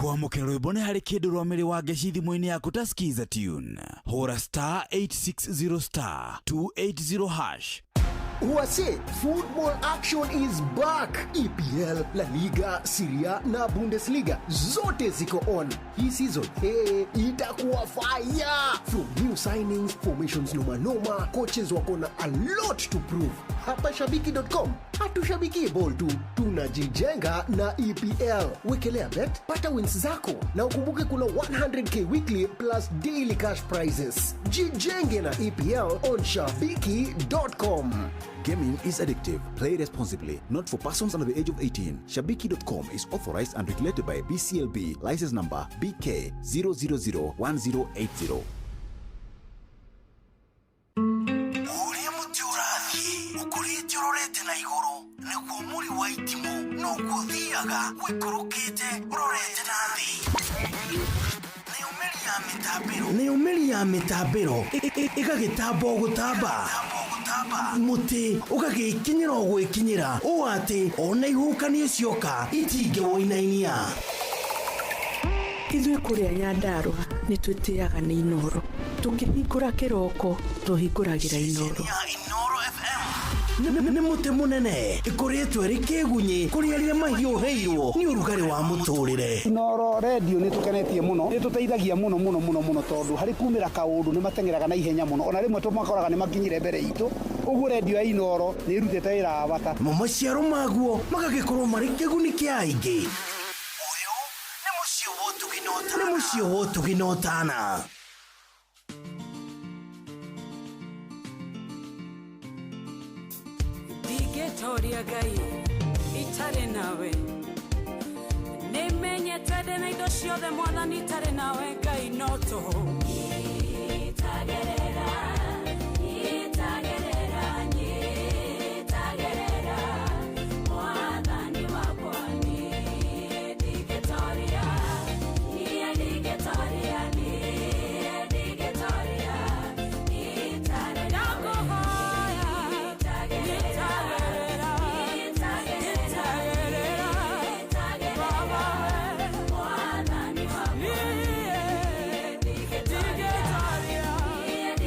Kwamũkĩra rwĩmbo nĩ harĩ kĩndũ rwa mĩrĩ wa ngeci thimũ-inĩ yaku ta Skiza tune. Hũra star 860 star 280 hash. Uase, football action is back. EPL, La Liga, Serie A na Bundesliga zote ziko on. Hii season hey, itakuwa fire. From new signings, formations noma noma, coaches wako na a lot to prove. Hapa shabiki.com hatushabiki ball tu, tunajijenga na EPL. Wekelea bet, pata wins zako na ukumbuke kuna 100k weekly plus daily cash prizes. Jijenge na EPL on shabiki.com. Gaming is addictive. Play responsibly. Not for persons under the age of 18. Shabiki.com is authorized and regulated by BCLB. License number BK 0001080. Ũrĩa mũtĩ ũrathiĩ ũkũrĩte ũrorete na igũrũ nĩguo mũri wa itimũ noguo ũthiaga ũikũrũkĩte ũrorete na thĩ. Nayo mĩri ya mĩtambĩro ĩgagĩtamba o gũtamba, mũtĩ ũgagĩkinyĩra o gwĩkinyĩra ũũ atĩ ona ihuhũkanio cioka itingĩwũinainia. Ithuĩ kũrĩa Nyandarũa nĩ twĩtĩaga nĩ Inooro. Tũkĩhingũra kĩroko tũhingũragĩra Inooro. Nĩ mũtĩ mũnene ĩkũrĩtwo ĩrĩ kĩgunyĩ kũrĩ arĩa mahiũhĩirwo nĩ ũrugarĩ wa mũtũrĩre. Inooro redio nĩ tũkenetie mũno, nĩ tũteithagia mũno mũno mũno mũno tondũ harĩ kumĩra kaũndũ nĩ mateng'eraga na ihenya mũno, ona rĩmwe tũmakoraga nĩ makinyire mbere itũ. Ũguo redio ya Inooro nĩ ĩrutĩte wĩra wa bata. Mo maciaro maguo magagĩkorwo marĩ kĩguni kĩa aingĩ. Ũyũ nĩ mũciĩ wa ũtugi na ũtana. Ndingĩtoria Ngai itarĩ nawe, nĩmenyete ndĩ na indo ciothe Mwathani itarĩ nawe Ngai no tũhũ. Nyitagerera, nyitagerera, nyitagerera Mwathani wakwa, niĩ ndingĩtoria, niĩ ndingĩtoria, niĩ ndingĩtoria itarĩ nawe. Nyitagerera, nyitagerera, nyitagerera Mwathani wakwa, niĩ ndingĩtoria, niĩ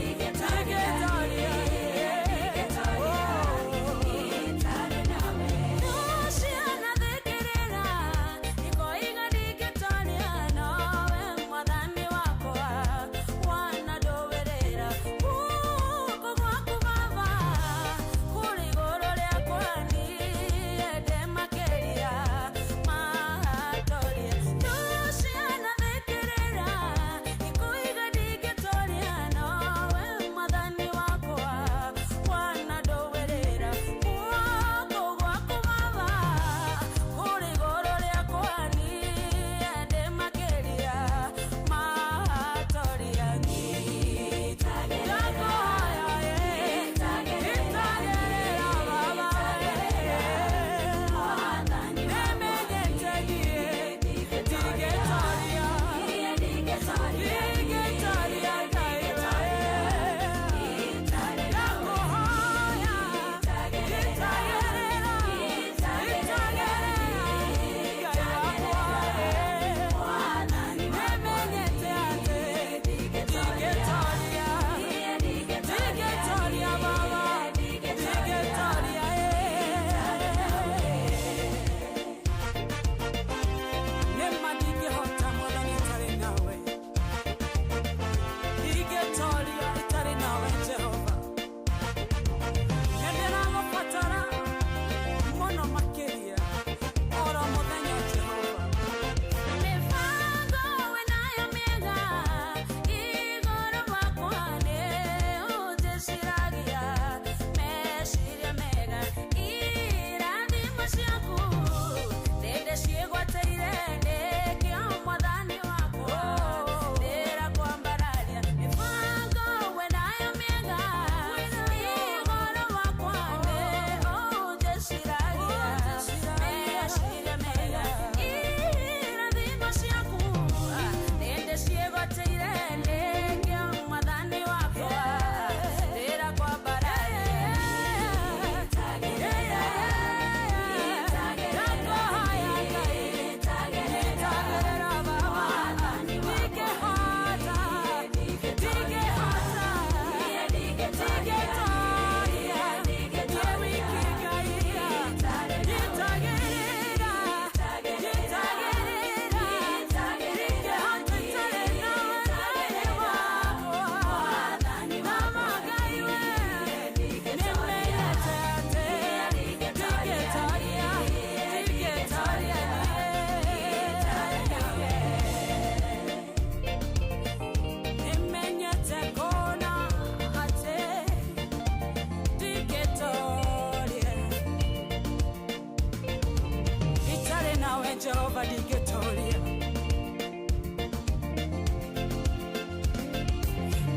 Jehova ndingĩtoria.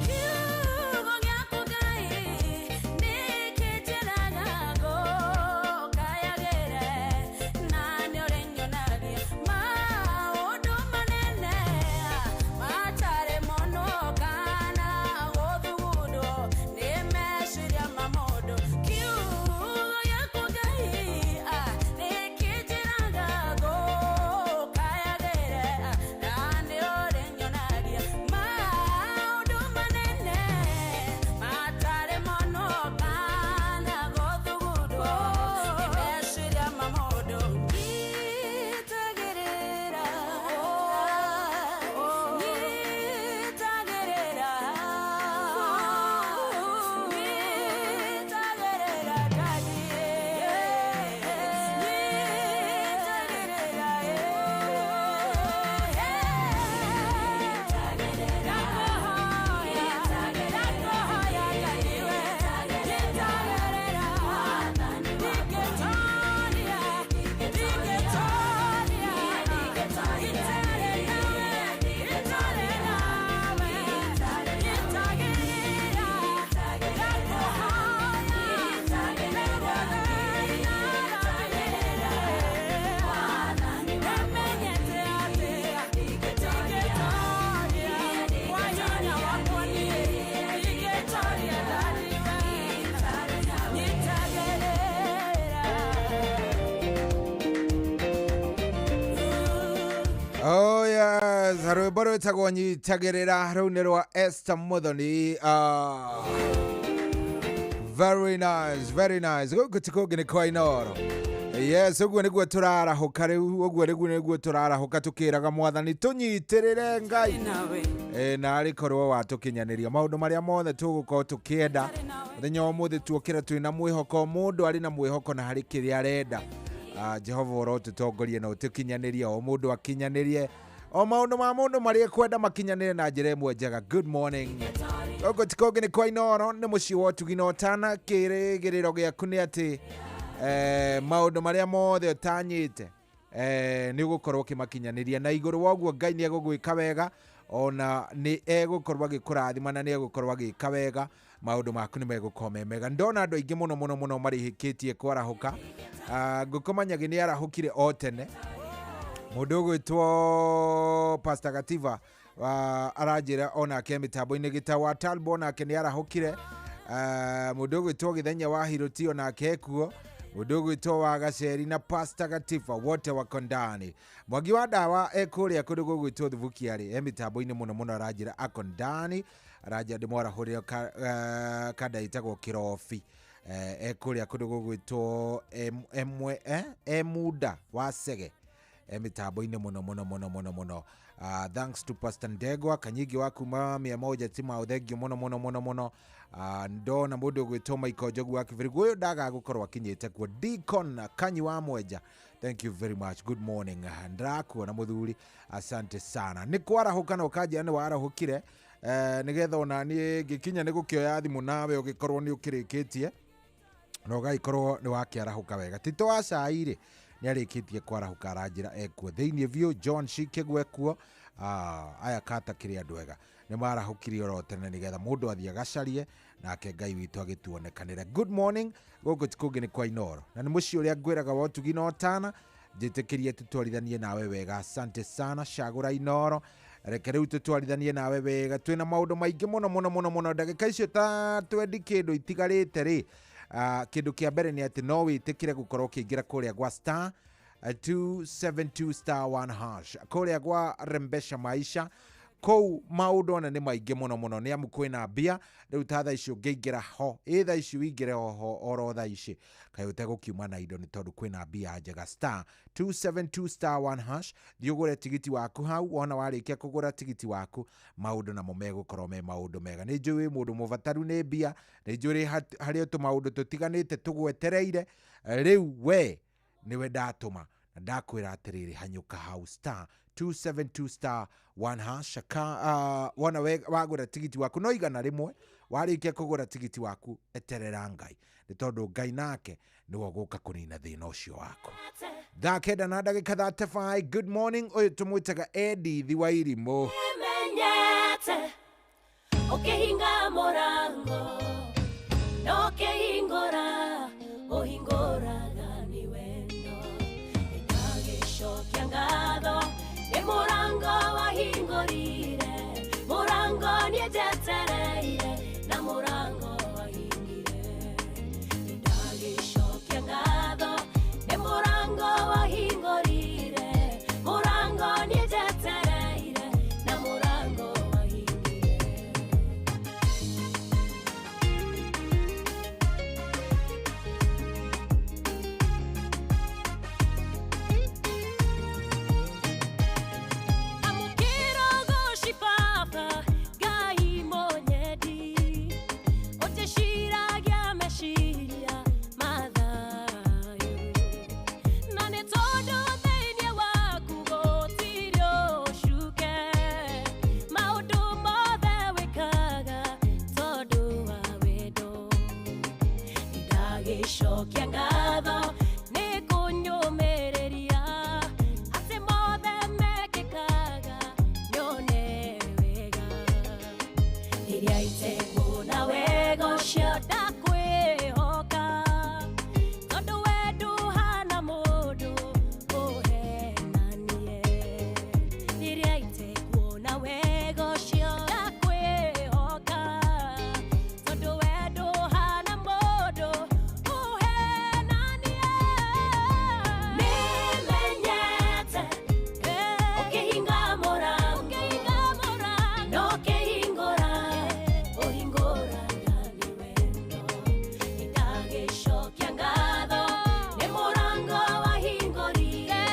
Kiugo gĩaku Ngai nĩkĩnjĩraga ngũkayagĩre, na nĩũrĩnyonagia maũndũ manene matarĩ monwo kana gũthugundwo nĩ meciria ma mũndũ. Kiugo gĩaku Ngai nĩkĩnjĩraga ngũkayagĩre, na nĩũrĩnyonagia maũndũ manene matarĩ monwo kana gũthugundwo nĩ meciria ma mũndũ. Nyitagĩrĩra, nyitagĩrĩra, nyitagĩrĩra Daddy, nyitagĩrĩra, ndakuhoya Daddy we, nyitagĩrĩra, ndingĩtoria, ndingĩtoria, itarĩ nawe, itarĩ nawe, nyitagĩrĩra, ndakuhoya, ndagũthaitha, nĩmenyete atĩ ndingĩtoria, kwa hinya wakwa niĩ ndingĩtoria, Daddy we, nyitagĩrĩra. Oh yes, rwĩmbo rwĩtagwo nyitagĩrĩra rũu nĩ rwa Esther Muthoni. Very nice, very nice. Gũkũ ti kũngĩ nĩ kwa Inooro. Yes, ũguo nĩguo tũrarahũka rĩu, ũguo nĩguo nĩguo tũrarahũka tũkĩraga mwathani tũnyitĩrĩre Ngai. Na arĩ korwo watũkinyanĩria maũndũ marĩa mothe tũgũkorwo tũkĩenda mũthenya wa ũmũthĩ, tuokĩra twĩna mwĩhoko, mũndũ arĩ na mwĩhoko na harĩ kĩrĩa arenda. Jehova ũrotũtongorie na ũtũkinyanĩrie, o mũndũ akinyanĩrie o maũndũ ma mũndũ marĩa ekwenda makinyanĩre na njĩra ĩmwe njega. Good morning. Gũkũ ti kũngĩ nĩ kwa Inooro, nĩ mũciĩ wa ũtugi na ũtana. Kĩrĩgĩrĩro gĩaku nĩ atĩ maũndũ marĩa mothe ũtanyĩte nĩ ũgũkorwo ũkĩmakinyanĩria, na igũrũ wa ũguo Ngai nĩ egũgwĩka wega, ona nĩ egũkorwo agĩkũrathima na nĩ egũkorwo agĩka wega, maũndũ maku nĩ megũkorwo me mega. Ndona andũ aingĩ mũno mũno mũno marĩhĩkĩtie kwarahũka. Ngũkũ Manyagi nĩ arahũkire o tene. Mũndũ ũgwĩtwo Pastor Gativa aranjĩra onake mĩtambo-inĩ, Gĩta wa Talbo onake nĩ arahũkire. Mũndũ ũgwĩtwo Gĩthenya wa Hiroti onake ekuo, mũndũ ũgwĩtwo wa Gaceri na Pastor Gatifa wote wako ndani. Mwangi wa ndawa ekũrĩa kũndũ gũgwĩtwo Thubukia rĩ, e mĩtambo-inĩ mũno mũno, aranjĩra ako ndani, aranjĩra ndĩmwarahũrĩre kanda ĩtagwo Kĩrobi. Ekũrĩa kũndũ gũgwĩtwo emwe Emuda wa Sege, mĩtambo-inĩ mũno mũno mũno mũno mũno. Thanks to Pastor Ndegwa Kanyigi wa kuma 100 tima, thengio mũno mũno mũno mũno. Ndona mũndũ ũgwĩtwo Michael Njogu wa Kĩbĩrĩgu, ũyũ ndaga gũkorwo akinyĩte kuo. Deacon Kanyi wa Mwenja, thank you very much, good morning. Ndĩrakuona mũthuri, asante sana. Nĩ kwarahũka na ũkanjĩra nĩ warahũkire, nĩgetha ona niĩ ngĩkinya nĩ gũkĩoya thimũ nawe ũgĩkorwo nĩ ũkĩrĩkĩtie na ũgagĩkorwo nĩ wakĩarahũka wega. Tito wa cai rĩ, nĩ arĩkĩtie kwarahũka, aranjĩra ekuo thĩinĩ biũ. John Shikĩgwe ekuo. Aya kata kĩrĩ andũ ega nĩ marahũkire oro tene nĩgetha mũndũ athiĩ agacarie nake Ngai witũ agĩtuonekanĩre. Good morning. Gũkũ ti kũngĩ nĩ kwa Inooro, na nĩ mũciĩ ũrĩa ngwĩraga wa ũtugi na ũtana. Njĩtĩkĩrie tũtwarithanie nawe wega, asante sana. Cagũra Inooro, reke rĩu tũtwarithanie nawe wega, twĩna maũndũ maingĩ mũno mũno mũno mũno. Ndagĩka icio ta twendi kĩndũ itigarĩte rĩ, kĩndũ kĩa mbere nĩ atĩ no wĩtĩkĩre gũkorwo ũkĩingĩra kũrĩa gwa star 272 star 1 hash, kũrĩa gwa Rembesha Maisha. Kũu maũndũ ona nĩ maingĩ mũno mũno, nĩ amu kwĩna mbia rĩu. Ta thaa ici ũngĩingĩra ho, ĩ thaa ici ũingĩre ho oro thaa ici, kaĩ ũtegũkiuma na indo, nĩ tondũ kwĩna mbia njega. Star 272 star 1 hash, thiĩ ũgũre tigiti waku hau. Wona warĩkia kũgũra tigiti waku, maũndũ namo megũkorwo me maũndũ mega. Nĩ njũĩ wĩ mũndũ mũbataru nĩ mbia, nĩ njũĩ harĩ tũmaũndũ tũtiganĩte tũgwetereire. Rĩu we nĩwe ndatũma na ndakwĩra atĩrĩrĩ, hanyũka hau star 272 star 1 hash. Ka, wona wagũra tigiti waku no 100, warĩkia kũgũra tigiti waku, eterera Ngai, nĩ tondũ Ngai nake nĩwe ũgũka kũnina thĩna ũcio waku. Thaa 9 na ndagĩka 35. Good morning. Ũyũ tũmwĩtaga Edithi wa Irimũ. Menyete ukihinga murango no kihingura uhinguraga ni wendo nitagicokia ngatho ni murango wahingurire murango nienjetereire na murango wahingire nitagicokia ngatho ni murango wahingurire murango nienjetereire na murango wahingire. Amukiro goshipapa gai monyedi oteshiragia meshiria mathayo na nĩ tondũ thĩinĩ waku gũtirĩ ũcuke maũndũ mothe wĩkaga tondũ wa wendo ndagĩcokia ngatho nĩ kũnyũmĩrĩria atĩ mothe mekĩkaga nyone wega rĩrĩa itekuona wega ũcio ndakwĩhoka tondũ we ndũhana mũndũ ũhenanie rĩrĩa itekuona wega ũcio ndakwĩhoka tondũ we ndũhana mũndũ ũhenanie. Nĩmenyete ũkĩhinga mũrango no kĩhingũra ũhingũraga nĩ wendo nĩndagĩcokia ngatho nĩ mũrango wahingũrire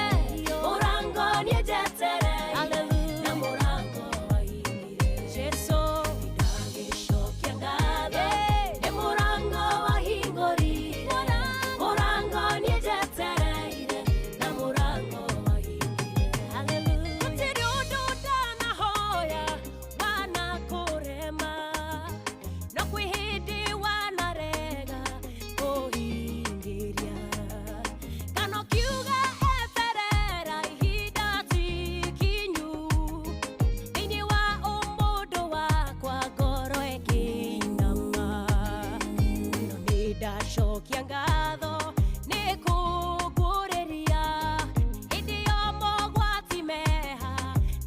mũrango nienjetereire na mũrango wahingire Jesũ nĩndagĩcokia ngatho nĩ mũrango wahingũrire mũrango nienjetereire na mũrango wahingire. Hallelujah. Gũtirĩ ũndũ ndanahoya wanakũrema no kwĩ hĩndĩ wanarega kũhingĩria kana ũkiuga eterera ihinda ti ikinyu thĩinĩ wa ũmũndũ wakwa ngoro ĩkĩinama no nĩ ndacokia ngatho nĩ kũngũrĩria hĩndĩ yo mogwati meha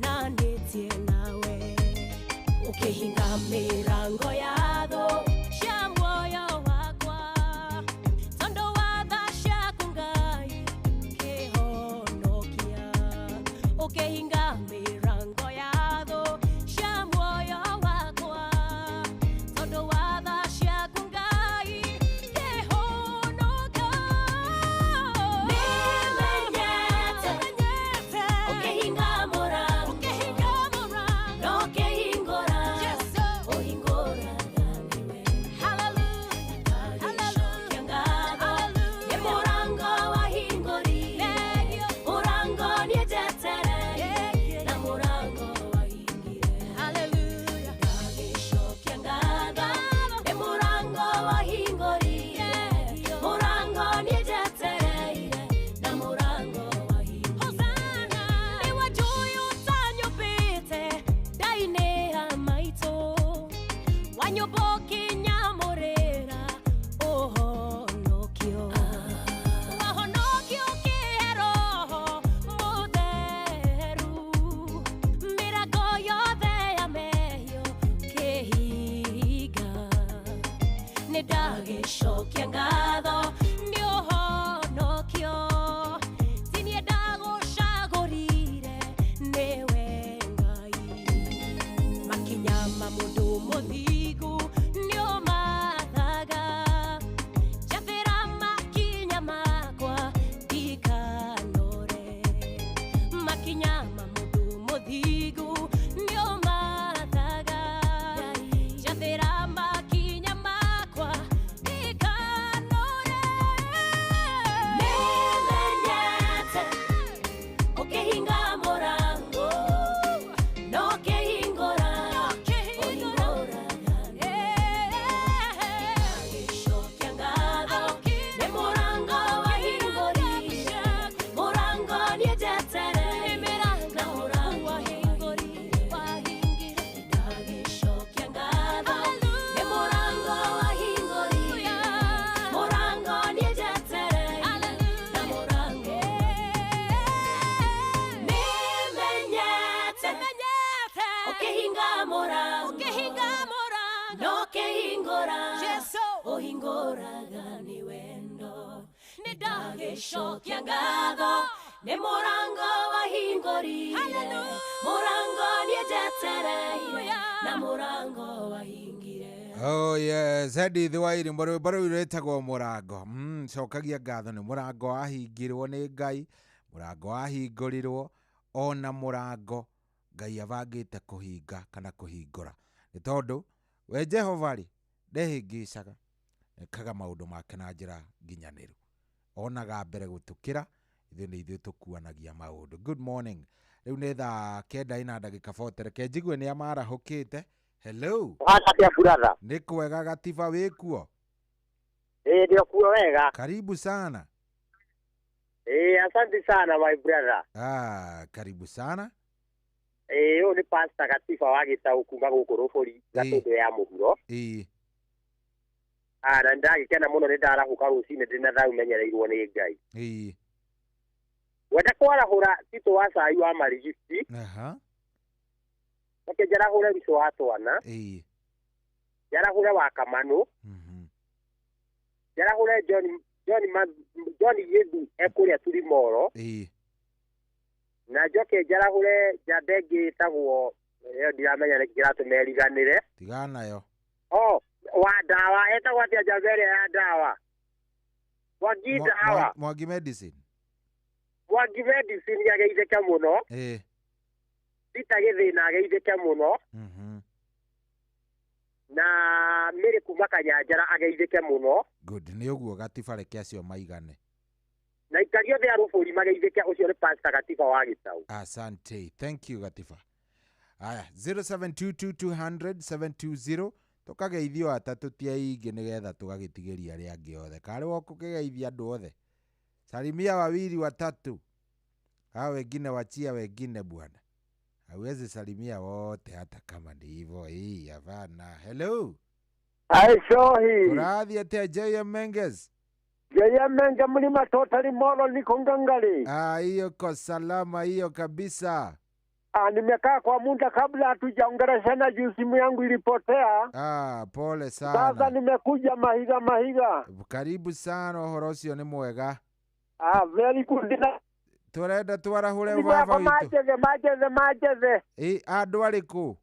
na nĩtie nawe ũkĩhinga mĩrango ya thũ cia muoyo wakwa tondũ wa tha ciaku Ngai kĩhonia. Ngagĩcokia ngatho nĩ mũrango wahingũrire, mũrango niĩ njetereire na mũrango wahingire. Oh yes, Edith Wairimu rwĩmbo rũu rwĩtagwo mũrango. Cokagia ngatho nĩ mũrango wahingirwo nĩ Ngai, mũrango wahingũrirwo, ona mũrango Ngai abangĩte kũhinga kana kũhingũra. Nĩ tondũ we Jehova rĩ ndehĩngĩcaga, ekaga maũndũ make na njĩra nginyanĩru. Onaga mbere gũtũkĩra, ithuĩ nĩ ithuĩ tũkuanagia maũndũ. Good morning. Rĩu nĩ thaa 9 ina ndagĩka 40. Reke njigue nĩ amarahũkĩte. Hello. Atĩa brother? Nĩ kwega Gatiba, wĩkuo? Ĩĩ ndio kuo wega. Karibu sana. Ĩĩ asante sana my brother. Ah, karibu sana. Ĩĩ ũyũ nĩ Pastor Gatiba wa Gĩtaũ kuma gũkũ Rũbũri Gatũndũ ya mũhuro. Ĩĩ. Ah, na ndagĩkena mũno nĩ ndarahũka rũcinĩ ndĩna thayũ menyereirwo nĩ Ngai. Ĩĩ. Wenda kwarahũra Tito wa cai wa Marigiti. Aha. Reke njarahũre Ruco wa Twana. Ĩĩ. Njarahũre wa Kamanũ. Njarahũre John Githu ekũrĩa Turimoro. Ĩĩ. Na njoke njarahũre njamba ĩngĩ ĩtagwo ĩyo ndiramenya nĩkĩ kĩratũma ĩriganĩre. Tigana nayo. Oh, wa ndawa etagwo atĩa njamba ĩrĩa ya ndawa? Mwangi ndawa. Mwangi medicine. Mwangi medicine ageithĩke mũno. Ĩĩ. Peter Gĩthĩna ageithĩke mũno. Na Mary kuma Kanyanjara ageithĩke mũno. Good, nĩ ũguo Gatiba, reke acio maigane. Na ikari othe a Rũbũri mageithĩke, ũcio nĩ Pastor Gatiba wa Gĩtaũ. Asante. Thank you Gatiba. Aya, 0722200720 tũkageithio atatũ ti aingĩ nĩgetha tũgagĩtigĩria arĩa angĩ othe. Karĩ wokũkĩgeithia andũ othe. Salimia wawili watatu. Hao wengine wachia wengine bwana. Hawezi salimia wote hata kama ni hivyo. Hii hapana. Hello. Ai sohi. Kurathi atia JM Menges. JM Menges mlima totally molo niko ngangali. Ah, hiyo ko salama hiyo kabisa. Ah, nimekaa kwa muda kabla hatujaongeleshana juu simu yangu ilipotea. Ah, pole sana. Sasa nimekuja mahiga. Karibu sana, ũhoro ũcio nĩ mwega. Ah, very good. Turenda twarahure baba witũ. Majeze. Ĩ andũ arĩkũ?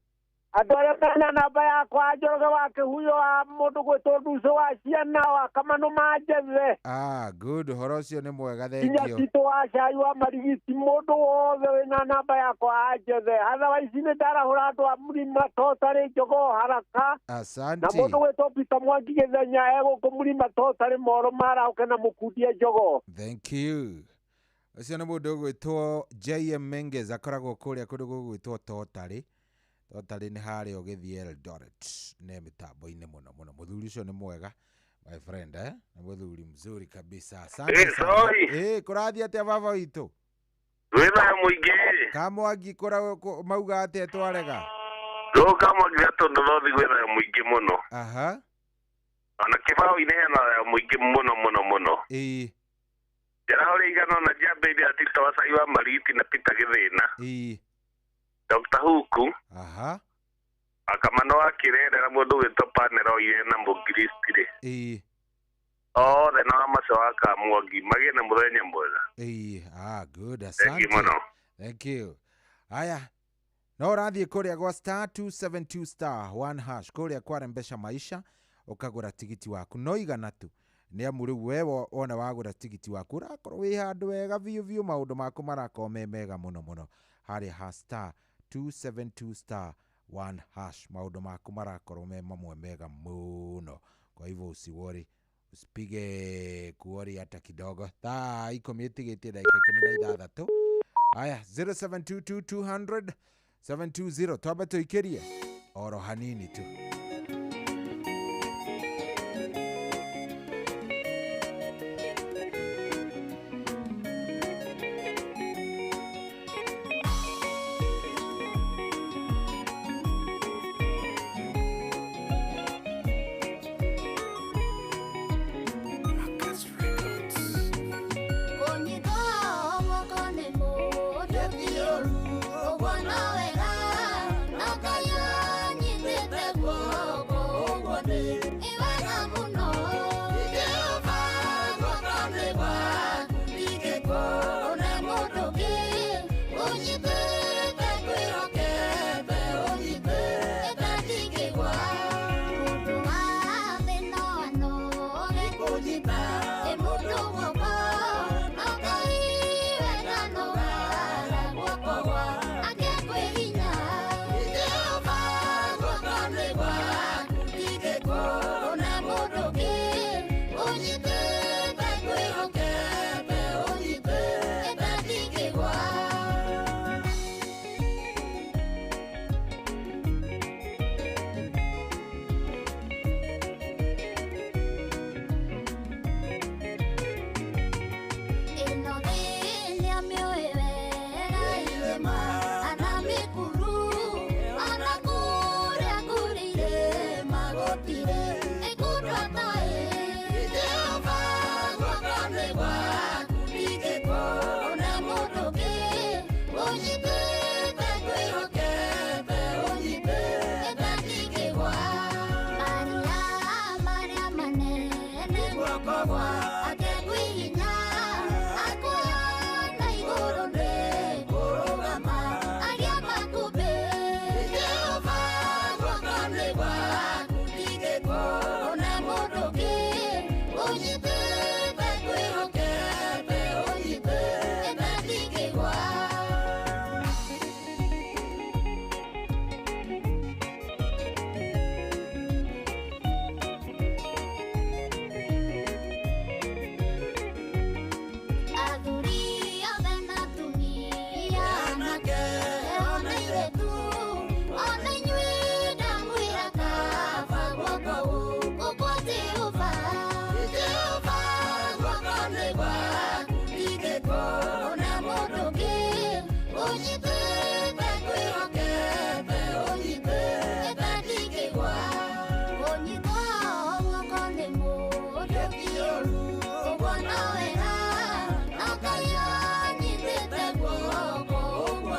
Andũ arĩa mena namba yakwa Njoroge wa Kĩhuyo wa mũndũ gwĩtwo Nducũ wa ciana wa Kamanũ manjethe. Ah, good, ũhoro ũcio nĩ mwega, thank you. Nginya Tito wa cai wa Marigiti, mũndũ wothe wĩna namba yakwa anjethe. Otherwise nĩ ndarahũra andũ a Mũrima Totarĩ Njogoo haraka. Asante. Na mũndũ gwĩtwo Peter Mwangi Gĩthenya egũkũ Mũrima Totarĩ Moro marahũke na mũkundie Njogoo. Thank you. Ũcio nĩ mũndũ ũgwĩtwo JM Menges, akoragwo kũrĩa kũndũ gũgwĩtwo Totarĩ. Totarĩ nĩ harĩa ũgĩthiĩ Eldoret, nĩ mĩtambo-inĩ mũno mũno. Mũthuri ũcio nĩ mwega my friend, eh? Nĩ mũthuri mzuri kabisa. Asante sana. Kũrathiĩ atĩa baba witũ? Wĩna mũingĩ. Kamwangi kũra mauga atĩa twarega? Rũu Kamwangi Gatũndũ North gwĩ thayũ mũingĩ mũno. Aha. Ona kĩbaũ-inĩ hena thayũ mũingĩ mũno mũno mũno. Ĩĩ. Njarahũre igana na njamba iria Tito wa cai wa Marigiti na Peter Gĩthĩna. Ĩĩ. Dr. Huku. Aha. Akamano wa Kirere na mũndũ gwĩtwo Panero ire na Mũngiristi rĩ. Ĩĩ. Othe na amaco wa Kamwangi magĩe na mũthenya mwega. Ĩĩ. Ah, good. Asante. Thank you mũno. Thank you. Aya. No ũrathiĩ kũrĩa gwa star 272 star 1 hash kũrĩa kwarembesha maisha ũkagũra tigiti waku no igana tu. Nĩ amu rĩu we wona wagũra tigiti waku ũrakorwo wĩ handũ wega biũ biũ, maũndũ maku marakorwo me mega mũno mũno harĩa ha star 272 star 1 hash, maũndũ maku marakorwo me mamwe mega mũno. Kwa hivyo usiwori, usipige kuori hata kidogo. Thaa 10 ĩtigĩtie ndagĩka 16. Aya, 0722 200 720 twambe tũikĩrie oro hanini tu. Wega, no kaya nyitĩte guo.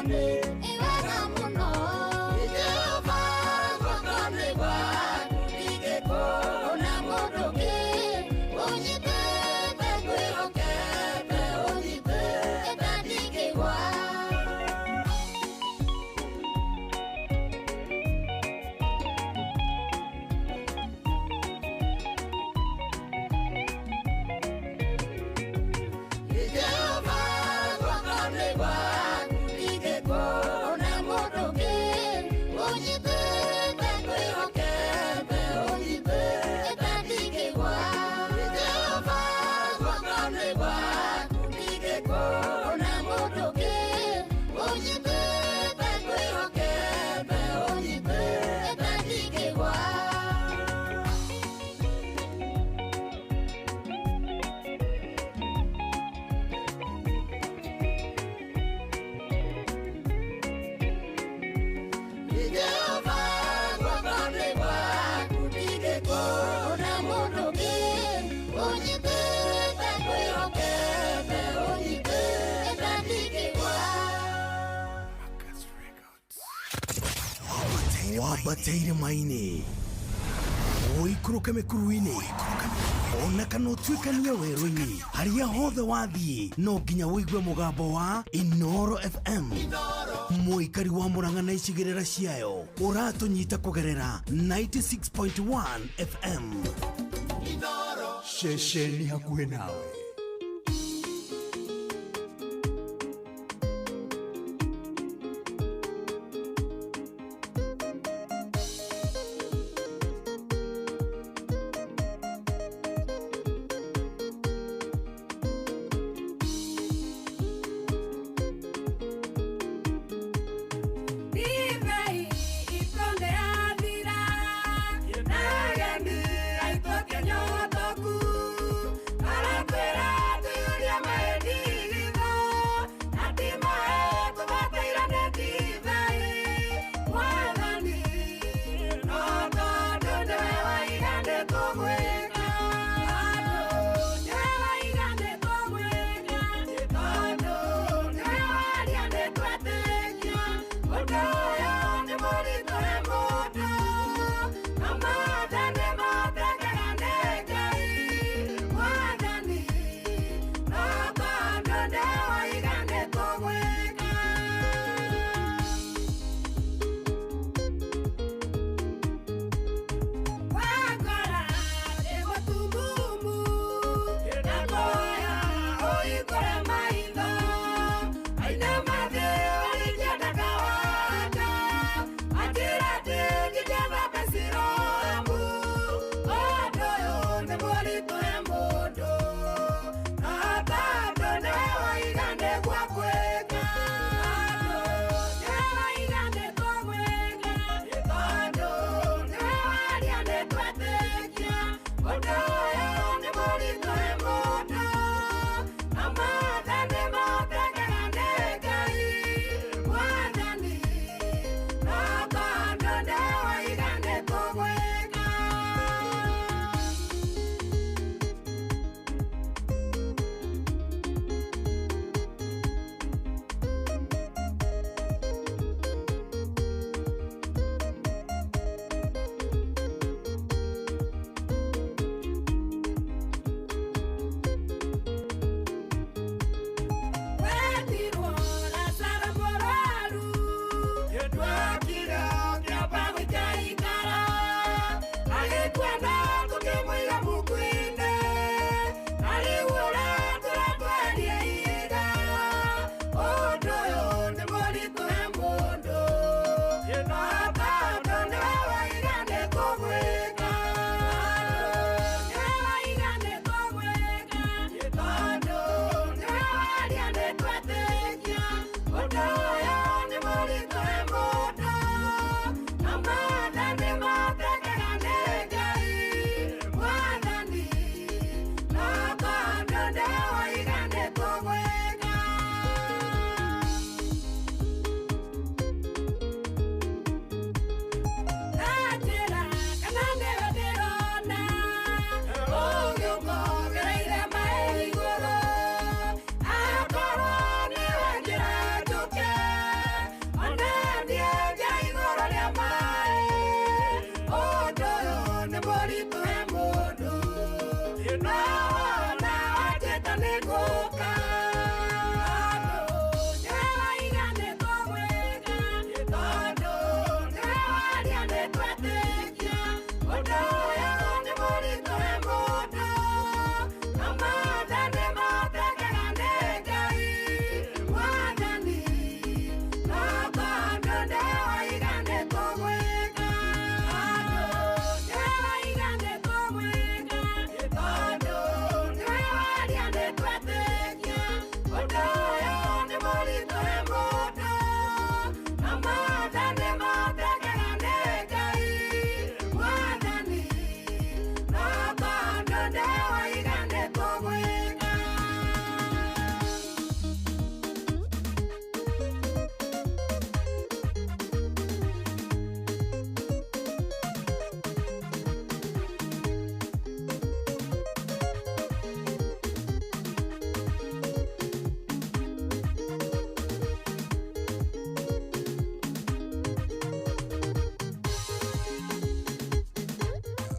Wega mũno. Jehova, guoko-inĩ gwaku ndingĩkũũna mũndũ ũngĩ. Ũnyitĩte ngwĩhokete, ũnyitĩte ndingĩgwa. Jehova, guoko-inĩ gwaku ndingĩkũũna mũndũ ũngĩ. Ũnyitĩte ngwĩhokete, ũnyitĩte ndingĩgwa. Jehova, guoko-inĩ gwaku ndingĩkũũna mũndũ ũngĩ. Ũnyitĩte ngwĩhokete, ũnyitĩte ndingĩgwa. Jehova, guoko-inĩ gwaku ndingĩkũũna mũndũ ũngĩ. Ũnyitĩte ngwĩhokete, ũnyitĩte ndingĩgwa. Wambateire maini ũikũrũke mĩkuru-inĩ ona kana ũtuĩkanie werũ-inĩ harĩa hothe wathiĩ no nginya ũigue mũgambo wa Inoro FM mũikari wa Murang'a na icigĩrĩra ciayo ũratũnyita kũgerera 96.1 FM. Ceceni hakuhĩ nawe. Ndibei ikonde yathira, na ageni aitũ akĩnyotoku. Aratwĩra tũiyũrie maĩndigithũ, na ti maĩ tũbataire nĩ ndibei. Mwathani, no tondũ nĩwe waiga nĩtũgwĩka. Tondũ nĩwe waiga nĩtũgwĩka, tondũ nĩwe waria nĩtwetĩkia. Ũndũ ũyũ nĩ mũritũ he mũndũ, na mothe nĩmatekega nĩ Ngai. Mwathani, no tondũ nĩwe waiga nĩtũgwĩka. Wakora ndĩ mũtumumu, ndakũhoya ũhingũre maitho. Aina mathĩ ũrĩngĩenda kawanja, anjĩra atĩ ndingĩetha Siloamu. Ũndũ ũyũ nĩ mũritũ he mũndũ, no tondũ nĩwe waiga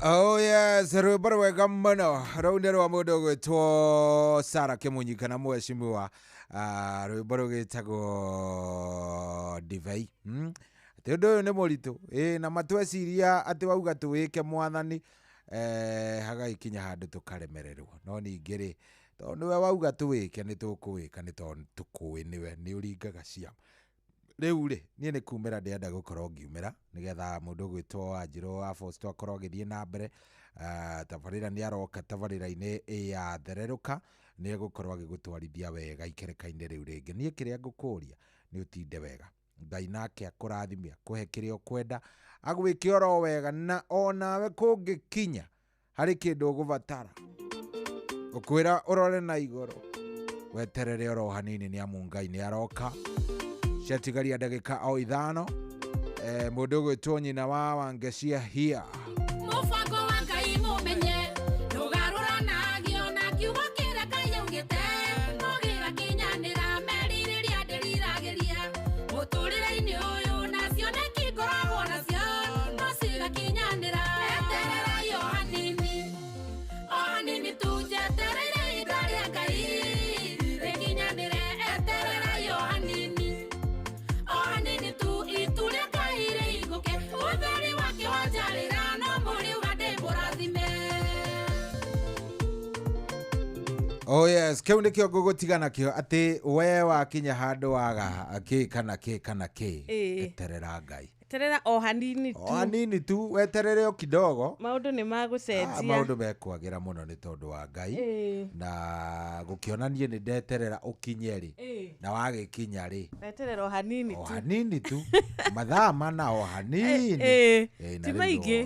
Oh yes, rwĩmbo rwega mũno. Rũu nĩ rwa mũndũ ũgwĩtwo Sarah Kĩmunyi kana mheshimiwa. Rwĩmbo rũgĩtagwo Ndibei. Atĩ ũndũ ũyũ nĩ mũritũ. Ĩ na matweciria atĩ wauga tũwĩke mwathani, hagagĩkinya handũ tũkaremererwo. No ningĩ rĩ, tondũ nĩwe wauga tũwĩke nĩ tũkũwĩka nĩ tondũ tũkũĩ nĩwe nĩ ũringaga ciama. Rĩu rĩ, niĩ nĩ kumĩra ndĩrenda gũkorwo ngiumĩra nĩgetha mũndũ ũgwĩtwo Wanjirũ wa Fosto akorwo agĩthiĩ na mbere. Tabarĩra nĩ aroka tabarĩra-inĩ ya Thererũka, nĩ egũkorwo agĩgũtwarithia wega ikereka-inĩ rĩu rĩngĩ. Niĩ kĩrĩa ngũkũria nĩ ũtinde wega. Ngai nake akũrathime, akũhe kĩrĩa ũkwenda, agwĩke oro wega, na onawe kũngĩkinya harĩ kĩndũ ũgũbatara, ũkwĩra ũrore na igũrũ, weterere oro hanini nĩ amu Ngai nĩ aroka. Ciatigaria ndagĩka o 5. Mũndũ ũgwĩtwo nyina wa Wangecia hia. Mũbango wa Ngai mũmenye, ndũgarũranagio na kiugo kĩrĩa Ngai augĩte. No gĩgakinyanĩra merirĩria ndĩriragĩria. Mũtũrĩre-inĩ ũyũ na cioneki ngoragwo nacio, no cigakinyanĩra. Etererai o hanini, o hanini tu, njetereire ihinda rĩa Ngai rĩkinyanĩre. Etererai o hanini, o hanini tu, itu rĩa Ngai rĩhingũke. Ũtheri wake wanjarĩra, no mũriuga ndĩ mũrathime. Oh yes, kĩu nĩkĩo ngũgũtiga nakĩo atĩ we wakinya handũ waga kĩ kana kĩ kana kĩ, eterera Ngai. Eterera o hanini tu. O hanini tu, weterere o kidogo. Maũndũ nĩ magũcenjia. Maũndũ mekwagĩra mũno nĩ tondũ wa Ngai. Na gũkĩona niĩ nĩ ndeterera ũkinye rĩ, na wagĩkinya rĩ. Weterera o hanini tu. O hanini tu. Mathaa mana o hanini. Ti maingĩ.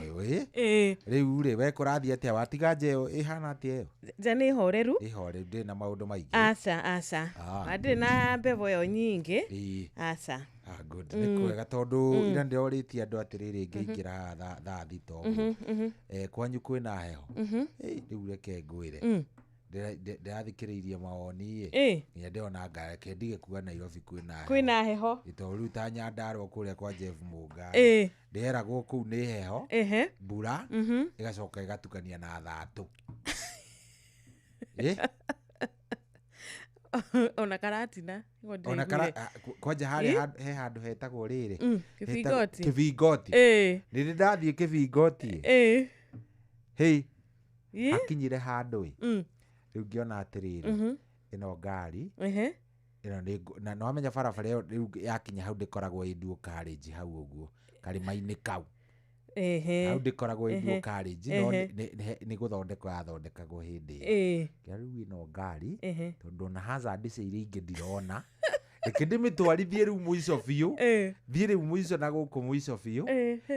Rĩu rĩ, we kũrathiĩ atĩa? Watiga nja ĩyo ĩhana atĩa ĩyo? Nja nĩ horeru. Ĩ horeru, ndĩrĩ na maũndũ maingĩ. Aca, aca. Ndirĩ na mbebo ĩyo nyingĩ. Aca. Good. Nĩ kwega tondũ ira ndĩrorĩtie andũ atĩrĩrĩ ngĩingĩra haha thaa 6 ũguo. Kwanyu kwĩna heho? Rĩu reke ngwĩre. Ndĩrathikĩrĩirie mawoni ĩ. Nginya ndĩrona reke ndige kuga Nairobi kwĩna heho. Kwĩna heho. Tondũ rĩu ta Nyandarua kũrĩa kwa Jeff Mũnga. Ndĩreragwo kũu nĩ heho. Mbura ĩgacoka ĩgatukania na thatũ. Ona karatina. Ona kara kwanja harĩa he handũ hetagwo rĩrĩ. Kĩbingoti. Kĩbingoti. Nĩ ndathiĩ kĩbingoti. Hei. Hakinyire handũ ĩ. Rĩu ngĩona atĩrĩrĩ. Ĩno ngari. Ĩno nĩ na nĩwamenya barabara ĩyo rĩu yakinya hau ndĩkoragwo ĩ dual carriage hau ũguo. Karĩma-inĩ kau. Hau ndĩkoragwo ĩ dual carriage, no nĩ gũthondekwo yathondekagwo hĩndĩ ĩyo. Ngĩona rĩu ĩno ngari, tondũ ona hazard icio iria ingĩ ndirona. Reke ndĩmĩtwarithie rĩu mũico biũ. Thiĩ rĩu mũico na gũkũ mũico biũ.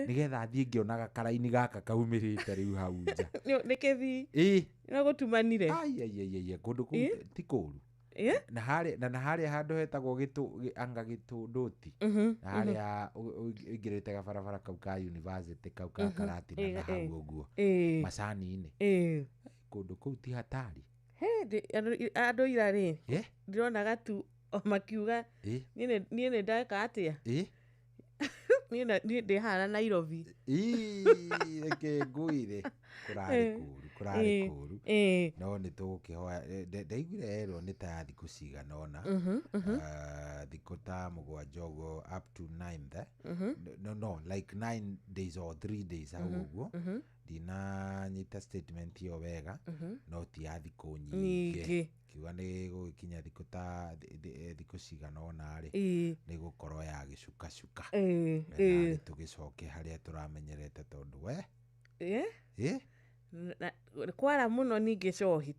Nĩgetha thiĩ ngĩonaga karaini gaka kaumĩrĩte rĩu hau nja. Nĩ kĩbii. No gũtumanire. Ai, ai, ai, ai, kũndũ kũu ti kũũru. Na harĩa handũ hetagwo anga gĩtũndũti. Na harĩa ũingĩrĩte gabarabara kau ka university kau ka Karatina na hau ũguo. Macani-inĩ. Kũndũ kũu ti hatari. Andũ ira rĩ, ndĩronaga tu o makiuga niĩ nĩ ndeka atĩa? Niĩ ndĩ haha Nairobi. Reke ngwĩre, kũrarĩ kũũru, kũrarĩ kũũru. No nĩ tũgũkĩhoya. Ndaiguire erwo nĩ ta thikũ cigana ũna. Thikũ ta 7 ũguo up to 9. No, no, like 9 days or 3 days hau ũguo. Ndinanyita statement ĩyo wega, no ti ya thikũ nyingĩ. Kiuga nĩ gũgĩkinya thikũ ta thikũ cigana ũna rĩ, nĩ gũkorwo yagĩcukacuka. Na tũgĩcoke harĩa tũramenyerete tondũ we. Kwara mũno ningĩ cohi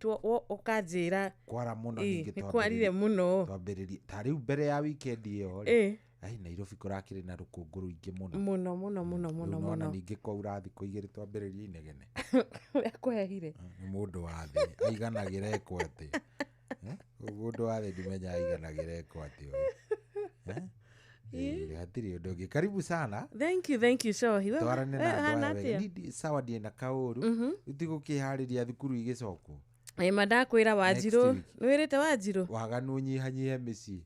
ũkanjĩra. Kwara mũno ningĩ twambĩrĩrie. Kwarire mũno. Twambĩrĩrie ta rĩu mbere ya weekend ĩyo rĩ. Ai, Nairobi kũrakĩrĩ na rũkũngũ rũingĩ mũno. Mũno, mũno, mũno, mũno, Rĩu nona mũno. ningĩ kwaura thikũ 2 twambĩrĩrie inegene. Ũrĩa kwehire. Nĩ mũndũ wa thĩ aiganagĩra ekwo atĩ. Mũndũ wa thĩ ndimenya aiganagĩra ekwo atĩ ũyũ. Hatirĩ ũndũ ũngĩ. Karibu sana. Thank you, thank you, Cohi. Twarane na andũ aya wega. Ni sawa ndiĩ na kaũru. Tigũkĩharĩria thukuru igĩcokwo. Ma ndakwĩra Wanjirũ. Nĩwĩrĩte Wanjirũ? Waganu ũnyihanyihe mĩciĩ.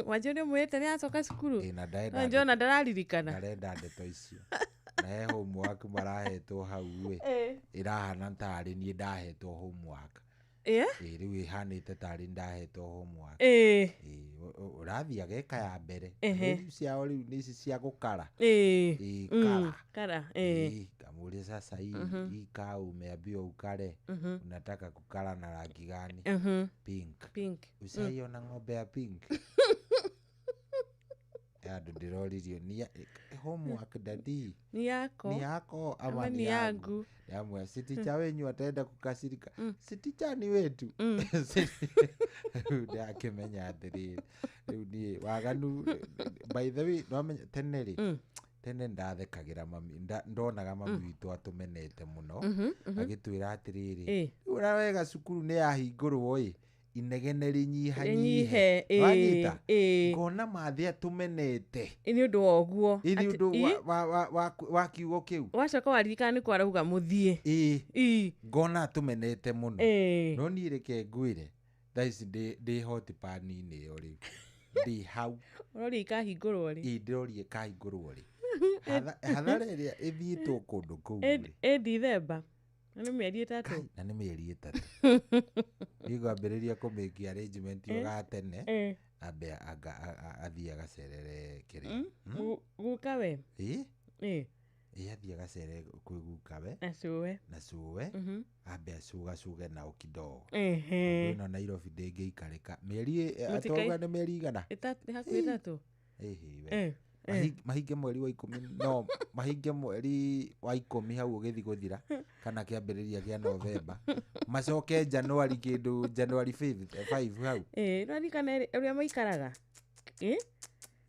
Wanjirũ nĩũmwĩrĩte nĩacoka cukuru? Na Njona ndararirikana. Ndarenda ndeto icio. Ona he homework marahetwo hau ĩ, ĩrahana tarĩ niĩ ndahetwo homework. Ĩ, rĩu ĩhanĩte tarĩ ndahetwo homework. Ĩ, ũrathiĩ ageka ya mbere. Rĩu ciao rĩu nĩ ici cia gũkara. Ĩ, kara. Kara. Ĩ, kamũria sasa hii hii kaa umeambiwa ukare, unataka kukara na rangi gani? Pink. Pink. Ushaiona ng'ombe ya pink? Andũ ndĩroririo ni homework daddy Ni yako ni yako ama ama ni ni yangu? yangu? Ndamwĩra si ticha wenyu ataenda kukasirika, si ticha ni wetu. Rĩu ndakĩmenya atĩrĩrĩ, rĩu niĩ waganu, by the way, nwamenya tene rĩ, tene ndathekagĩra mami, ndonaga mami witũ atũmenete mũno, agĩtwĩra atĩrĩrĩ, rĩu ũrĩa wega cukuru nĩ yahingũrwo ĩ, inegene rĩnyihanyihe. Rĩnyihe, ĩ, Wanyita? Ĩ. Ngona mathĩ atũmenete. Ĩ, nĩ ũndũ wa ũguo. Ĩ, nĩ Atĩ- ũndũ ĩ, wa kiugo kĩu. Wacoka waririkana nĩ kwarauga mũthiĩ. Ĩ, ngona atũmenete mũno. Ĩ. No niĩ reke ngwĩre, thaa ici ndĩ hotipani-inĩ ĩyo rĩu, ndĩ hau. Ũroria ikahingũrwo rĩ? Ĩ, ndĩroria ĩkahingũrwo rĩ. Hathara ĩrĩa ĩthiĩtwo kũndũ kũu rĩ. Ĩ Dithemba na nĩ mĩeri 3. Na nĩ mĩeri 3. Niĩ ngwambĩrĩria kũmĩki arrangement ĩyo gatene, ambe athiĩ agacerere kĩrĩa. Guka we. Ĩ? Ĩ. Ĩ, athiĩ agacerere kwĩ gukawe. Na cũwe. Na cũwe. Ambe acugacuge nao kidogo. Ehe. Tondũ ĩno Nairobi ndĩngĩikarĩka. Mĩeri Mũtikai- twauga nĩ mĩeri igana? Nĩ hakuhĩ 3. Ĩhĩ we. Mahinge mweri wa 10, no mahinge mweri wa 10 hau ũgĩthiĩ gũthira, kana kĩambĩrĩria kĩa Novemba, macoke Januari, kĩndũ Januari 5 hau. Ĩ, nĩwaririkana ũrĩa maikaraga? Ĩ?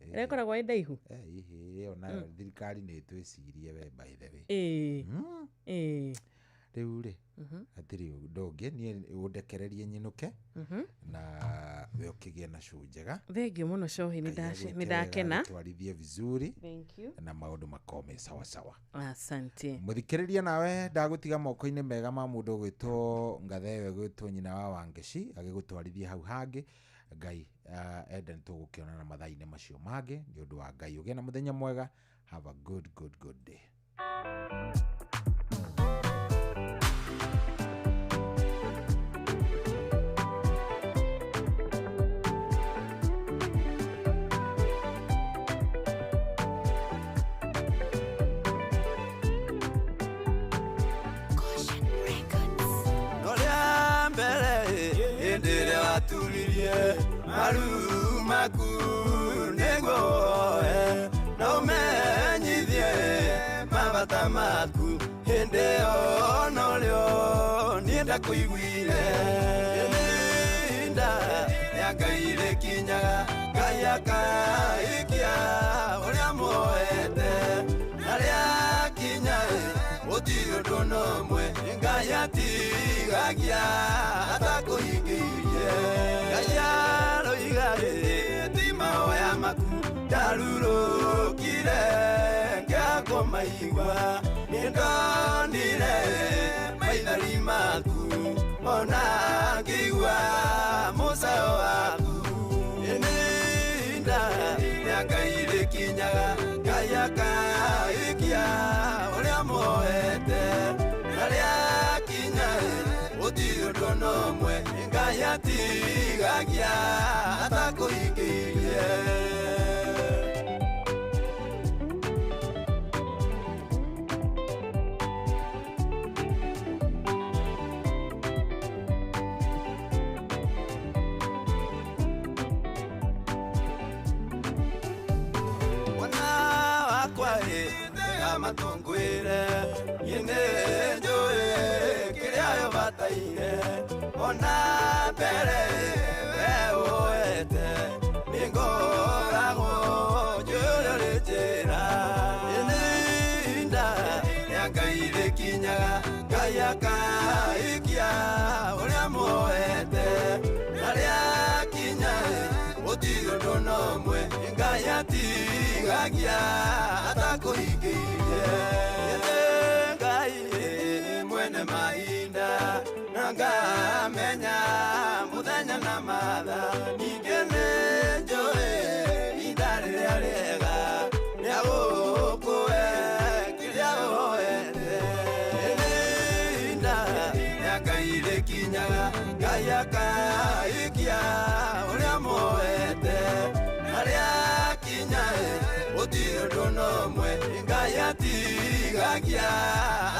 Ĩrĩa ĩkoragwo ĩ ndaihu. Ĩhĩ, ĩyo nayo thirikari nĩ ĩtwĩcirie we, by the way. Ĩ. Ĩ. Rĩu rĩ, hatirĩ ũndũ ũngĩ, niĩ ũndekererie nyinũke, na we ũkĩgĩe na show njega. Thengiũ mũno Cohi, Ngai agwĩke nĩ wega, ndakena. agũtwarithie vizuri. Thank you. Na maũndũ makorwo me sawa sawa. Asante. Mũthikĩrĩria, nawe ndagũtiga moko-inĩ mega ma mũndũ ũgwĩtwo Ngathee, ũgwĩtwo nyina wa Wangeci, agĩgũtwarithia hau hangĩ. Ngai enda nĩ tũgũkĩonana mathaa-inĩ macio mangĩ. Nĩ ũndũ wa Ngai, ũgĩe na mũthenya mwega. Have a good good good day. No rĩa mbere hĩndĩ ĩrĩa waturirie maru maku nĩguo woe na ũmenyithie mabata maku, hĩndĩ ĩyo norĩo niĩ ndakũiguire. Ihinda rĩa Ngai rĩkinyaga, Ngai akaikia ũrĩa muoete, na rĩakinya gũtirĩ ũndũ na ũmwe Ngai atigagia atakũhingĩirie. Ngai aroiga rĩ, ti mahoya maku ndarurũkire ngĩakũmaigua, nĩndonire maithori maku ona ngĩigua mũcayo waku. Ihinda rĩa Ngai rĩkinyaga, Ngai akaikia ũrĩa muoete, na rĩakinya gũtirĩ ũndũ na ũmwe Ngai atigagia atakũhingĩirie. Mwana wakwa ĩ, tega matũ ngwĩre, niĩ nĩ njũĩ kĩrĩa ũbataire, ona mbere we woete nĩngoragwo njũĩ ũrĩa ũrĩ njĩra. Ihinda rĩa Ngai rĩkinyaga, Ngai akaikia ũrĩa muoete, na rĩakinya gũtirĩ ũndũ na ũmwe Ngai atigagia atakũhingĩirie. Ngai mwene mahinda na ngamenya mũthenya na mathaa, ningĩ nĩ njũĩ ihinda rĩrĩa rĩega rĩa gũkũhe kĩrĩa atigagia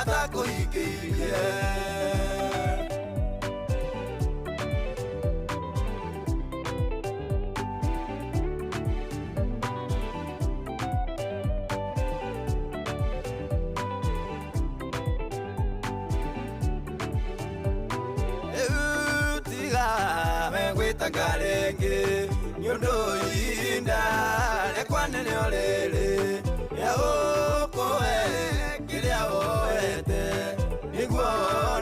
atakũhingĩirie. Megwĩtaga rĩngĩ nĩ ũndũ ihinda rĩakwa nĩrĩo rĩrĩ rĩa gũkũhe kĩrĩa woete nĩguo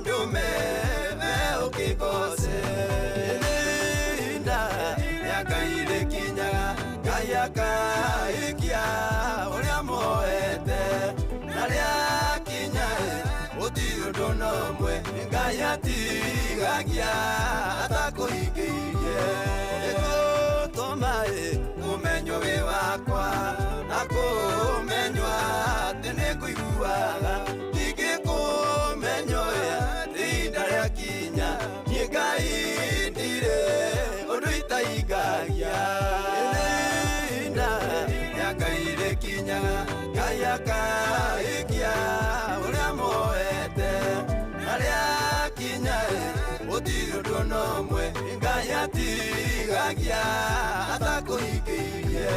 ndũme we ũkĩgoce. Ihinda rĩa Ngai rĩkinyaga Ngai akaikia ũrĩa muoete na rĩakinya gũtirĩ ũndũ ona ũmwe Ngai atigagia atakũhingĩirie. Nĩngũtũma ũmenywo wĩ wakwa na kũmenywo atĩ nĩngũiguaga ndingĩkũmenywo atĩ ihinda rĩakinya niĩ Ngai ndirĩ ũndũ itahingagia. Ihinda rĩa Ngai rĩkinyaga Ngai akaikia ũrĩa muoete na rĩakinya gũtirĩ ũndũ ona ũmwe Ngai atigagia atakũhingĩirie.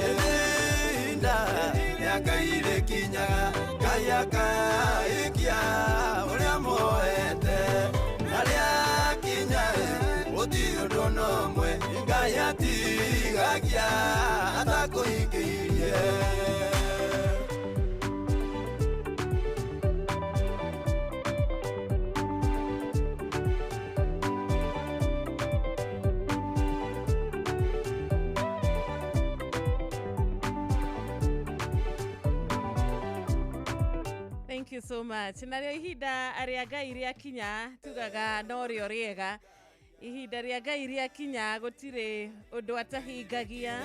Ihinda rĩa Ngai rĩkinyaga Ngai akaikia ũrĩa muoete na rĩakinya gũtirĩ ũndũ ona ũmwe Ngai atigagia atakũhingĩirie. Thank you so much. Narĩo ihinda rĩa Ngai rĩakinya tugaga no rĩo rĩega. Ihinda rĩa Ngai rĩakinya gũtirĩ ũndũ atahingagia.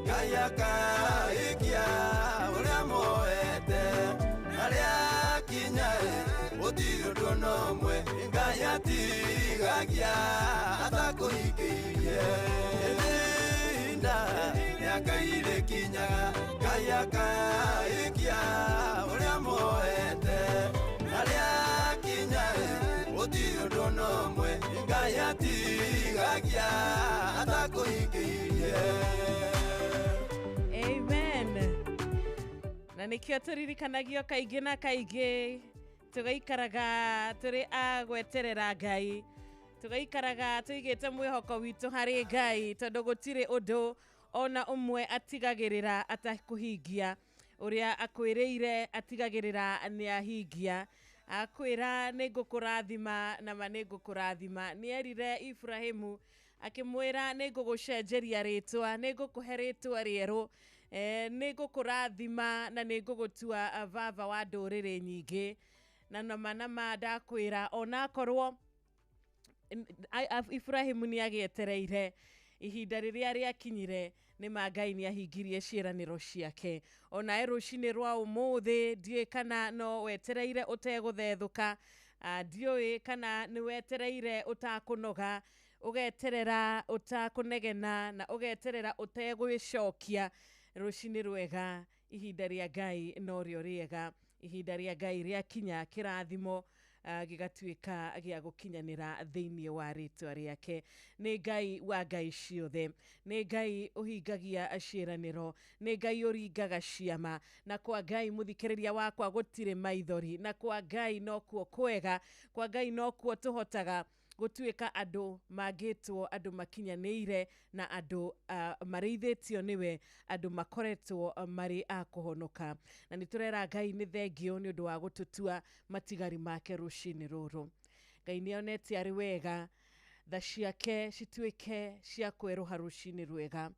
Ngai akaikia ũrĩa muoete na rĩakinya gũtirĩ ũndũ ona ũmwe Ngai atigagia atakũhingĩirie. Ihinda rĩa Ngai rĩkinyaga Ngai akaikia ũrĩa muoete na rĩakinya gũtirĩ ũndũ ona ũmwe Ngai atigagia atakũhingĩirie. Amen. Na nĩkĩo tũririkanagio kaingĩ na kaingĩ tũgaikaraga tũrĩ a gweterera Ngai, tũgaikaraga tũigĩte mwĩhoko witũ harĩ Ngai tondũ gũtirĩ ũndũ ona ũmwe atigagĩrĩra atakũhingia. Ũrĩa akwĩrĩire atigagĩrĩra nĩ ahingia. Akwĩra nĩ ngũkũrathima na ma nĩ ngũkũrathima. Nĩ erire Ibrahimu akĩmwĩra nĩ ngũgũcenjeria rĩtwa, nĩ ngũkũhe rĩtwa rĩerũ, nĩ ngũkũrathima na nĩ ngũgũtua baba wa ndũrĩrĩ nyingĩ. Na nama nama ndakwĩra onakorwo Ibrahimu nĩ agĩetereire ihinda rĩrĩa rĩakinyire nĩ ma Ngai nĩ ahingirie ciĩranĩro ciake. Onawe rũcinĩ rwa ũmũthĩ ndiũĩ kana no wetereire ũtegũthethũka, ndiũĩ kana nĩ wetereire ũtakũnoga, ũgeterera ũtakũnegena na ũgeterera ũtegwĩcokia. Rũcinĩ rwega, ihinda rĩa Ngai norĩo rĩega. Ihinda rĩa Ngai rĩakinya kĩrathimo gĩgatuĩka gĩa gũkinyanĩra thĩinĩ wa rĩtwa rĩake. Nĩ Ngai wa Ngai ciothe, nĩ Ngai ũhingagia ciĩranĩro, nĩ Ngai ũringaga ciama. Na kwa Ngai mũthikĩrĩria wakwa gũtirĩ maithori, na kwa Ngai nokuo kwega, kwa Ngai nokuo tũhotaga gũtuĩka andũ mangĩtwo andũ makinyanĩire na andũ marĩithĩtio nĩwe, andũ makoretwo marĩ a kũhonoka. Na nĩ tũrera Ngai nĩ thengio nĩ ũndũ wa gũtũtua matigari make rũcinĩ rũrũ. Ngai nĩ onete arĩ wega, tha ciake cituĩke cia kwerũha rũcinĩ rwega,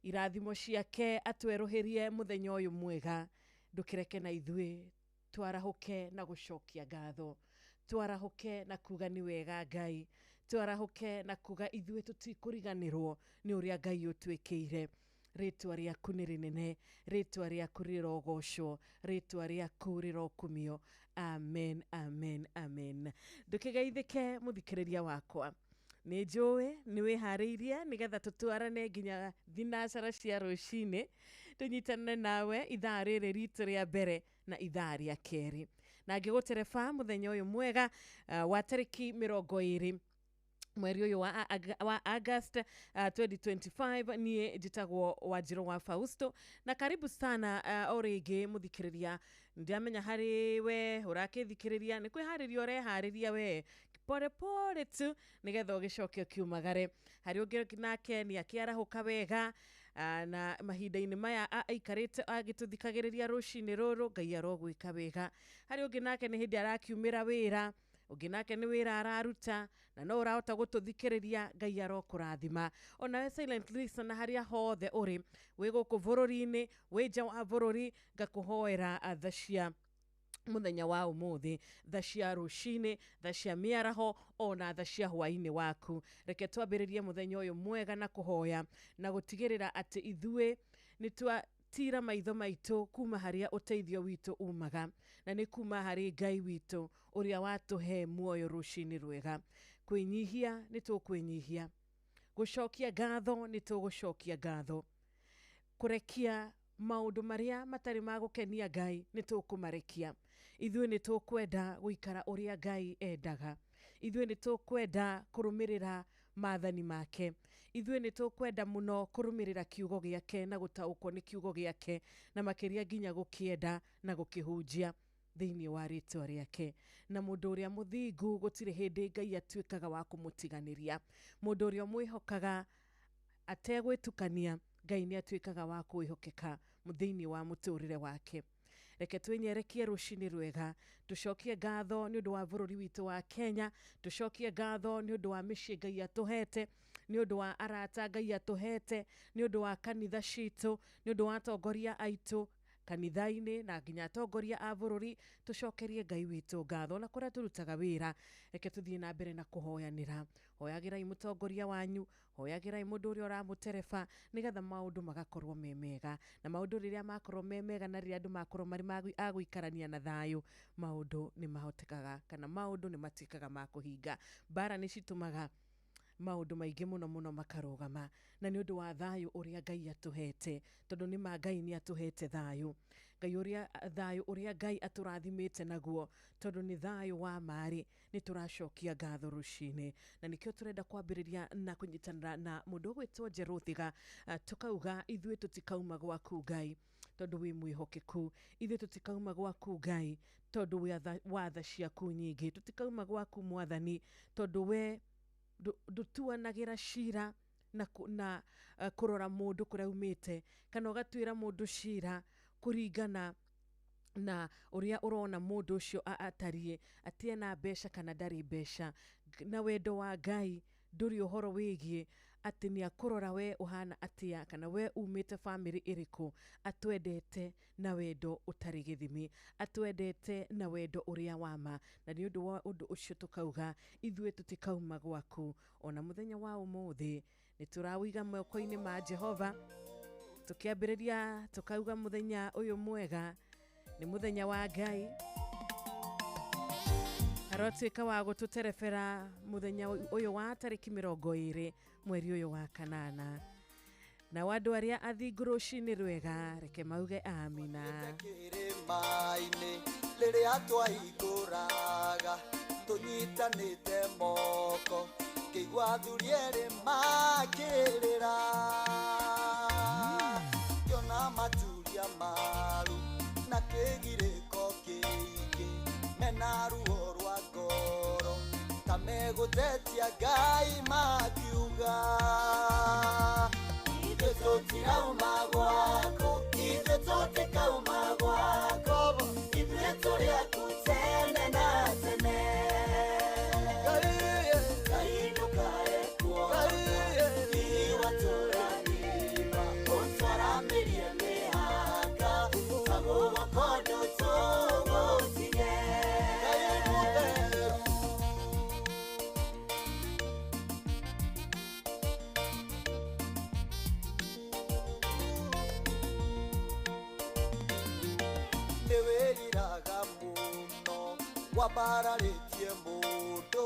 irathimo ciake atwerũhĩrie mũthenya ũyũ mwega. Ndũkĩreke na ithuĩ twarahũke na gũcokia ngatho, twarahũke na kuga nĩ wega Ngai, twarahũke na kuga ithuĩ tũtikũriganĩrwo nĩ ũrĩa Ngai ũtwĩkĩire. Rĩtwa rĩaku nĩ rĩnene, rĩtwa rĩaku rĩrogocwo, rĩtwa rĩaku rĩrokumio. Amen, amen, amen. Ndũkĩgeithĩke mũthikĩrĩria wakwa. Nĩ njũĩ nĩ wĩharĩirie nĩgetha tũtwarane nginya thinacara cia rũcinĩ, tũnyitane nawe ithaa rĩrĩ ritũ rĩa mbere na ithaa rĩa kerĩ. Na ngĩgũtereba mũthenya ũyũ mwega wa tarĩki 20 mweri ũyũ wa August 2025. Niĩ njĩtagwo Wanjirũ wa Fausto na karibu sana o rĩngĩ mũthikĩrĩria. Ndamenya harĩ we ũrakĩthikĩrĩria nĩ kwĩharĩria ũreharĩria we pore pore tu nĩgetha ũgĩcoke ũkiumagare. Harĩ ũngĩ nake nĩ akĩarahũka wega na mahinda-inĩ maya aikarĩte agĩtũthikagĩrĩria rũcinĩ rũrũ, Ngai arogwĩka wega. Harĩ ũngĩ nake nĩ hĩndĩ arakiumĩra wĩra, ũngĩ nake nĩ wĩra araruta na no ũrahota gũtũthikĩrĩria, Ngai arokũrathima. Onawe silent listener harĩa hothe ũrĩ, wĩ gũkũ bũrũri-inĩ, wĩ nja wa bũrũri, ngakũhoera tha cia mũthenya wa ũmũthĩ, tha cia rũcinĩ, tha cia mĩaraho, ona tha cia hwaĩ-inĩ waku. Reke twambĩrĩrie mũthenya ũyũ mwega na kũhoya na gũtigĩrĩra atĩ ithuĩ nĩ twatira maitho maitũ kuma harĩa ũteithio witũ umaga, na nĩ kuma harĩ Ngai witũ ũrĩa watũhe muoyo rũcinĩ rwega. Kwĩnyihia nĩ tũkwĩnyihia, gũcokia ngatho nĩ tũgũcokia ngatho, kũrekia maũndũ marĩa matarĩ ma gũkenia Ngai nĩ tũkũmarekia. Ithuĩ nĩ tũkwenda gũikara ũrĩa Ngai endaga, ithuĩ nĩ tũkwenda kũrũmĩrĩra maathani make, ithuĩ nĩ tũkwenda mũno kũrũmĩrĩra kiugo gĩake na gũtaũkwo nĩ kiugo gĩake, na makĩria nginya gũkĩenda na gũkĩhunjia thĩinĩ wa rĩtwa rĩake. Na mũndũ ũrĩa mũthingu gũtirĩ hĩndĩ Ngai atuĩkaga wa kũmũtiganĩria. Mũndũ ũrĩa ũmwĩhokaga ategwĩtukania, Ngai nĩ atuĩkaga wa kwĩhokeka thĩinĩ wa mũtũrĩre wake. Reke twĩnyerekie rũcinĩ rwega, tũcokie ngatho nĩ ũndũ wa bũrũri witũ wa Kenya, tũcokie ngatho nĩ ũndũ wa mĩciĩ Ngai atũhete, nĩ ũndũ wa arata Ngai atũhete, nĩ ũndũ wa kanitha citũ, nĩ ũndũ wa atongoria aitũ kanitha-inĩ na nginya atongoria a bũrũri. Tũcokerie Ngai witũ ngatho na kũrĩa tũrutaga wĩra. Reke tũthiĩ na mbere na kũhoyanĩra. Hoyagĩrai mũtongoria wanyu, hoyagĩrai mũndũ ũrĩa ũramũtereba, nĩgetha maũndũ magakorwo me mega. Na maũndũ rĩrĩa makorwo me mega na rĩrĩa andũ makorwo marĩ a gũikarania na thayũ, maũndũ nĩ mahotekaga kana maũndũ nĩ matuĩkaga ma kũhinga. Mbara nĩ citũmaga maũndũ maingĩ mũno mũno makarũgama, na nĩ ũndũ wa thayũ ũrĩa Ngai atũhete, tondũ nĩ ma Ngai nĩ atũhete thayũ. Ngai ũrĩa thayũ ũrĩa Ngai atũrathimĩte naguo, tondũ nĩ thayũ wa marĩ, nĩ tũracokia ngatho rũcinĩ. Na nĩkĩo tũrenda kwambĩrĩria na kũnyitanĩra na mũndũ ũgwĩtwo Njerũthiga, tũkauga ithuĩ tũtikauma gwaku Ngai tondũ wĩ mwĩhokeku, ithuĩ tũtikauma gwaku Ngai tondũ wa tha ciaku nyingĩ, tũtikauma gwaku Mwathani tondũ we ndũtuanagĩra cira na kũrora mũndũ kũrĩa aumĩte, kana ũgatuĩra mũndũ cira kũringana na ũrĩa ũrona mũndũ ũcio atariĩ, atĩ ena mbeca kana ndarĩ mbeca. Na wendo wa Ngai ndũrĩ ũhoro wĩgiĩ atĩ nĩ akũrora we ũhana atĩa kana we umĩte bamĩrĩ ĩrĩkũ. Atwendete na wendo ũtarĩ gĩthimi, atwendete na wendo ũrĩa wa ma, na nĩ ũndũ wa ũndũ ũcio tũkauga ithuĩ tũtikauma gwaku. Ona mũthenya wa ũmũthĩ nĩ tũrawĩiga moko-inĩ ma Jehova, tũkĩambĩrĩria tũkauga mũthenya ũyũ mwega nĩ mũthenya wa Ngai. Arotuĩka wa gũtũterebera mũthenya ũyũ wa tarĩki 20 mweri ũyũ wa kanana. Na andũ arĩa athingu rũcinĩ rwega, reke mauge amina. Kĩrĩma-inĩ rĩrĩa twahingũraga tũnyitanĩte moko, ngĩigua athuri erĩ makĩrĩra, ngĩona maturia maru na kĩgirĩko kĩingĩ, mena ruo rwa ngoro ta megũtetia Ngai makiuga ithuĩ tũtirauma gwaku, ithuĩ tũtikauma gwaku, ithuĩ tũrĩ aku tene na tene. Ngai ndũkae kuona iwatũrathima, ũtwaramĩrie mĩhaka, tagũgoko ndũtũgũtige. Nĩwĩriraga mũno wambararĩtie mũndũ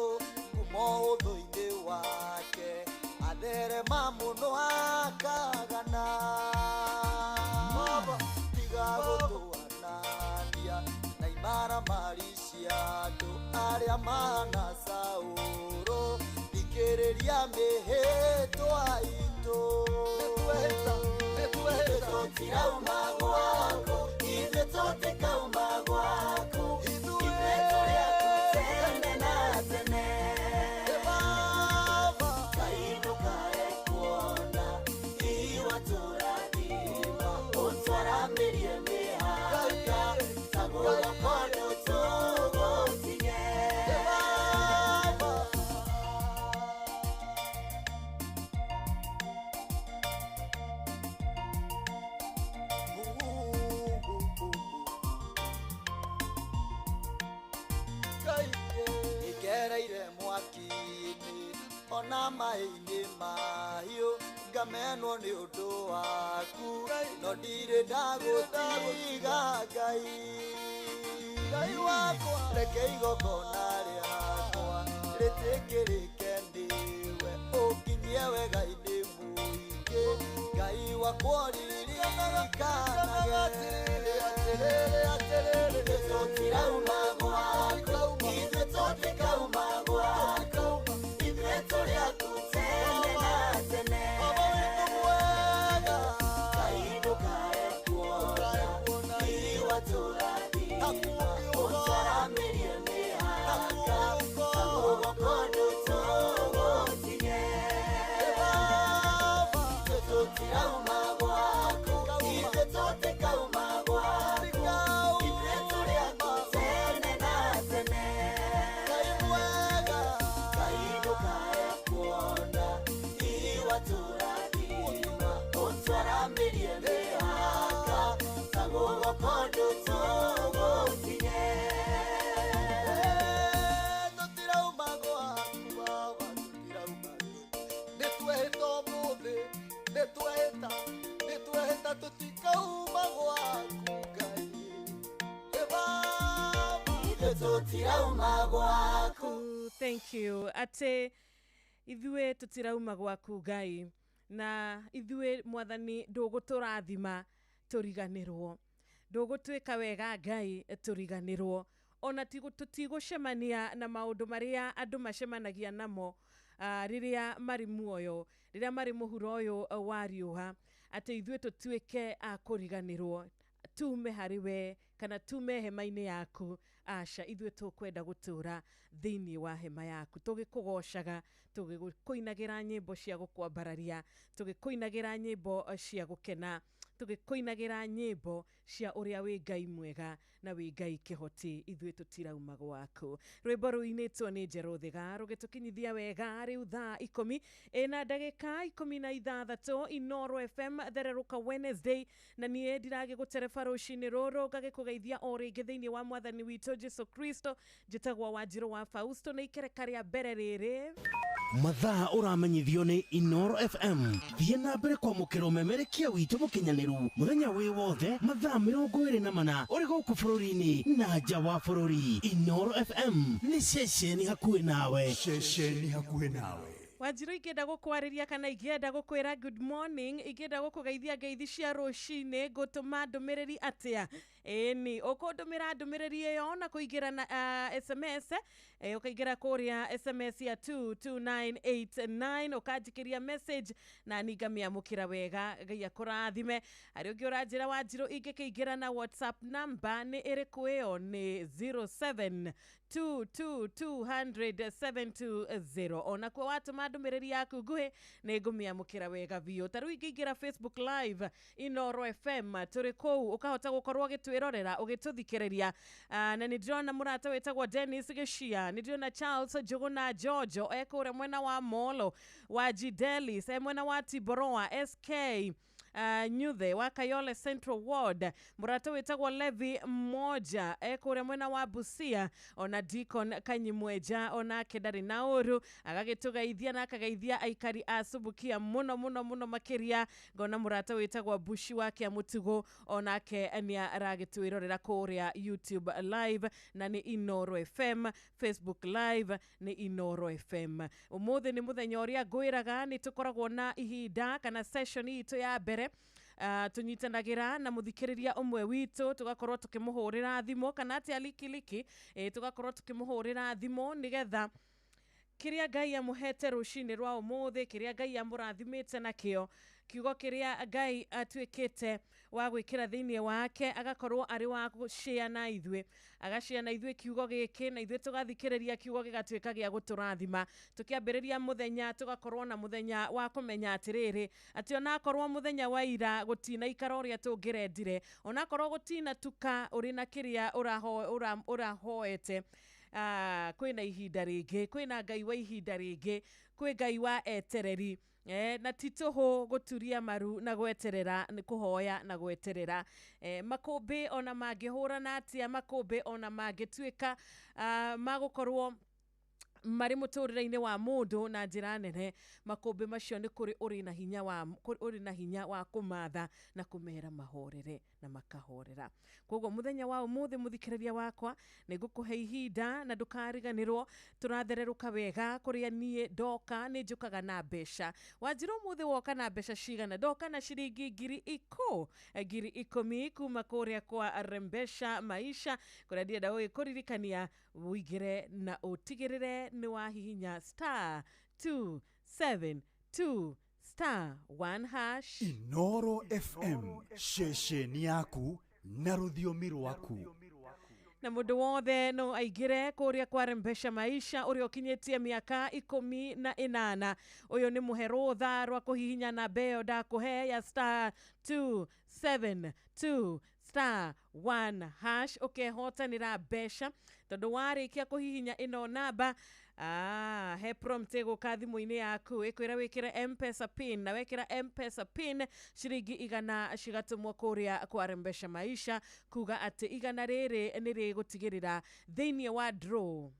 kuma ũthũ-inĩ wake atherema mũno akagana Baba tiga gũtũanania na imaramari cia andũ arĩa mahana Saũlũ thikĩrĩria mĩhĩtwa itũ nĩtwehĩta tũtirauma gwaku ithuĩ tũtikauma gwaku ithuĩ tũrĩ aku tene na tene Baba Ngai ndũkae kuona iwatũrathima ũtwaramĩrie mĩhaka ta guoko tũgũtinye Baba. Ngereire mwaki-inĩ ona maĩ-inĩ mahiũ ngamenwo nĩ ũndũ waku no ndirĩ ndagũtiga Ngai Ngai wakwa reke igongona rĩakwa rĩtĩkĩrĩke nĩwe ũnginyie wega-inĩ mũingĩ Ngai wakwa ũririkanage ithuĩ tũtirauma gwaku ithuĩ tũtikauma gwaku ithuĩ tũrĩ aku tene na tene Ngai ndũkae kuona iwatũrathima ũtwaramĩrie mĩhaka ta guoko tũgũtinye ithuĩ tũtirauma gwaku ithuĩ tũtikauma gwaku ithuĩ tũrĩ aku tene na tene Ngai ndũkae kuona iwatũrathima ũtwaramĩrie mĩhaka ta guoko tũgũtinye tũtirauma gwaku Baba tũtirauma nĩtwehĩta ũmũthĩ nĩtwehĩta tũtikauma gwaku Ngai Baba ithuĩ tũtirauma gwaku. Thank you atĩ ithuĩ tũtirauma gwaku Ngai na ithuĩ mwathani ndũgũtũrathima tũriganĩrwo ndũgũtwĩka wega Ngai tũriganĩrwo ona tũtigũcemania na maũndũ marĩa andũ macemanagia namo rĩrĩa marĩ muoyo rĩrĩa marĩ mũhuro ũyũ wa riũa atĩ ithuĩ tũtuĩke a kũriganĩrwo tume harĩ we kana tume hema-inĩ yaku aca ithuĩ tũkwenda gũtũra thĩinĩ wa hema yaku tũgĩkũgocaga tũgĩkũinagĩra nyĩmbo cia gũkwambararia tũgĩkũinagĩra nyĩmbo cia gũkena tũgĩkũinagĩra nyĩmbo cia ũrĩa wĩ Ngai mwega na wĩ Ngai kĩhoti ithuĩ tũtirauma gwaku rwĩmbo rũinĩtwo nĩ Njerũ Thiga rũgĩtũkinyithia wega rĩu thaa 10 ĩna ndagĩka 16 Inoro FM thererũka Wednesday na niĩ ndiragĩgũtereba rũcinĩ rũrũ ngagĩkũgeithia o rĩngĩ thĩinĩ wa mwathani witũ Jesu Kristo njĩtagwo Wanjirũ wa Fausto na ikereka rĩa mbere rĩrĩ mathaa ũramenyithio nĩ Inoro FM thiĩ na mbere kwamũkĩra ũmemerekia witũ mũkinyanĩru mũthenya wĩ wothe mathaa 24 ũrĩ gũkũ bũrũri-inĩ na nja wa bũrũri. Inoro FM nĩ ceceni hakuhĩ nawe. Ceceni hakuhĩ nawe. Wanjirũ ingĩenda gũkwarĩria kana ingĩenda gũkwĩra good morning ingĩenda gũkũgeithia ngeithi cia rũcinĩ ngũtũma ndũmĩrĩri atĩa ĩni ũkũndũmĩra ndũmĩrĩri ĩyo na kũingĩra na SMS ũkaingĩra kũrĩa SMS ya 22989 ũkanjikĩria message na niĩ ngamĩamũkĩra wega Ngai akũrathime harĩ ũngĩ ũranjĩra Wanjirũ ingĩkĩingĩra na WhatsApp number nĩ ĩrĩkũ ĩyo nĩ 0722200720 onakuo watũma ndũmĩrĩri yaku nguhĩ nĩ ngũmĩamũkĩra wega biũ ta rĩu ingĩingĩra Facebook live Inoro FM tũrĩ kũu ũkahota gũkorwo ũgĩtwĩrorera ũgĩtũthikĩrĩria na nĩ ndĩrona mũrata wĩtagwo Dennis Gĩcia nĩ ndĩrona Charles Njũgũna Jojo e kũrĩa mwena wa Molo wa Gidelis e mwena wa Tiboroa SK Nyuthe wa Kayole Central Ward, mũrata wĩtagwo Levi Moja kũrĩa mwena wa Busia, ona Deacon Kanyimweja onake ndarĩ na ũru, agagĩtũgeithia na akageithia aikari a Subukia mũno mũno mũno makĩria. Ngona mũrata wĩtagwo Bushi wa Kĩamũtugũ onake nĩ aragĩtwĩrorera kũrĩa YouTube live na nĩ Inoro FM, Facebook live nĩ Inoro FM. Ũmũthĩ nĩ mũthenya ũrĩa ngwĩraga nĩ tũkoragwo na ihinda kana session itũ ya mbere, tũnyitanagĩra na mũthikĩrĩria ũmwe witũ, tũgakorwo tũkĩmũhũrĩra thimũ kana atĩa likiliki, tũgakorwo tũkĩmũhũrĩra thimũ nĩgetha kĩrĩa Ngai amũhete rũcinĩ rwa ũmũthĩ, kĩrĩa Ngai amũrathimĩte nakĩo, kiugo kĩrĩa Ngai atuĩkĩte wa gwĩkĩra thĩinĩ wake, agakorwo arĩ wa gũshare na ithuĩ, agashare na ithuĩ kiugo gĩkĩ, na ithuĩ tũgathikĩrĩria kiugo gĩgatuĩka gĩa gũtũrathima. Tũkĩambĩrĩria mũthenya tũgakorwo na mũthenya wa kũmenya atĩrĩrĩ, atĩ onakorwo mũthenya wa ira gũtinaikara ũrĩa tũngĩrendire, onakorwo gũtinatuka ũrĩ na kĩrĩa ũrahoete, kwĩna ihinda rĩngĩ, kwĩna Ngai wa ihinda rĩngĩ, kwĩ Ngai wa etereri, na ti tũhũ gũturia maru na gweterera, nĩ kũhoya na gweterera. Makũmbĩ ona mangĩhũrana atĩa, makũmbĩ ona mangĩtuĩka magũkorwo marĩ mũtũrĩre-inĩ wa mũndũ na njĩra nene, makũmbĩ macio nĩ kũrĩ ũrĩ na hinya wa, ũrĩ na hinya wa kũmatha na kũmera mahorere na makahorera. Koguo mũthenya wa ũmũthĩ mũthikĩrĩria wakwa nĩ ngũkũhe ihinda na ndũkariganĩrwo, tũrathererũka wega kũrĩa niĩ ndoka nĩ njũkaga na mbeca. Wanjĩra ũmũthĩ woka na mbeca cigana? Ndoka na ciringi 10,000 kuma kũrĩa kwa Rembesha Maisha, kũrĩa ndĩrenda gũgĩkũririkania ũingĩre na ũtigĩrĩre nĩ wahihinya star 272 star 1 hash. Inoro FM, ceceni yaku na rũthiomi rwaku. Na mũndũ wothe no aingĩre kũrĩa kwa Rembesha Maisha ũrĩa ũkinyĩtie mĩaka 18. Ũyũ nĩ mũhe rũtha rwa kũhihinya namba ĩyo ndakũhe ya star 272 star 1 hash, ũkehotanĩra mbeca tondũ warĩkia kũhihinya ĩno namba, he prompt ĩgũka thimũ-inĩ yaku ĩkwĩra wĩkĩre M-Pesa pin, na wekĩra M-Pesa pin ciringi 100 cigatũmwo kũrĩa kwa Rembesha Maisha, kuga atĩ 100 rĩrĩ nĩ rĩgũtigĩrĩra thĩinĩ wa draw,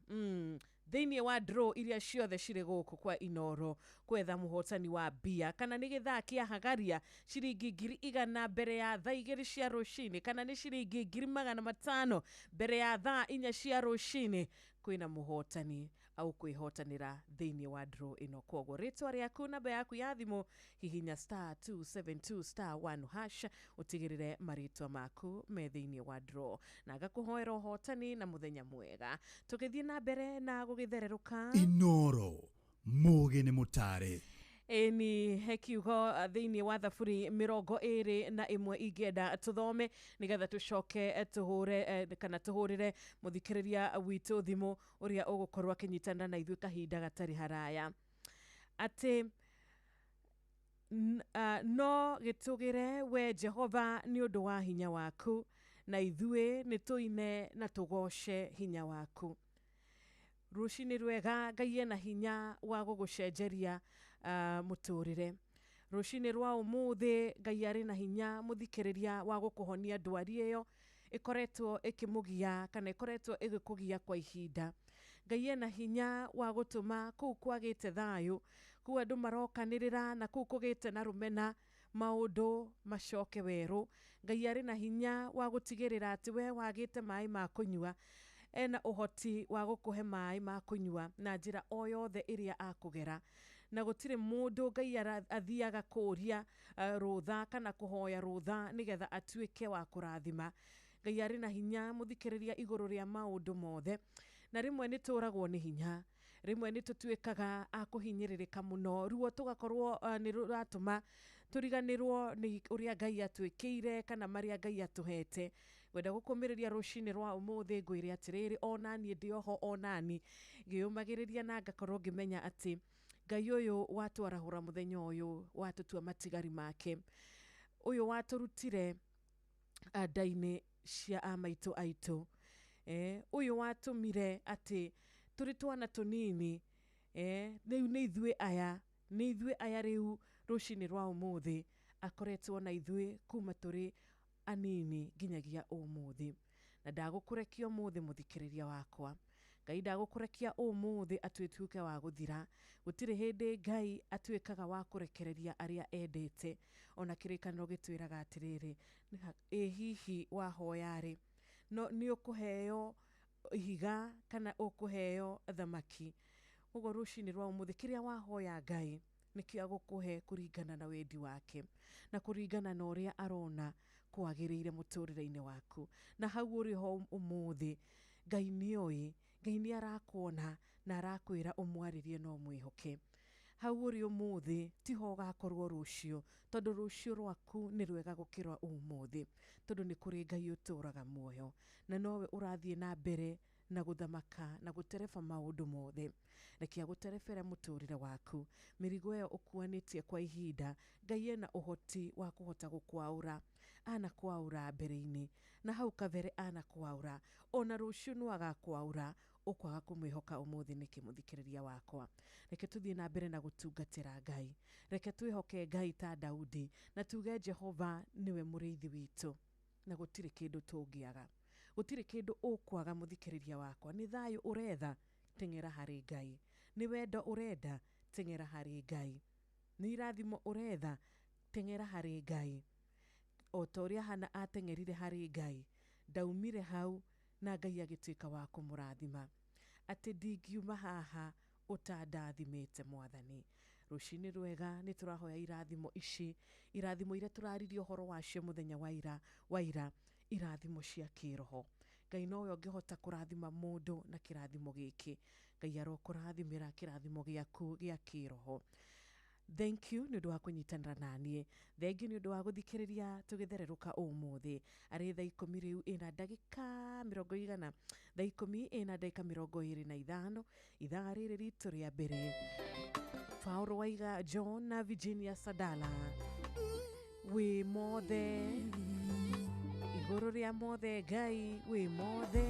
thĩinĩ wa draw iria ciothe cirĩ gũkũ kwa Inoro kwetha mũhotani wa mbia, kana nĩ gĩthaa kĩa hagaria ciringi 100,000 mbere ya thaa 2 cia rũcinĩ, kana nĩ ciringi 500,000 mbere ya thaa 4 cia rũcinĩ, kwĩna mũhotani au kwĩhotanĩra thĩinĩ wa draw ĩno. Koguo rĩtwa rĩaku, namba yaku ya thimũ, hihinya star 272 star 1 hash ũtigĩrĩre marĩtwa maku me thĩinĩ wa draw, na ngakũhoera ũhotani na mũthenya mwega. Tũgĩthiĩ na mbere na gũgĩthererũka. Inoro mũgĩ nĩ mũtare. Ĩni he kiugo thĩinĩ wa Thaburi 21 ingĩenda tũthome nĩgetha tũcoke tũhũre kana tũhũrĩre mũthikĩrĩria witũ thimũ ũrĩa ũgũkorwo akĩnyitana na ithuĩ kahinda gatarĩ haraya, atĩ no gĩtũgĩre we Jehova nĩ ũndũ wa hinya waku, na ithuĩ nĩ tũine na tũgoce hinya waku. Rũcinĩ rwega, Ngai ena hinya wa gũgũcenjeria mũtũrĩre. Rũcinĩ rwa ũmũthĩ Ngai arĩ na hinya mũthikĩrĩria wa gũkũhonia ndwari ĩyo ĩkoretwo ĩkĩmũgia kana ĩkoretwo ĩgĩkũgia kwa ihinda. Ngai ena hinya wa gũtũma kũu kwagĩte thayũ, kũu andũ marokanĩrĩra na kũu kũgĩte na rũmena, maũndũ macoke werũ. Ngai arĩ na hinya wa gũtigĩrĩra atĩ we wagĩte maĩ ma kũnyua, ena ũhoti wa gũkũhe maĩ ma kũnyua na njĩra o yothe ĩrĩa akũgera. Na gũtirĩ mũndũ Ngai athiaga kũũria rũtha kana kũhoya rũtha nĩgetha atuĩke wa kũrathima. Ngai arĩ na hinya mũthikĩrĩria igũrũ rĩa maũndũ mothe, na rĩmwe nĩ tũragwo nĩ hinya, rĩmwe nĩ tũtuĩkaga a kũhinyĩrĩrĩka mũno, ruo tũgakorwo nĩ rũratũma tũriganĩrwo nĩ ũrĩa Ngai atwĩkĩire kana marĩa Ngai atũhete. Ngwenda gũkũmĩrĩria rũcinĩ rwa ũmũthĩ ngwĩre atĩrĩrĩ, onaniĩ ndĩ oho, onani ngĩyũmagĩrĩria na ngakorwo ngĩmenya atĩ Ngai ũyũ watwarahũra mũthenya ũyũ, watũtua matigari make, ũyũ watũrutire nda-inĩ cia amaitũ aitũ, ũyũ watũmire atĩ tũrĩ twana tũnini, rĩu nĩ ithuĩ aya, nĩ ithuĩ aya rĩu rũcinĩ rwa ũmũthĩ Akoretwo na ithuĩ kuma tũrĩ anini nginyagia ũmũthĩ. Na ndagũkũrekia ũmũthĩ mũthikĩrĩria wakwa. Ngai ndagũkũrekia ũmũthĩ atuĩtuĩke wa gũthira. Gũtirĩ hĩndĩ Ngai atuĩkaga wa kũrekereria arĩa endete. Ona kĩrĩkanĩro gĩtwĩraga atĩrĩrĩ, ĩ hihi wahoya-rĩ, no nĩ ũkũheo ihiga kana ũkũheo thamaki. Ũguo rũcinĩ rwa ũmũthĩ kĩrĩa wahoya Ngai nĩkĩo agũkũhe kũringana na wendi wake na kũringana na ũrĩa arona kwagĩrĩire mũtũrĩre-inĩ waku. Na hau ũrĩ ho ũmũthĩ Ngai nĩoĩ, Ngai nĩ arakuona na arakwĩra ũmwarĩrie na ũmwĩhoke. Hau ũrĩ ũmũthĩ tiho ũgakorwo rũciũ, tondũ rũciũ rwaku nĩ rwega gũkĩra ũmũthĩ, tondũ nĩ kũrĩ Ngai ũtũraga muoyo na nowe ũrathiĩ na mbere na gũthamaka na gũtereba maũndũ mothe. Reke agũterebere mũtũrĩre waku. Mĩrigo ĩyo ũkuanĩtie kwa ihinda, Ngai ena ũhoti wa kũhota gũkwaũra. Anakwaũra mbere-inĩ na hau kabere anakwaũra, ona rũciũ no agakwaũra. Ũkwaga kũmwĩhoka ũmũthĩ nĩkĩ mũthikĩrĩria wakwa? Reke tũthiĩ na mbere na gũtungatĩra Ngai. Reke twĩhoke Ngai ta Daudi na tuge Jehova nĩwe mũrĩithi witũ na gũtirĩ kĩndũ tũngĩaga. Gũtirĩ kĩndũ ũkwaga mũthikĩrĩria wakwa. Nĩ thayũ ũretha, teng'era harĩ Ngai. Nĩ wendo ũrenda, teng'era harĩ Ngai. Nĩ irathimo ũretha, teng'era harĩ Ngai. O ta ũrĩa Hana ateng'erire harĩ Ngai, ndaumire hau na Ngai agĩtuĩka wa kũmũrathima. Atĩ ndingiuma haha ũtandathimĩte Mwathani. Rũcinĩ rwega nĩ tũrahoya irathimo ici, irathimo iria tũraririe ũhoro wacio mũthenya wa ira, irathimo cia kĩroho. Ngai nowe ũngĩhota kũrathima mũndũ na kĩrathimo gĩkĩ. Ngai arokũrathimĩra kĩrathimo gĩaku gĩa kĩroho. Thank you nĩ ũndũ wa kũnyitanĩra naniĩ. Thank you nĩ ũndũ wa gũthikĩrĩria tũgĩthererũka ũmũthĩ. Arĩ thaa ikũmi rĩu ĩna ndagĩka mĩrongo igana, thaa ikũmi ĩna ndagĩka 25, ithaa rĩrĩ ritũ rĩa mbere. Paul Waiga John na Virginia Sadala. Wĩ mothe igũrũ rĩa mothe Ngai, wĩ mothe.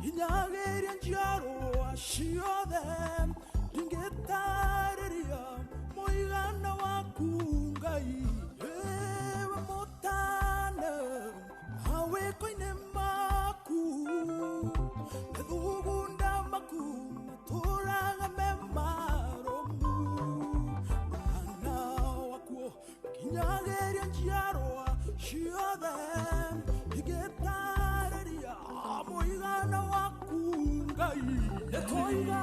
Kinyageria njiarwa ciothe ndingĩtarĩria mũigana waku Ngai. Ewe mũtana mawĩko-inĩ maku, methugunda maku matũraga me marũmu. Mũtana waku kinyageria njiarwa ciothe ndingĩtarĩria mũigana waku Ngai. Nĩtwoiga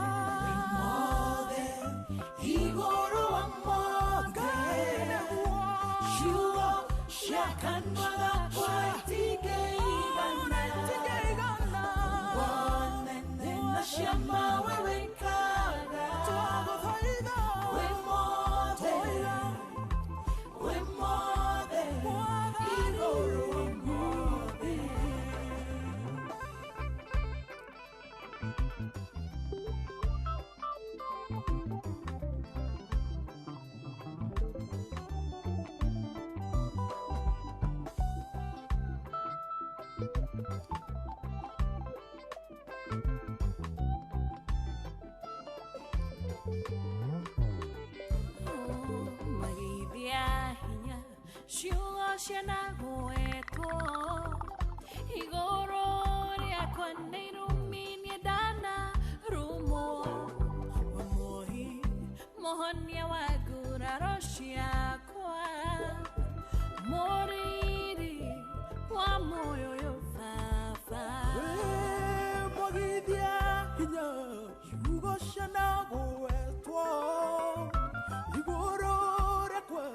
Magithia hinya ciugo cianagwetwo igũrũ rĩakwa nĩ irumi niĩ ndanarumwo. Mũhi mũhonia wa nguraro ciakwa, mũriri wa muoyo ũyũ baba. Mwagithia hinya ciugo cianagwetwo igũrũ rĩakwa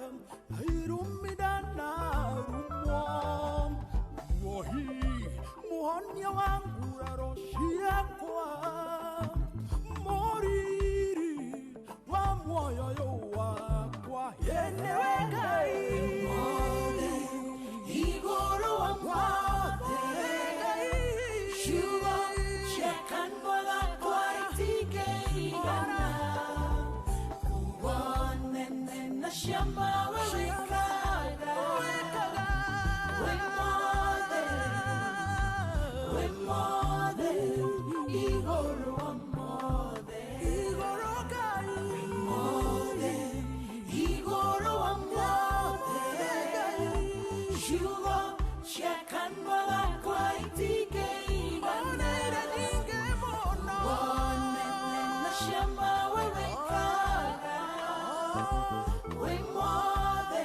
irumi ndanarumwo. Muohi muhonia wa nguraro ciakwa, mũriri wa muoyo ũyũ wakwa, ye nĩwe Ngai. Igũrũ wa mothe, ciugo cia kanua gakwa itingĩigana kuona nene na ciama we wĩkaga. Wĩ mothe, wĩ mothe, igũrũ wa mothe. Igũrũ Ngai. Wĩ mothe, igũrũ wa mothe, ciugo cia kanua gakwa itingĩigana wonene na ciama we wĩkaga. Wĩ mothe,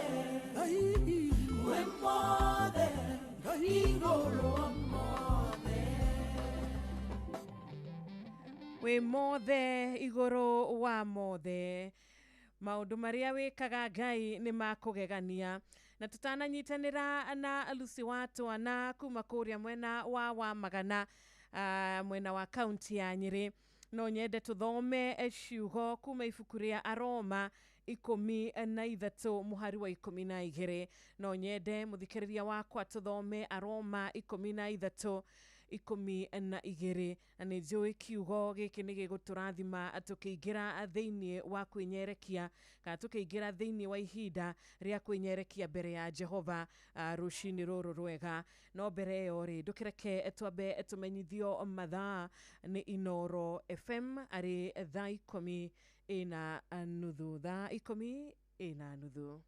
wĩ mothe, igũrũ wa mothe. Wĩ mothe igũrũ wa mothe, maũndũ marĩa wĩkaga Ngai nĩ makũgegania. Na tũtananyitanĩra na Lucy wa Twana kuma kũrĩa mwena wa Wamagana, mwena wa kaunti ya Nyĩrĩ, no nyende tũthome ciugo kuma ibuku rĩa Aroma 13 mũhari wa 12. No nyende mũthikĩrĩria wakwa tũthome Aroma 13 12, na nĩ njũĩ kiugo gĩkĩ nĩ gĩgũtũrathima tũkĩingĩra thĩinĩ wa kwĩnyerekia, kana tũkĩingĩra thĩinĩ wa ihinda rĩa kwĩnyerekia mbere ya Jehova rũcinĩ rũrũ rwega. No mbere ĩyo rĩ, ndũkĩreke twambe tũmenyithio mathaa nĩ Inoro FM arĩ thaa 10:15, thaa 10:15.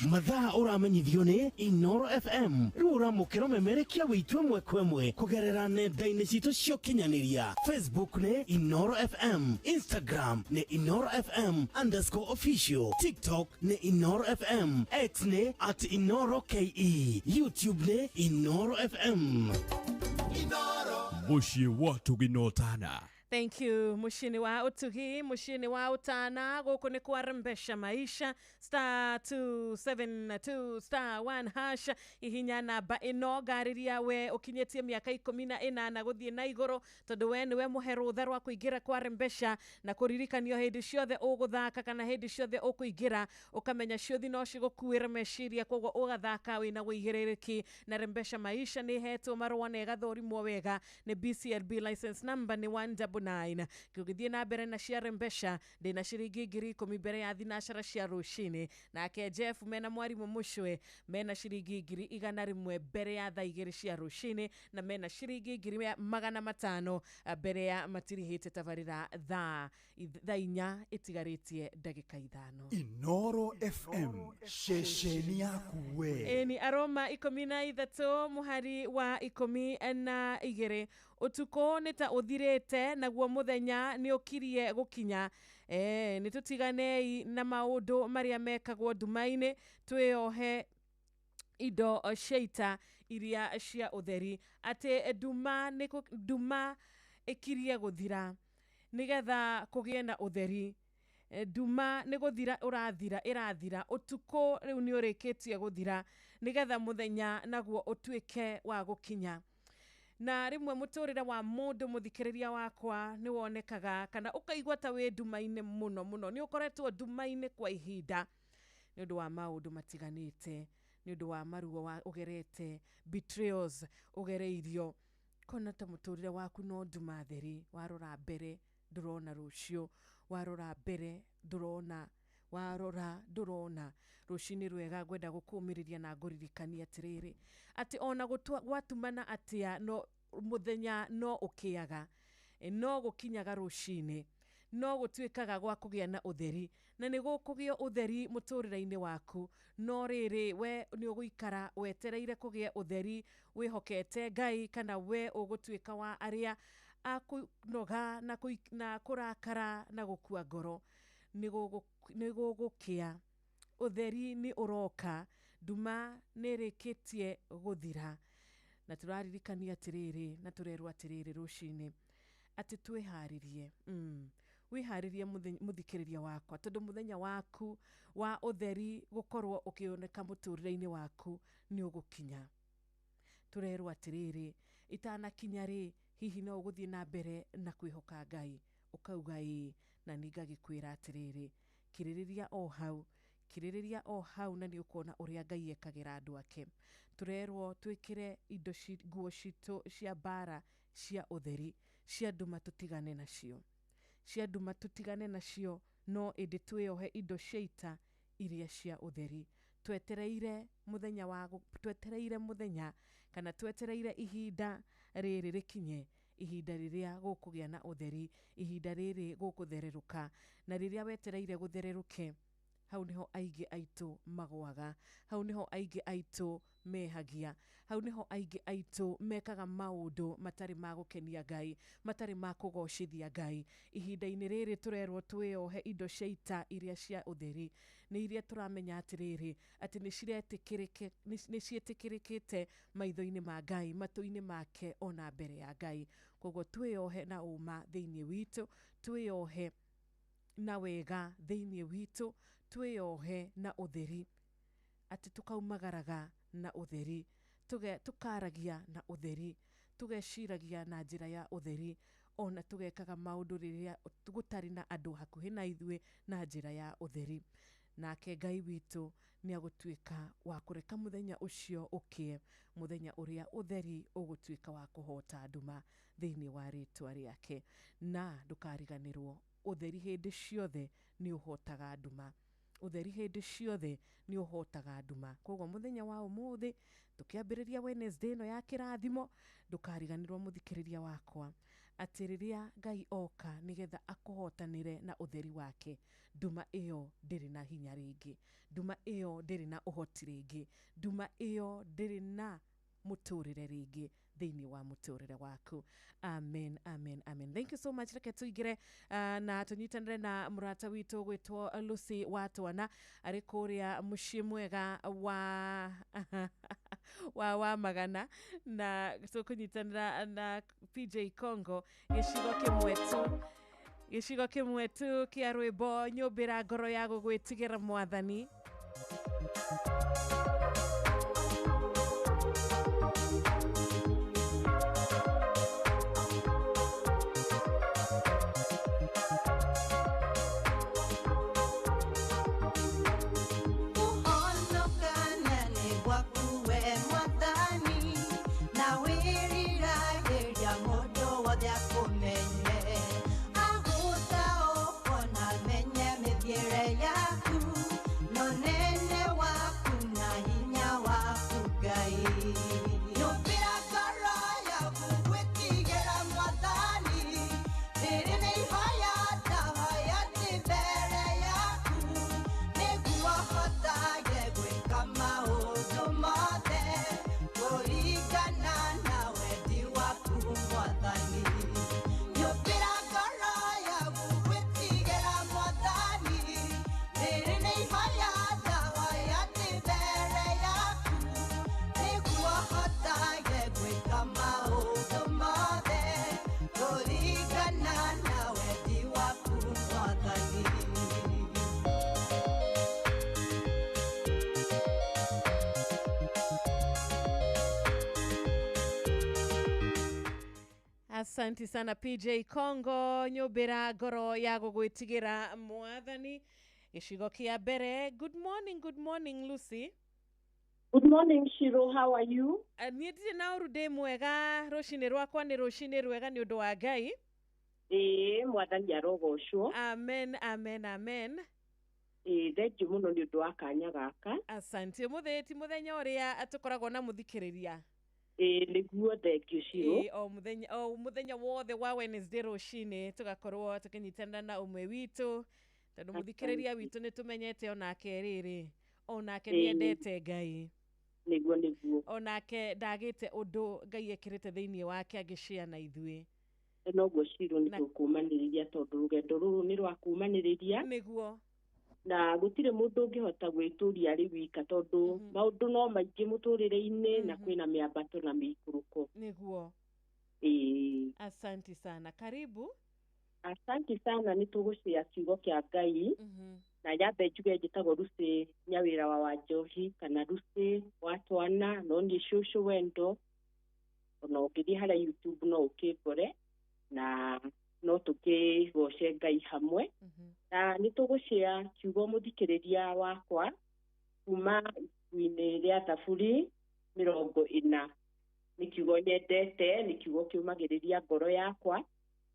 Mathaa ũramenyithio nĩ Inoro FM. Rĩu ũramũkĩra ũmemerekia wĩitũ ĩmwe kwa ĩmwe kũgerera nenda-inĩ citũ cia ũkinyanĩria. Facebook nĩ Inoro FM, Instagram nĩ Inoro FM underscore official, TikTok nĩ Inoro FM, X nĩ at Inoro KE, YouTube nĩ Inoro FM. Mũciĩ wa ũtugi na ũtana. Thank you. Muciĩ wa ũtugi, muciĩ wa ũtana, gũkũ nĩ kwa Rembesha Maisha, star 272 star 1 hash. Ihinya namba ĩno ngarĩria we ũkinyĩtie mĩaka 18 gũthiĩ na igũrũ, tondũ we nĩwe mũhe rũtha rwa kũingĩra kwa Rembesha na kũririkanio hĩndĩ ciothe ũgũthaka kana hĩndĩ ciothe ũkũingĩra ũkamenya ciũthi no cigũkuĩre meciria, koguo ũgathaka wĩna wĩigĩrĩrĩki. Na Rembesha Maisha nĩ ĩhetwo marũa na ĩgathũrimwo wega nĩ BCLB, license number nĩ 199. Gũgĩthiĩ na mbere na cia Rembesha, ndĩna ciringi 10,000 mbere ya thinacara cia rũcinĩ. Nake Jeff mena mwarimũ Mũcwe mena ciringi 100,000 mbere ya thaa 2 cia rũcinĩ, na mena ciringi 500,000 mbere ya matirihĩte tabarĩra thaa 4 ĩtigarĩtie ndagĩka 5. Inoro FM, ceceni yaku we. Ĩni Aroma 13 mũhari wa 12. Ũtukũ nĩ ta ũthirĩte naguo mũthenya nĩ ũkirie gũkinya. Nĩ tũtiganei na maũndũ marĩa mekagwo nduma-inĩ, twĩohe indo cia ita iria cia ũtheri. Atĩ nduma ĩkirie gũthira nĩgetha kũgĩe na ũtheri. Nduma nĩ gũthira ũrathira ĩrathira, ũtukũ rĩu nĩ ũrĩkĩtie gũthira nĩgetha mũthenya naguo ũtuĩke wa gũkinya. Na rĩmwe mũtũrĩre wa mũndũ mũthikĩrĩria wakwa nĩ wonekaga kana ũkaigua ta wĩ nduma-inĩ mũno mũno, nĩ ũkoretwo nduma-inĩ kwa ihinda nĩ ũndũ wa maũndũ matiganĩte, nĩ ũndũ wa maruo wa ũgerete, betrayals ũgereirio, kona ta mũtũrĩre waku no nduma theri. Warora mbere ndũrona rũciũ, warora mbere ndũrona, warora ndũrona rũcinĩ rwega. Ngwenda gũkũmĩrĩria na ngũririkania atĩrĩrĩ, atĩ ona gwatumana atĩa, no mũthenya no ũkĩaga, no gũkinyaga rũcinĩ. no gũtuĩkaga gwa kũgĩa na ũtheri, na nĩ gũkũgĩa ũtheri mũtũrĩre-inĩ waku. No rĩrĩ, we nĩ ũgũikara wetereire kũgĩa ũtheri wĩhokete Ngai, kana we ũgũtuĩka wa arĩa a kũnoga na kũrakara na gũkua ngoro? Nĩ gũgũkĩa, ũtheri nĩ ũroka, nduma nĩ ĩrĩkĩtie gũthira. Na tũraririkania atĩrĩrĩ, na tũrerwo atĩrĩrĩ rũcinĩ atĩ twĩharĩrie, wĩharĩrie mũthikĩrĩria wakwa, tondũ mũthenya waku wa ũtheri gũkorwo ũkĩoneka mũtũrĩre-inĩ waku nĩ ũgũkinya. Tũrerwo atĩrĩrĩ, itanakinya rĩ, hihi no ũgũthiĩ na mbere na kwĩhoka Ngai, ũkauga ĩĩ? Na nĩ ngagĩkwĩra atĩrĩrĩ, kirĩrĩria o hau, kirĩrĩria o hau, na nĩ ũkuona ũrĩa Ngai ekagĩra andũ ake. Tũrerwo twĩkĩre indo nguo citũ cia mbara cia ũtheri, cia nduma tũtigane nacio, cia nduma tũtigane nacio, no ĩndĩ twĩohe indo cia ita iria cia ũtheri, twetereire mũthenya wa twetereire mũthenya, kana twetereire ihinda rĩrĩ rĩkinye, ihinda rĩrĩa gũkũgĩa na ũtheri, ihinda rĩrĩ gũkũthererũka. Na rĩrĩa wetereire gũthererũke, hau niho aingĩ aitũ magwaga, hau niho aingĩ aitũ mehagia, hau niho aingĩ aitũ mekaga maũndũ matarĩ ma gũkenia Ngai, matarĩ ma kũgocithia Ngai. Ihinda-inĩ rĩrĩ tũrerwo twĩohe indo cia ita iria cia ũtheri, nĩ iria tũramenya atĩrĩrĩ, atĩ nĩ ciĩtĩkĩrĩkĩte maitho-inĩ ma Ngai, matũ-inĩ make, ona mbere ya Ngai. Koguo twĩohe na ũma thĩinĩ witũ, twĩohe na wega thĩinĩ witũ, twĩohe na ũtheri, atĩ tũkaumagaraga na ũtheri, tũkaragia na ũtheri, tũgeciragia na njĩra ya ũtheri, ona tũgekaga maũndũ rĩrĩa gũtarĩ na andũ hakuhĩ na ithuĩ na njĩra ya ũtheri. Nake Ngai witũ nĩ agũtuĩka wa kũreka mũthenya ũcio ũkĩe, mũthenya ũrĩa ũtheri ũgũtuĩka wa kũhota nduma thĩinĩ wa rĩtwa rĩake. Na ndũkariganĩrwo, ũtheri hĩndĩ ciothe nĩ ũhotaga nduma, ũtheri hĩndĩ ciothe nĩ ũhotaga nduma. Koguo mũthenya wa ũmũthĩ tũkĩambĩrĩria Wednesday ĩno ya kĩrathimo, ndũkariganĩrwo mũthikĩrĩria wakwa, atĩ rĩrĩa Ngai oka nĩgetha akũhotanĩre na ũtheri wake, nduma ĩyo ndĩrĩ na hinya rĩngĩ, nduma ĩyo ndĩrĩ na ũhoti rĩngĩ, nduma ĩyo ndĩrĩ na mũtũrĩre rĩngĩ thĩinĩ wa mũtũrĩre waku. Amen, amen, amen. Thank you so much. Reke tũingĩre na tũnyitanĩre na mũrata witũ gwĩtwo Lucy Watwana, arĩ kũrĩa mũciĩ mwega wa Magana, na tũkũnyitanĩra na PJ Congo gĩcigo kĩmwe tu kĩa rwĩmbo "Nyũmbĩra Ngoro ya Gũgwĩtigĩra Mwathani". Kũhonokania nĩ gwaku we Mwathani, na wĩriragĩria mũndũ wothe akũmenye, agũtaũkwo na menye mĩthiĩre yaku, na ũnene waku na hinya waku Ngai. Nyũmbĩra ngoro yaku gwĩtigĩra Mwathani, rĩrĩ nĩ ihoya ndahoya ndĩ mbere yaku, nĩguo hotage gwĩka maũndũ mothe kũringana na wendi waku Mwathani. Nyũmbĩra ngoro yaku gwĩtigĩra Mwathani, rĩrĩ nĩ ihoya ndahoya ndĩ mbere yaku, nĩguo hotage gwĩka maũndũ mothe kũringana na wendi waku Mwathani. Asanti sana PJ Congo, "Nyũmbĩra Ngoro ya Gũgwĩtigĩra Mwathani", gĩcigo kĩa mbere. Good morning, good morning, Lucy. Good morning, Shiro. How are you? Niĩ ndirĩ na ũru, ndĩ mwega. Rũcinĩ rwakwa nĩ rũcinĩ rwega nĩ ũndũ wa Ngai. Ĩĩ, Mwathani arogocwo. Amen, amen, amen. Ĩĩ, thengiũ mũno nĩ ũndũ wa kanya gaka. Asante. Ũmũthĩ ti mũthenya ũrĩa tũkoragwo na mũthikĩrĩria. Ĩĩ nĩguo, thank you Shiro. Ĩĩ, o mũthenya wothe wa Wednesday rũcinĩ tũgakorwo tũkĩnyitanĩra na ũmwe witũ, tondũ mũthikĩrĩria witũ nĩ tũmenyete onake rĩrĩ, onake nĩendete Ngai. Nĩguo. Onake ndagĩte ũndũ Ngai ekĩrĩte thĩinĩ wake angĩshare na ithuĩ. Noguo Shiro, nĩ tũkũmanĩrĩria tondũ rũgendo rũrũ nĩ rwa kũmanĩrĩria. Na gũtirĩ mũndũ ũngĩhota gwĩtũria arĩ wika, tondũ maũndũ no maingĩ mũtũrĩre-inĩ na kwĩna mĩambato na mĩikũrũko. Ĩĩ. Asanti sana, karibu. Asanti sana, nĩ tũgũcĩa kiugo kĩa Ngai. Na nyambe njuge njĩtagwo Lucy Nyawĩra wa Wanjohi kana Lucy wa Twana, no niĩ cũcũ wendo. Ona ũngĩthiĩ harĩa YouTube no ũkĩngore na no tũkĩgoce Ngai hamwe. Na nĩ tũgũcĩa kiugo, mũthikĩrĩria wakwa, kuma ibuku-inĩ rĩa Thaburi 40. Nĩ kiugo nyendete, nĩ kiugo kĩũmagĩrĩria ngoro yakwa.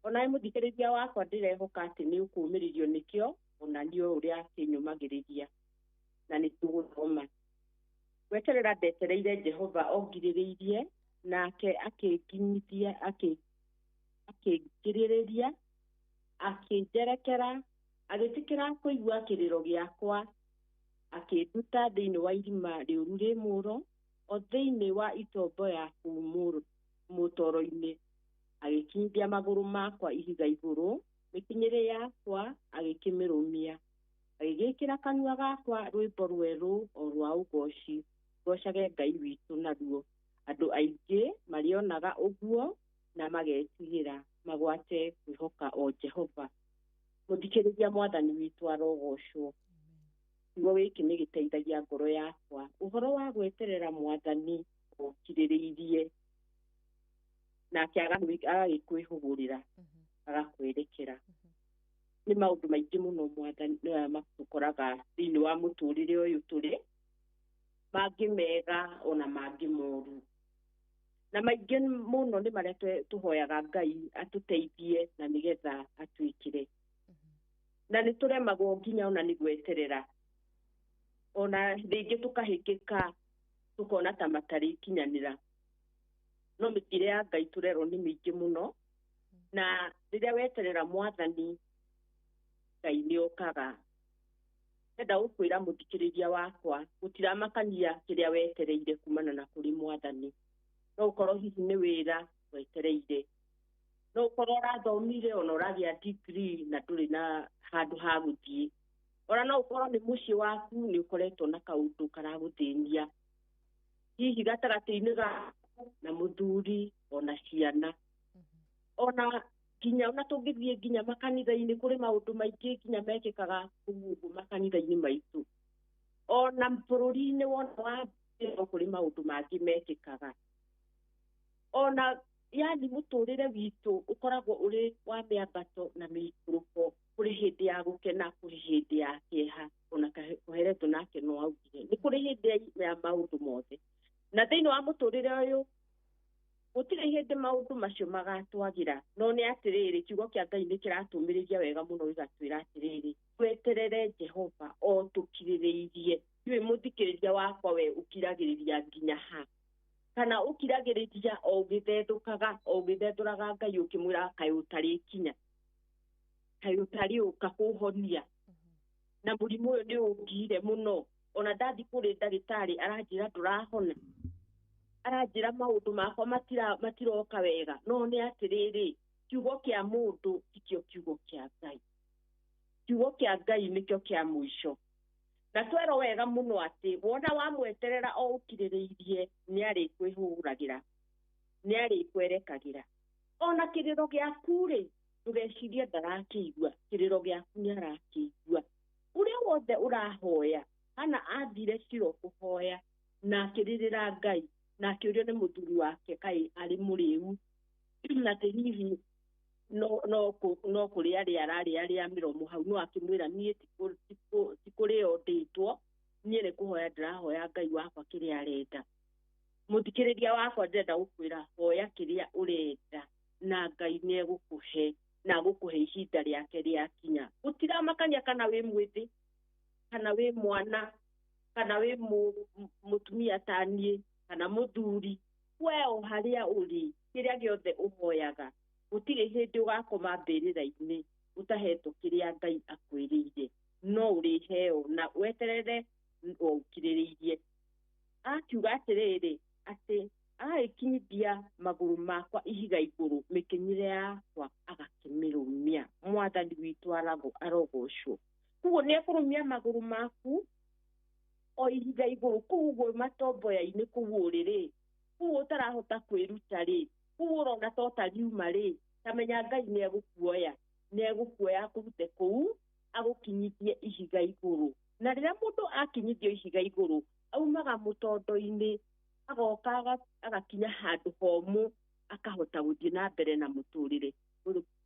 Onawe mũthikĩrĩria wakwa, ndĩrehoka atĩ nĩ ũkũũmĩrĩrio nĩkĩo ona niĩ ũrĩa kĩnyũmagĩrĩria. Na nĩ tũgũthoma. Gweterera ndetereire Jehova ongirĩrĩirie, nake akĩnginyithia, akĩngirĩrĩria, akĩnjerekera, agĩtĩkĩra kũigua kĩrĩro gĩakwa, akĩnduta thĩinĩ wa irima rĩũru rĩ mũro, o thĩinĩ wa itombo ya kũu mũtoro-inĩ, agĩkinyithia magũrũ makwa ihiga igũrũ, mĩkinyĩre yakwa agĩkĩmĩrũmia, agĩgĩkĩra kanua gakwa rwĩmbo rwerũ o rwa ũgoci, ngocage Ngai witũ naruo. Andũ aingĩ marĩonaga ũguo na magetigĩra, magwate kwĩhoka o Jehova. Mũthikĩrĩria, Mwathani witũ arogocwo. Kiugo gĩkĩ nĩ gĩteithagia ngoro yakwa, ũhoro wa gweterera Mwathani ũkirĩrĩirie, nake agagĩkwĩhũgũrĩra, agakwerekera. Nĩ maũndũ maingĩ mũno Mwathani matũkoraga thĩinĩ wa mũtũrĩre ũyũ tũrĩ, mangĩ mega ona mangĩ moru, na maingĩ mũno nĩ marĩa tũhoyaga Ngai atũteithie na nĩgetha atwĩkĩre, na nĩ tũremagwo nginya ona nĩ gweterera, ona rĩngĩ tũkahĩkĩka, tũkona ta matarĩkinyanĩra. No mĩthiĩre ya Ngai tũrerwo nĩ mĩingĩ mũno, na rĩrĩa weterera Mwathani, Ngai nĩ okaga. Ndenda gũkwĩra mũthikĩrĩria wakwa, gũtiramakania kĩrĩa wetereire kumana na kũrĩ Mwathani. No ũkorwo hihi nĩ wĩra wetereire, no ũkorwo ũrathomire ona ũragĩa degree na ndũrĩ na handũ ha gũthiĩ, ona no ũkorwo nĩ mũciĩ waku nĩ ũkoretwo na kaũndũ karagũthĩnia, hihi gatagatĩ-inĩ gaku na mũthuri ona ciana, ona nginya ona tũngĩthiĩ nginya makanitha-inĩ, kũrĩ maũndũ maingĩ nginya mekĩkaga kũu ũguo makanitha-inĩ maitũ. Ona bũrũri-inĩ wona wa no kũrĩ maũndũ mangĩ mekĩkaga. Ona yani mũtũrĩre witũ ũkoragwo ũrĩ wa mĩambato na mĩikũrũko. Kũrĩ hĩndĩ ya gũkena, kũrĩ hĩndĩ ya kĩeha. Ona Koheletho nake no augire nĩ kũrĩ hĩndĩ ya maũndũ mothe. Na thĩinĩ wa mũtũrĩre ũyũ gũtirĩ hĩndĩ maũndũ macio magatwagĩra. No nĩ atĩrĩrĩ, kiugo kĩa Ngai nĩ kĩratũmĩrĩria wega mũno, gĩgatwĩra atĩrĩrĩ, tweterere Jehova o tũkirĩrĩirie. Ndiũĩ mũthikĩrĩria wakwa, we ũkiragĩrĩria nginya ha, kana ũkiragĩrĩria o ũgĩthethũkaga, o ũgĩthethũraga Ngai, ũkĩmwĩra kaĩ ũtarĩkinya, kaĩ ũtarĩũka kũhonia, na mũrimũ ũyũ nĩ ũngire mũno, ona ndathi kũrĩ ndagĩtarĩ aranjĩra ndũrahona, aranjĩra maũndũ makwa matiroka wega. No nĩ atĩrĩrĩ, kiugo kĩa mũndũ tikĩo kiugo kĩa Ngai. Kiugo kĩa Ngai nĩkĩo kĩa mũico. Na twerwo wega mũno atĩ wona wamweterera o ũkirĩrĩirie, nĩ arĩkwĩhũragĩra, nĩ arĩkwerekagĩra. Ona kĩrĩro gĩaku rĩ, ndũgecirie ndarakĩigua. Kĩrĩro gĩaku nĩ arakĩigua. Ũrĩa wothe ũrahoya, Hana athire Shilo kũhoya na akĩrĩrĩra Ngai, na akĩũrio nĩ mũthuri wake kaĩ arĩ mũrĩu, na atĩ hihi no kũrĩa arĩa ararĩa rĩa mĩromo hau. No akĩmwĩra, niĩ ti kũrĩo ndĩtwo, niĩ nĩ kũhoya ndĩrahoya Ngai wakwa kĩrĩa arenda. Mũthikĩrĩria wakwa, ndĩrenda gũkwĩra, hoya kĩrĩa ũrenda na Ngai nĩ egũkũhe, na agũkũhe ihinda rĩake rĩakinya. Gũtiramakania kana wĩ mwĩthĩ, kana wĩ mwana, kana wĩ mũtumia ta niĩ, kana mũthuri. We o harĩa ũrĩ, kĩrĩa gĩothe ũhoyaga, gũtirĩ hĩndĩ ũgakoma mbĩrĩra-inĩ ũtahetwo kĩrĩa Ngai akwĩrĩire, no ũrĩheo na weterere o ũkirĩrĩirie. Akiuga atĩrĩrĩ, atĩ agagĩkinyithia magũrũ makwa ihiga igũrũ, mĩkinyĩre yakwa agakĩmĩrũmia. Mwathani witũ arogocwo. Koguo nĩ ekũrũmia magũrũ maku o ihiga igũrũ, kũu ũguo matomboya-inĩ kũu ũrĩ rĩ, kũu ũtarahota kwĩruta rĩ, kũu ũrona ta ũtariuma rĩ, ta menya Ngai nĩ egũkuoya, nĩ egũkuoya akũrute kũu agũkinyithie ihiga igũrũ. Na rĩrĩa mũndũ akinyithio ihiga igũrũ, aumaga mũtondo-inĩ, agoka agakinya handũ homũ, akahota gũthiĩ na mbere na mũtũrĩre.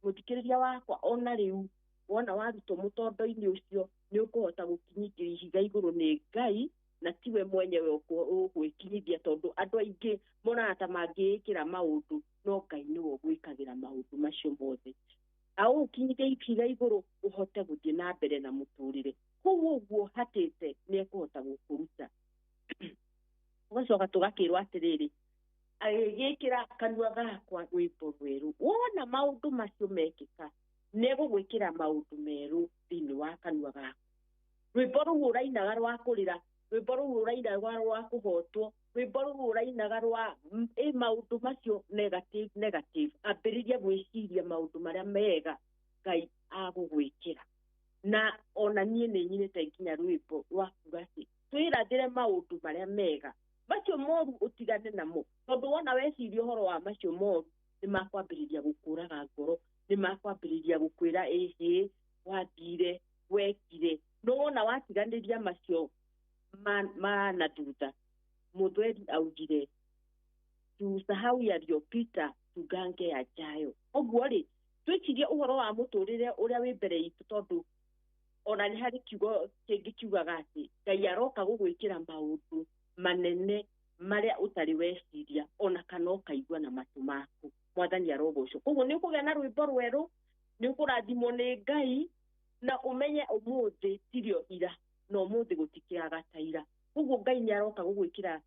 Mũthikĩrĩria wakwa, ona rĩu wona warutwo mũtondo-inĩ ũcio, nĩ ũkũhota gũkinyithio ihiga igũrũ nĩ Ngai, na tiwe mwenyewe ũgwĩkinyithia, tondũ andũ aingĩ monaga ta mangĩĩkĩra maũndũ, no Ngai nĩwe ũgwĩkagĩra maũndũ macio mothe. Agũkinyithia ihiga igũrũ ũhote gũthiĩ na mbere na mũtũrĩre. Kũu ũguo hatĩte nĩ ekũhota gũkũruta. Tũgacoka tũgakĩrwo atĩrĩrĩ, agĩgĩkĩra kanua gakwa rwĩmbo rwerũ. Wona maũndũ macio mekĩka, nĩ egũgwĩkĩra maũndũ merũ thĩinĩ wa kanua gaku. Rwĩmbo rũu ũrainaga rwa kũrĩra, rwĩmbo rũu ũrainaga rwa kũhotwo, rwĩmbo rũu ũrainaga rwa maũndũ macio negative negative, ambĩrĩria gwĩciria maũndũ marĩa mega Ngai agũgwĩkĩra. Na ona niĩ nĩ nyinĩte nginya rwĩmbo rwa kuga atĩ twĩrathĩre maũndũ marĩa mega, macio moru ũtigane namo, tondũ wona weciria ũhoro wa macio moru, nĩ makwambĩrĩria gũkũraga ngoro, nĩ makwambĩrĩria gũkwĩra ĩhĩ wathire wekire. No wona watiganĩria macio ma na thutha, Mũthweri augire tusahau yaliyopita tugange yajayo. Ũguo rĩ, twĩcirie ũhoro wa mũtũrĩre ũrĩa wĩ mbere itũ, tondũ ona nĩ harĩ kiugo kĩngĩ kiugaga atĩ Ngai aroka gũgwĩkĩra maũndũ manene marĩa ũtarĩ weciria ona kana ũkaigua na matũ maku. Mwathani arogocwo. Koguo nĩ ũkũgĩa na rwĩmbo rwerũ, nĩ ũkũrathimwo nĩ Ngai, na ũmenye ũmũthĩ tirio ira, na ũmũthĩ gũtikĩaga ta ira. Koguo Ngai nĩ aroka gũgwĩkĩra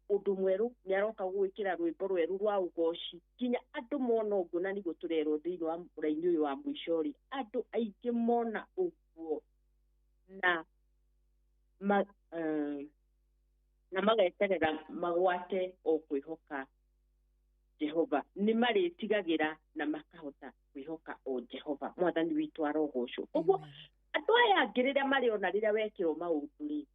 ũndũ mwerũ, nĩ aroka gũgwĩkĩra rwĩmbo rwerũ rwa ũgoci, nginya andũ mona ũguo, na nĩguo tũrerwo thĩinĩ wa raini ũyũ wa mũico rĩ, andũ aingĩ mona ũguo na na mageterera magwate o kwĩhoka Jehova, nĩ marĩtigagĩra na makahota kwĩhoka o Jehova. Mwathani witũ arogocwo. Koguo andũ aya angĩ rĩrĩa marĩona rĩrĩa wekĩrwo maũndũ rĩ,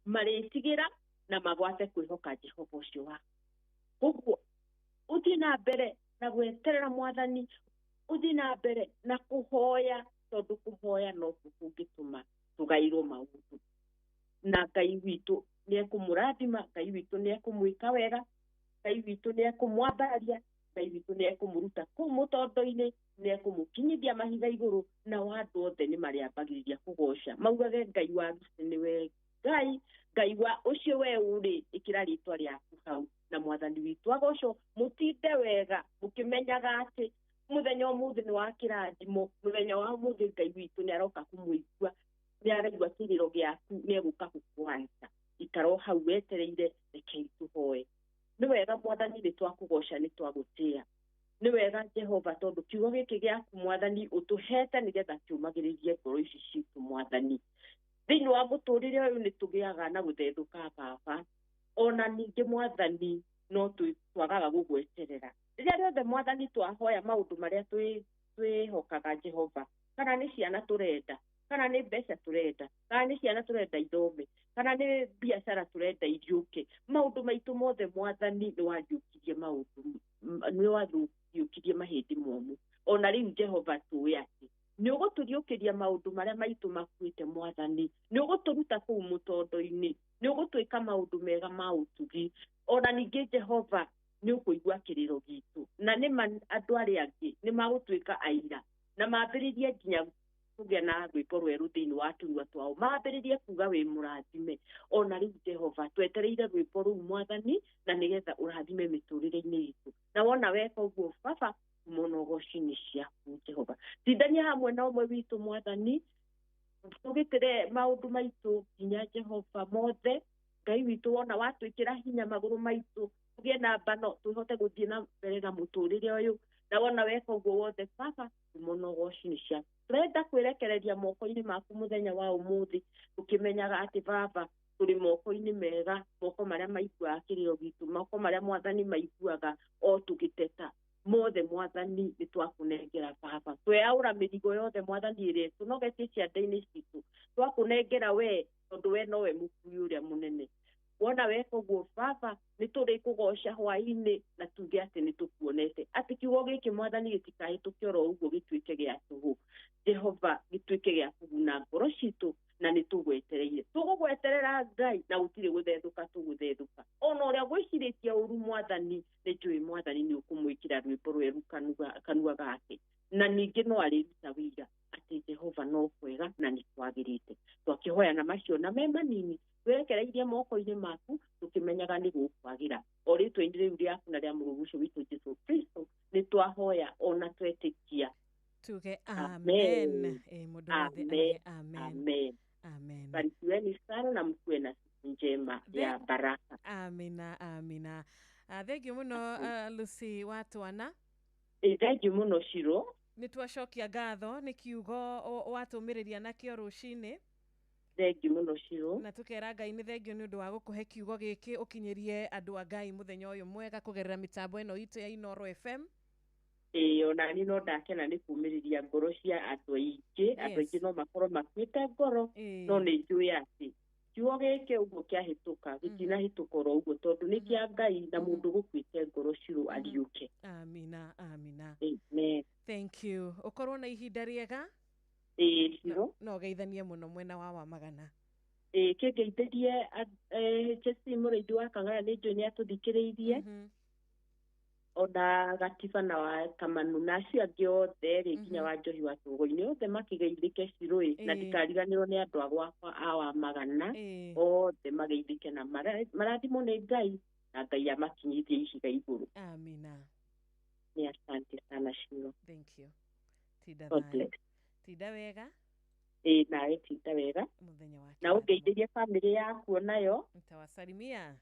marĩtigĩra na magwate kwĩhoka Jehova ũcio waku. Koguo ũthiĩ na mbere na gweterera Mwathani, ũthiĩ na mbere na kũhoya, tondũ kũhoya nokuo kũngĩtũma tũgairwo maũndũ. Na Ngai witũ nĩ ekũmũrathima, Ngai witũ nĩ ekũmwĩka wega, Ngai witũ nĩ ekũmwambararia, Ngai witũ nĩ ekũmũruta kũu mũtondo-inĩ, nĩ ekũmũkinyithia mahiga igũrũ, nao andũ othe nĩ marĩambagĩrĩria kũgoca, maugage Ngai wa Lucy nĩwe Ngai, Ngai wa ũcio we ũrĩ, ĩkĩra rĩtwa rĩaku hau, na Mwathani witũ agocwo. Mũtinde wega mũkĩmenyaga atĩ mũthenya ũmũthĩ nĩ wa kĩrathimo, mũthenya wa ũmũthĩ Ngai witũ nĩ aroka kũmũigua, nĩ araigua kĩrĩro gĩaku, nĩ egũka gũkwanĩka. Ikara o hau wetereire, rekei tũhoe. Nĩ wega Mwathani, nĩ twakũgoca, nĩ twagũtĩĩa. Nĩ wega Jehova, tondũ kiugo gĩkĩ gĩaku Mwathani ũtũhete nĩgetha kĩũmagĩrĩrie ngoro ici citũ Mwathani. Thĩinĩ wa mũtũrĩre ũyũ nĩ tũgĩaga na gũthethũka baba, ona ningĩ Mwathani no twagaga gũgweterera. Rĩrĩa rĩothe Mwathani twahoya maũndũ marĩa twĩhokaga Jehova, kana nĩ ciana tũrenda, kana nĩ mbeca tũrenda, kana nĩ ciana tũrenda ithome, kana nĩ biacara tũrenda iriũke, maũndũ maitũ mothe Mwathani nĩ wariũkirie maũndũ, nĩ wariũkirie mahĩndĩ momũ. Ona rĩu Jehova tũĩ atĩ nĩ ũgũtũriũkĩria maũndũ marĩa maitũ makuĩte Mwathani, nĩ ũgũtũruta kũu mũtondo-inĩ, nĩ ũgũtwĩka maũndũ mega ma ũtugi. Ona ningĩ Jehova nĩ ũkũigua kĩrĩro gitũ, na nĩ andũ arĩa angĩ nĩ magũtuĩka aira, na mambĩrĩrie nginya kũgĩa na rwĩmbo rwerũ thĩinĩ wa tũnua twao, mambĩrĩrie kuga wĩ mũrathime. Ona rĩu Jehova twetereire rwĩmbo rũu Mwathani, na nĩgetha ũrathime mĩtũrĩre-inĩ itũ. Na wona weka ũguo baba, mũno ũgoci-inĩ ciaku Jehova. Tindania hamwe na ũmwe witũ Mwathani, tũgitĩre maũndũ maitũ nginya Jehova mothe. Ngai witũ wona watwĩkĩra hinya magũrũ maitũ Tũgĩe na mbano tũhote gũthiĩ na mbere na mũtũrĩre ũyũ. Na wona weka ũguo wothe baba, mũno goci nĩ ciaku. Tũrenda kwĩrekereria moko-inĩ maku mũthenya wa ũmũthĩ, tũkĩmenyaga atĩ baba tũrĩ moko-inĩ mega, moko marĩa maiguaga kĩrĩro gitũ, moko marĩa mwathani maiguaga o tũgĩteta. Mothe mwathani nĩ twakũnengera baba. Tweaũra mĩrigo yothe mwathani ĩrĩa tũnogetie ciande-inĩ citũ, twakũnengera we tondũ we nowe mũkui ũrĩa mũnene. Wona weka ũguo baba, nĩ tũrĩkũgoca hwaĩ-inĩ na tuge atĩ nĩ tũkuonete, atĩ kiugo gĩkĩ mwathani gĩtikahĩtũke oro ũguo gĩtuĩke gĩa tũhũ. Jehova, gĩtuĩke gĩa kũguna ngoro citũ, na nĩ tũgwetereire. Tũgũgweterera Ngai na gũtirĩ gũthethũka tũgũthethũka. Ona ũrĩa gwĩcirĩtie ũru mwathani, nĩ njũĩ mwathani nĩ ũkũmwĩkĩra rwĩmbo rwerũ kanua gake. Na ningĩ no arĩruta wĩira atĩ Jehova no kwega na nĩ kwagĩrĩte. Twakĩhoya na macio na me manini, twerekereirie moko-inĩ maku tũkĩmenyaga nĩ gũkwagĩra. O rĩtwa-inĩ rĩu rĩaku na rĩa mũrũgucio witũ Jesũ Kristo nĩ twahoya ona twetĩkia. Tuge amen. Mũndũ wothe auge amen. Amen. Amen. Barikiweni sana na mkuwe na siku njema ya baraka. Amina, amina. Thank you muno Lucy wa Twana. Thank you muno Shiro. Nĩ twacokia ngatho nĩ kiugo watũmĩrĩria nakĩo rũcinĩ. Thank you muno Shiro. Na tũkera Ngai nĩ thengio nĩ ũndũ wa gũkũhe kiugo gĩkĩ ũkinyĩrie andũ a Ngai mũthenya ũyũ mwega kũgerera mĩtambo ĩno itũ ya Inooro FM. Ona niĩ no ndakena nĩ kumĩrĩria ngoro cia andũ aingĩ. Andũ aingĩ no makorwo makuĩte ngoro, no nĩ njũĩ atĩ kiugo gĩkĩ ũguo kĩahĩtũka gĩtinahĩtũka oro ũguo tondũ nĩ kĩa Ngai na mũndũ gũkuĩte ngoro Shiro ariũke. Amina, amina. Amen. Thank you. Ũkorwo na ihinda rĩega. Shiro. No geithanie mũno mwena wa Wamagana. Kĩngeithĩrie HSC mũrĩithi wa Kang'ara nĩ njũĩ nĩ atũthikĩrĩirie. Ona Gatiba na wa Kamanu na acio angĩ othe rĩ, nginya wa Njohi wa Tũgũ-inĩ othe makĩgeithĩke Shiro ĩ, na ndikariganĩrwo nĩ andũ a gwakwa a Wamagana othe mageithĩke na marathimwo nĩ Ngai na Ngai amakinyithie ihiga igũrũ. Amina. Ni asante sana Shiro. Thank you. Tinda God thayũ. bless. Tinda wega. Nawe tinda wega. Mũthenya wa Na ũngeithĩrie bamĩrĩ yaku onayo. Nitawasalimia.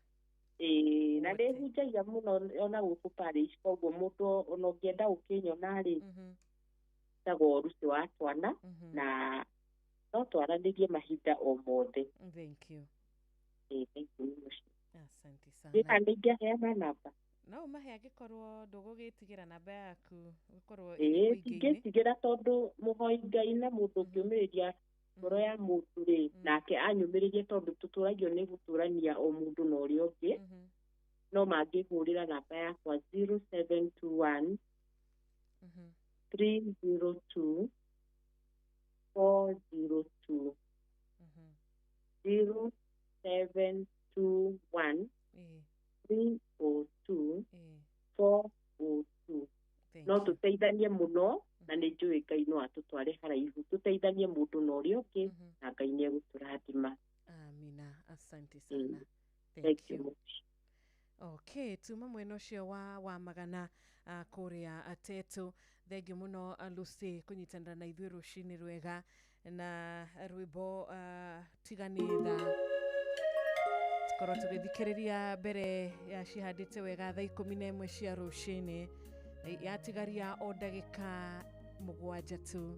Na nĩ hunjagia mũno ona gũkũ parish, koguo mũndũ ona ũngĩenda gũkĩnyona rĩ, njĩtagwo Lucy wa Twana, na no twaranĩrie mahinda o mothe. Thank you. Thank you mũno. Asante sana. Ndĩna nĩ ingĩaheana namba. No ũmahe angĩkorwo ndũgũgĩtigĩra namba yaku, ũkorwo ĩrĩ mũingĩ-inĩ. Ndingĩtigĩra tondũ mũhoi Ngai na mũndũ ũngĩũmĩrĩria ngoro ya mũndũ rĩ, nake anyũmĩrĩrie tondũ tũtũragio nĩ gũtũrania o mũndũ na ũrĩa ũngĩ. No mangĩhũrĩra namba yakwa 0721 302 402 0721 302 402. No tũteithanie mũno na nĩ njũĩ Ngai no atũtware haraihu, tũteithanie mũndũ na ũrĩa ũngĩ na Ngai nĩ egũtũrathima. Amina, asante sana. Thank you. Okay, tuma mwena ũcio wa Wamagana kũrĩa Ateto. Thengiũ mũno Lucy kũnyitanĩra na ithuĩ rũcinĩ rwega na rwĩmbo tiganĩtha. Tũkorwo tũgĩthikĩrĩria mbere ya cihandĩte wega thaa 11 cia rũcinĩ, yatigaria o ndagĩka 7 tu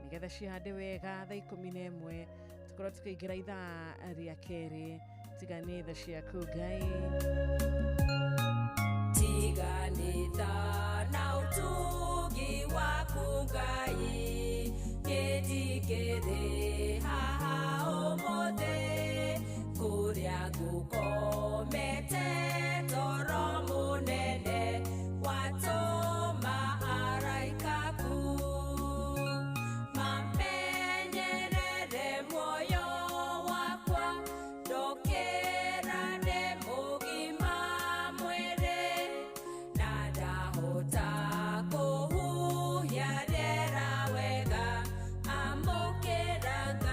nĩgetha cihande wega thaa 11 tũkorwo tũkĩingĩra ithaa rĩa kerĩ. Tiganĩtha ciaku Ngai. Tiganĩtha na ũtugi waku Ngai, kĩndikĩrĩ haha ũmũthĩ, kũrĩa ngũkomete toro mũnene watũma araika aku mamenyerere muoyo wakwa, ndokĩra ndĩ mũgima mwĩrĩ na ndahota kũhuhia rĩera wega, amũkĩra Ngai.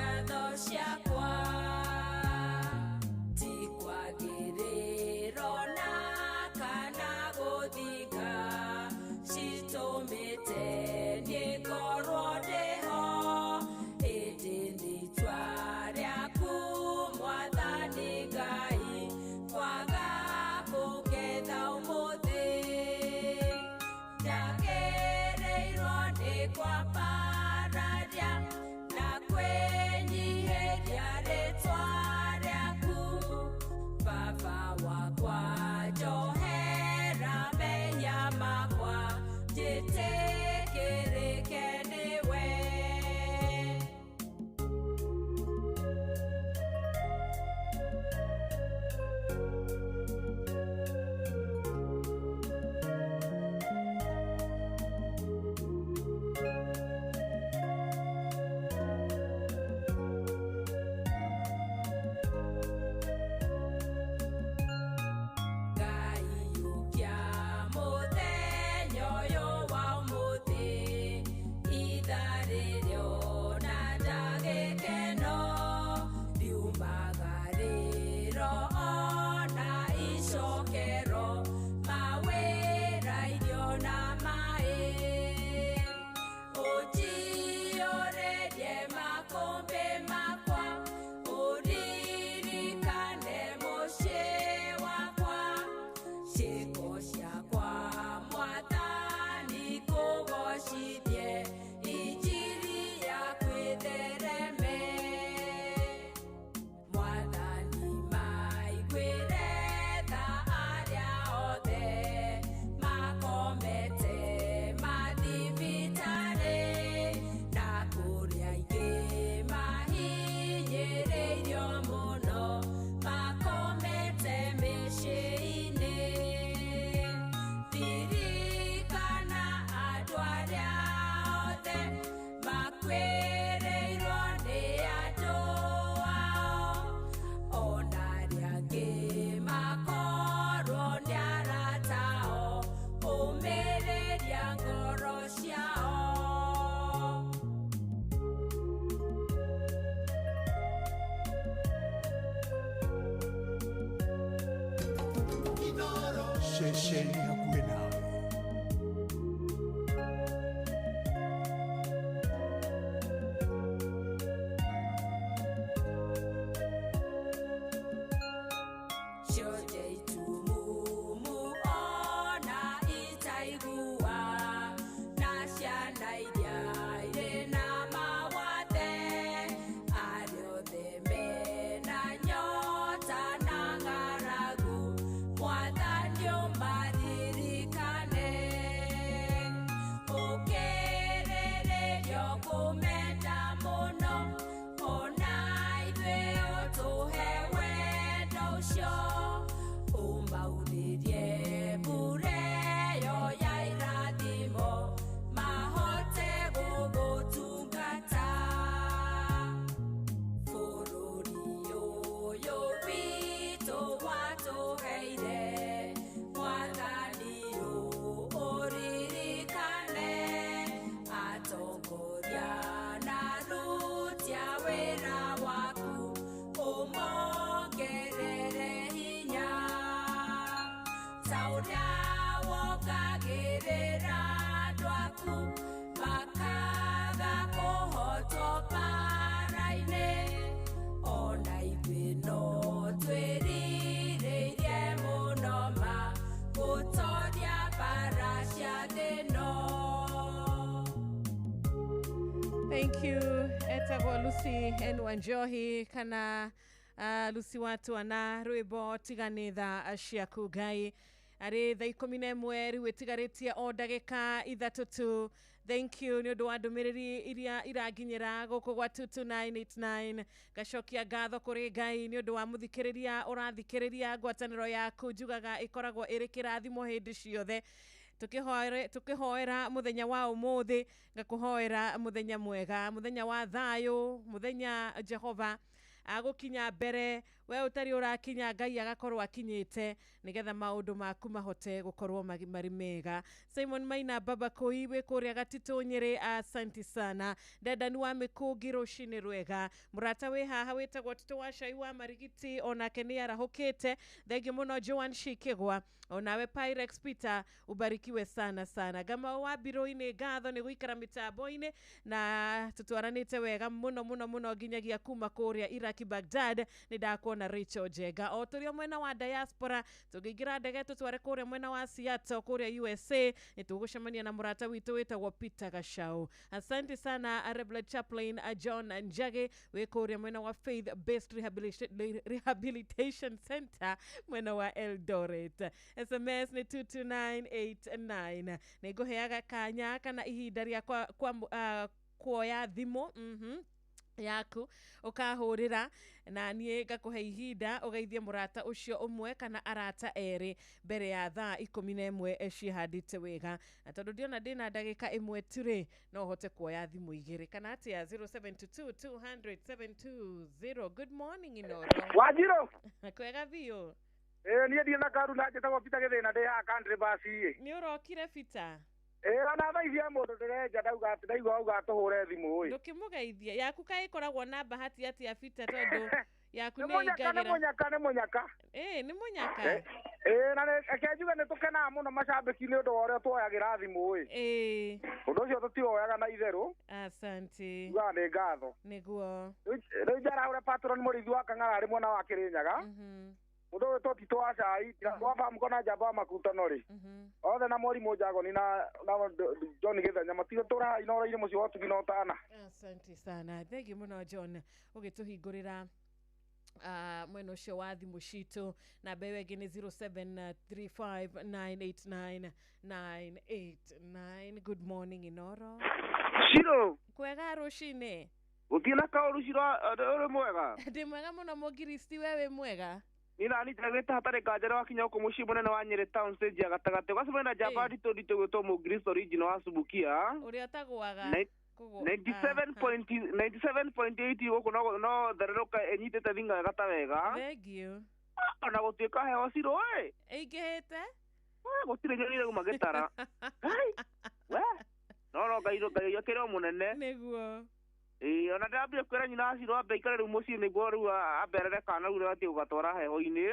Ceceni hakuhĩ nawe. Cionje itumumu ona itaigua, na ciana iria irĩ na mawathe, arĩa othe mena nyota na ng'aragu, Mwathani ũmaririkane. Ũkĩrĩrĩrio kũmenda mũno, ona ithuĩ ũtũhe wendo ũcio, ũmaurĩrie mbura ĩyo ya irathimo, mahote gũgũtungata. Bũrũri ũyũ witũ watũheire, Mwathani ũririkane, atongoria na aruti a wĩra waku, ũmongerere hinya, ta ũrĩa wongagĩrĩra andũ aku, makaga kũhotwo mbaara-inĩ. Ona ithuĩ no twĩrirĩirie mũno ma gũtooria mbaara cia thĩ ĩno. Thank you etagwo Lucy N Wanjohi kana Lucy Watwana rwĩmbo tigani tha ciaku Ngai arĩ thaa 11 rĩu ĩtigarĩtie o ndagĩka 3 tu. Thank you nĩ ũndũ wa ndũmĩrĩri iria iranginyĩra gũkũ gwa 22989. Ngacokia ngatho kũrĩ Ngai nĩ ũndũ wa mũthikĩrĩria ũrathikĩrĩria ngwatanĩro yaku njugaga ĩkoragwo ĩrĩ kĩrathimo hĩndĩ ciothe. Tukĩhoera mũthenya wa ũmũthĩ, ngakũhoera mũthenya mwega, mũthenya wa thayũ, mũthenya Jehova agũkinya mbere, we ũtarĩ ũrakinya Ngai agakorwo akinyĩte nĩgetha maũndũ maku mahote gũkorwo marĩ mega. Simon Maina Baba Koi wĩ kũrĩa Gatitũ Nyĩrĩ, asanti sana. Ndendani wa Mĩkũngi rũcinĩ rwega. Mũrata wĩ haha wĩtagwo Tito wa Cai wa Marigiti onake nĩ arahũkĩte. Thengiũ mũno Joan Shikĩgwa, onawe Pyrex Peter ubarikiwe sana sana. Gamau wa Mbirũ-inĩ ngatho nĩ gũikara mĩtambo-inĩ na tũtwaranĩte wega mũno mũno mũno nginyagia kuma kũrĩa Iraki Baghdad. Nĩ ndakuona Rachel Njenga o tũrĩ o mwena wa diaspora, tũngĩingĩra ndege tũtware kũrĩa mwena wa Seattle kũrĩa USA, nĩ tũgũcemania na mũrata witũ wĩtagwo Peter Gachau. Asante sana Reverend Chaplain John Njage wĩ kũrĩa mwena wa Faith Based Rehabilitation Center mwena wa Eldoret. SMS nĩ 22989. Nĩ ngũheaga kanya kana ihinda rĩa kuoya thimũ yaku ukahurira na niĩ ngakũhe ihinda ũgeithie mũrata ũcio ũmwe kana arata erĩ mbere ya thaa 11 cihandĩte wega, na tondũ ndiona ndĩna ndagĩka 1 tu rĩ, no ũhote kuoya thimũ 2 kana atĩa. 0722 200 720. Good morning Inoro. Wanjirũ. Kwega biũ. Niĩ ndirĩ na karu na njĩtagwo Peter Gĩthĩna ndĩ haha country bus ĩ. Nĩ ũrokire Peter? Ona thaa ici he mũndũ ndĩrenja ndauga atĩ ndaigua auga tũhũre thimũ ĩ. Ndũkĩmũgeithie yaku kaĩ ĩkoragwo na bahati atĩa Peter, tondũ yaku Nĩ nĩ mũnyaka, nĩ ĩingagĩra. mũnyaka, nĩ mũnyaka. Nĩ mũnyaka. Na reke njuge nĩ tũkenaga mũno macambĩki nĩ ũndũ wa ũrĩa tuoyagĩra thimũ ĩ. Ũndũ ũcio tũtiwoyaga na itherũ. Asante. Njugaga nĩ ngatho. Nĩguo. Rĩu njarahũre patron mũrĩithi wa Kang'ara arĩ mwena wa Kĩrĩnyaga. Mũndũ ũyũ Tũtitũ wa Cai, wa Bamko na Njamba wa Makutano rĩ. Othe na Mwarimũ Njagoni na John Gĩthenya matigũtũra Inoro-inĩ mũciĩ wa Ũtugi na Ũtana. Asante sana. Thengiũ mũno John ũgĩtũhingũrĩra mwena ũcio wa thimũ citũ. Namba ĩyo ĩngĩ nĩ 0735989989. Good morning Inoro. Shiro. Kwega rũcinĩ. Gũtirĩ na kaũru Shiro, ũrĩ mwega? Ndĩ mwega mũno Mũngiristi, we wĩ mwega? Nĩ nani njagĩte hatarĩ nganja wakinya gũkũ mũciĩ mũnene wa Nyĩrĩ town stage ya gatagatĩ ũgacemania na njamba nditũ nditũ gwĩtwo Mũngiristo original wa Subukia ũrĩa ũtagũaga. 97.8 gũkũ no thererũka ĩnyitĩte thinga wega ta wega. Thengiũ. Ona gũtuĩka heho Shiro ĩ. Ĩingĩhĩte? Gũtirĩ nyoni irauma gĩtara. We. No Ngai akĩrĩ o mũnene. Nĩguo. Ona ndĩrambire kwĩra nyina wa Shiro ambe aikare rĩu mũciĩ nĩguo rĩu amberere kana rĩu atige gũgatwara heho-inĩ.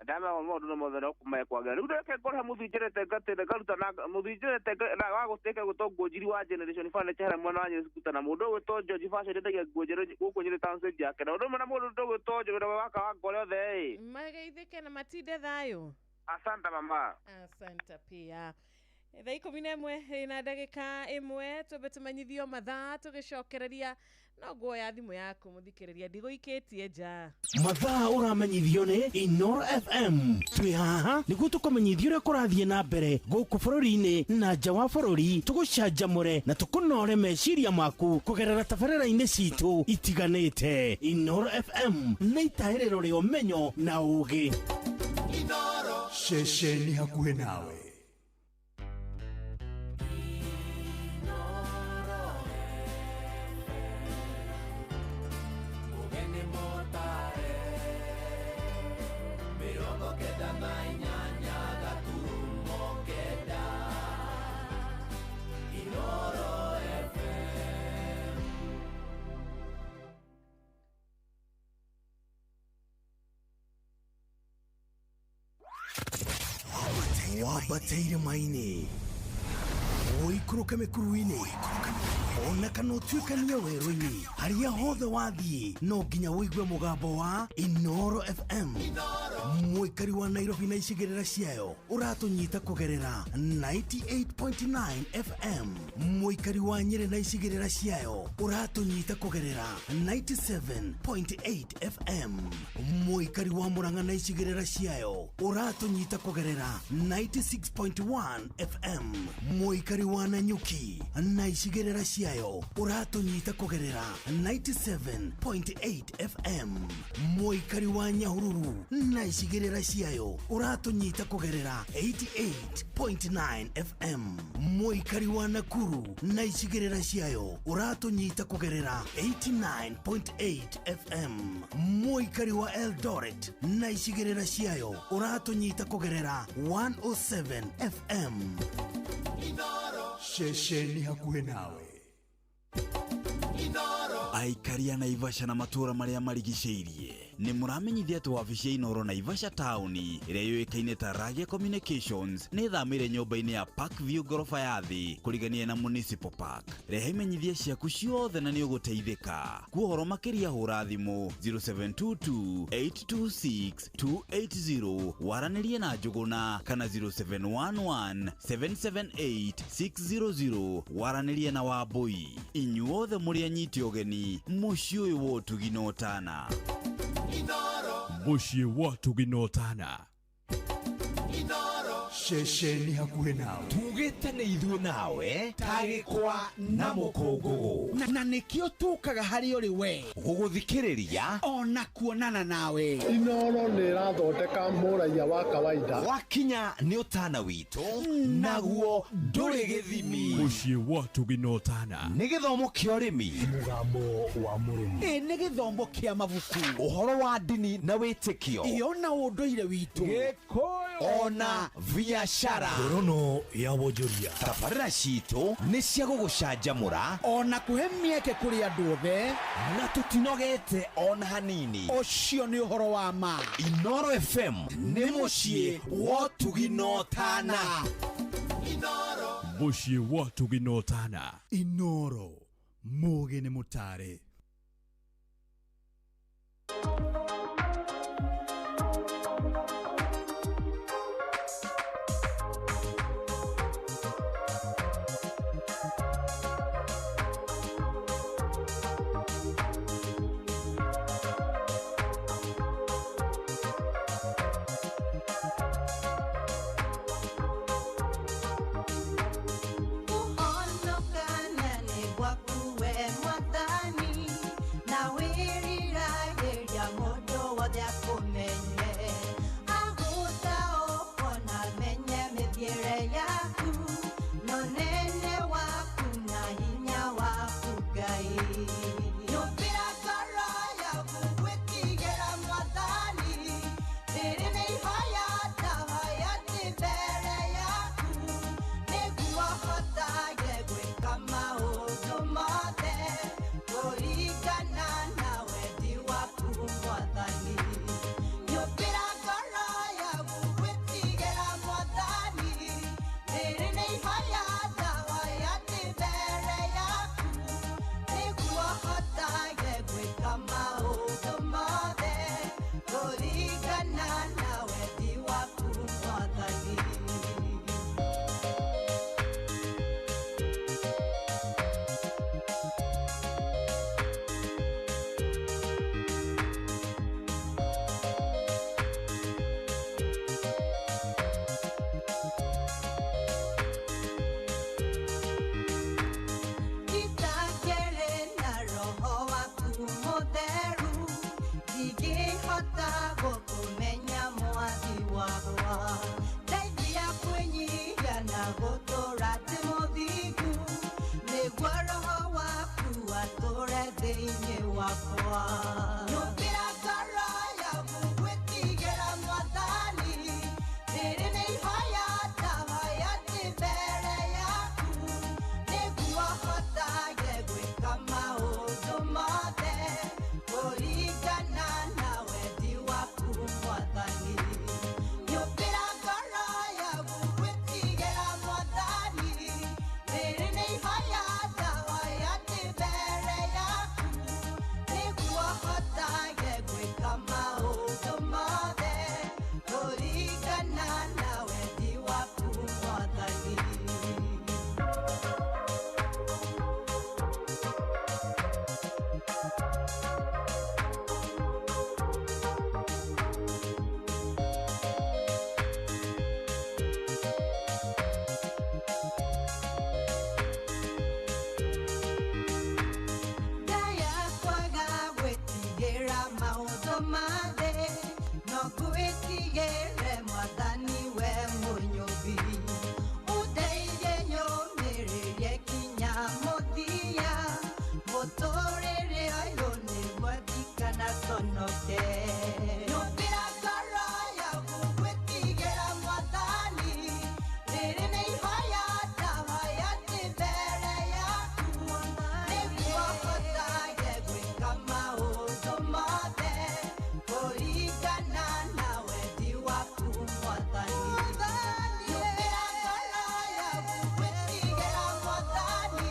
Ndama maũndũ no mothe no kumekwagĩra. Rĩu reke ngore mũthinjĩrĩte ngatĩre ngaruta na mũthinjĩrĩte na wa gũtĩka gwĩtwo nguo njiri wa Generation Furniture harĩa mwena wa Nyeri Scooter na mũndũ ũgwĩtwo George Fashion ndendagia nguo njerũ gũkũ Nyeri Town Stage yake na ũndũ ũmwe na mũndũ ũgwĩtwo Njũgũna waka wa ngore othe ĩ. Mageithĩke na matinde thayũ. Asante mama. Asante pia. Thaa 11 na ndagĩka 1 twambe tũmenyithio mathaa tũgĩcokereria no nguoya thimũ yaku mũthikĩrĩria ndigũikĩtie nja. Mathaa ũramenyithio nĩ Inoro FM. Twĩ haha nĩguo tũkũmenyithia ũrĩa kũrathiĩ na mbere gũkũ bũrũri-inĩ na nja wa bũrũri, tũgũcanjamũre na tũkũnore meciria maku kũgerera tabarĩra-inĩ citũ itiganĩte. Inoro FM nĩ itahĩrĩro rĩa ũmenyo na ũũgĩ. Ceceni hakuhĩ nawe. Wambateire maini ũikũrũke mĩkuru-inĩ ona kana ũtuĩkanie werũ-inĩ harĩa hothe wathiĩ no nginya ũigue mũgambo wa Inoro FM. Mũikari wa Nairobi na icigĩrĩra ciayo ũratũnyita kũgerera 98.9 FM. Mũikari wa Nyĩrĩ na icigĩrĩra ciayo ũratũnyita kũgerera 97.8 FM. Mũikari wa Murang'a na icigĩrĩra ciayo ũratũnyita kũgerera 96.1 FM. Mũikari wa Nanyuki na icigĩrĩra ciayo ũratũnyita kũgerera 97.8 FM. Mũikari wa Nyahururu na icigĩrĩra ciayo ũratũnyita kũgerera 88.9 FM. Mũikari wa Nakuru na icigĩrĩra ciayo ũratũnyita kũgerera 89.8 FM. Mũikari wa Eldoret na icigĩrĩra ciayo ũratũnyita kũgerera 107 FM. Ceceni hakuhĩ nawe. Aikari a Naivasha na matũũra marĩa marigicĩirie nĩ mũramenyithia atĩ wabici ya Inoro Naivasha taũni ĩrĩa yũĩkaine ta Ragia Communications nĩ ĩthamĩire nyũmba-inĩ ya Park View ngoroba ya thĩ kũrigania na Municipal Park. Rehe imenyithia ciaku ciothe na nĩ ũgũteithĩka. Kwa ũhoro makĩria hũra thimũ 0722 826 280 waranĩrie na Njũgũna kana 0711 778 600 waranĩrie na Wambũi. Inyuothe mũrĩ anyiti ũgeni mũciĩ ũyũ wa ũtugi na ũtana. Mũciĩ wa ũtugi na ũtana. Ceceni hakuhĩ nawe. Tugĩte nĩ ithuĩ nawe tagĩkwa na mũkũngũgũ na nĩkĩo tũkaga harĩ ũrĩ we gũgũthikĩrĩria ona kuonana nawe. Inoro nĩ ĩrathondeka mũraiya wa kawaida. Wakinya nĩ ũtana witũ naguo ndũrĩ gĩthimi. Mũciĩ wa ũtugi na ũtana. Nĩ gĩthomo kĩa ũrĩmi, mũgambo wa mũrĩmi, ĩ nĩ gĩthomo kĩa mabuku, ũhoro wa ndini na wĩtĩkio, ĩ ona ũndũire witũ, Gĩkũyũ ona biashara. Ngorono ya wonjoria. Tabarĩra citũ nĩ cia gũgũcanjamũra ona kũhe mĩeke kũrĩ andũ othe, na tũtinogete ona hanini. Ũcio nĩ ũhoro wa ma. Inoro FM nĩ mũciĩ wa ũtugi na ũtana. Mũciĩ wa ũtugi na ũtana. Inoro mũũgĩ nĩ mũtare. Kũhonokania nĩ gwaku we Mwathani. yakwa. Nyũmbĩra ngoro yaku gwĩtigĩra Mwathani, rĩrĩ nĩ ihoya ndahoya ndĩ mbere yaku, nĩguo hotage gwĩka maũndũ mothe kũringana na wendi waku Mwathani. Nyũmbĩra ngoro yaku gwĩtigĩra Mwathani, rĩrĩ nĩ ihoya ndahoya ndĩ mbere yaku, nĩguo hotage gwĩka maũndũ mothe kũringana na wendi waku Mwathani. Ngaya kwaga gwĩtigĩra maũndũ ma thĩ, no ngwĩtigĩre Mwathani we Mũnyũmbi. Ũndeithie nyũmĩrĩrie kinya mũthia, mũtũrĩre ũyũ nĩguo ndikanaconoke. Nyũmbĩra ngoro yaku gwĩtigĩra Mwathani, rĩrĩ nĩ ihoya ndahoya ndĩ mbere yaku, nĩguo hotage gwĩka maũndũ mothe kũringana na wendi waku Mwathani. Nyũmbĩra ngoro yaku gwĩtigĩra Mwathani,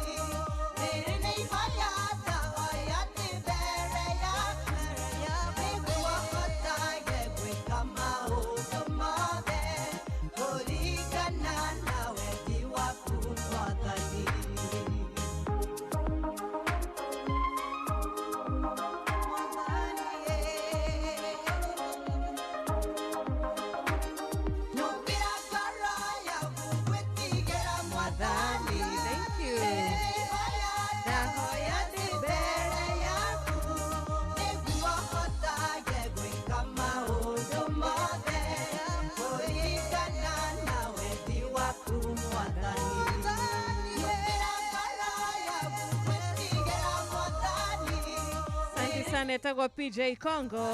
rĩrĩ nĩ ihoya ndahoya ndĩ mbere yaku, nĩguo hotage gwĩka maũndũ mothe kũringana na wendi waku Mwathani. Nyũmbĩra ngoro yaku gwĩtigĩra Mwathani. Thank you. Ndahoya ndĩ mbere yaku, nĩguo hotage gwĩka maũndũ mothe kũringana na wendi waku Mwathani. Nyũmbĩra ngoro yaku gwĩtigĩra Mwathani. Asante sana, etagwo PJ Congo.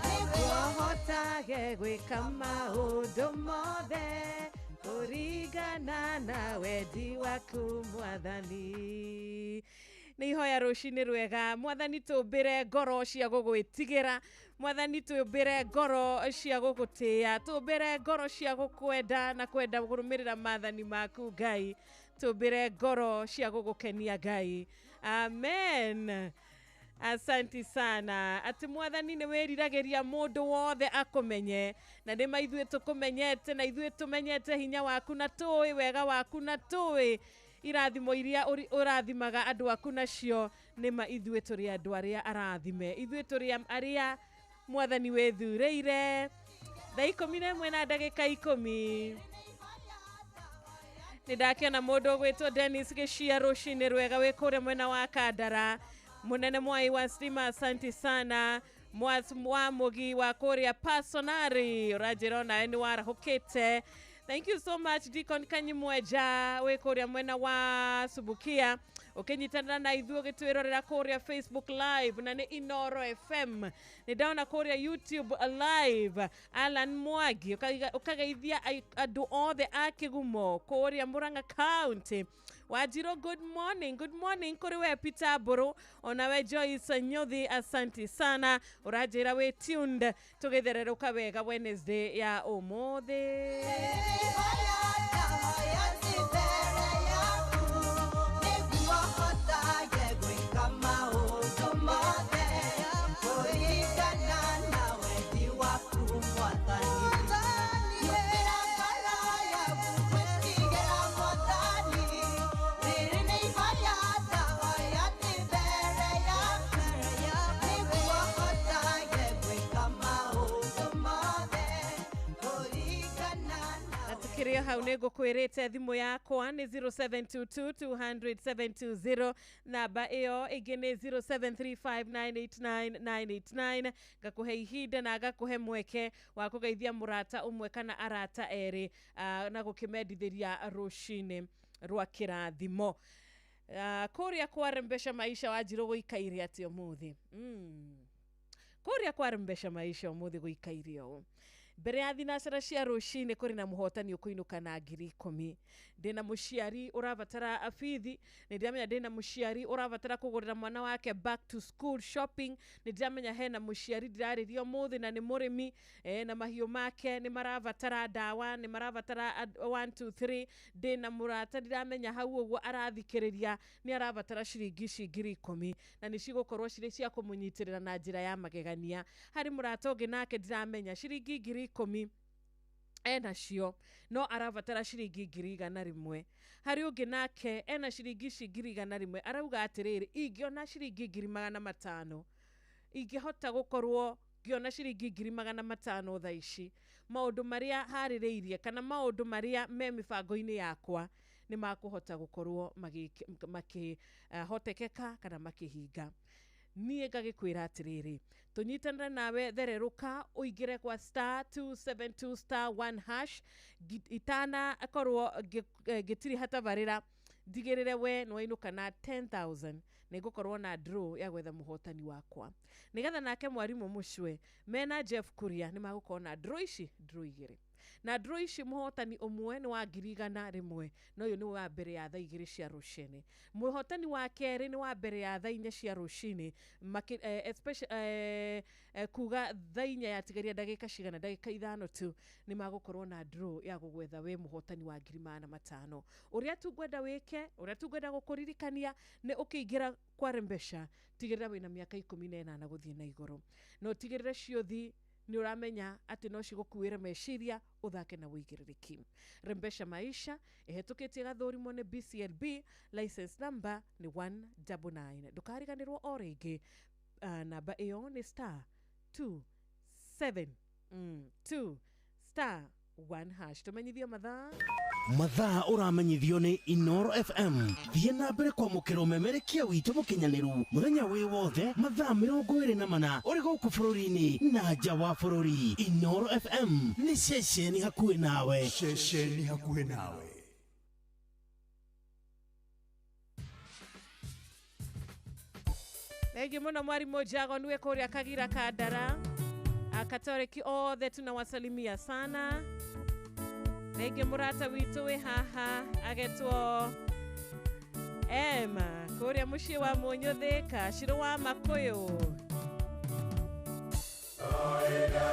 Nĩguo hotage gwĩka maũndũ mothe kũringana na wendi waku Mwathani. Nĩ ihoya rũcinĩ rwega. Mwathani, tũmbĩre ngoro cia gũgwĩtigĩra. Mwathani, tũmbĩre ngoro cia gũgũtĩĩa, tũmbĩre ngoro cia gũkwenda na kwenda kũrũmĩrĩra maathani maku Ngai, tũmbĩre ngoro cia gũgũkenia Ngai. Amen. Asanti sana. Atĩ Mwathani nĩ wĩriragĩria mũndũ wothe akũmenye, na nĩ ma ithuĩ tũkũmenyete, na ithuĩ tũmenyete hinya waku, na tũĩ wega waku, na tũĩ irathimo iria ũrathimaga andũ aku nacio. Nĩ ma ithuĩ tũrĩ andũ arĩa arathime, ithuĩ tũrĩ arĩa Mwathani wĩthurĩire. Thaa 11 na ndagĩka 10. Nĩ ndakĩona mũndũ ũgwĩtwo Dennis Gĩcia, rũcinĩ rwega, wĩ kũrĩa mwena wa Kandara. Mũnene Mwai wa Stima, asanti sana. Mwas wa Mũgi wa kũrĩa Personari, ũranjĩra onawe nĩ warahũkĩte. Thank you so much. Deacon Kanyimweja wĩ kũrĩa mwena wa Subukia, ũkĩnyitanĩra na ithuĩ ũgĩtwĩrorera kũrĩa Facebook Live na nĩ Inoro FM. Nĩ ndona kũrĩa YouTube Live Alan Mwangi, ũkageithia andũ othe a Kĩgumo kũrĩa Murang'a County. Wanjiro, good morning. Good morning kũrĩ we Peter Mbũrũ, onawe Joyce Nyuthi, asanti sana. Ũranjĩra wĩ tuned tũgĩthererũka wega Wednesday ya ũmũthĩ. Ndahoya ndĩ mbere yaku, nĩguo hotage gwĩka maũndũ mothe kũringana na wendi waku Mwathani. Nyũmbĩra ngoro yaku gwĩtigĩra Mwathani, rĩrĩ nĩ ihoya ndahoya ndĩ mbere yaku, nĩguo hotage gwĩka maũndũ mothe kũringana na Na tukĩrĩ o hau nĩ ngũkwĩrĩte thimũ yakwa nĩ 0722 200 720, namba ĩyo ĩngĩ nĩ 0735989989. Ngakũhe ihinda na ngakũhe mweke wa kũgeithia mũrata ũmwe kana arata erĩ, na gũkĩmendithĩria rũcinĩ rwa kĩrathimo. Kũrĩa kwarembesha maisha Wanjirũ gũikaire atĩ ũmũthĩ. Kũrĩa kwarembesha maisha ũmũthĩ gũikaire ũũ. Mbere ya thinacara cia rũcinĩ kũrĩ na mũhotani ũkũinũka na 10,000. Ndĩna mũciari ũrabatara bithi, nĩ ndĩramenya ndĩna mũciari ũrabatara kũgũrĩra mwana wake back to school shopping, nĩ ndĩramenya hena mũciari ndĩrarĩria ũmũthĩ na nĩ mũrĩmi, na mahiũ make nĩ marabatara ndawa, nĩ marabatara 1 2 3. Ndĩna mũrata ndĩramenya hau ũguo arathikĩrĩria nĩ arabatara ciringi ici 10,000 na nĩ cigũkorwo cirĩ cia kũmũnyitĩrĩra na njĩra ya magegania. Harĩ mũrata ũngĩ nake ndĩramenya ciringi 10,000 ena cio no arabatara ciringi 100,000. Harĩ ũngĩ nake ena ciringi ici 100,000 arauga atĩrĩrĩ, ingĩona ciringi 500,000, ingĩhota gũkorwo ngĩona ciringi 500,000 thaa ici, maũndũ marĩa harĩrĩirie kana maũndũ marĩa me mĩbango-inĩ yakwa nĩ makũhota gũkorwo makĩhotekeka kana makĩhinga. Niĩ ngagĩkwĩra atĩrĩrĩ, tũnyitanĩre nawe thererũka ũingĩre kwa *272 *1 hash. Itanakorwo ngĩtiriha tabarĩra ndigĩrĩre we nĩwainũka na 10,000, nĩngũkorwo na draw ya gwetha mũhotani wakwa nĩgetha nake mwarimũ Mũcwe mena Jeff Kuria nĩmagũkorwo na draw ici, draw igĩrĩ. Na draw ici mũhotani ũmwe nĩ wa 100,000, na ũyũ nĩ wa mbere ya thaa 2 cia rũcinĩ. Mũhotani wa kerĩ nĩ wa mbere ya thaa 4 cia rũcinĩ, kuga thaa 4 yatigaria ndagĩka cigana, ndagĩka 5 tu, nĩ magũkorwo na draw ya gũgwetha we mũhotani wa 500,000. Ũrĩa tu ngwenda wĩke, ũrĩa tu ngwenda gũkũririkania nĩ ũkĩingĩra kwa Rembesha, tigĩrĩra wĩna mĩaka 18 gũthiĩ na igũrũ, na ũtigĩrĩre ciũthi nĩ ũramenya atĩ no cigũkuĩre meciria ũthake na ũigĩrĩrĩki. Rembesha Maisha ĩhetũkĩtie gathũrimwo nĩ BCLB, license number nĩ 199. Ndũkariganĩrwo o rĩngĩ, namba ĩyo nĩ *27 2 *1 hash. Tũmenyithio mathaa. Mathaa ũramenyithio nĩ Inoro FM. Thiĩ na mbere kwamũkĩra ũmemerekia witũ mũkinyanĩru mũthenya wĩ wothe mathaa 24 ũrĩ gũkũ bũrũri-inĩ na nja wa bũrũri. Inoro FM nĩ ceceni hakuhĩ nawe. Ceceni hakuhĩ nawe. Thengiũ mũno mwarimũ Jagon wĩ kũrĩa Kagira Kandara. Akatoreki othe tunawasalimia sana. Rĩngĩ mũrata witũ wĩ haha agetwo Emma kũrĩa mũciĩ wa Mũnyũthĩ Kacirũ wa Makũyũ. Mawira.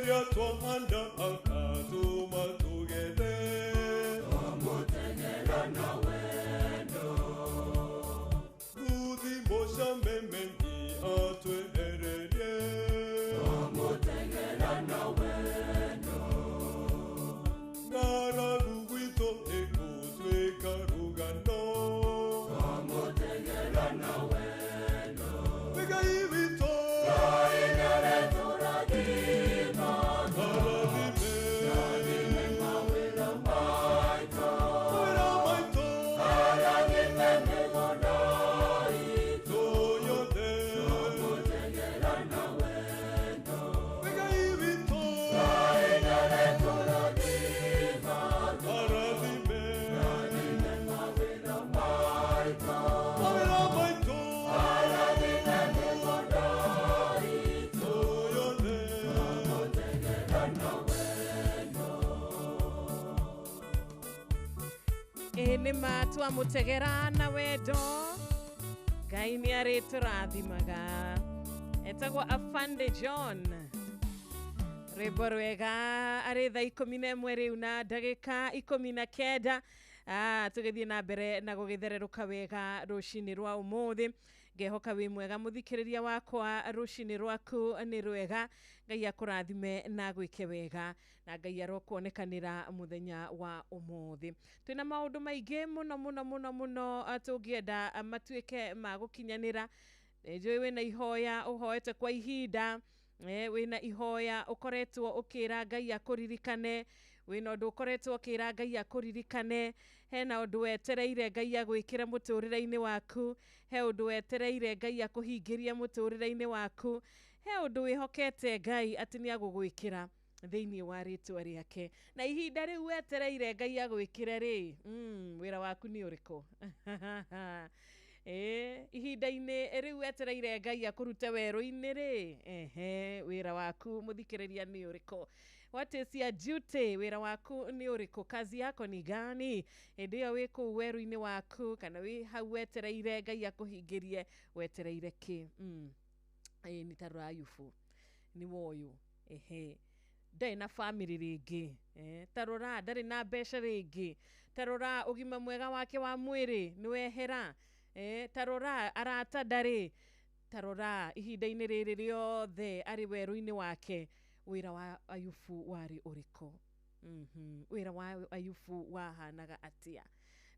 Kĩrĩa twahanda akatũma tũgethe. Twamũtegera na wendo. Nguthi mũcameme nĩ atwehererie. Twamũtegera na wendo. Ng'aragu gwitũ ĩgũtuĩka rũgano. Twamũtegera na wendo. Ngai witũ. Ngai nĩarĩtũrathima. Arathime. Rathime mawĩra maitũ. Mawĩra maitũ. Arathime mĩgũnda itũ yothe. Twamũtegera na wendo. Ngai witũ. Ngai nĩarĩtũrathima. Arathime. Rathime mawĩra maitũ. Mawĩra maitũ. Arathime mĩgũnda itũ yothe. Twamũtegera na wendo. Ĩ nĩ ma twamũtegera na wendo Ngai nĩ arĩtũrathimaga. Etagwo Afande John, rwĩmbo rwega. Arĩ thaa 11 rĩu na ndagĩka 19. Tũgĩthiĩ na mbere na gũgĩthererũka wega rũcinĩ rwa ũmũthĩ. Ngehoka wĩ mwega mũthikĩrĩria wakwa, rũcinĩ rwaku nĩ rwega. Ngai akũrathime na gwĩke wega, na Ngai arokuonekanĩra mũthenya wa ũmũthĩ. Twĩna maũndũ maingĩ mũno mũno mũno mũno tũngĩenda matuĩke ma gũkinyanĩra. Njũĩ wĩna ihoya ũhoete kwa ihinda, wĩna ihoya ũkoretwo ũkĩra Ngai akũririkane, wĩna ũndũ ũkoretwo ũkĩra Ngai akũririkane, hena ũndũ wetereire Ngai agwĩkĩre mũtũrĩre-inĩ waku, he ũndũ wetereire Ngai akũhingĩrie mũtũrĩre-inĩ waku, he ũndũ wĩhokete Ngai atĩ nĩ agũgwĩkĩra thĩinĩ wa rĩtwa rĩake. Na ihinda rĩu wetereire Ngai agwĩkĩre rĩ, wĩra waku nĩ ũrĩkũ? Ihinda-inĩ rĩu wetereire Ngai akũrute werũ-inĩ rĩ, ehe, wĩra waku mũthikĩrĩria nĩ ũrĩkũ? What is your duty? Wĩra waku nĩ ũrĩkũ? Kazi yako ni gani? Hĩndĩ ĩyo wĩ kũu werũ-inĩ waku kana wĩ hau wetereire Ngai akũhingĩrie, wetereire kĩ? Ĩĩ nĩ ta Ayubu nĩ woyũ, ehe, ndarĩ na family rĩngĩ, ta rora ndarĩ na mbeca rĩngĩ, ta rora ũgima mwega wake wa mwĩrĩ nĩ wehera, ta rora arata ndarĩ, ta rora ihinda-inĩ rĩrĩ rĩothe arĩ werũ-inĩ wake, wĩra wa Ayubu warĩ ũrĩkũ? Wĩra wa Ayubu wahanaga atĩa?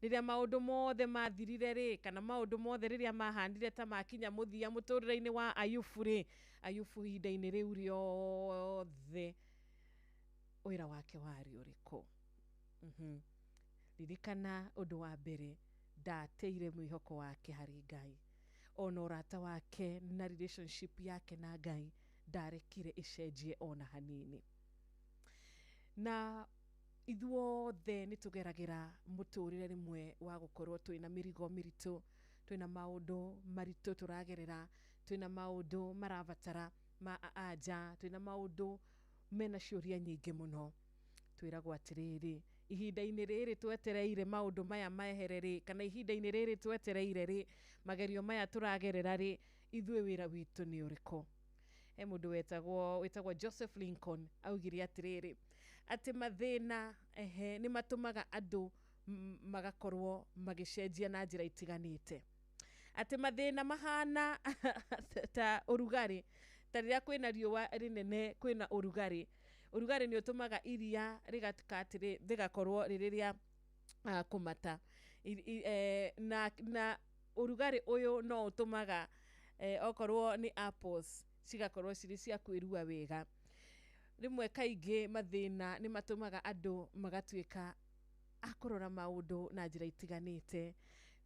Rĩrĩa maũndũ mothe mathirire rĩ, kana maũndũ mothe rĩrĩa mahanire ta makinya mũthia mũtũrĩre-inĩ wa Ayubu rĩ, Ayubu ihinda-inĩ rĩu rĩothe wĩra wake warĩ ũrĩkũ? Ririkana ũndũ wa mbere, ndateire mwĩhoko wake harĩ Ngai, ona ũrata wake na relationship yake na Ngai ndarekire ĩcenjie ona hanini. Na ithuothe nĩ tũgeragĩra mũtũrĩre rĩmwe wa gũkorwo twĩna mĩrigo mĩritũ, twĩna maũndũ maritũ tũragerera, twĩna maũndũ marabatara ma anja, twĩna maũndũ mena ciũria nyingĩ mũno. Twĩragwo atĩrĩrĩ, ihinda-inĩ rĩrĩ twetereire maũndũ maya mehere rĩ, kana ihinda-inĩ rĩrĩ twetereire rĩ, magerio maya tũragerera rĩ, ithuĩ wĩra witũ nĩ ũrĩkũ? He mũndũ wetagwo Joseph Lincoln augire atĩrĩrĩ, atĩ mathĩna ehe nĩ matũmaga andũ magakorwo magĩcenjia na njĩra itiganĩte, atĩ mathĩna mahana ta ũrugarĩ, ta rĩrĩa kwĩna riũa rĩnene kwĩna ũrugarĩ, ũrugarĩ nĩ ũtũmaga iria rĩgatuĩka atĩrĩ, rĩgakorwo rĩrĩ rĩa kũmata. Na ũrugarĩ ũyũ no ũtũmaga okorwo nĩ apples cigakorwo cirĩ cia kwĩrua wega. Rĩmwe kaingĩ mathĩna nĩ matũmaga andũ magatuĩka a kũrora maũndũ na njĩra itiganĩte.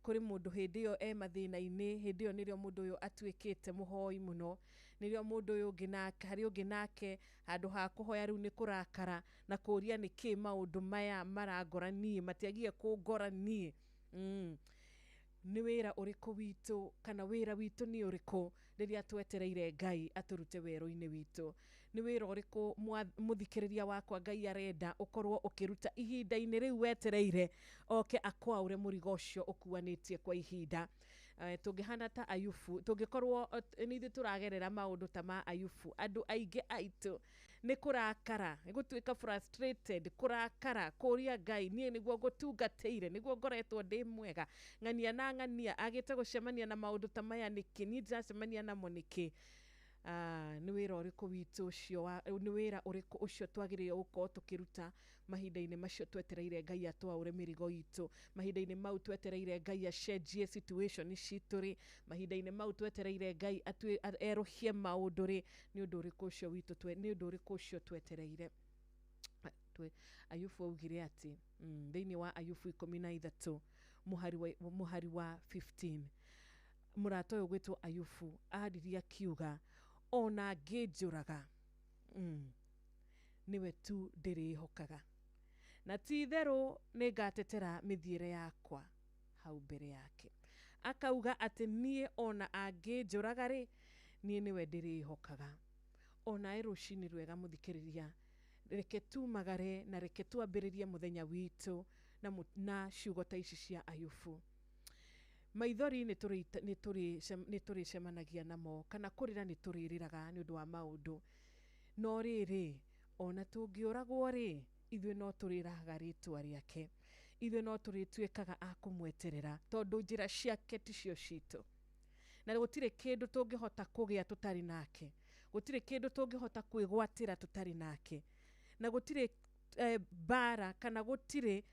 Kũrĩ mũndũ hĩndĩ ĩyo e mathĩna-inĩ, hĩndĩ ĩyo nĩrĩo mũndũ ũyũ atuĩkĩte mũhoi mũno, nĩrĩo mũndũ ũyũ ũngĩ nake, harĩ ũngĩ nake handũ ha kũhoya rĩu nĩ kũrakara na kũũria nĩkĩ maũndũ maya marangora niĩ, matiagie kũngora niĩ. Nĩ wĩra ũrĩkũ witũ kana wĩra witũ nĩ ũrĩkũ rĩrĩa twetereire Ngai atũrute werũ-inĩ witũ? Nĩ wĩra ũrĩkũ mũthikĩrĩria wakwa Ngai arenda ũkorwo ũkĩruta ihinda-inĩ rĩu wetereire oke akwaũre mũrigo ũcio ũkuanĩtie kwa ihinda? Tũngĩhana ta Ayubu, tũngĩkorwo nĩ ithuĩ tũragerera maũndũ ta ma Ayubu, andũ aingĩ aitũ nĩ kũrakara, nĩ gũtuĩka frustrated, kũrakara, kũria Ngai, niĩ nĩguo ngũtungatĩire, nĩguo ngoretwo ndĩ mwega, ng'ania na ng'ania agĩte gũcemania na maũndũ ta maya nĩkĩ, niĩ ndĩracemania namo nĩkĩ? Nĩ wĩra ũrĩkũ witũ ũcio wa, nĩ wĩra ũrĩkũ ũcio twagĩrĩire gũkorwo tũkĩruta mahinda-inĩ macio twetereire Ngai atwaũre mĩrigo itũ, mahinda-inĩ mau twetereire Ngai acenjie situation citũ rĩ, mahinda-inĩ mau twetereire Ngai erũhie maũndũ rĩ, nĩ ũndũ ũrĩkũ ũcio witũ nĩ ũndũ ũrĩkũ ũcio twetereire? Ayubu augire atĩ, thĩinĩ wa Ayubu 13 mũhari wa 15, mũrata ũyũ gwĩtwo Ayubu aririe akiuga, ona ngĩnjũraga, nĩwe tu ndĩrĩhokaga, na ti itherũ nĩngatetera mĩthiĩre yakwa hau mbere yake. Akauga atĩ niĩ ona angĩnjũraga rĩ, niĩ nĩwe ndĩrĩhokaga. Onawe rũcinĩ rwega mũthikĩrĩria, reke tumagare na reke twambĩrĩrie mũthenya witũ na ciugo ta ici cia Ayubu. Maithori nĩ tũrĩcemanagia namo, kana kũrĩra nĩ tũrĩrĩraga nĩ ũndũ wa maũndũ, no rĩrĩ, ona tũngĩũragwo rĩ, ithuĩ no tũrĩraga rĩtwa rĩake, ithuĩ no tũrĩtuĩkaga a kũmweterera, tondũ njĩra ciake ticio citũ, na gũtirĩ kĩndũ tũngĩhota kũgĩa tũtarĩ nake, gũtirĩ kĩndũ tũngĩhota kwĩgwatĩra tũtarĩ nake, na gũtirĩ mbara kana gũtirĩ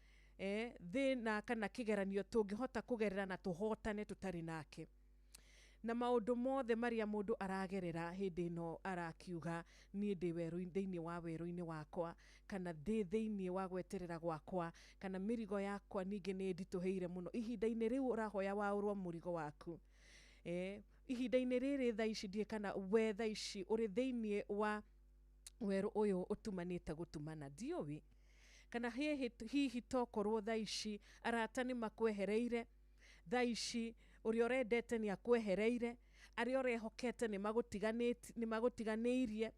thĩna kana kĩgeranio tũngĩhota kũgerera na tũhotane tũtarĩ nake. Na maũndũ mothe marĩa mũndũ aragerera hĩndĩ ĩno arakiuga niĩ ndĩ werũ-inĩ, thĩinĩ wa werũ-inĩ wakwa, kana ndĩ thĩinĩ wa gweterera gwakwa, kana mĩrigo yakwa ningĩ nĩ nditũhĩire mũno, ihinda-inĩ rĩu ũrahoya waũrwo mũrigo waku. Ihinda-inĩ rĩrĩ thaa ici ndiĩ kana we thaa ici ũrĩ thĩinĩ wa werũ ũyũ ũtumanĩte gũtumana, ndiũĩ kana hihi tokorwo thaa ici arata nĩ makwehereire, thaa ici ũrĩa ũrendete nĩ akwehereire, arĩa ũrehokete nĩ magũtiganĩirie.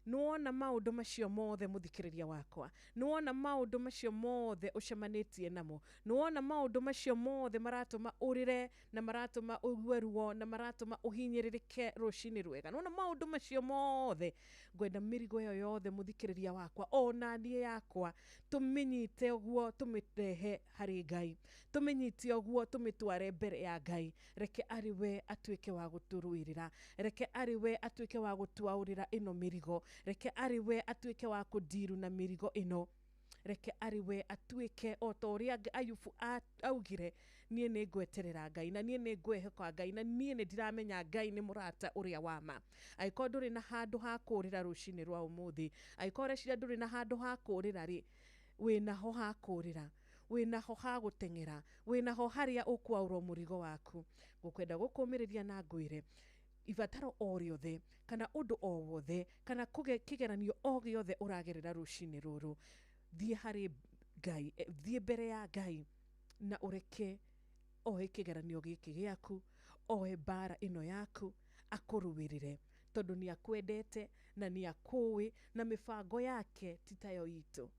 Nĩwona maũndũ macio mothe mũthikĩrĩria wakwa, nĩwona maũndũ macio mothe ũcemanĩtie namo, nĩwona maũndũ macio mothe maratũma ũrĩre na maratũma ũigue ruo na maratũma ũhinyĩrĩrĩke rũcinĩ rwega. Nĩwona maũndũ macio mothe, ngwenda mĩrigo ĩyo yothe mũthikĩrĩria wakwa, ona niĩ yakwa, tũmĩnyite ũguo tũmĩrehe harĩ Ngai, tũmĩnyite ũguo tũmĩtware mbere ya Ngai. Reke arĩ we atuĩke wa gũtũrũĩrĩra, reke arĩ we atuĩke wa gũtwaũrĩra ĩno mĩrigo, reke arĩ we atuĩke wa kũndiru na mĩrigo ĩno, reke arĩ we atuĩke o ta ũrĩa Ayubu augire, niĩ nĩ ngweterera Ngai, na niĩ nĩ ngwehoka Ngai, na niĩ nĩ ndiramenya Ngai nĩ mũrata ũrĩa wa ma. Angĩkorwo ndũrĩ na handũ ha kũũrĩra rũcinĩ rwa ũmũthĩ, angĩkorwo ũreciria ndũrĩ na handũ ha kũũrĩra rĩ, wĩnaho ha kũũrĩra, wĩnaho ha gũteng'era, wĩnaho harĩa ũkwaũrwo mũrigo waku. Ngũkwenda gũkũmĩrĩria na ngwĩre ibataro o rĩothe kana ũndũ o wothe kana kĩgeranio o gĩothe ũragerera rũcinĩ rũrũ, thiĩ harĩ Ngai, thiĩ mbere ya Ngai na ũreke oe kĩgeranio gĩkĩ gĩaku, oe mbara ĩno yaku, akũrũĩrĩre, tondũ nĩ akwendete na nĩ akũĩ, na mĩbango yake ti tayo itũ,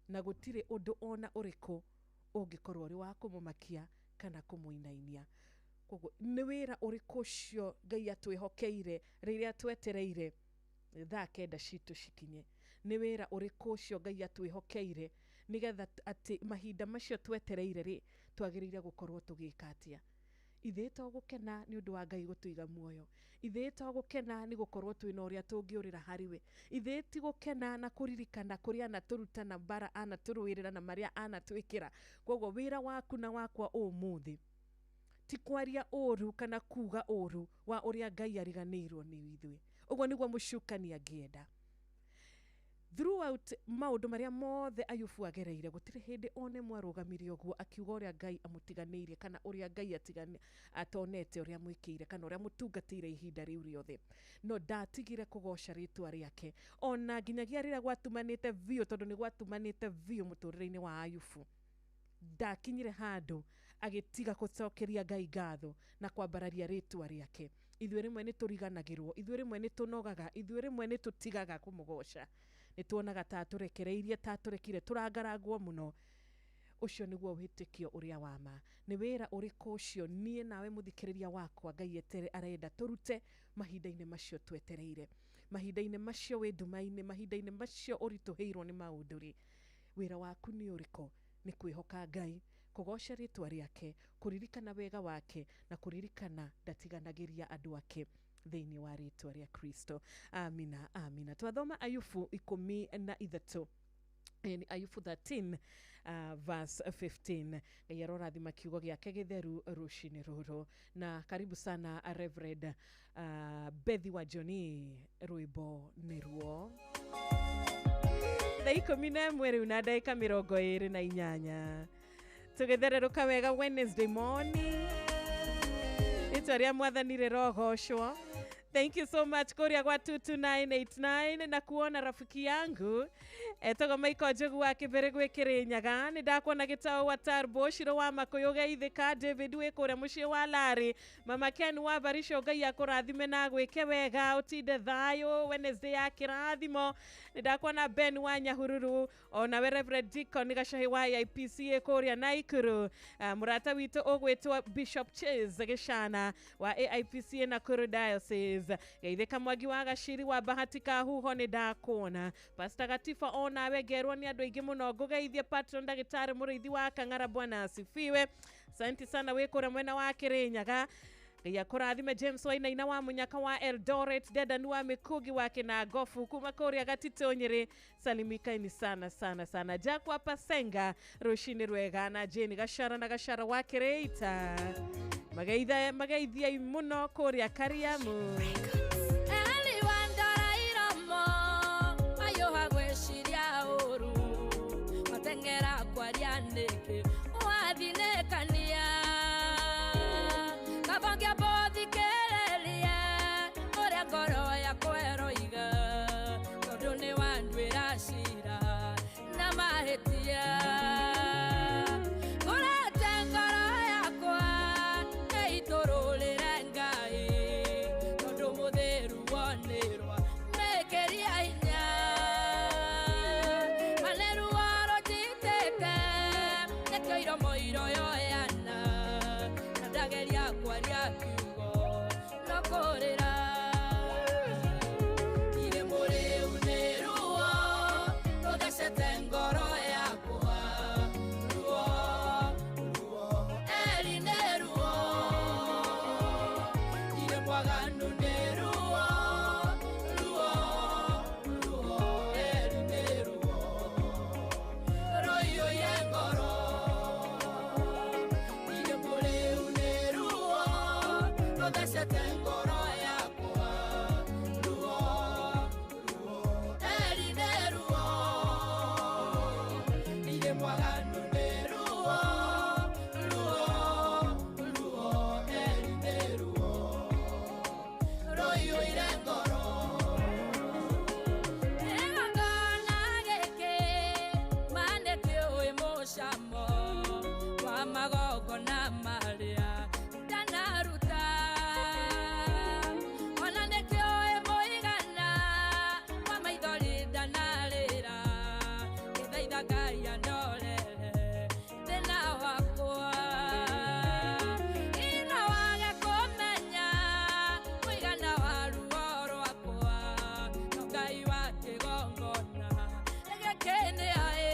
na gũtirĩ ũndũ ona ũrĩkũ ũngĩkorwo ũrĩ wa kũmũmakia kana kũmũinainia. Koguo nĩ wĩra ũrĩkũ ũcio Ngai atwĩhokeire rĩrĩa twetereire thaa 9 citũ cikinye? Nĩ wĩra ũrĩkũ ũcio Ngai atwĩhokeire nĩgetha atĩ mahinda macio twetereire rĩ, twagĩrĩire gũkorwo tũgĩka atĩa? Ithuĩ to gũkena nĩ ũndũ wa Ngai gũtũiga muoyo, ithuĩ to gũkena nĩ gũkorwo twĩna ũrĩa tũngĩũrĩra harĩ we, ithuĩ ti gũkena na kũririkana kũrĩa anatũruta na mbara anatũrũĩrĩra na marĩa anatwĩkĩra. Koguo wĩra waku na wakwa ũmũthĩ ti kwaria ũru kana kuga ũru wa ũrĩa Ngai ariganĩirwo nĩ ithuĩ. Ũguo nĩguo mũcukani angĩenda. Throughout maũndũ marĩa mothe Ayubu agereire, gũtirĩ hĩndĩ one mwarũgamire ũguo akiuga ũrĩa Ngai amũtiganĩirie kana ũrĩa Ngai atonete ũrĩa amwĩkĩire kana ũrĩa amũtungatĩire ihinda rĩu rĩothe. No ndatigire kũgoca rĩtwa rĩake ona nginyagia rĩrĩa gwatumanĩte biũ, tondũ nĩ gwatumanĩte biũ mũtũrĩre-inĩ wa Ayubu. Ndakinyire handũ agĩtiga gũcokeria Ngai ngatho na kwambararia rĩtwa rĩake. Ithuĩ rĩmwe nĩ tũriganagĩrwo, ithuĩ rĩmwe nĩ tũnogaga, ithuĩ rĩmwe nĩ tũtigaga kũmũgoca. Nĩ tuonaga ta atũrekereirie, ta atũrekire tũrangarangwo mũno. Ũcio nĩguo wĩtĩkio ũrĩa wa ma. Nĩ wĩra ũrĩkũ ũcio niĩ nawe mũthikĩrĩria wakwa Ngai etere arenda tũrute mahinda-inĩ macio twetereire, mahinda-inĩ macio wĩ nduma-inĩ, mahinda-inĩ macio ũritũhĩirwo nĩ maũndũ rĩ, wĩra waku nĩ ũrĩkũ? Nĩ kwĩhoka Ngai, kũgoca rĩtwa rĩake, kũririkana wega wake, na kũririkana ndatiganagĩria andũ ake thĩinĩ wa rĩtwa rĩa Kristo. Amina, amina. Twathoma Ayubu 13, ni Ayubu 13 verse 15. Ngai arorathima kiugo gĩake gĩtheru rũcinĩ rũrũ. Na karibu sana Reverend Bethi wa Johnny, rwĩmbo nĩ ruo. Thaa 11 rĩu na ndagĩka 28, tũgĩthererũka wega Wednesday morning. Rĩtwa rĩa Mwathani rĩrogocwo. Thank you so much kuria gwa 22989 na kuona rafiki yangu etagwo Michael Njogu wa Kibere gwĩ Kĩrĩnyaga. Nĩ ndakuona gĩtaũ wa Tarbo Shiro wa Makũyũ geithĩka David wĩ kũrĩa mũciĩ wa Larry, Mama Ken wa Barisho, Ngai akũrathime na gwĩke wega, ũtinde thayũ Wednesday ya kĩrathimo. Nĩ ndakuona Ben wa Nyahururu, onawe Reverend Deacon Gacahi wa AIPCA kũrĩa Naikuru, mũrata witũ ũgwĩtwo Bishop Chase Gĩcana wa AIPCA Nakuru Diocese, geithĩka Mwangi wa Gaciri wa Bahati Kahuho, nĩ ndakuona Pastor Gatifa, onawe ngerwo nĩ andũ aingĩ mũno ngũgeithie. Patron ndagĩtarĩ mũrĩithi wa Kang'ara, bwana asifiwe. Asante sana wĩ kũrĩa mwena wa Kĩrĩnyaga, Ngai akũrathime. James Wainaina wa Munyaka wa Eldoret, Dedan wa Mikugi wa Kinangofu kuma kũrĩa Gatitũ Nyĩrĩ, salimikaini sana sana sana. Jack wa Pasenga rũcinĩ rwega, na Jane Gashara na Gashara wa Kĩrĩita, mageithiai mũno kũrĩa Kariamu. Eli wandora iromo mayũha gwĩciria ũru mateng'era kwaria nĩkĩ wathinĩkania kaba ngĩambothikĩrĩrie ũrĩa ngoro yakwa ĩroiga tondũ nĩ wanduĩra cira na mahĩtia ngũrete ngoro yakwa ĩitũrũrĩre Ngai tondũ mũthĩru wonĩrwa mĩkĩria hinya maneruo rũnjitĩte nĩkĩo iromo iroyoyana na ndageria kwaria kiugo no kũrĩra irĩ mũrĩu nĩ ruo rũthecete ngoro yakwa ruo ruo eri nĩ ruo irĩ mwaganu nĩ ruo ruo ruo eri nĩ ruo rũiyũire ngoro irĩ mũrĩu nĩ ruo rũthecete ngoro yakwa ruo ruo eri nĩ ruo irĩ mwaganu nĩ ruo ruo ruo eri nĩ ruo rũiyũire ngoro. Kĩgongona gĩkĩ ma nĩkĩũĩ mũcamo wa magongona marĩa ndanaruta ona nĩkĩũĩ mũigana wa maithori ndanarĩra ngĩthaitha Ngai andorere thĩna wakwa ina wage kũmenya mũigana wa ruo rwakwa no Ngai wa kĩgongona gĩkĩ nĩ aĩ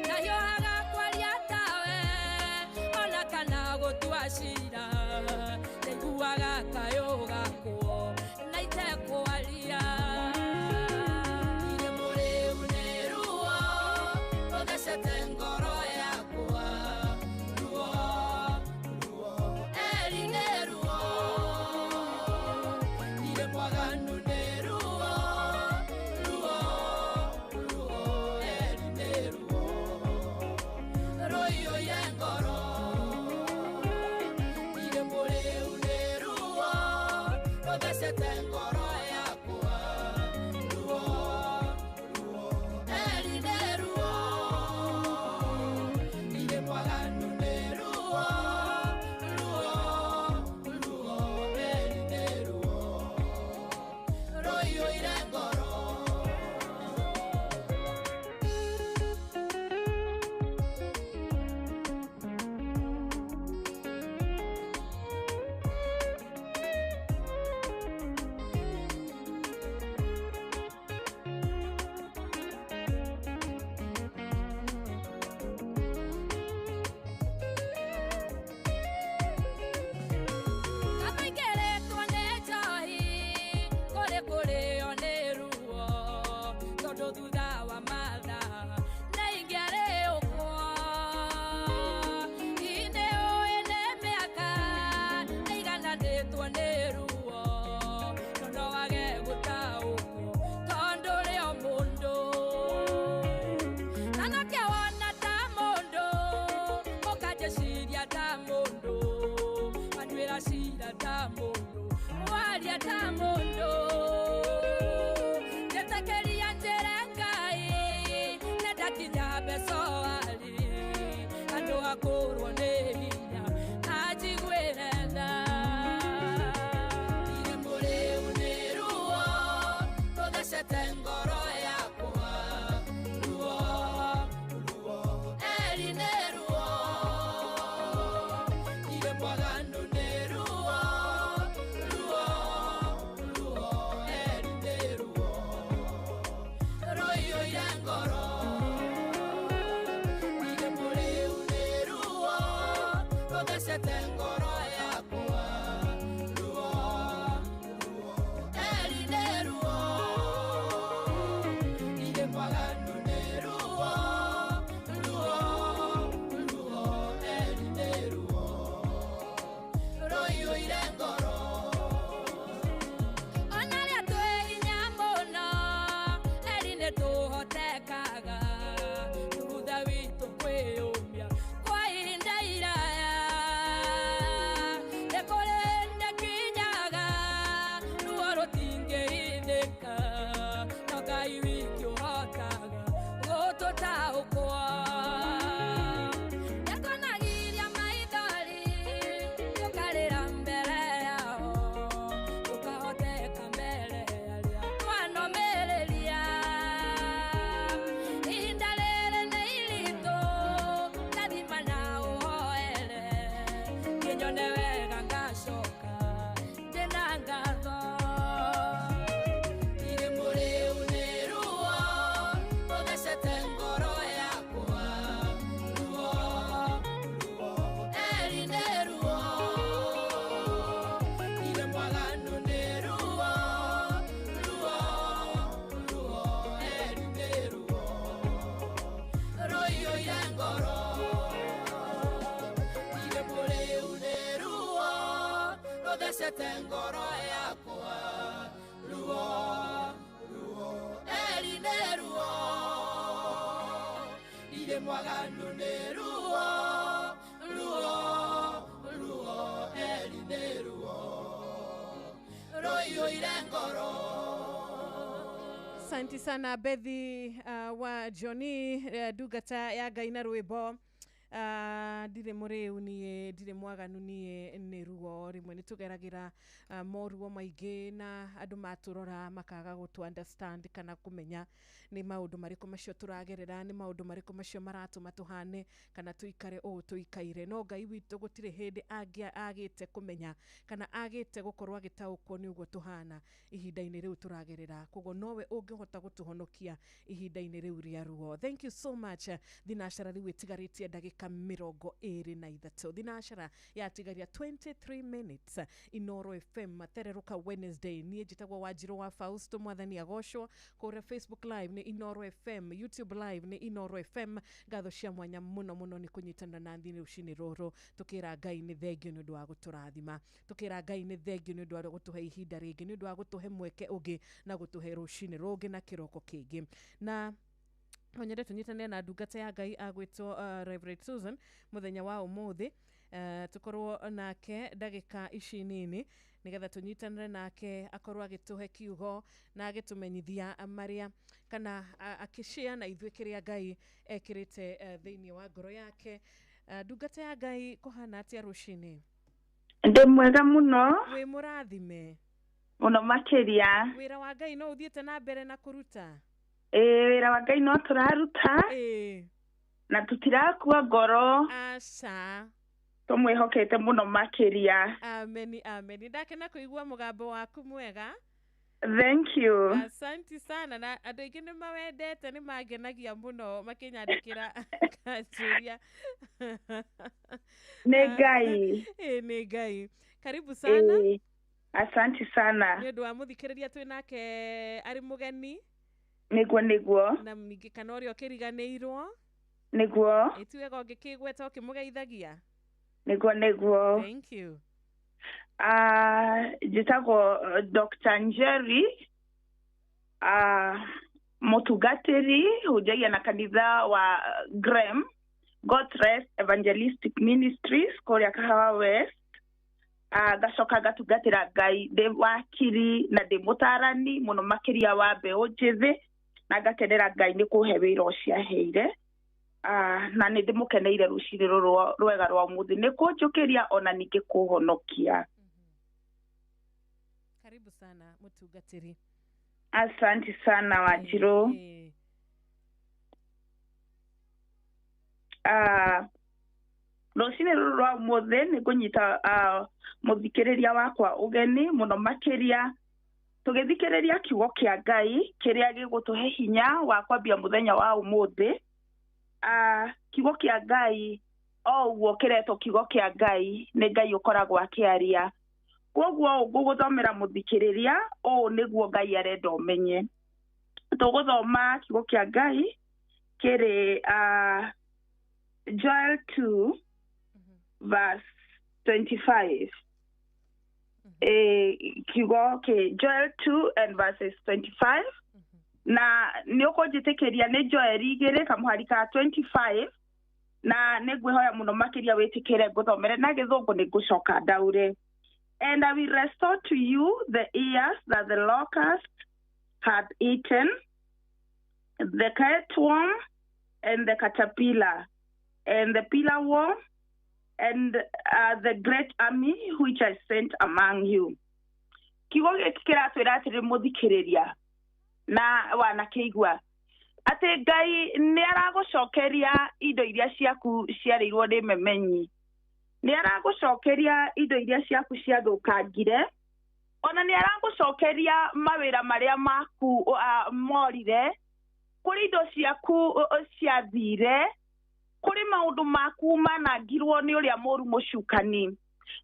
ndahiũhaga kwaria tawe ona kana gũtua cira ndaiguaga kayũ gakwo na itekwaria irĩ mũrĩu nĩ ruo rũthecete ngoro yakwa ruo ruo eri nĩ ruo irĩ mwaganu nĩ ruo ruo ruo eri nĩ ruo rũiyũire ngoro irĩ mũrĩu nĩ ruo rũthecete ngoro yakwa ruo ruo eri nĩ ruo irĩ mwaganu nĩ ruo ruo ruo eri nĩ ruo rũiyũire ngoro. Kũrwo nĩ hinya anjiguĩre tha. Ndirĩ mũrĩu nĩ ruo rũthecete ngoro yakwa, ruo ruo eri nĩ ruo. Ndirĩ mwaganu nĩ ruo ruo ruo eri nĩ ruo rũiyũire ngoro. Ndirĩ mũrĩu nĩ ruo rũthecete ngoro yakwa, ruo ruo eri nĩ ruo. Ndirĩ mwaganu nĩ ruo ruo ruo eri nĩ ruo rũiyũire ngoro. Ona rĩa twĩ hinya mũno eri nĩ tũhotekaga thutha witũ kwĩyũmia kwa ihinda iraya. Nĩ kũrĩ hĩndĩ kinyaga ruo rũtingĩhithĩka, no Ngai wiki ũhotaga gũtũtaũkwo. Nĩtwonagiria maithori tũkarĩra mbere yao, tũkahoteka mbere arĩa twanomĩrĩria. Ihinda rĩrĩ nĩ iritũ, ndathima na ũhoere kĩnyone wega ngacoka ndĩna ngatho. Ndirĩ mũrĩu nĩ ruo rũthecete ngoro yakwa, ruo ruo eri nĩ ruo. Ndirĩ mwaganu nĩ ruo ruo ruo eri nĩ ruo rũiyũire ngoro. Ndirĩ mũrĩu nĩ ruo rũthecete ngoro yakwa, ruo ruo eri nĩ ruo. Ndirĩ mwaganu nĩ ruo ruo ruo eri nĩ ruo rũiyũire ngoro. Asante sana Bethi wa Johnny, ndungata ya Ngai na rwĩmbo ndirĩ mũrĩu niĩ, ndirĩ mwaganu niĩ nĩ ruo. Rĩmwe nĩ tũgeragĩra moruo maingĩ na andũ matũrora makaga gũtũ understand kana kũmenya nĩ maũndũ marĩkũ macio tũragerera, nĩ maũndũ marĩkũ macio maratũma tũhane kana tũikare ũũ tũikaire. No Ngai witũ gũtirĩ hĩndĩ agĩte kũmenya kana agĩte gũkorwo agĩtaũkwo nĩ ũguo tũhana ihinda-inĩ rĩu tũragerera. Koguo nowe ũngĩhota gũtũhonokia ihinda-inĩ rĩu rĩa ruo. Thank you so much. Thinacara rĩu ĩtigarĩtie ndagĩka 23, thinacara yatigaria 23 minutes. Inoro FM thererũka Wednesday. Niĩ njĩtagwo Wanjirũ wa Fausto, mwathani agocwo. Kũrĩa Facebook live nĩ Inoro FM, YouTube live nĩ Inoro FM. Ngatho cia mwanya mũno mũno nĩ kũnyitanĩra na thĩ rũcinĩ rũrũ, tũkĩra Ngai nĩ thengio nĩ ũndũ wa gũtũrathima, tũkĩra Ngai nĩ thengio nĩ ũndũ wa gũtũhe ihinda rĩngĩ, nĩ ũndũ wa gũtũhe mweke ũngĩ na gũtũhe rũcinĩ rũngĩ na kĩroko kĩngĩ. Na no nyende tũnyitanĩre na ndungata ya Ngai agwĩtwo Reverend Susan mũthenya wa ũmũthĩ, tũkorwo nake ndagĩka ici nini nĩgetha tũnyitanĩre nake akorwo agĩtũhe kiugo na agĩtũmenyithia marĩa kana akĩshare na ithuĩ kĩrĩa Ngai ekĩrĩte thĩinĩ wa ngoro yake. Ndungata ya Ngai, kũhana atĩa rũcinĩ? Ndĩ mwega mũno. Wĩ mũrathime. Mũno makĩria. Wĩra wa Ngai no ũthiĩte na mbere na kũruta? Ĩĩ, wĩra wa Ngai no tũraruta na tũtirakua ngoro. Aca. Tũmwĩhokete mũno makĩria. Ameni, ameni. Ndakena kũigua mũgambo waku mwega. Thank you. Asanti sana. Na andũ aingĩ nĩ mawendete, nĩ mangenagia mũno makĩnyandĩkĩra kanjũria. Nĩ Ngai. Ĩĩ, nĩ Ngai. Karibu sana. Ĩĩ, asanti sana. Nĩ ũndũ wa mũthikĩrĩria twĩ nake arĩ mũgeni. Nĩguo nĩguo. Na ningĩ kana ũrĩa ũkĩriganĩirwo. Nĩguo. Ĩ ti wega ũngĩkĩgweta ũkĩmũgeithagia. Nĩguo nĩguo. Thank you. Njĩtagwo Dr. Njeri, mũtungatĩri hunjagia na kanitha wa Grem, God's Rest Evangelistic Ministries kũrĩa Kahawa West. Ngacoka ngatungatĩra Ngai ndĩ wakiri na ndĩ mũtarani mũno makĩria wa mbeũ njĩthĩ, na ngakenera Ngai nĩ kũhe wĩra ũcio aheire. Na nĩ ndĩmũkeneire rũcinĩ rũrũ rwega rwa ũmũthĩ nĩ kũnjũkĩria ona ningĩ kũhonokia. Karibu sana mũtungatĩri. Asante sana Wanjirũ. Rũcinĩ rũrũ rwa ũmũthĩ nĩ ngũnyita mũthikĩrĩria wakwa ũgeni mũno makĩria tũgĩthikĩrĩria kiugo kĩa Ngai kĩrĩa gĩgũtũhe hinya wa kwambia mũthenya wa ũmũthĩ. Kiugo kĩa Ngai o ũguo kĩretwo kiugo kĩa Ngai nĩ Ngai ũkoragwo akĩaria. Koguo ngũgũthomera mũthikĩrĩria ũũ nĩguo Ngai arenda ũmenye. Tũgũthoma kiugo kĩa Ngai kĩrĩ Joel 2 verse 25. Kiugo kĩ Joel 2 and verses 25. Na nĩ ũkũnjĩtĩkĩria nĩ Joel 2 kamũhari ka 25 na nĩ ngwĩhoya mũno makĩria wĩtĩkĩre ngũthomere na gĩthũngũ nĩ ngũcoka ndaure. And I will restore to you the years that the locust had eaten, the catworm and the caterpillar, and the pillar worm, and the great army which I sent among you. Kiugo gĩkĩ kĩratwĩra atĩrĩ mũthikĩrĩria na wanakĩigua atĩ Ngai nĩ aragũcokeria indo iria ciaku ciarĩirwo nĩ memenyi, nĩ aragũcokeria indo iria ciaku ciathũkangire, ona nĩ aragũcokeria mawĩra marĩa maku morire, kũrĩ indo ciaku ciathire, kũrĩ maũndũ maku manangirwo nĩ ũrĩa mũru mũcukani.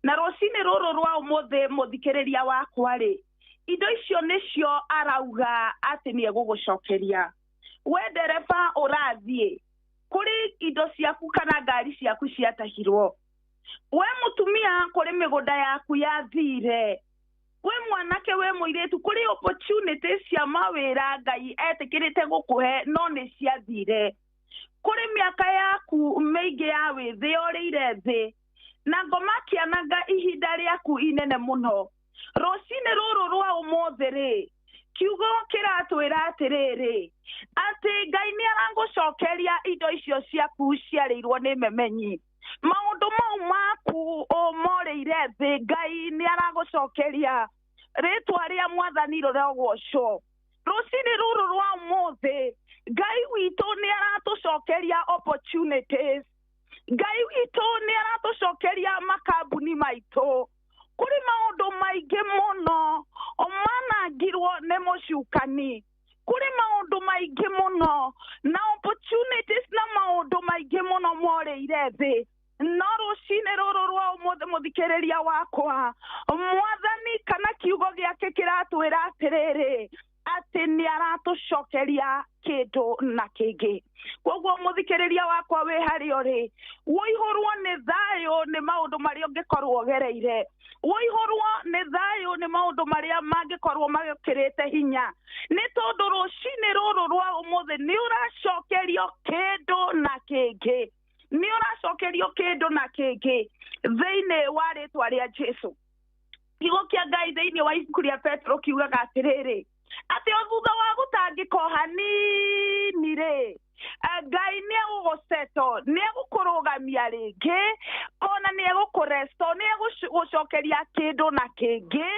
Na rũcinĩ rũrũ rwa ũmũthĩ mũthikĩrĩria wakwa rĩ, indo icio nĩcio arauga atĩ nĩ egũgũcokeria. We ndereba ũrathiĩ, kũrĩ indo ciaku kana ngari ciaku ciatahirwo. We mũtumia kũrĩ mĩgũnda yaku yathire. We mwanake we mũirĩtu kũrĩ opportunities cia mawĩra Ngai etĩkĩrĩte gũkũhe no nĩ ciathire. Kũrĩ mĩaka yaku mĩingĩ ya wĩthĩ yorĩire thĩ na ngoma kĩananga ihinda rĩaku inene mũno. Rũcinĩ rũrũ rwa ũmũthĩ rĩ, kiugo kĩratwĩra atĩrĩrĩ atĩ Ngai nĩ aragũcokeria indo icio ciaku ciarĩirwo nĩ memenyi. Maũndũ mau maku morĩire thĩ Ngai nĩ aragũcokeria. Rĩtwa rĩa Mwathani rĩrogocwo. Rũcinĩ rũrũ rwa ũmũthĩ Ngai witũ nĩ aratũcokeria opportunities. Ngai witũ nĩ aratũcokeria makambuni maitũ. Kũrĩ maũndũ maingĩ mũno manangirwo nĩ mũcukani. Kũrĩ maũndũ maingĩ mũno na opportunities na maũndũ maingĩ mũno morĩire thĩ. No rũcinĩ rũrũ rwa ũmũthĩ mũthikĩrĩria wakwa, Mwathani kana kiugo gĩake kĩratwĩra atĩrĩrĩ atĩ nĩ aratũcokeria kĩndũ na kĩngĩ. Koguo mũthikĩrĩria wakwa wĩ harĩa ũrĩ, ũihũrwo nĩ thayũ nĩ maũndũ marĩa ũngĩkorwo ũgereire, ũihũrwo nĩ thayũ nĩ maũndũ marĩa mangĩkorwo magĩkĩrĩte hinya, nĩ tondũ rũcinĩ rũrũ rwa ũmũthĩ nĩ ũracokerio kĩndũ na kĩngĩ, nĩ ũracokerio kĩndũ na kĩngĩ thĩinĩ wa rĩtwa rĩa Jesũ. Kiugo kĩa Ngai thĩinĩ wa ibuku rĩa Petro kiugaga atĩrĩrĩ atĩ o thutha wa gũtangĩka o hanini rĩ, Ngai nĩ egũgũceto, nĩ egũkũrũgamia rĩngĩ, ona nĩ egũkũresto, nĩ egũgũcokeria kĩndũ na kĩngĩ,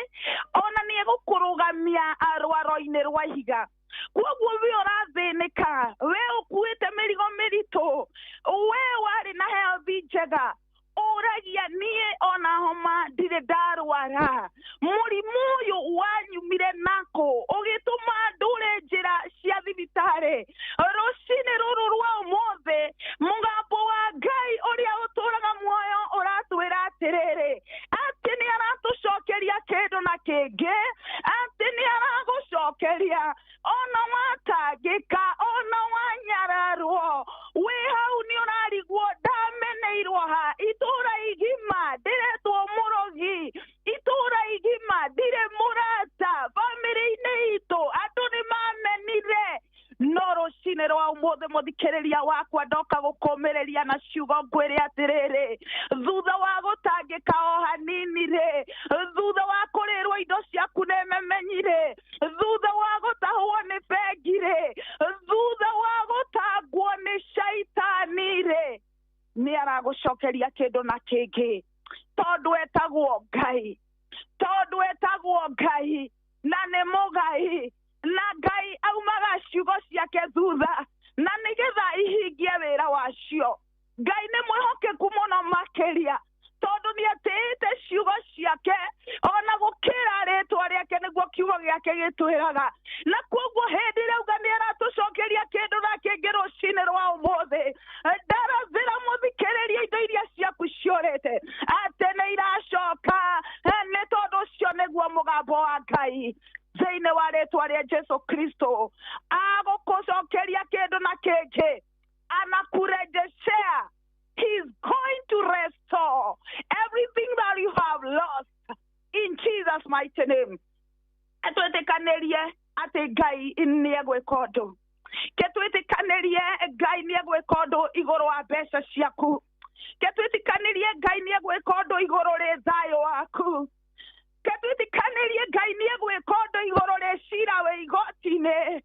ona nĩ egũkũrũgamia rwaro-inĩ rwa ihiga. Koguo we ũrathĩnĩka, we ũkuĩte mĩrigo mĩritũ, we warĩ na health njega, ũragia niĩ ona homa ndirĩ ndarwara, mũrimũ ũyũ wanyumire nako ũgĩtũma ndũre njĩra cia thibitarĩ. Rũcinĩ rũrũ rwa ũmũthĩ mũgambo wa Ngai ũrĩa ũtũraga muoyo ũratwĩra atĩrĩrĩ atĩ nĩ aratũcokeria kĩndũ na kĩngĩ, atĩ nĩ aragũcokeria ona watangĩka, ona wanyararwo, wĩ hau nĩ ũrarigwo ndameneirwo ha, itũra igima ndĩretwo mũrogi, itũra igima ndirĩ mũrata, bamĩrĩ-inĩ itũ andũ nĩ mamenire. No rũcinĩ rwa ũmũthĩ mũthikĩrĩria wakwa ndoka gũkũmĩrĩria na ciugo ngwĩre atĩrĩrĩ, thutha wa gũtangĩka o hanini rĩ, thutha wa kũrĩrwo indo ciaku nĩ memenyi rĩ, thutha wa gũtahwo nĩ bengi rĩ, thutha wa gũtangwo nĩ shaitani aragũcokeria kĩndũ na kĩngĩ tondũ etagwo Ngai, tondũ etagwo Ngai na nĩ mũgai, na Ngai aumaga ciugo ciake thutha na nĩgetha ihingie wĩra wacio. Ngai nĩ mwĩhokeku mũno makĩria tondũ nĩatĩĩte ciugo ciake ona gũkĩra rĩtwa rĩake, nĩguo kiugo gĩake gĩtwĩraga. Na koguo hĩndĩ ĩrĩa auga nĩaratũcokeria kĩndũ na kĩngĩ rũcinĩ rwa ũmũthĩ, ndarathĩra mũthikĩrĩria indo iria ciaku ciũrĩte atĩ nĩ iracoka, nĩ tondũ ũcio nĩguo mũgambo wa Ngai thĩinĩ wa rĩtwa rĩa Jesu Kristo. Agũkũcokeria kĩndũ na kĩngĩ, anakurejeshea. He is going to restore everything that you have lost in Jesus' mighty name. Twĩtĩkanĩrie atĩ Ngai nĩegwĩka ũndũ. Ke twĩtĩkanĩrie Ngai nĩegwĩka ũndũ igũrũ wa mbeca ciaku. Ke twĩtĩkanĩrie Ngai nĩegwĩka ũndũ igũrũ rĩ thayũ waku. Ke twĩtĩkanĩrie Ngai nĩegwĩka ũndũ igũrũ rĩ cira wĩ igoti-inĩ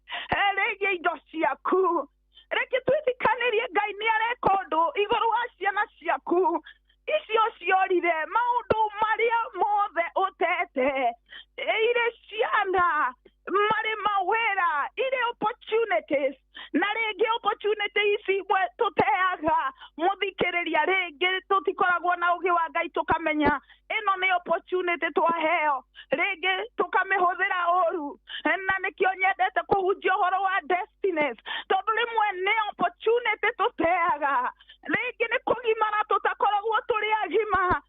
rĩgiĩ indo ciaku. Reke twĩtĩkanĩrie Ngai nĩareka ũndũ igũrũ wa ciana ciaku icio ciorire, maũndũ marĩa mothe ũtete, irĩ ciana, marĩ mawĩra, irĩ opportunities, na rĩngĩ opportunity ici imwe tũteaga mũthikĩrĩria, rĩngĩ tũtikoragwo na ũgĩ wa Ngai tũkamenya ĩno nĩ opportunity twaheo, rĩngĩ tũkamĩhũthĩra ũru. Na nĩkĩo nyendete kũhunjia ũhoro wa destinies, tondũ rĩmwe nĩ opportunity tũteaga, rĩngĩ nĩ kũgimara tũtakoragwo tũrĩ agima,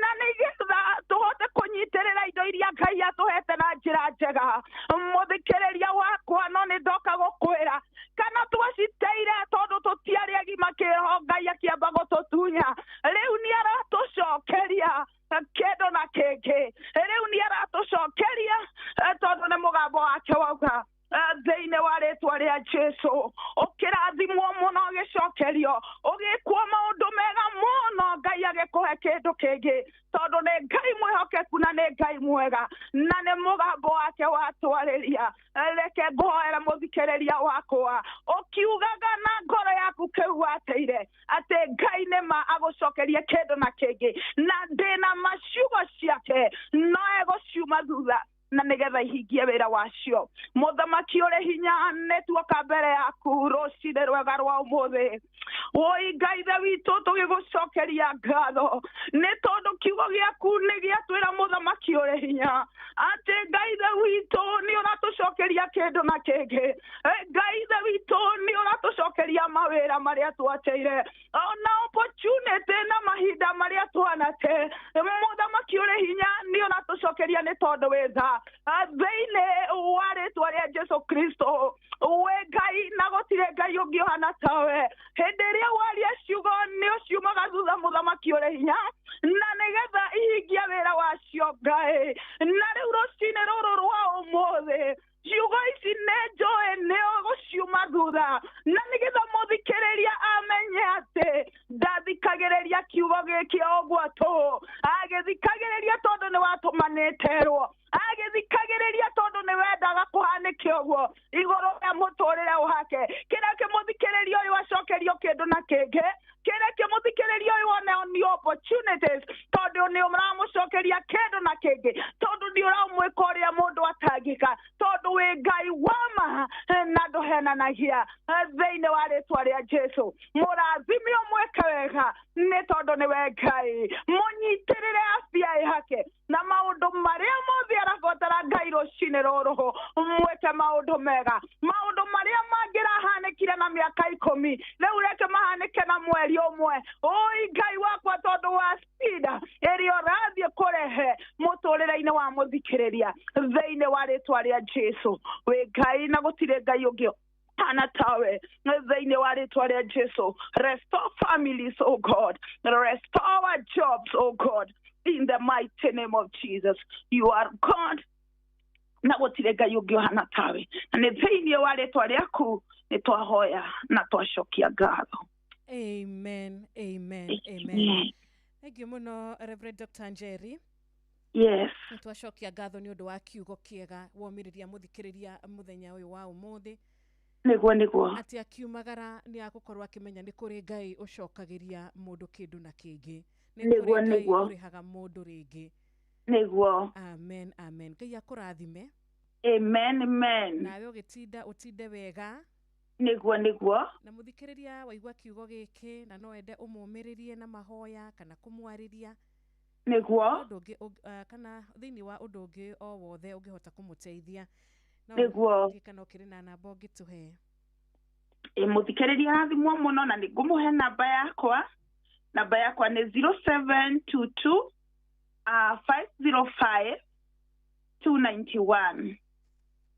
na nĩgetha tũhote kũnyitĩrĩra indo iria Ngai atũhete na njĩra njega. Mũthikĩrĩria wakwa, no nĩ ndoka gũkwĩra kana twaciteire tondũ tũtiarĩ agima kĩroho, Ngai akĩamba gũtũtunya, rĩu nĩ aratũcokeria kĩndũ na kĩngĩ, rĩu nĩ aratũcokeria tondũ nĩ mũgambo wake wauga thĩinĩ wa rĩtwa rĩa Jesu. Ũkĩrathimwo mũno ũgĩcokerio, ũgĩkwo maũndũ mega mũno, Ngai agĩkũhe kĩndũ kĩngĩ, tondũ nĩ Ngai mwĩhokeku na nĩ Ngai mwega na nĩ mũgambo wake watwarĩria. Reke ngũhoere mũthikĩrĩria wakwa, ũkiugaga na ngoro yaku kĩu wateire atĩ Ngai nĩma agũcokerie kĩndũ na kĩngĩ, na ndĩna maciugo ciake no egũciuma thutha na nĩgetha ihingie wĩra wacio. Mũthamaki ũrĩ hinya, nĩ tuoka mbere yaku rũcinĩ rwega rwa ũmũthĩ. Woi Ngai ithe witũ, tũgĩgũcokeria ngatho nĩ tondũ kiugo gĩaku nĩ gĩatwĩra mũthamaki ũrĩ hinya atĩ Ngai ithe witũ nĩ ũratũcokeria kĩndũ na kĩngĩ. Ngai ithe witũ nĩ ũratũcokeria mawĩra marĩa twateire, ona opportunity na mahinda marĩa twanate. Mũthamaki ũrĩ hinya nĩ ũratũcokeria nĩ tondũ wĩ tha thĩinĩ wa rĩtwa rĩa Jesu Kristo. We Ngai, na gũtirĩ Ngai ũngĩ ũhana tawe. Hĩndĩ ĩrĩa waria ciugo nĩ ũciumaga thutha, mũthamaki ũrĩ hinya, na nĩgetha ihingie wĩra wacio Ngai. Na rĩu rũcinĩ rũrũ rwa ũmũthĩ, ciugo ici nĩ njũĩ nĩ ũgũciuma thutha, na nĩgetha mũthikĩrĩria amenye atĩ ndathikagĩrĩria kiugo gĩkĩ o ũguo tũ, agĩthikagĩrĩria tondũ nĩ watũmanĩterwo, agĩthikagĩrĩria tondũ nĩ wendaga kũhanĩke ũguo igũrũ rĩa mũtũrĩre wake. Kĩrĩa kĩmũthikĩrĩria ũyũ acokerio kĩndũ na kĩngĩ, kĩrĩa kĩmũthikĩrĩria ũyũ one new opportunities, tondũ nĩ ũramũcokeria kĩndũ na kĩngĩ, tondũ nĩ ũramwĩka ũrĩa mũndũ atangĩka, tondũ wĩ Ngai wa ma na ndũhenanagia. Thĩinĩ wa rĩtwa rĩa Jesu, mũrathime ũmwĩke wega nĩ tondũ nĩwe Ngai. Mũnyitĩrĩre afya yake na maũndũ marĩa mothe arabatara Ngai rũcinĩ rũrũ, mwĩke maũndũ mega. Maũndũ marĩa mangĩrahanĩkire na mĩaka 10 rĩu reke mahanĩke na mweri ũmwe. Oi Ngai wakwa, tondũ wa speed ĩrĩa ũrathiĩ kũrehe mũtũrĩre-inĩ wa mũthikĩrĩria thĩinĩ wa rĩtwa rĩa Jesu. Wĩ Ngai na gũtirĩ Ngai ũngĩ hana tawe thĩinĩ wa rĩtwa rĩa Jesu. Restore families, oh God. Restore our jobs, oh God. In the mighty name of Jesus. You are God na gũtirĩ Ngai ũngĩ ũhana tawe. Na nĩ thĩinĩ wa rĩtwa rĩaku nĩ twahoya na twacokia ngatho. Amen, amen, amen. Thank you mũno Reverend Dr. Njeri. Yes. Nĩ twacokia ngatho nĩ ũndũ wa kiugo kĩega womĩrĩria mũthikĩrĩria mũthenya ũyũ wa ũmũthĩ. Nĩguo nĩguo. Atĩ akiumagara nĩ agũkorwo akĩmenya nĩ kũrĩ Ngai ũcokagĩria mũndũ kĩndũ na kĩngĩ, nĩ Nĩguo, kũrĩ Ngai nĩguo. ũrĩhaga mũndũ rĩngĩ. Nĩguo. Amen, amen. Ngai akũrathime. Amen, amen. Nawe ũgĩtinda ũtinde wega. Nĩguo nĩguo. Na mũthikĩrĩria waigua kiugo gĩkĩ na no ende ũmũmĩrĩrie na mahoya kana kũmwarĩria, Nĩguo. ũndũ ũngĩ kana thĩinĩ wa ũndũ ũngĩ o wothe ũngĩhota kũmũteithia, no Nĩguo. ndiũĩ kana ũkĩrĩ na namba ũngĩtũhe. Ĩ mũthikĩrĩria arathimwo mũno na nĩngũmũhe namba yakwa. Namba yakwa nĩ 0722 505 291.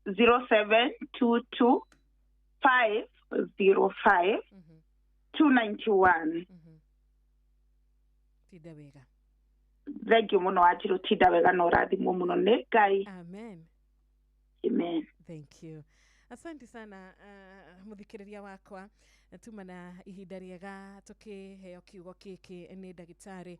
0722 505 291. Tinda wega. Thank you mũno Wanjirũ, tinda wega na ũrathimwo mũno nĩ Ngai. Amen. Amen. Thank you. Asante sana muthikiriria wakwa, tuma na ihinda rĩega tukiheo kiugo gĩkĩ nĩ ndagĩtarĩ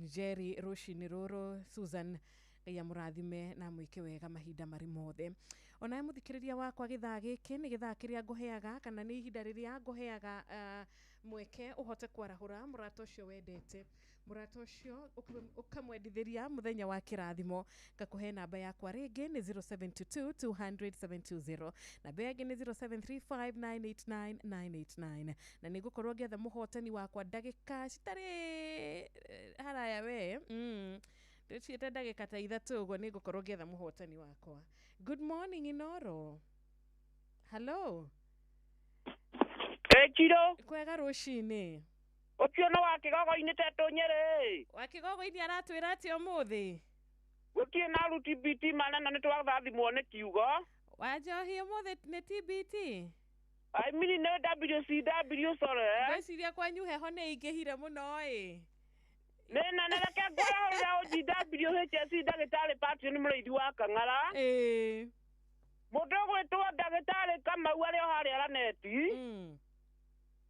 Njeri rũcinĩ rũrũ Susan. Ngai amũrathime na amwĩke wega mahinda marĩ mothe. Onawe mũthikĩrĩria wakwa, gĩthaa gĩkĩ nĩ gĩthaa kĩrĩa ngũheaga kana nĩ ihinda rĩrĩa ngũheaga mweke ũhote kwarahũra mũrata ũcio wendete, mũrata ũcio ũkamwendithĩria mũthenya wa kĩrathimo. Ngakũhe namba yakwa rĩngĩ nĩ 0722 200 720, namba ĩyo ĩngĩ nĩ 0735989989, na nĩ ngũkorwo ngĩetha mũhotani wakwa ndagĩka citarĩ haraya we ndĩciĩte ndagĩka ta 3 ũguo nĩ ngũkorwo ngĩetha mũhotani wakwa. Good morning Inoro. Hello. Ĩchiro. Kwega rũcinĩ. Ũcio nĩ wa kĩgogo-inĩ tetũ Nyĩrĩ. Wa kĩgogo-inĩ aratwĩra atĩa ũmũthĩ? Gũtirĩ na aruti BT maneno nĩ twathathimwo nĩ kiugo. Wa njohi ũmũthĩ nĩ TBT? I mean nĩ WCW, sorry. Ngwĩciria kwanyu heho nĩ ingĩhire mũno ĩ. Nĩ nene, reke ngwarahũrĩra OGWHSC ndagĩtarĩ Patron mũrĩithi wa Kang'ara. Ĩĩ. Mũndũ ũgwĩtwo ndagĩtarĩ Kamau arĩ o harĩa Raneti.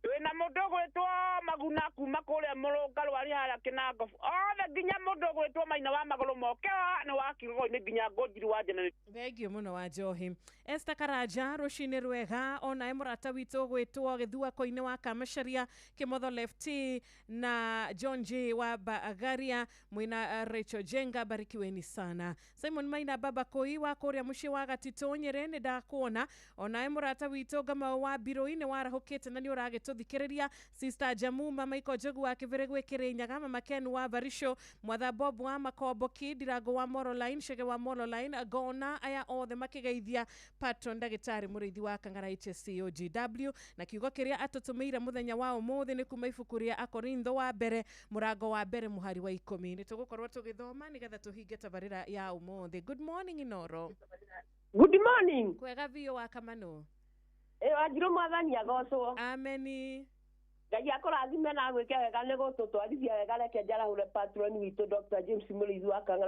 Wĩna mũndũ ũgwĩtwo Maguna kuma kũrĩa Mũrũngarũ arĩ harĩa Kĩnango. Othe nginya mũndũ ũgwĩtwo Maina wa magũrũ moke nĩ wa kĩgogo-inĩ nginya Ngũnjiri wa Generation. Thengio mũno wa njohi. Esther Karanja rũcinĩ rwega, onawe mũrata witũ ũgwĩtwo Gĩthuako-inĩ wa Kamacharia Kĩmotho Left na John J wa Bagaria mwĩna Rachel Jenga, barikiweni sana. Simon Maina Baba Koi wa kũrĩa mũciĩ wa Gatitũ Nyĩrĩ nĩ ndakuona, onawe mũrata witũ Ngamau wa Mbirũi nĩ warahũkĩte na nĩ ũragĩtũthikĩrĩria. Sister Jamuma Michael Njogu wa Kĩbĩrĩ gwĩ Kĩrĩnyaga, Mama Ken wa Barisho, Mwatha Bob wa Makomboki, Ndirango wa Moroline, Chege wa Moroline, Gona, aya othe makĩgeithia patron ndagĩtarĩ mũrĩithi wa Kang'ara HSCOGW, na kiugo kĩrĩa atũtũmĩire mũthenya wa ũmũthĩ nĩ kuma ibuku rĩa Akorintho wa mbere mũrango wa mbere mũhari wa 10. Nĩ tũgũkorwo tũgĩthoma nĩgetha tũhinge tabarĩra ya ũmũthĩ. Good morning Inoro. Good morning. Kwega biũ wa Kamano. Ĩ Wanjirũ, mwathani agocwo. Ameni. Ngai akũrathime na agwĩke wega nĩ gũtũtwarithia wega. Reke njarahũre patron witũ Dr. James Mũrĩithi wa Kang'ara.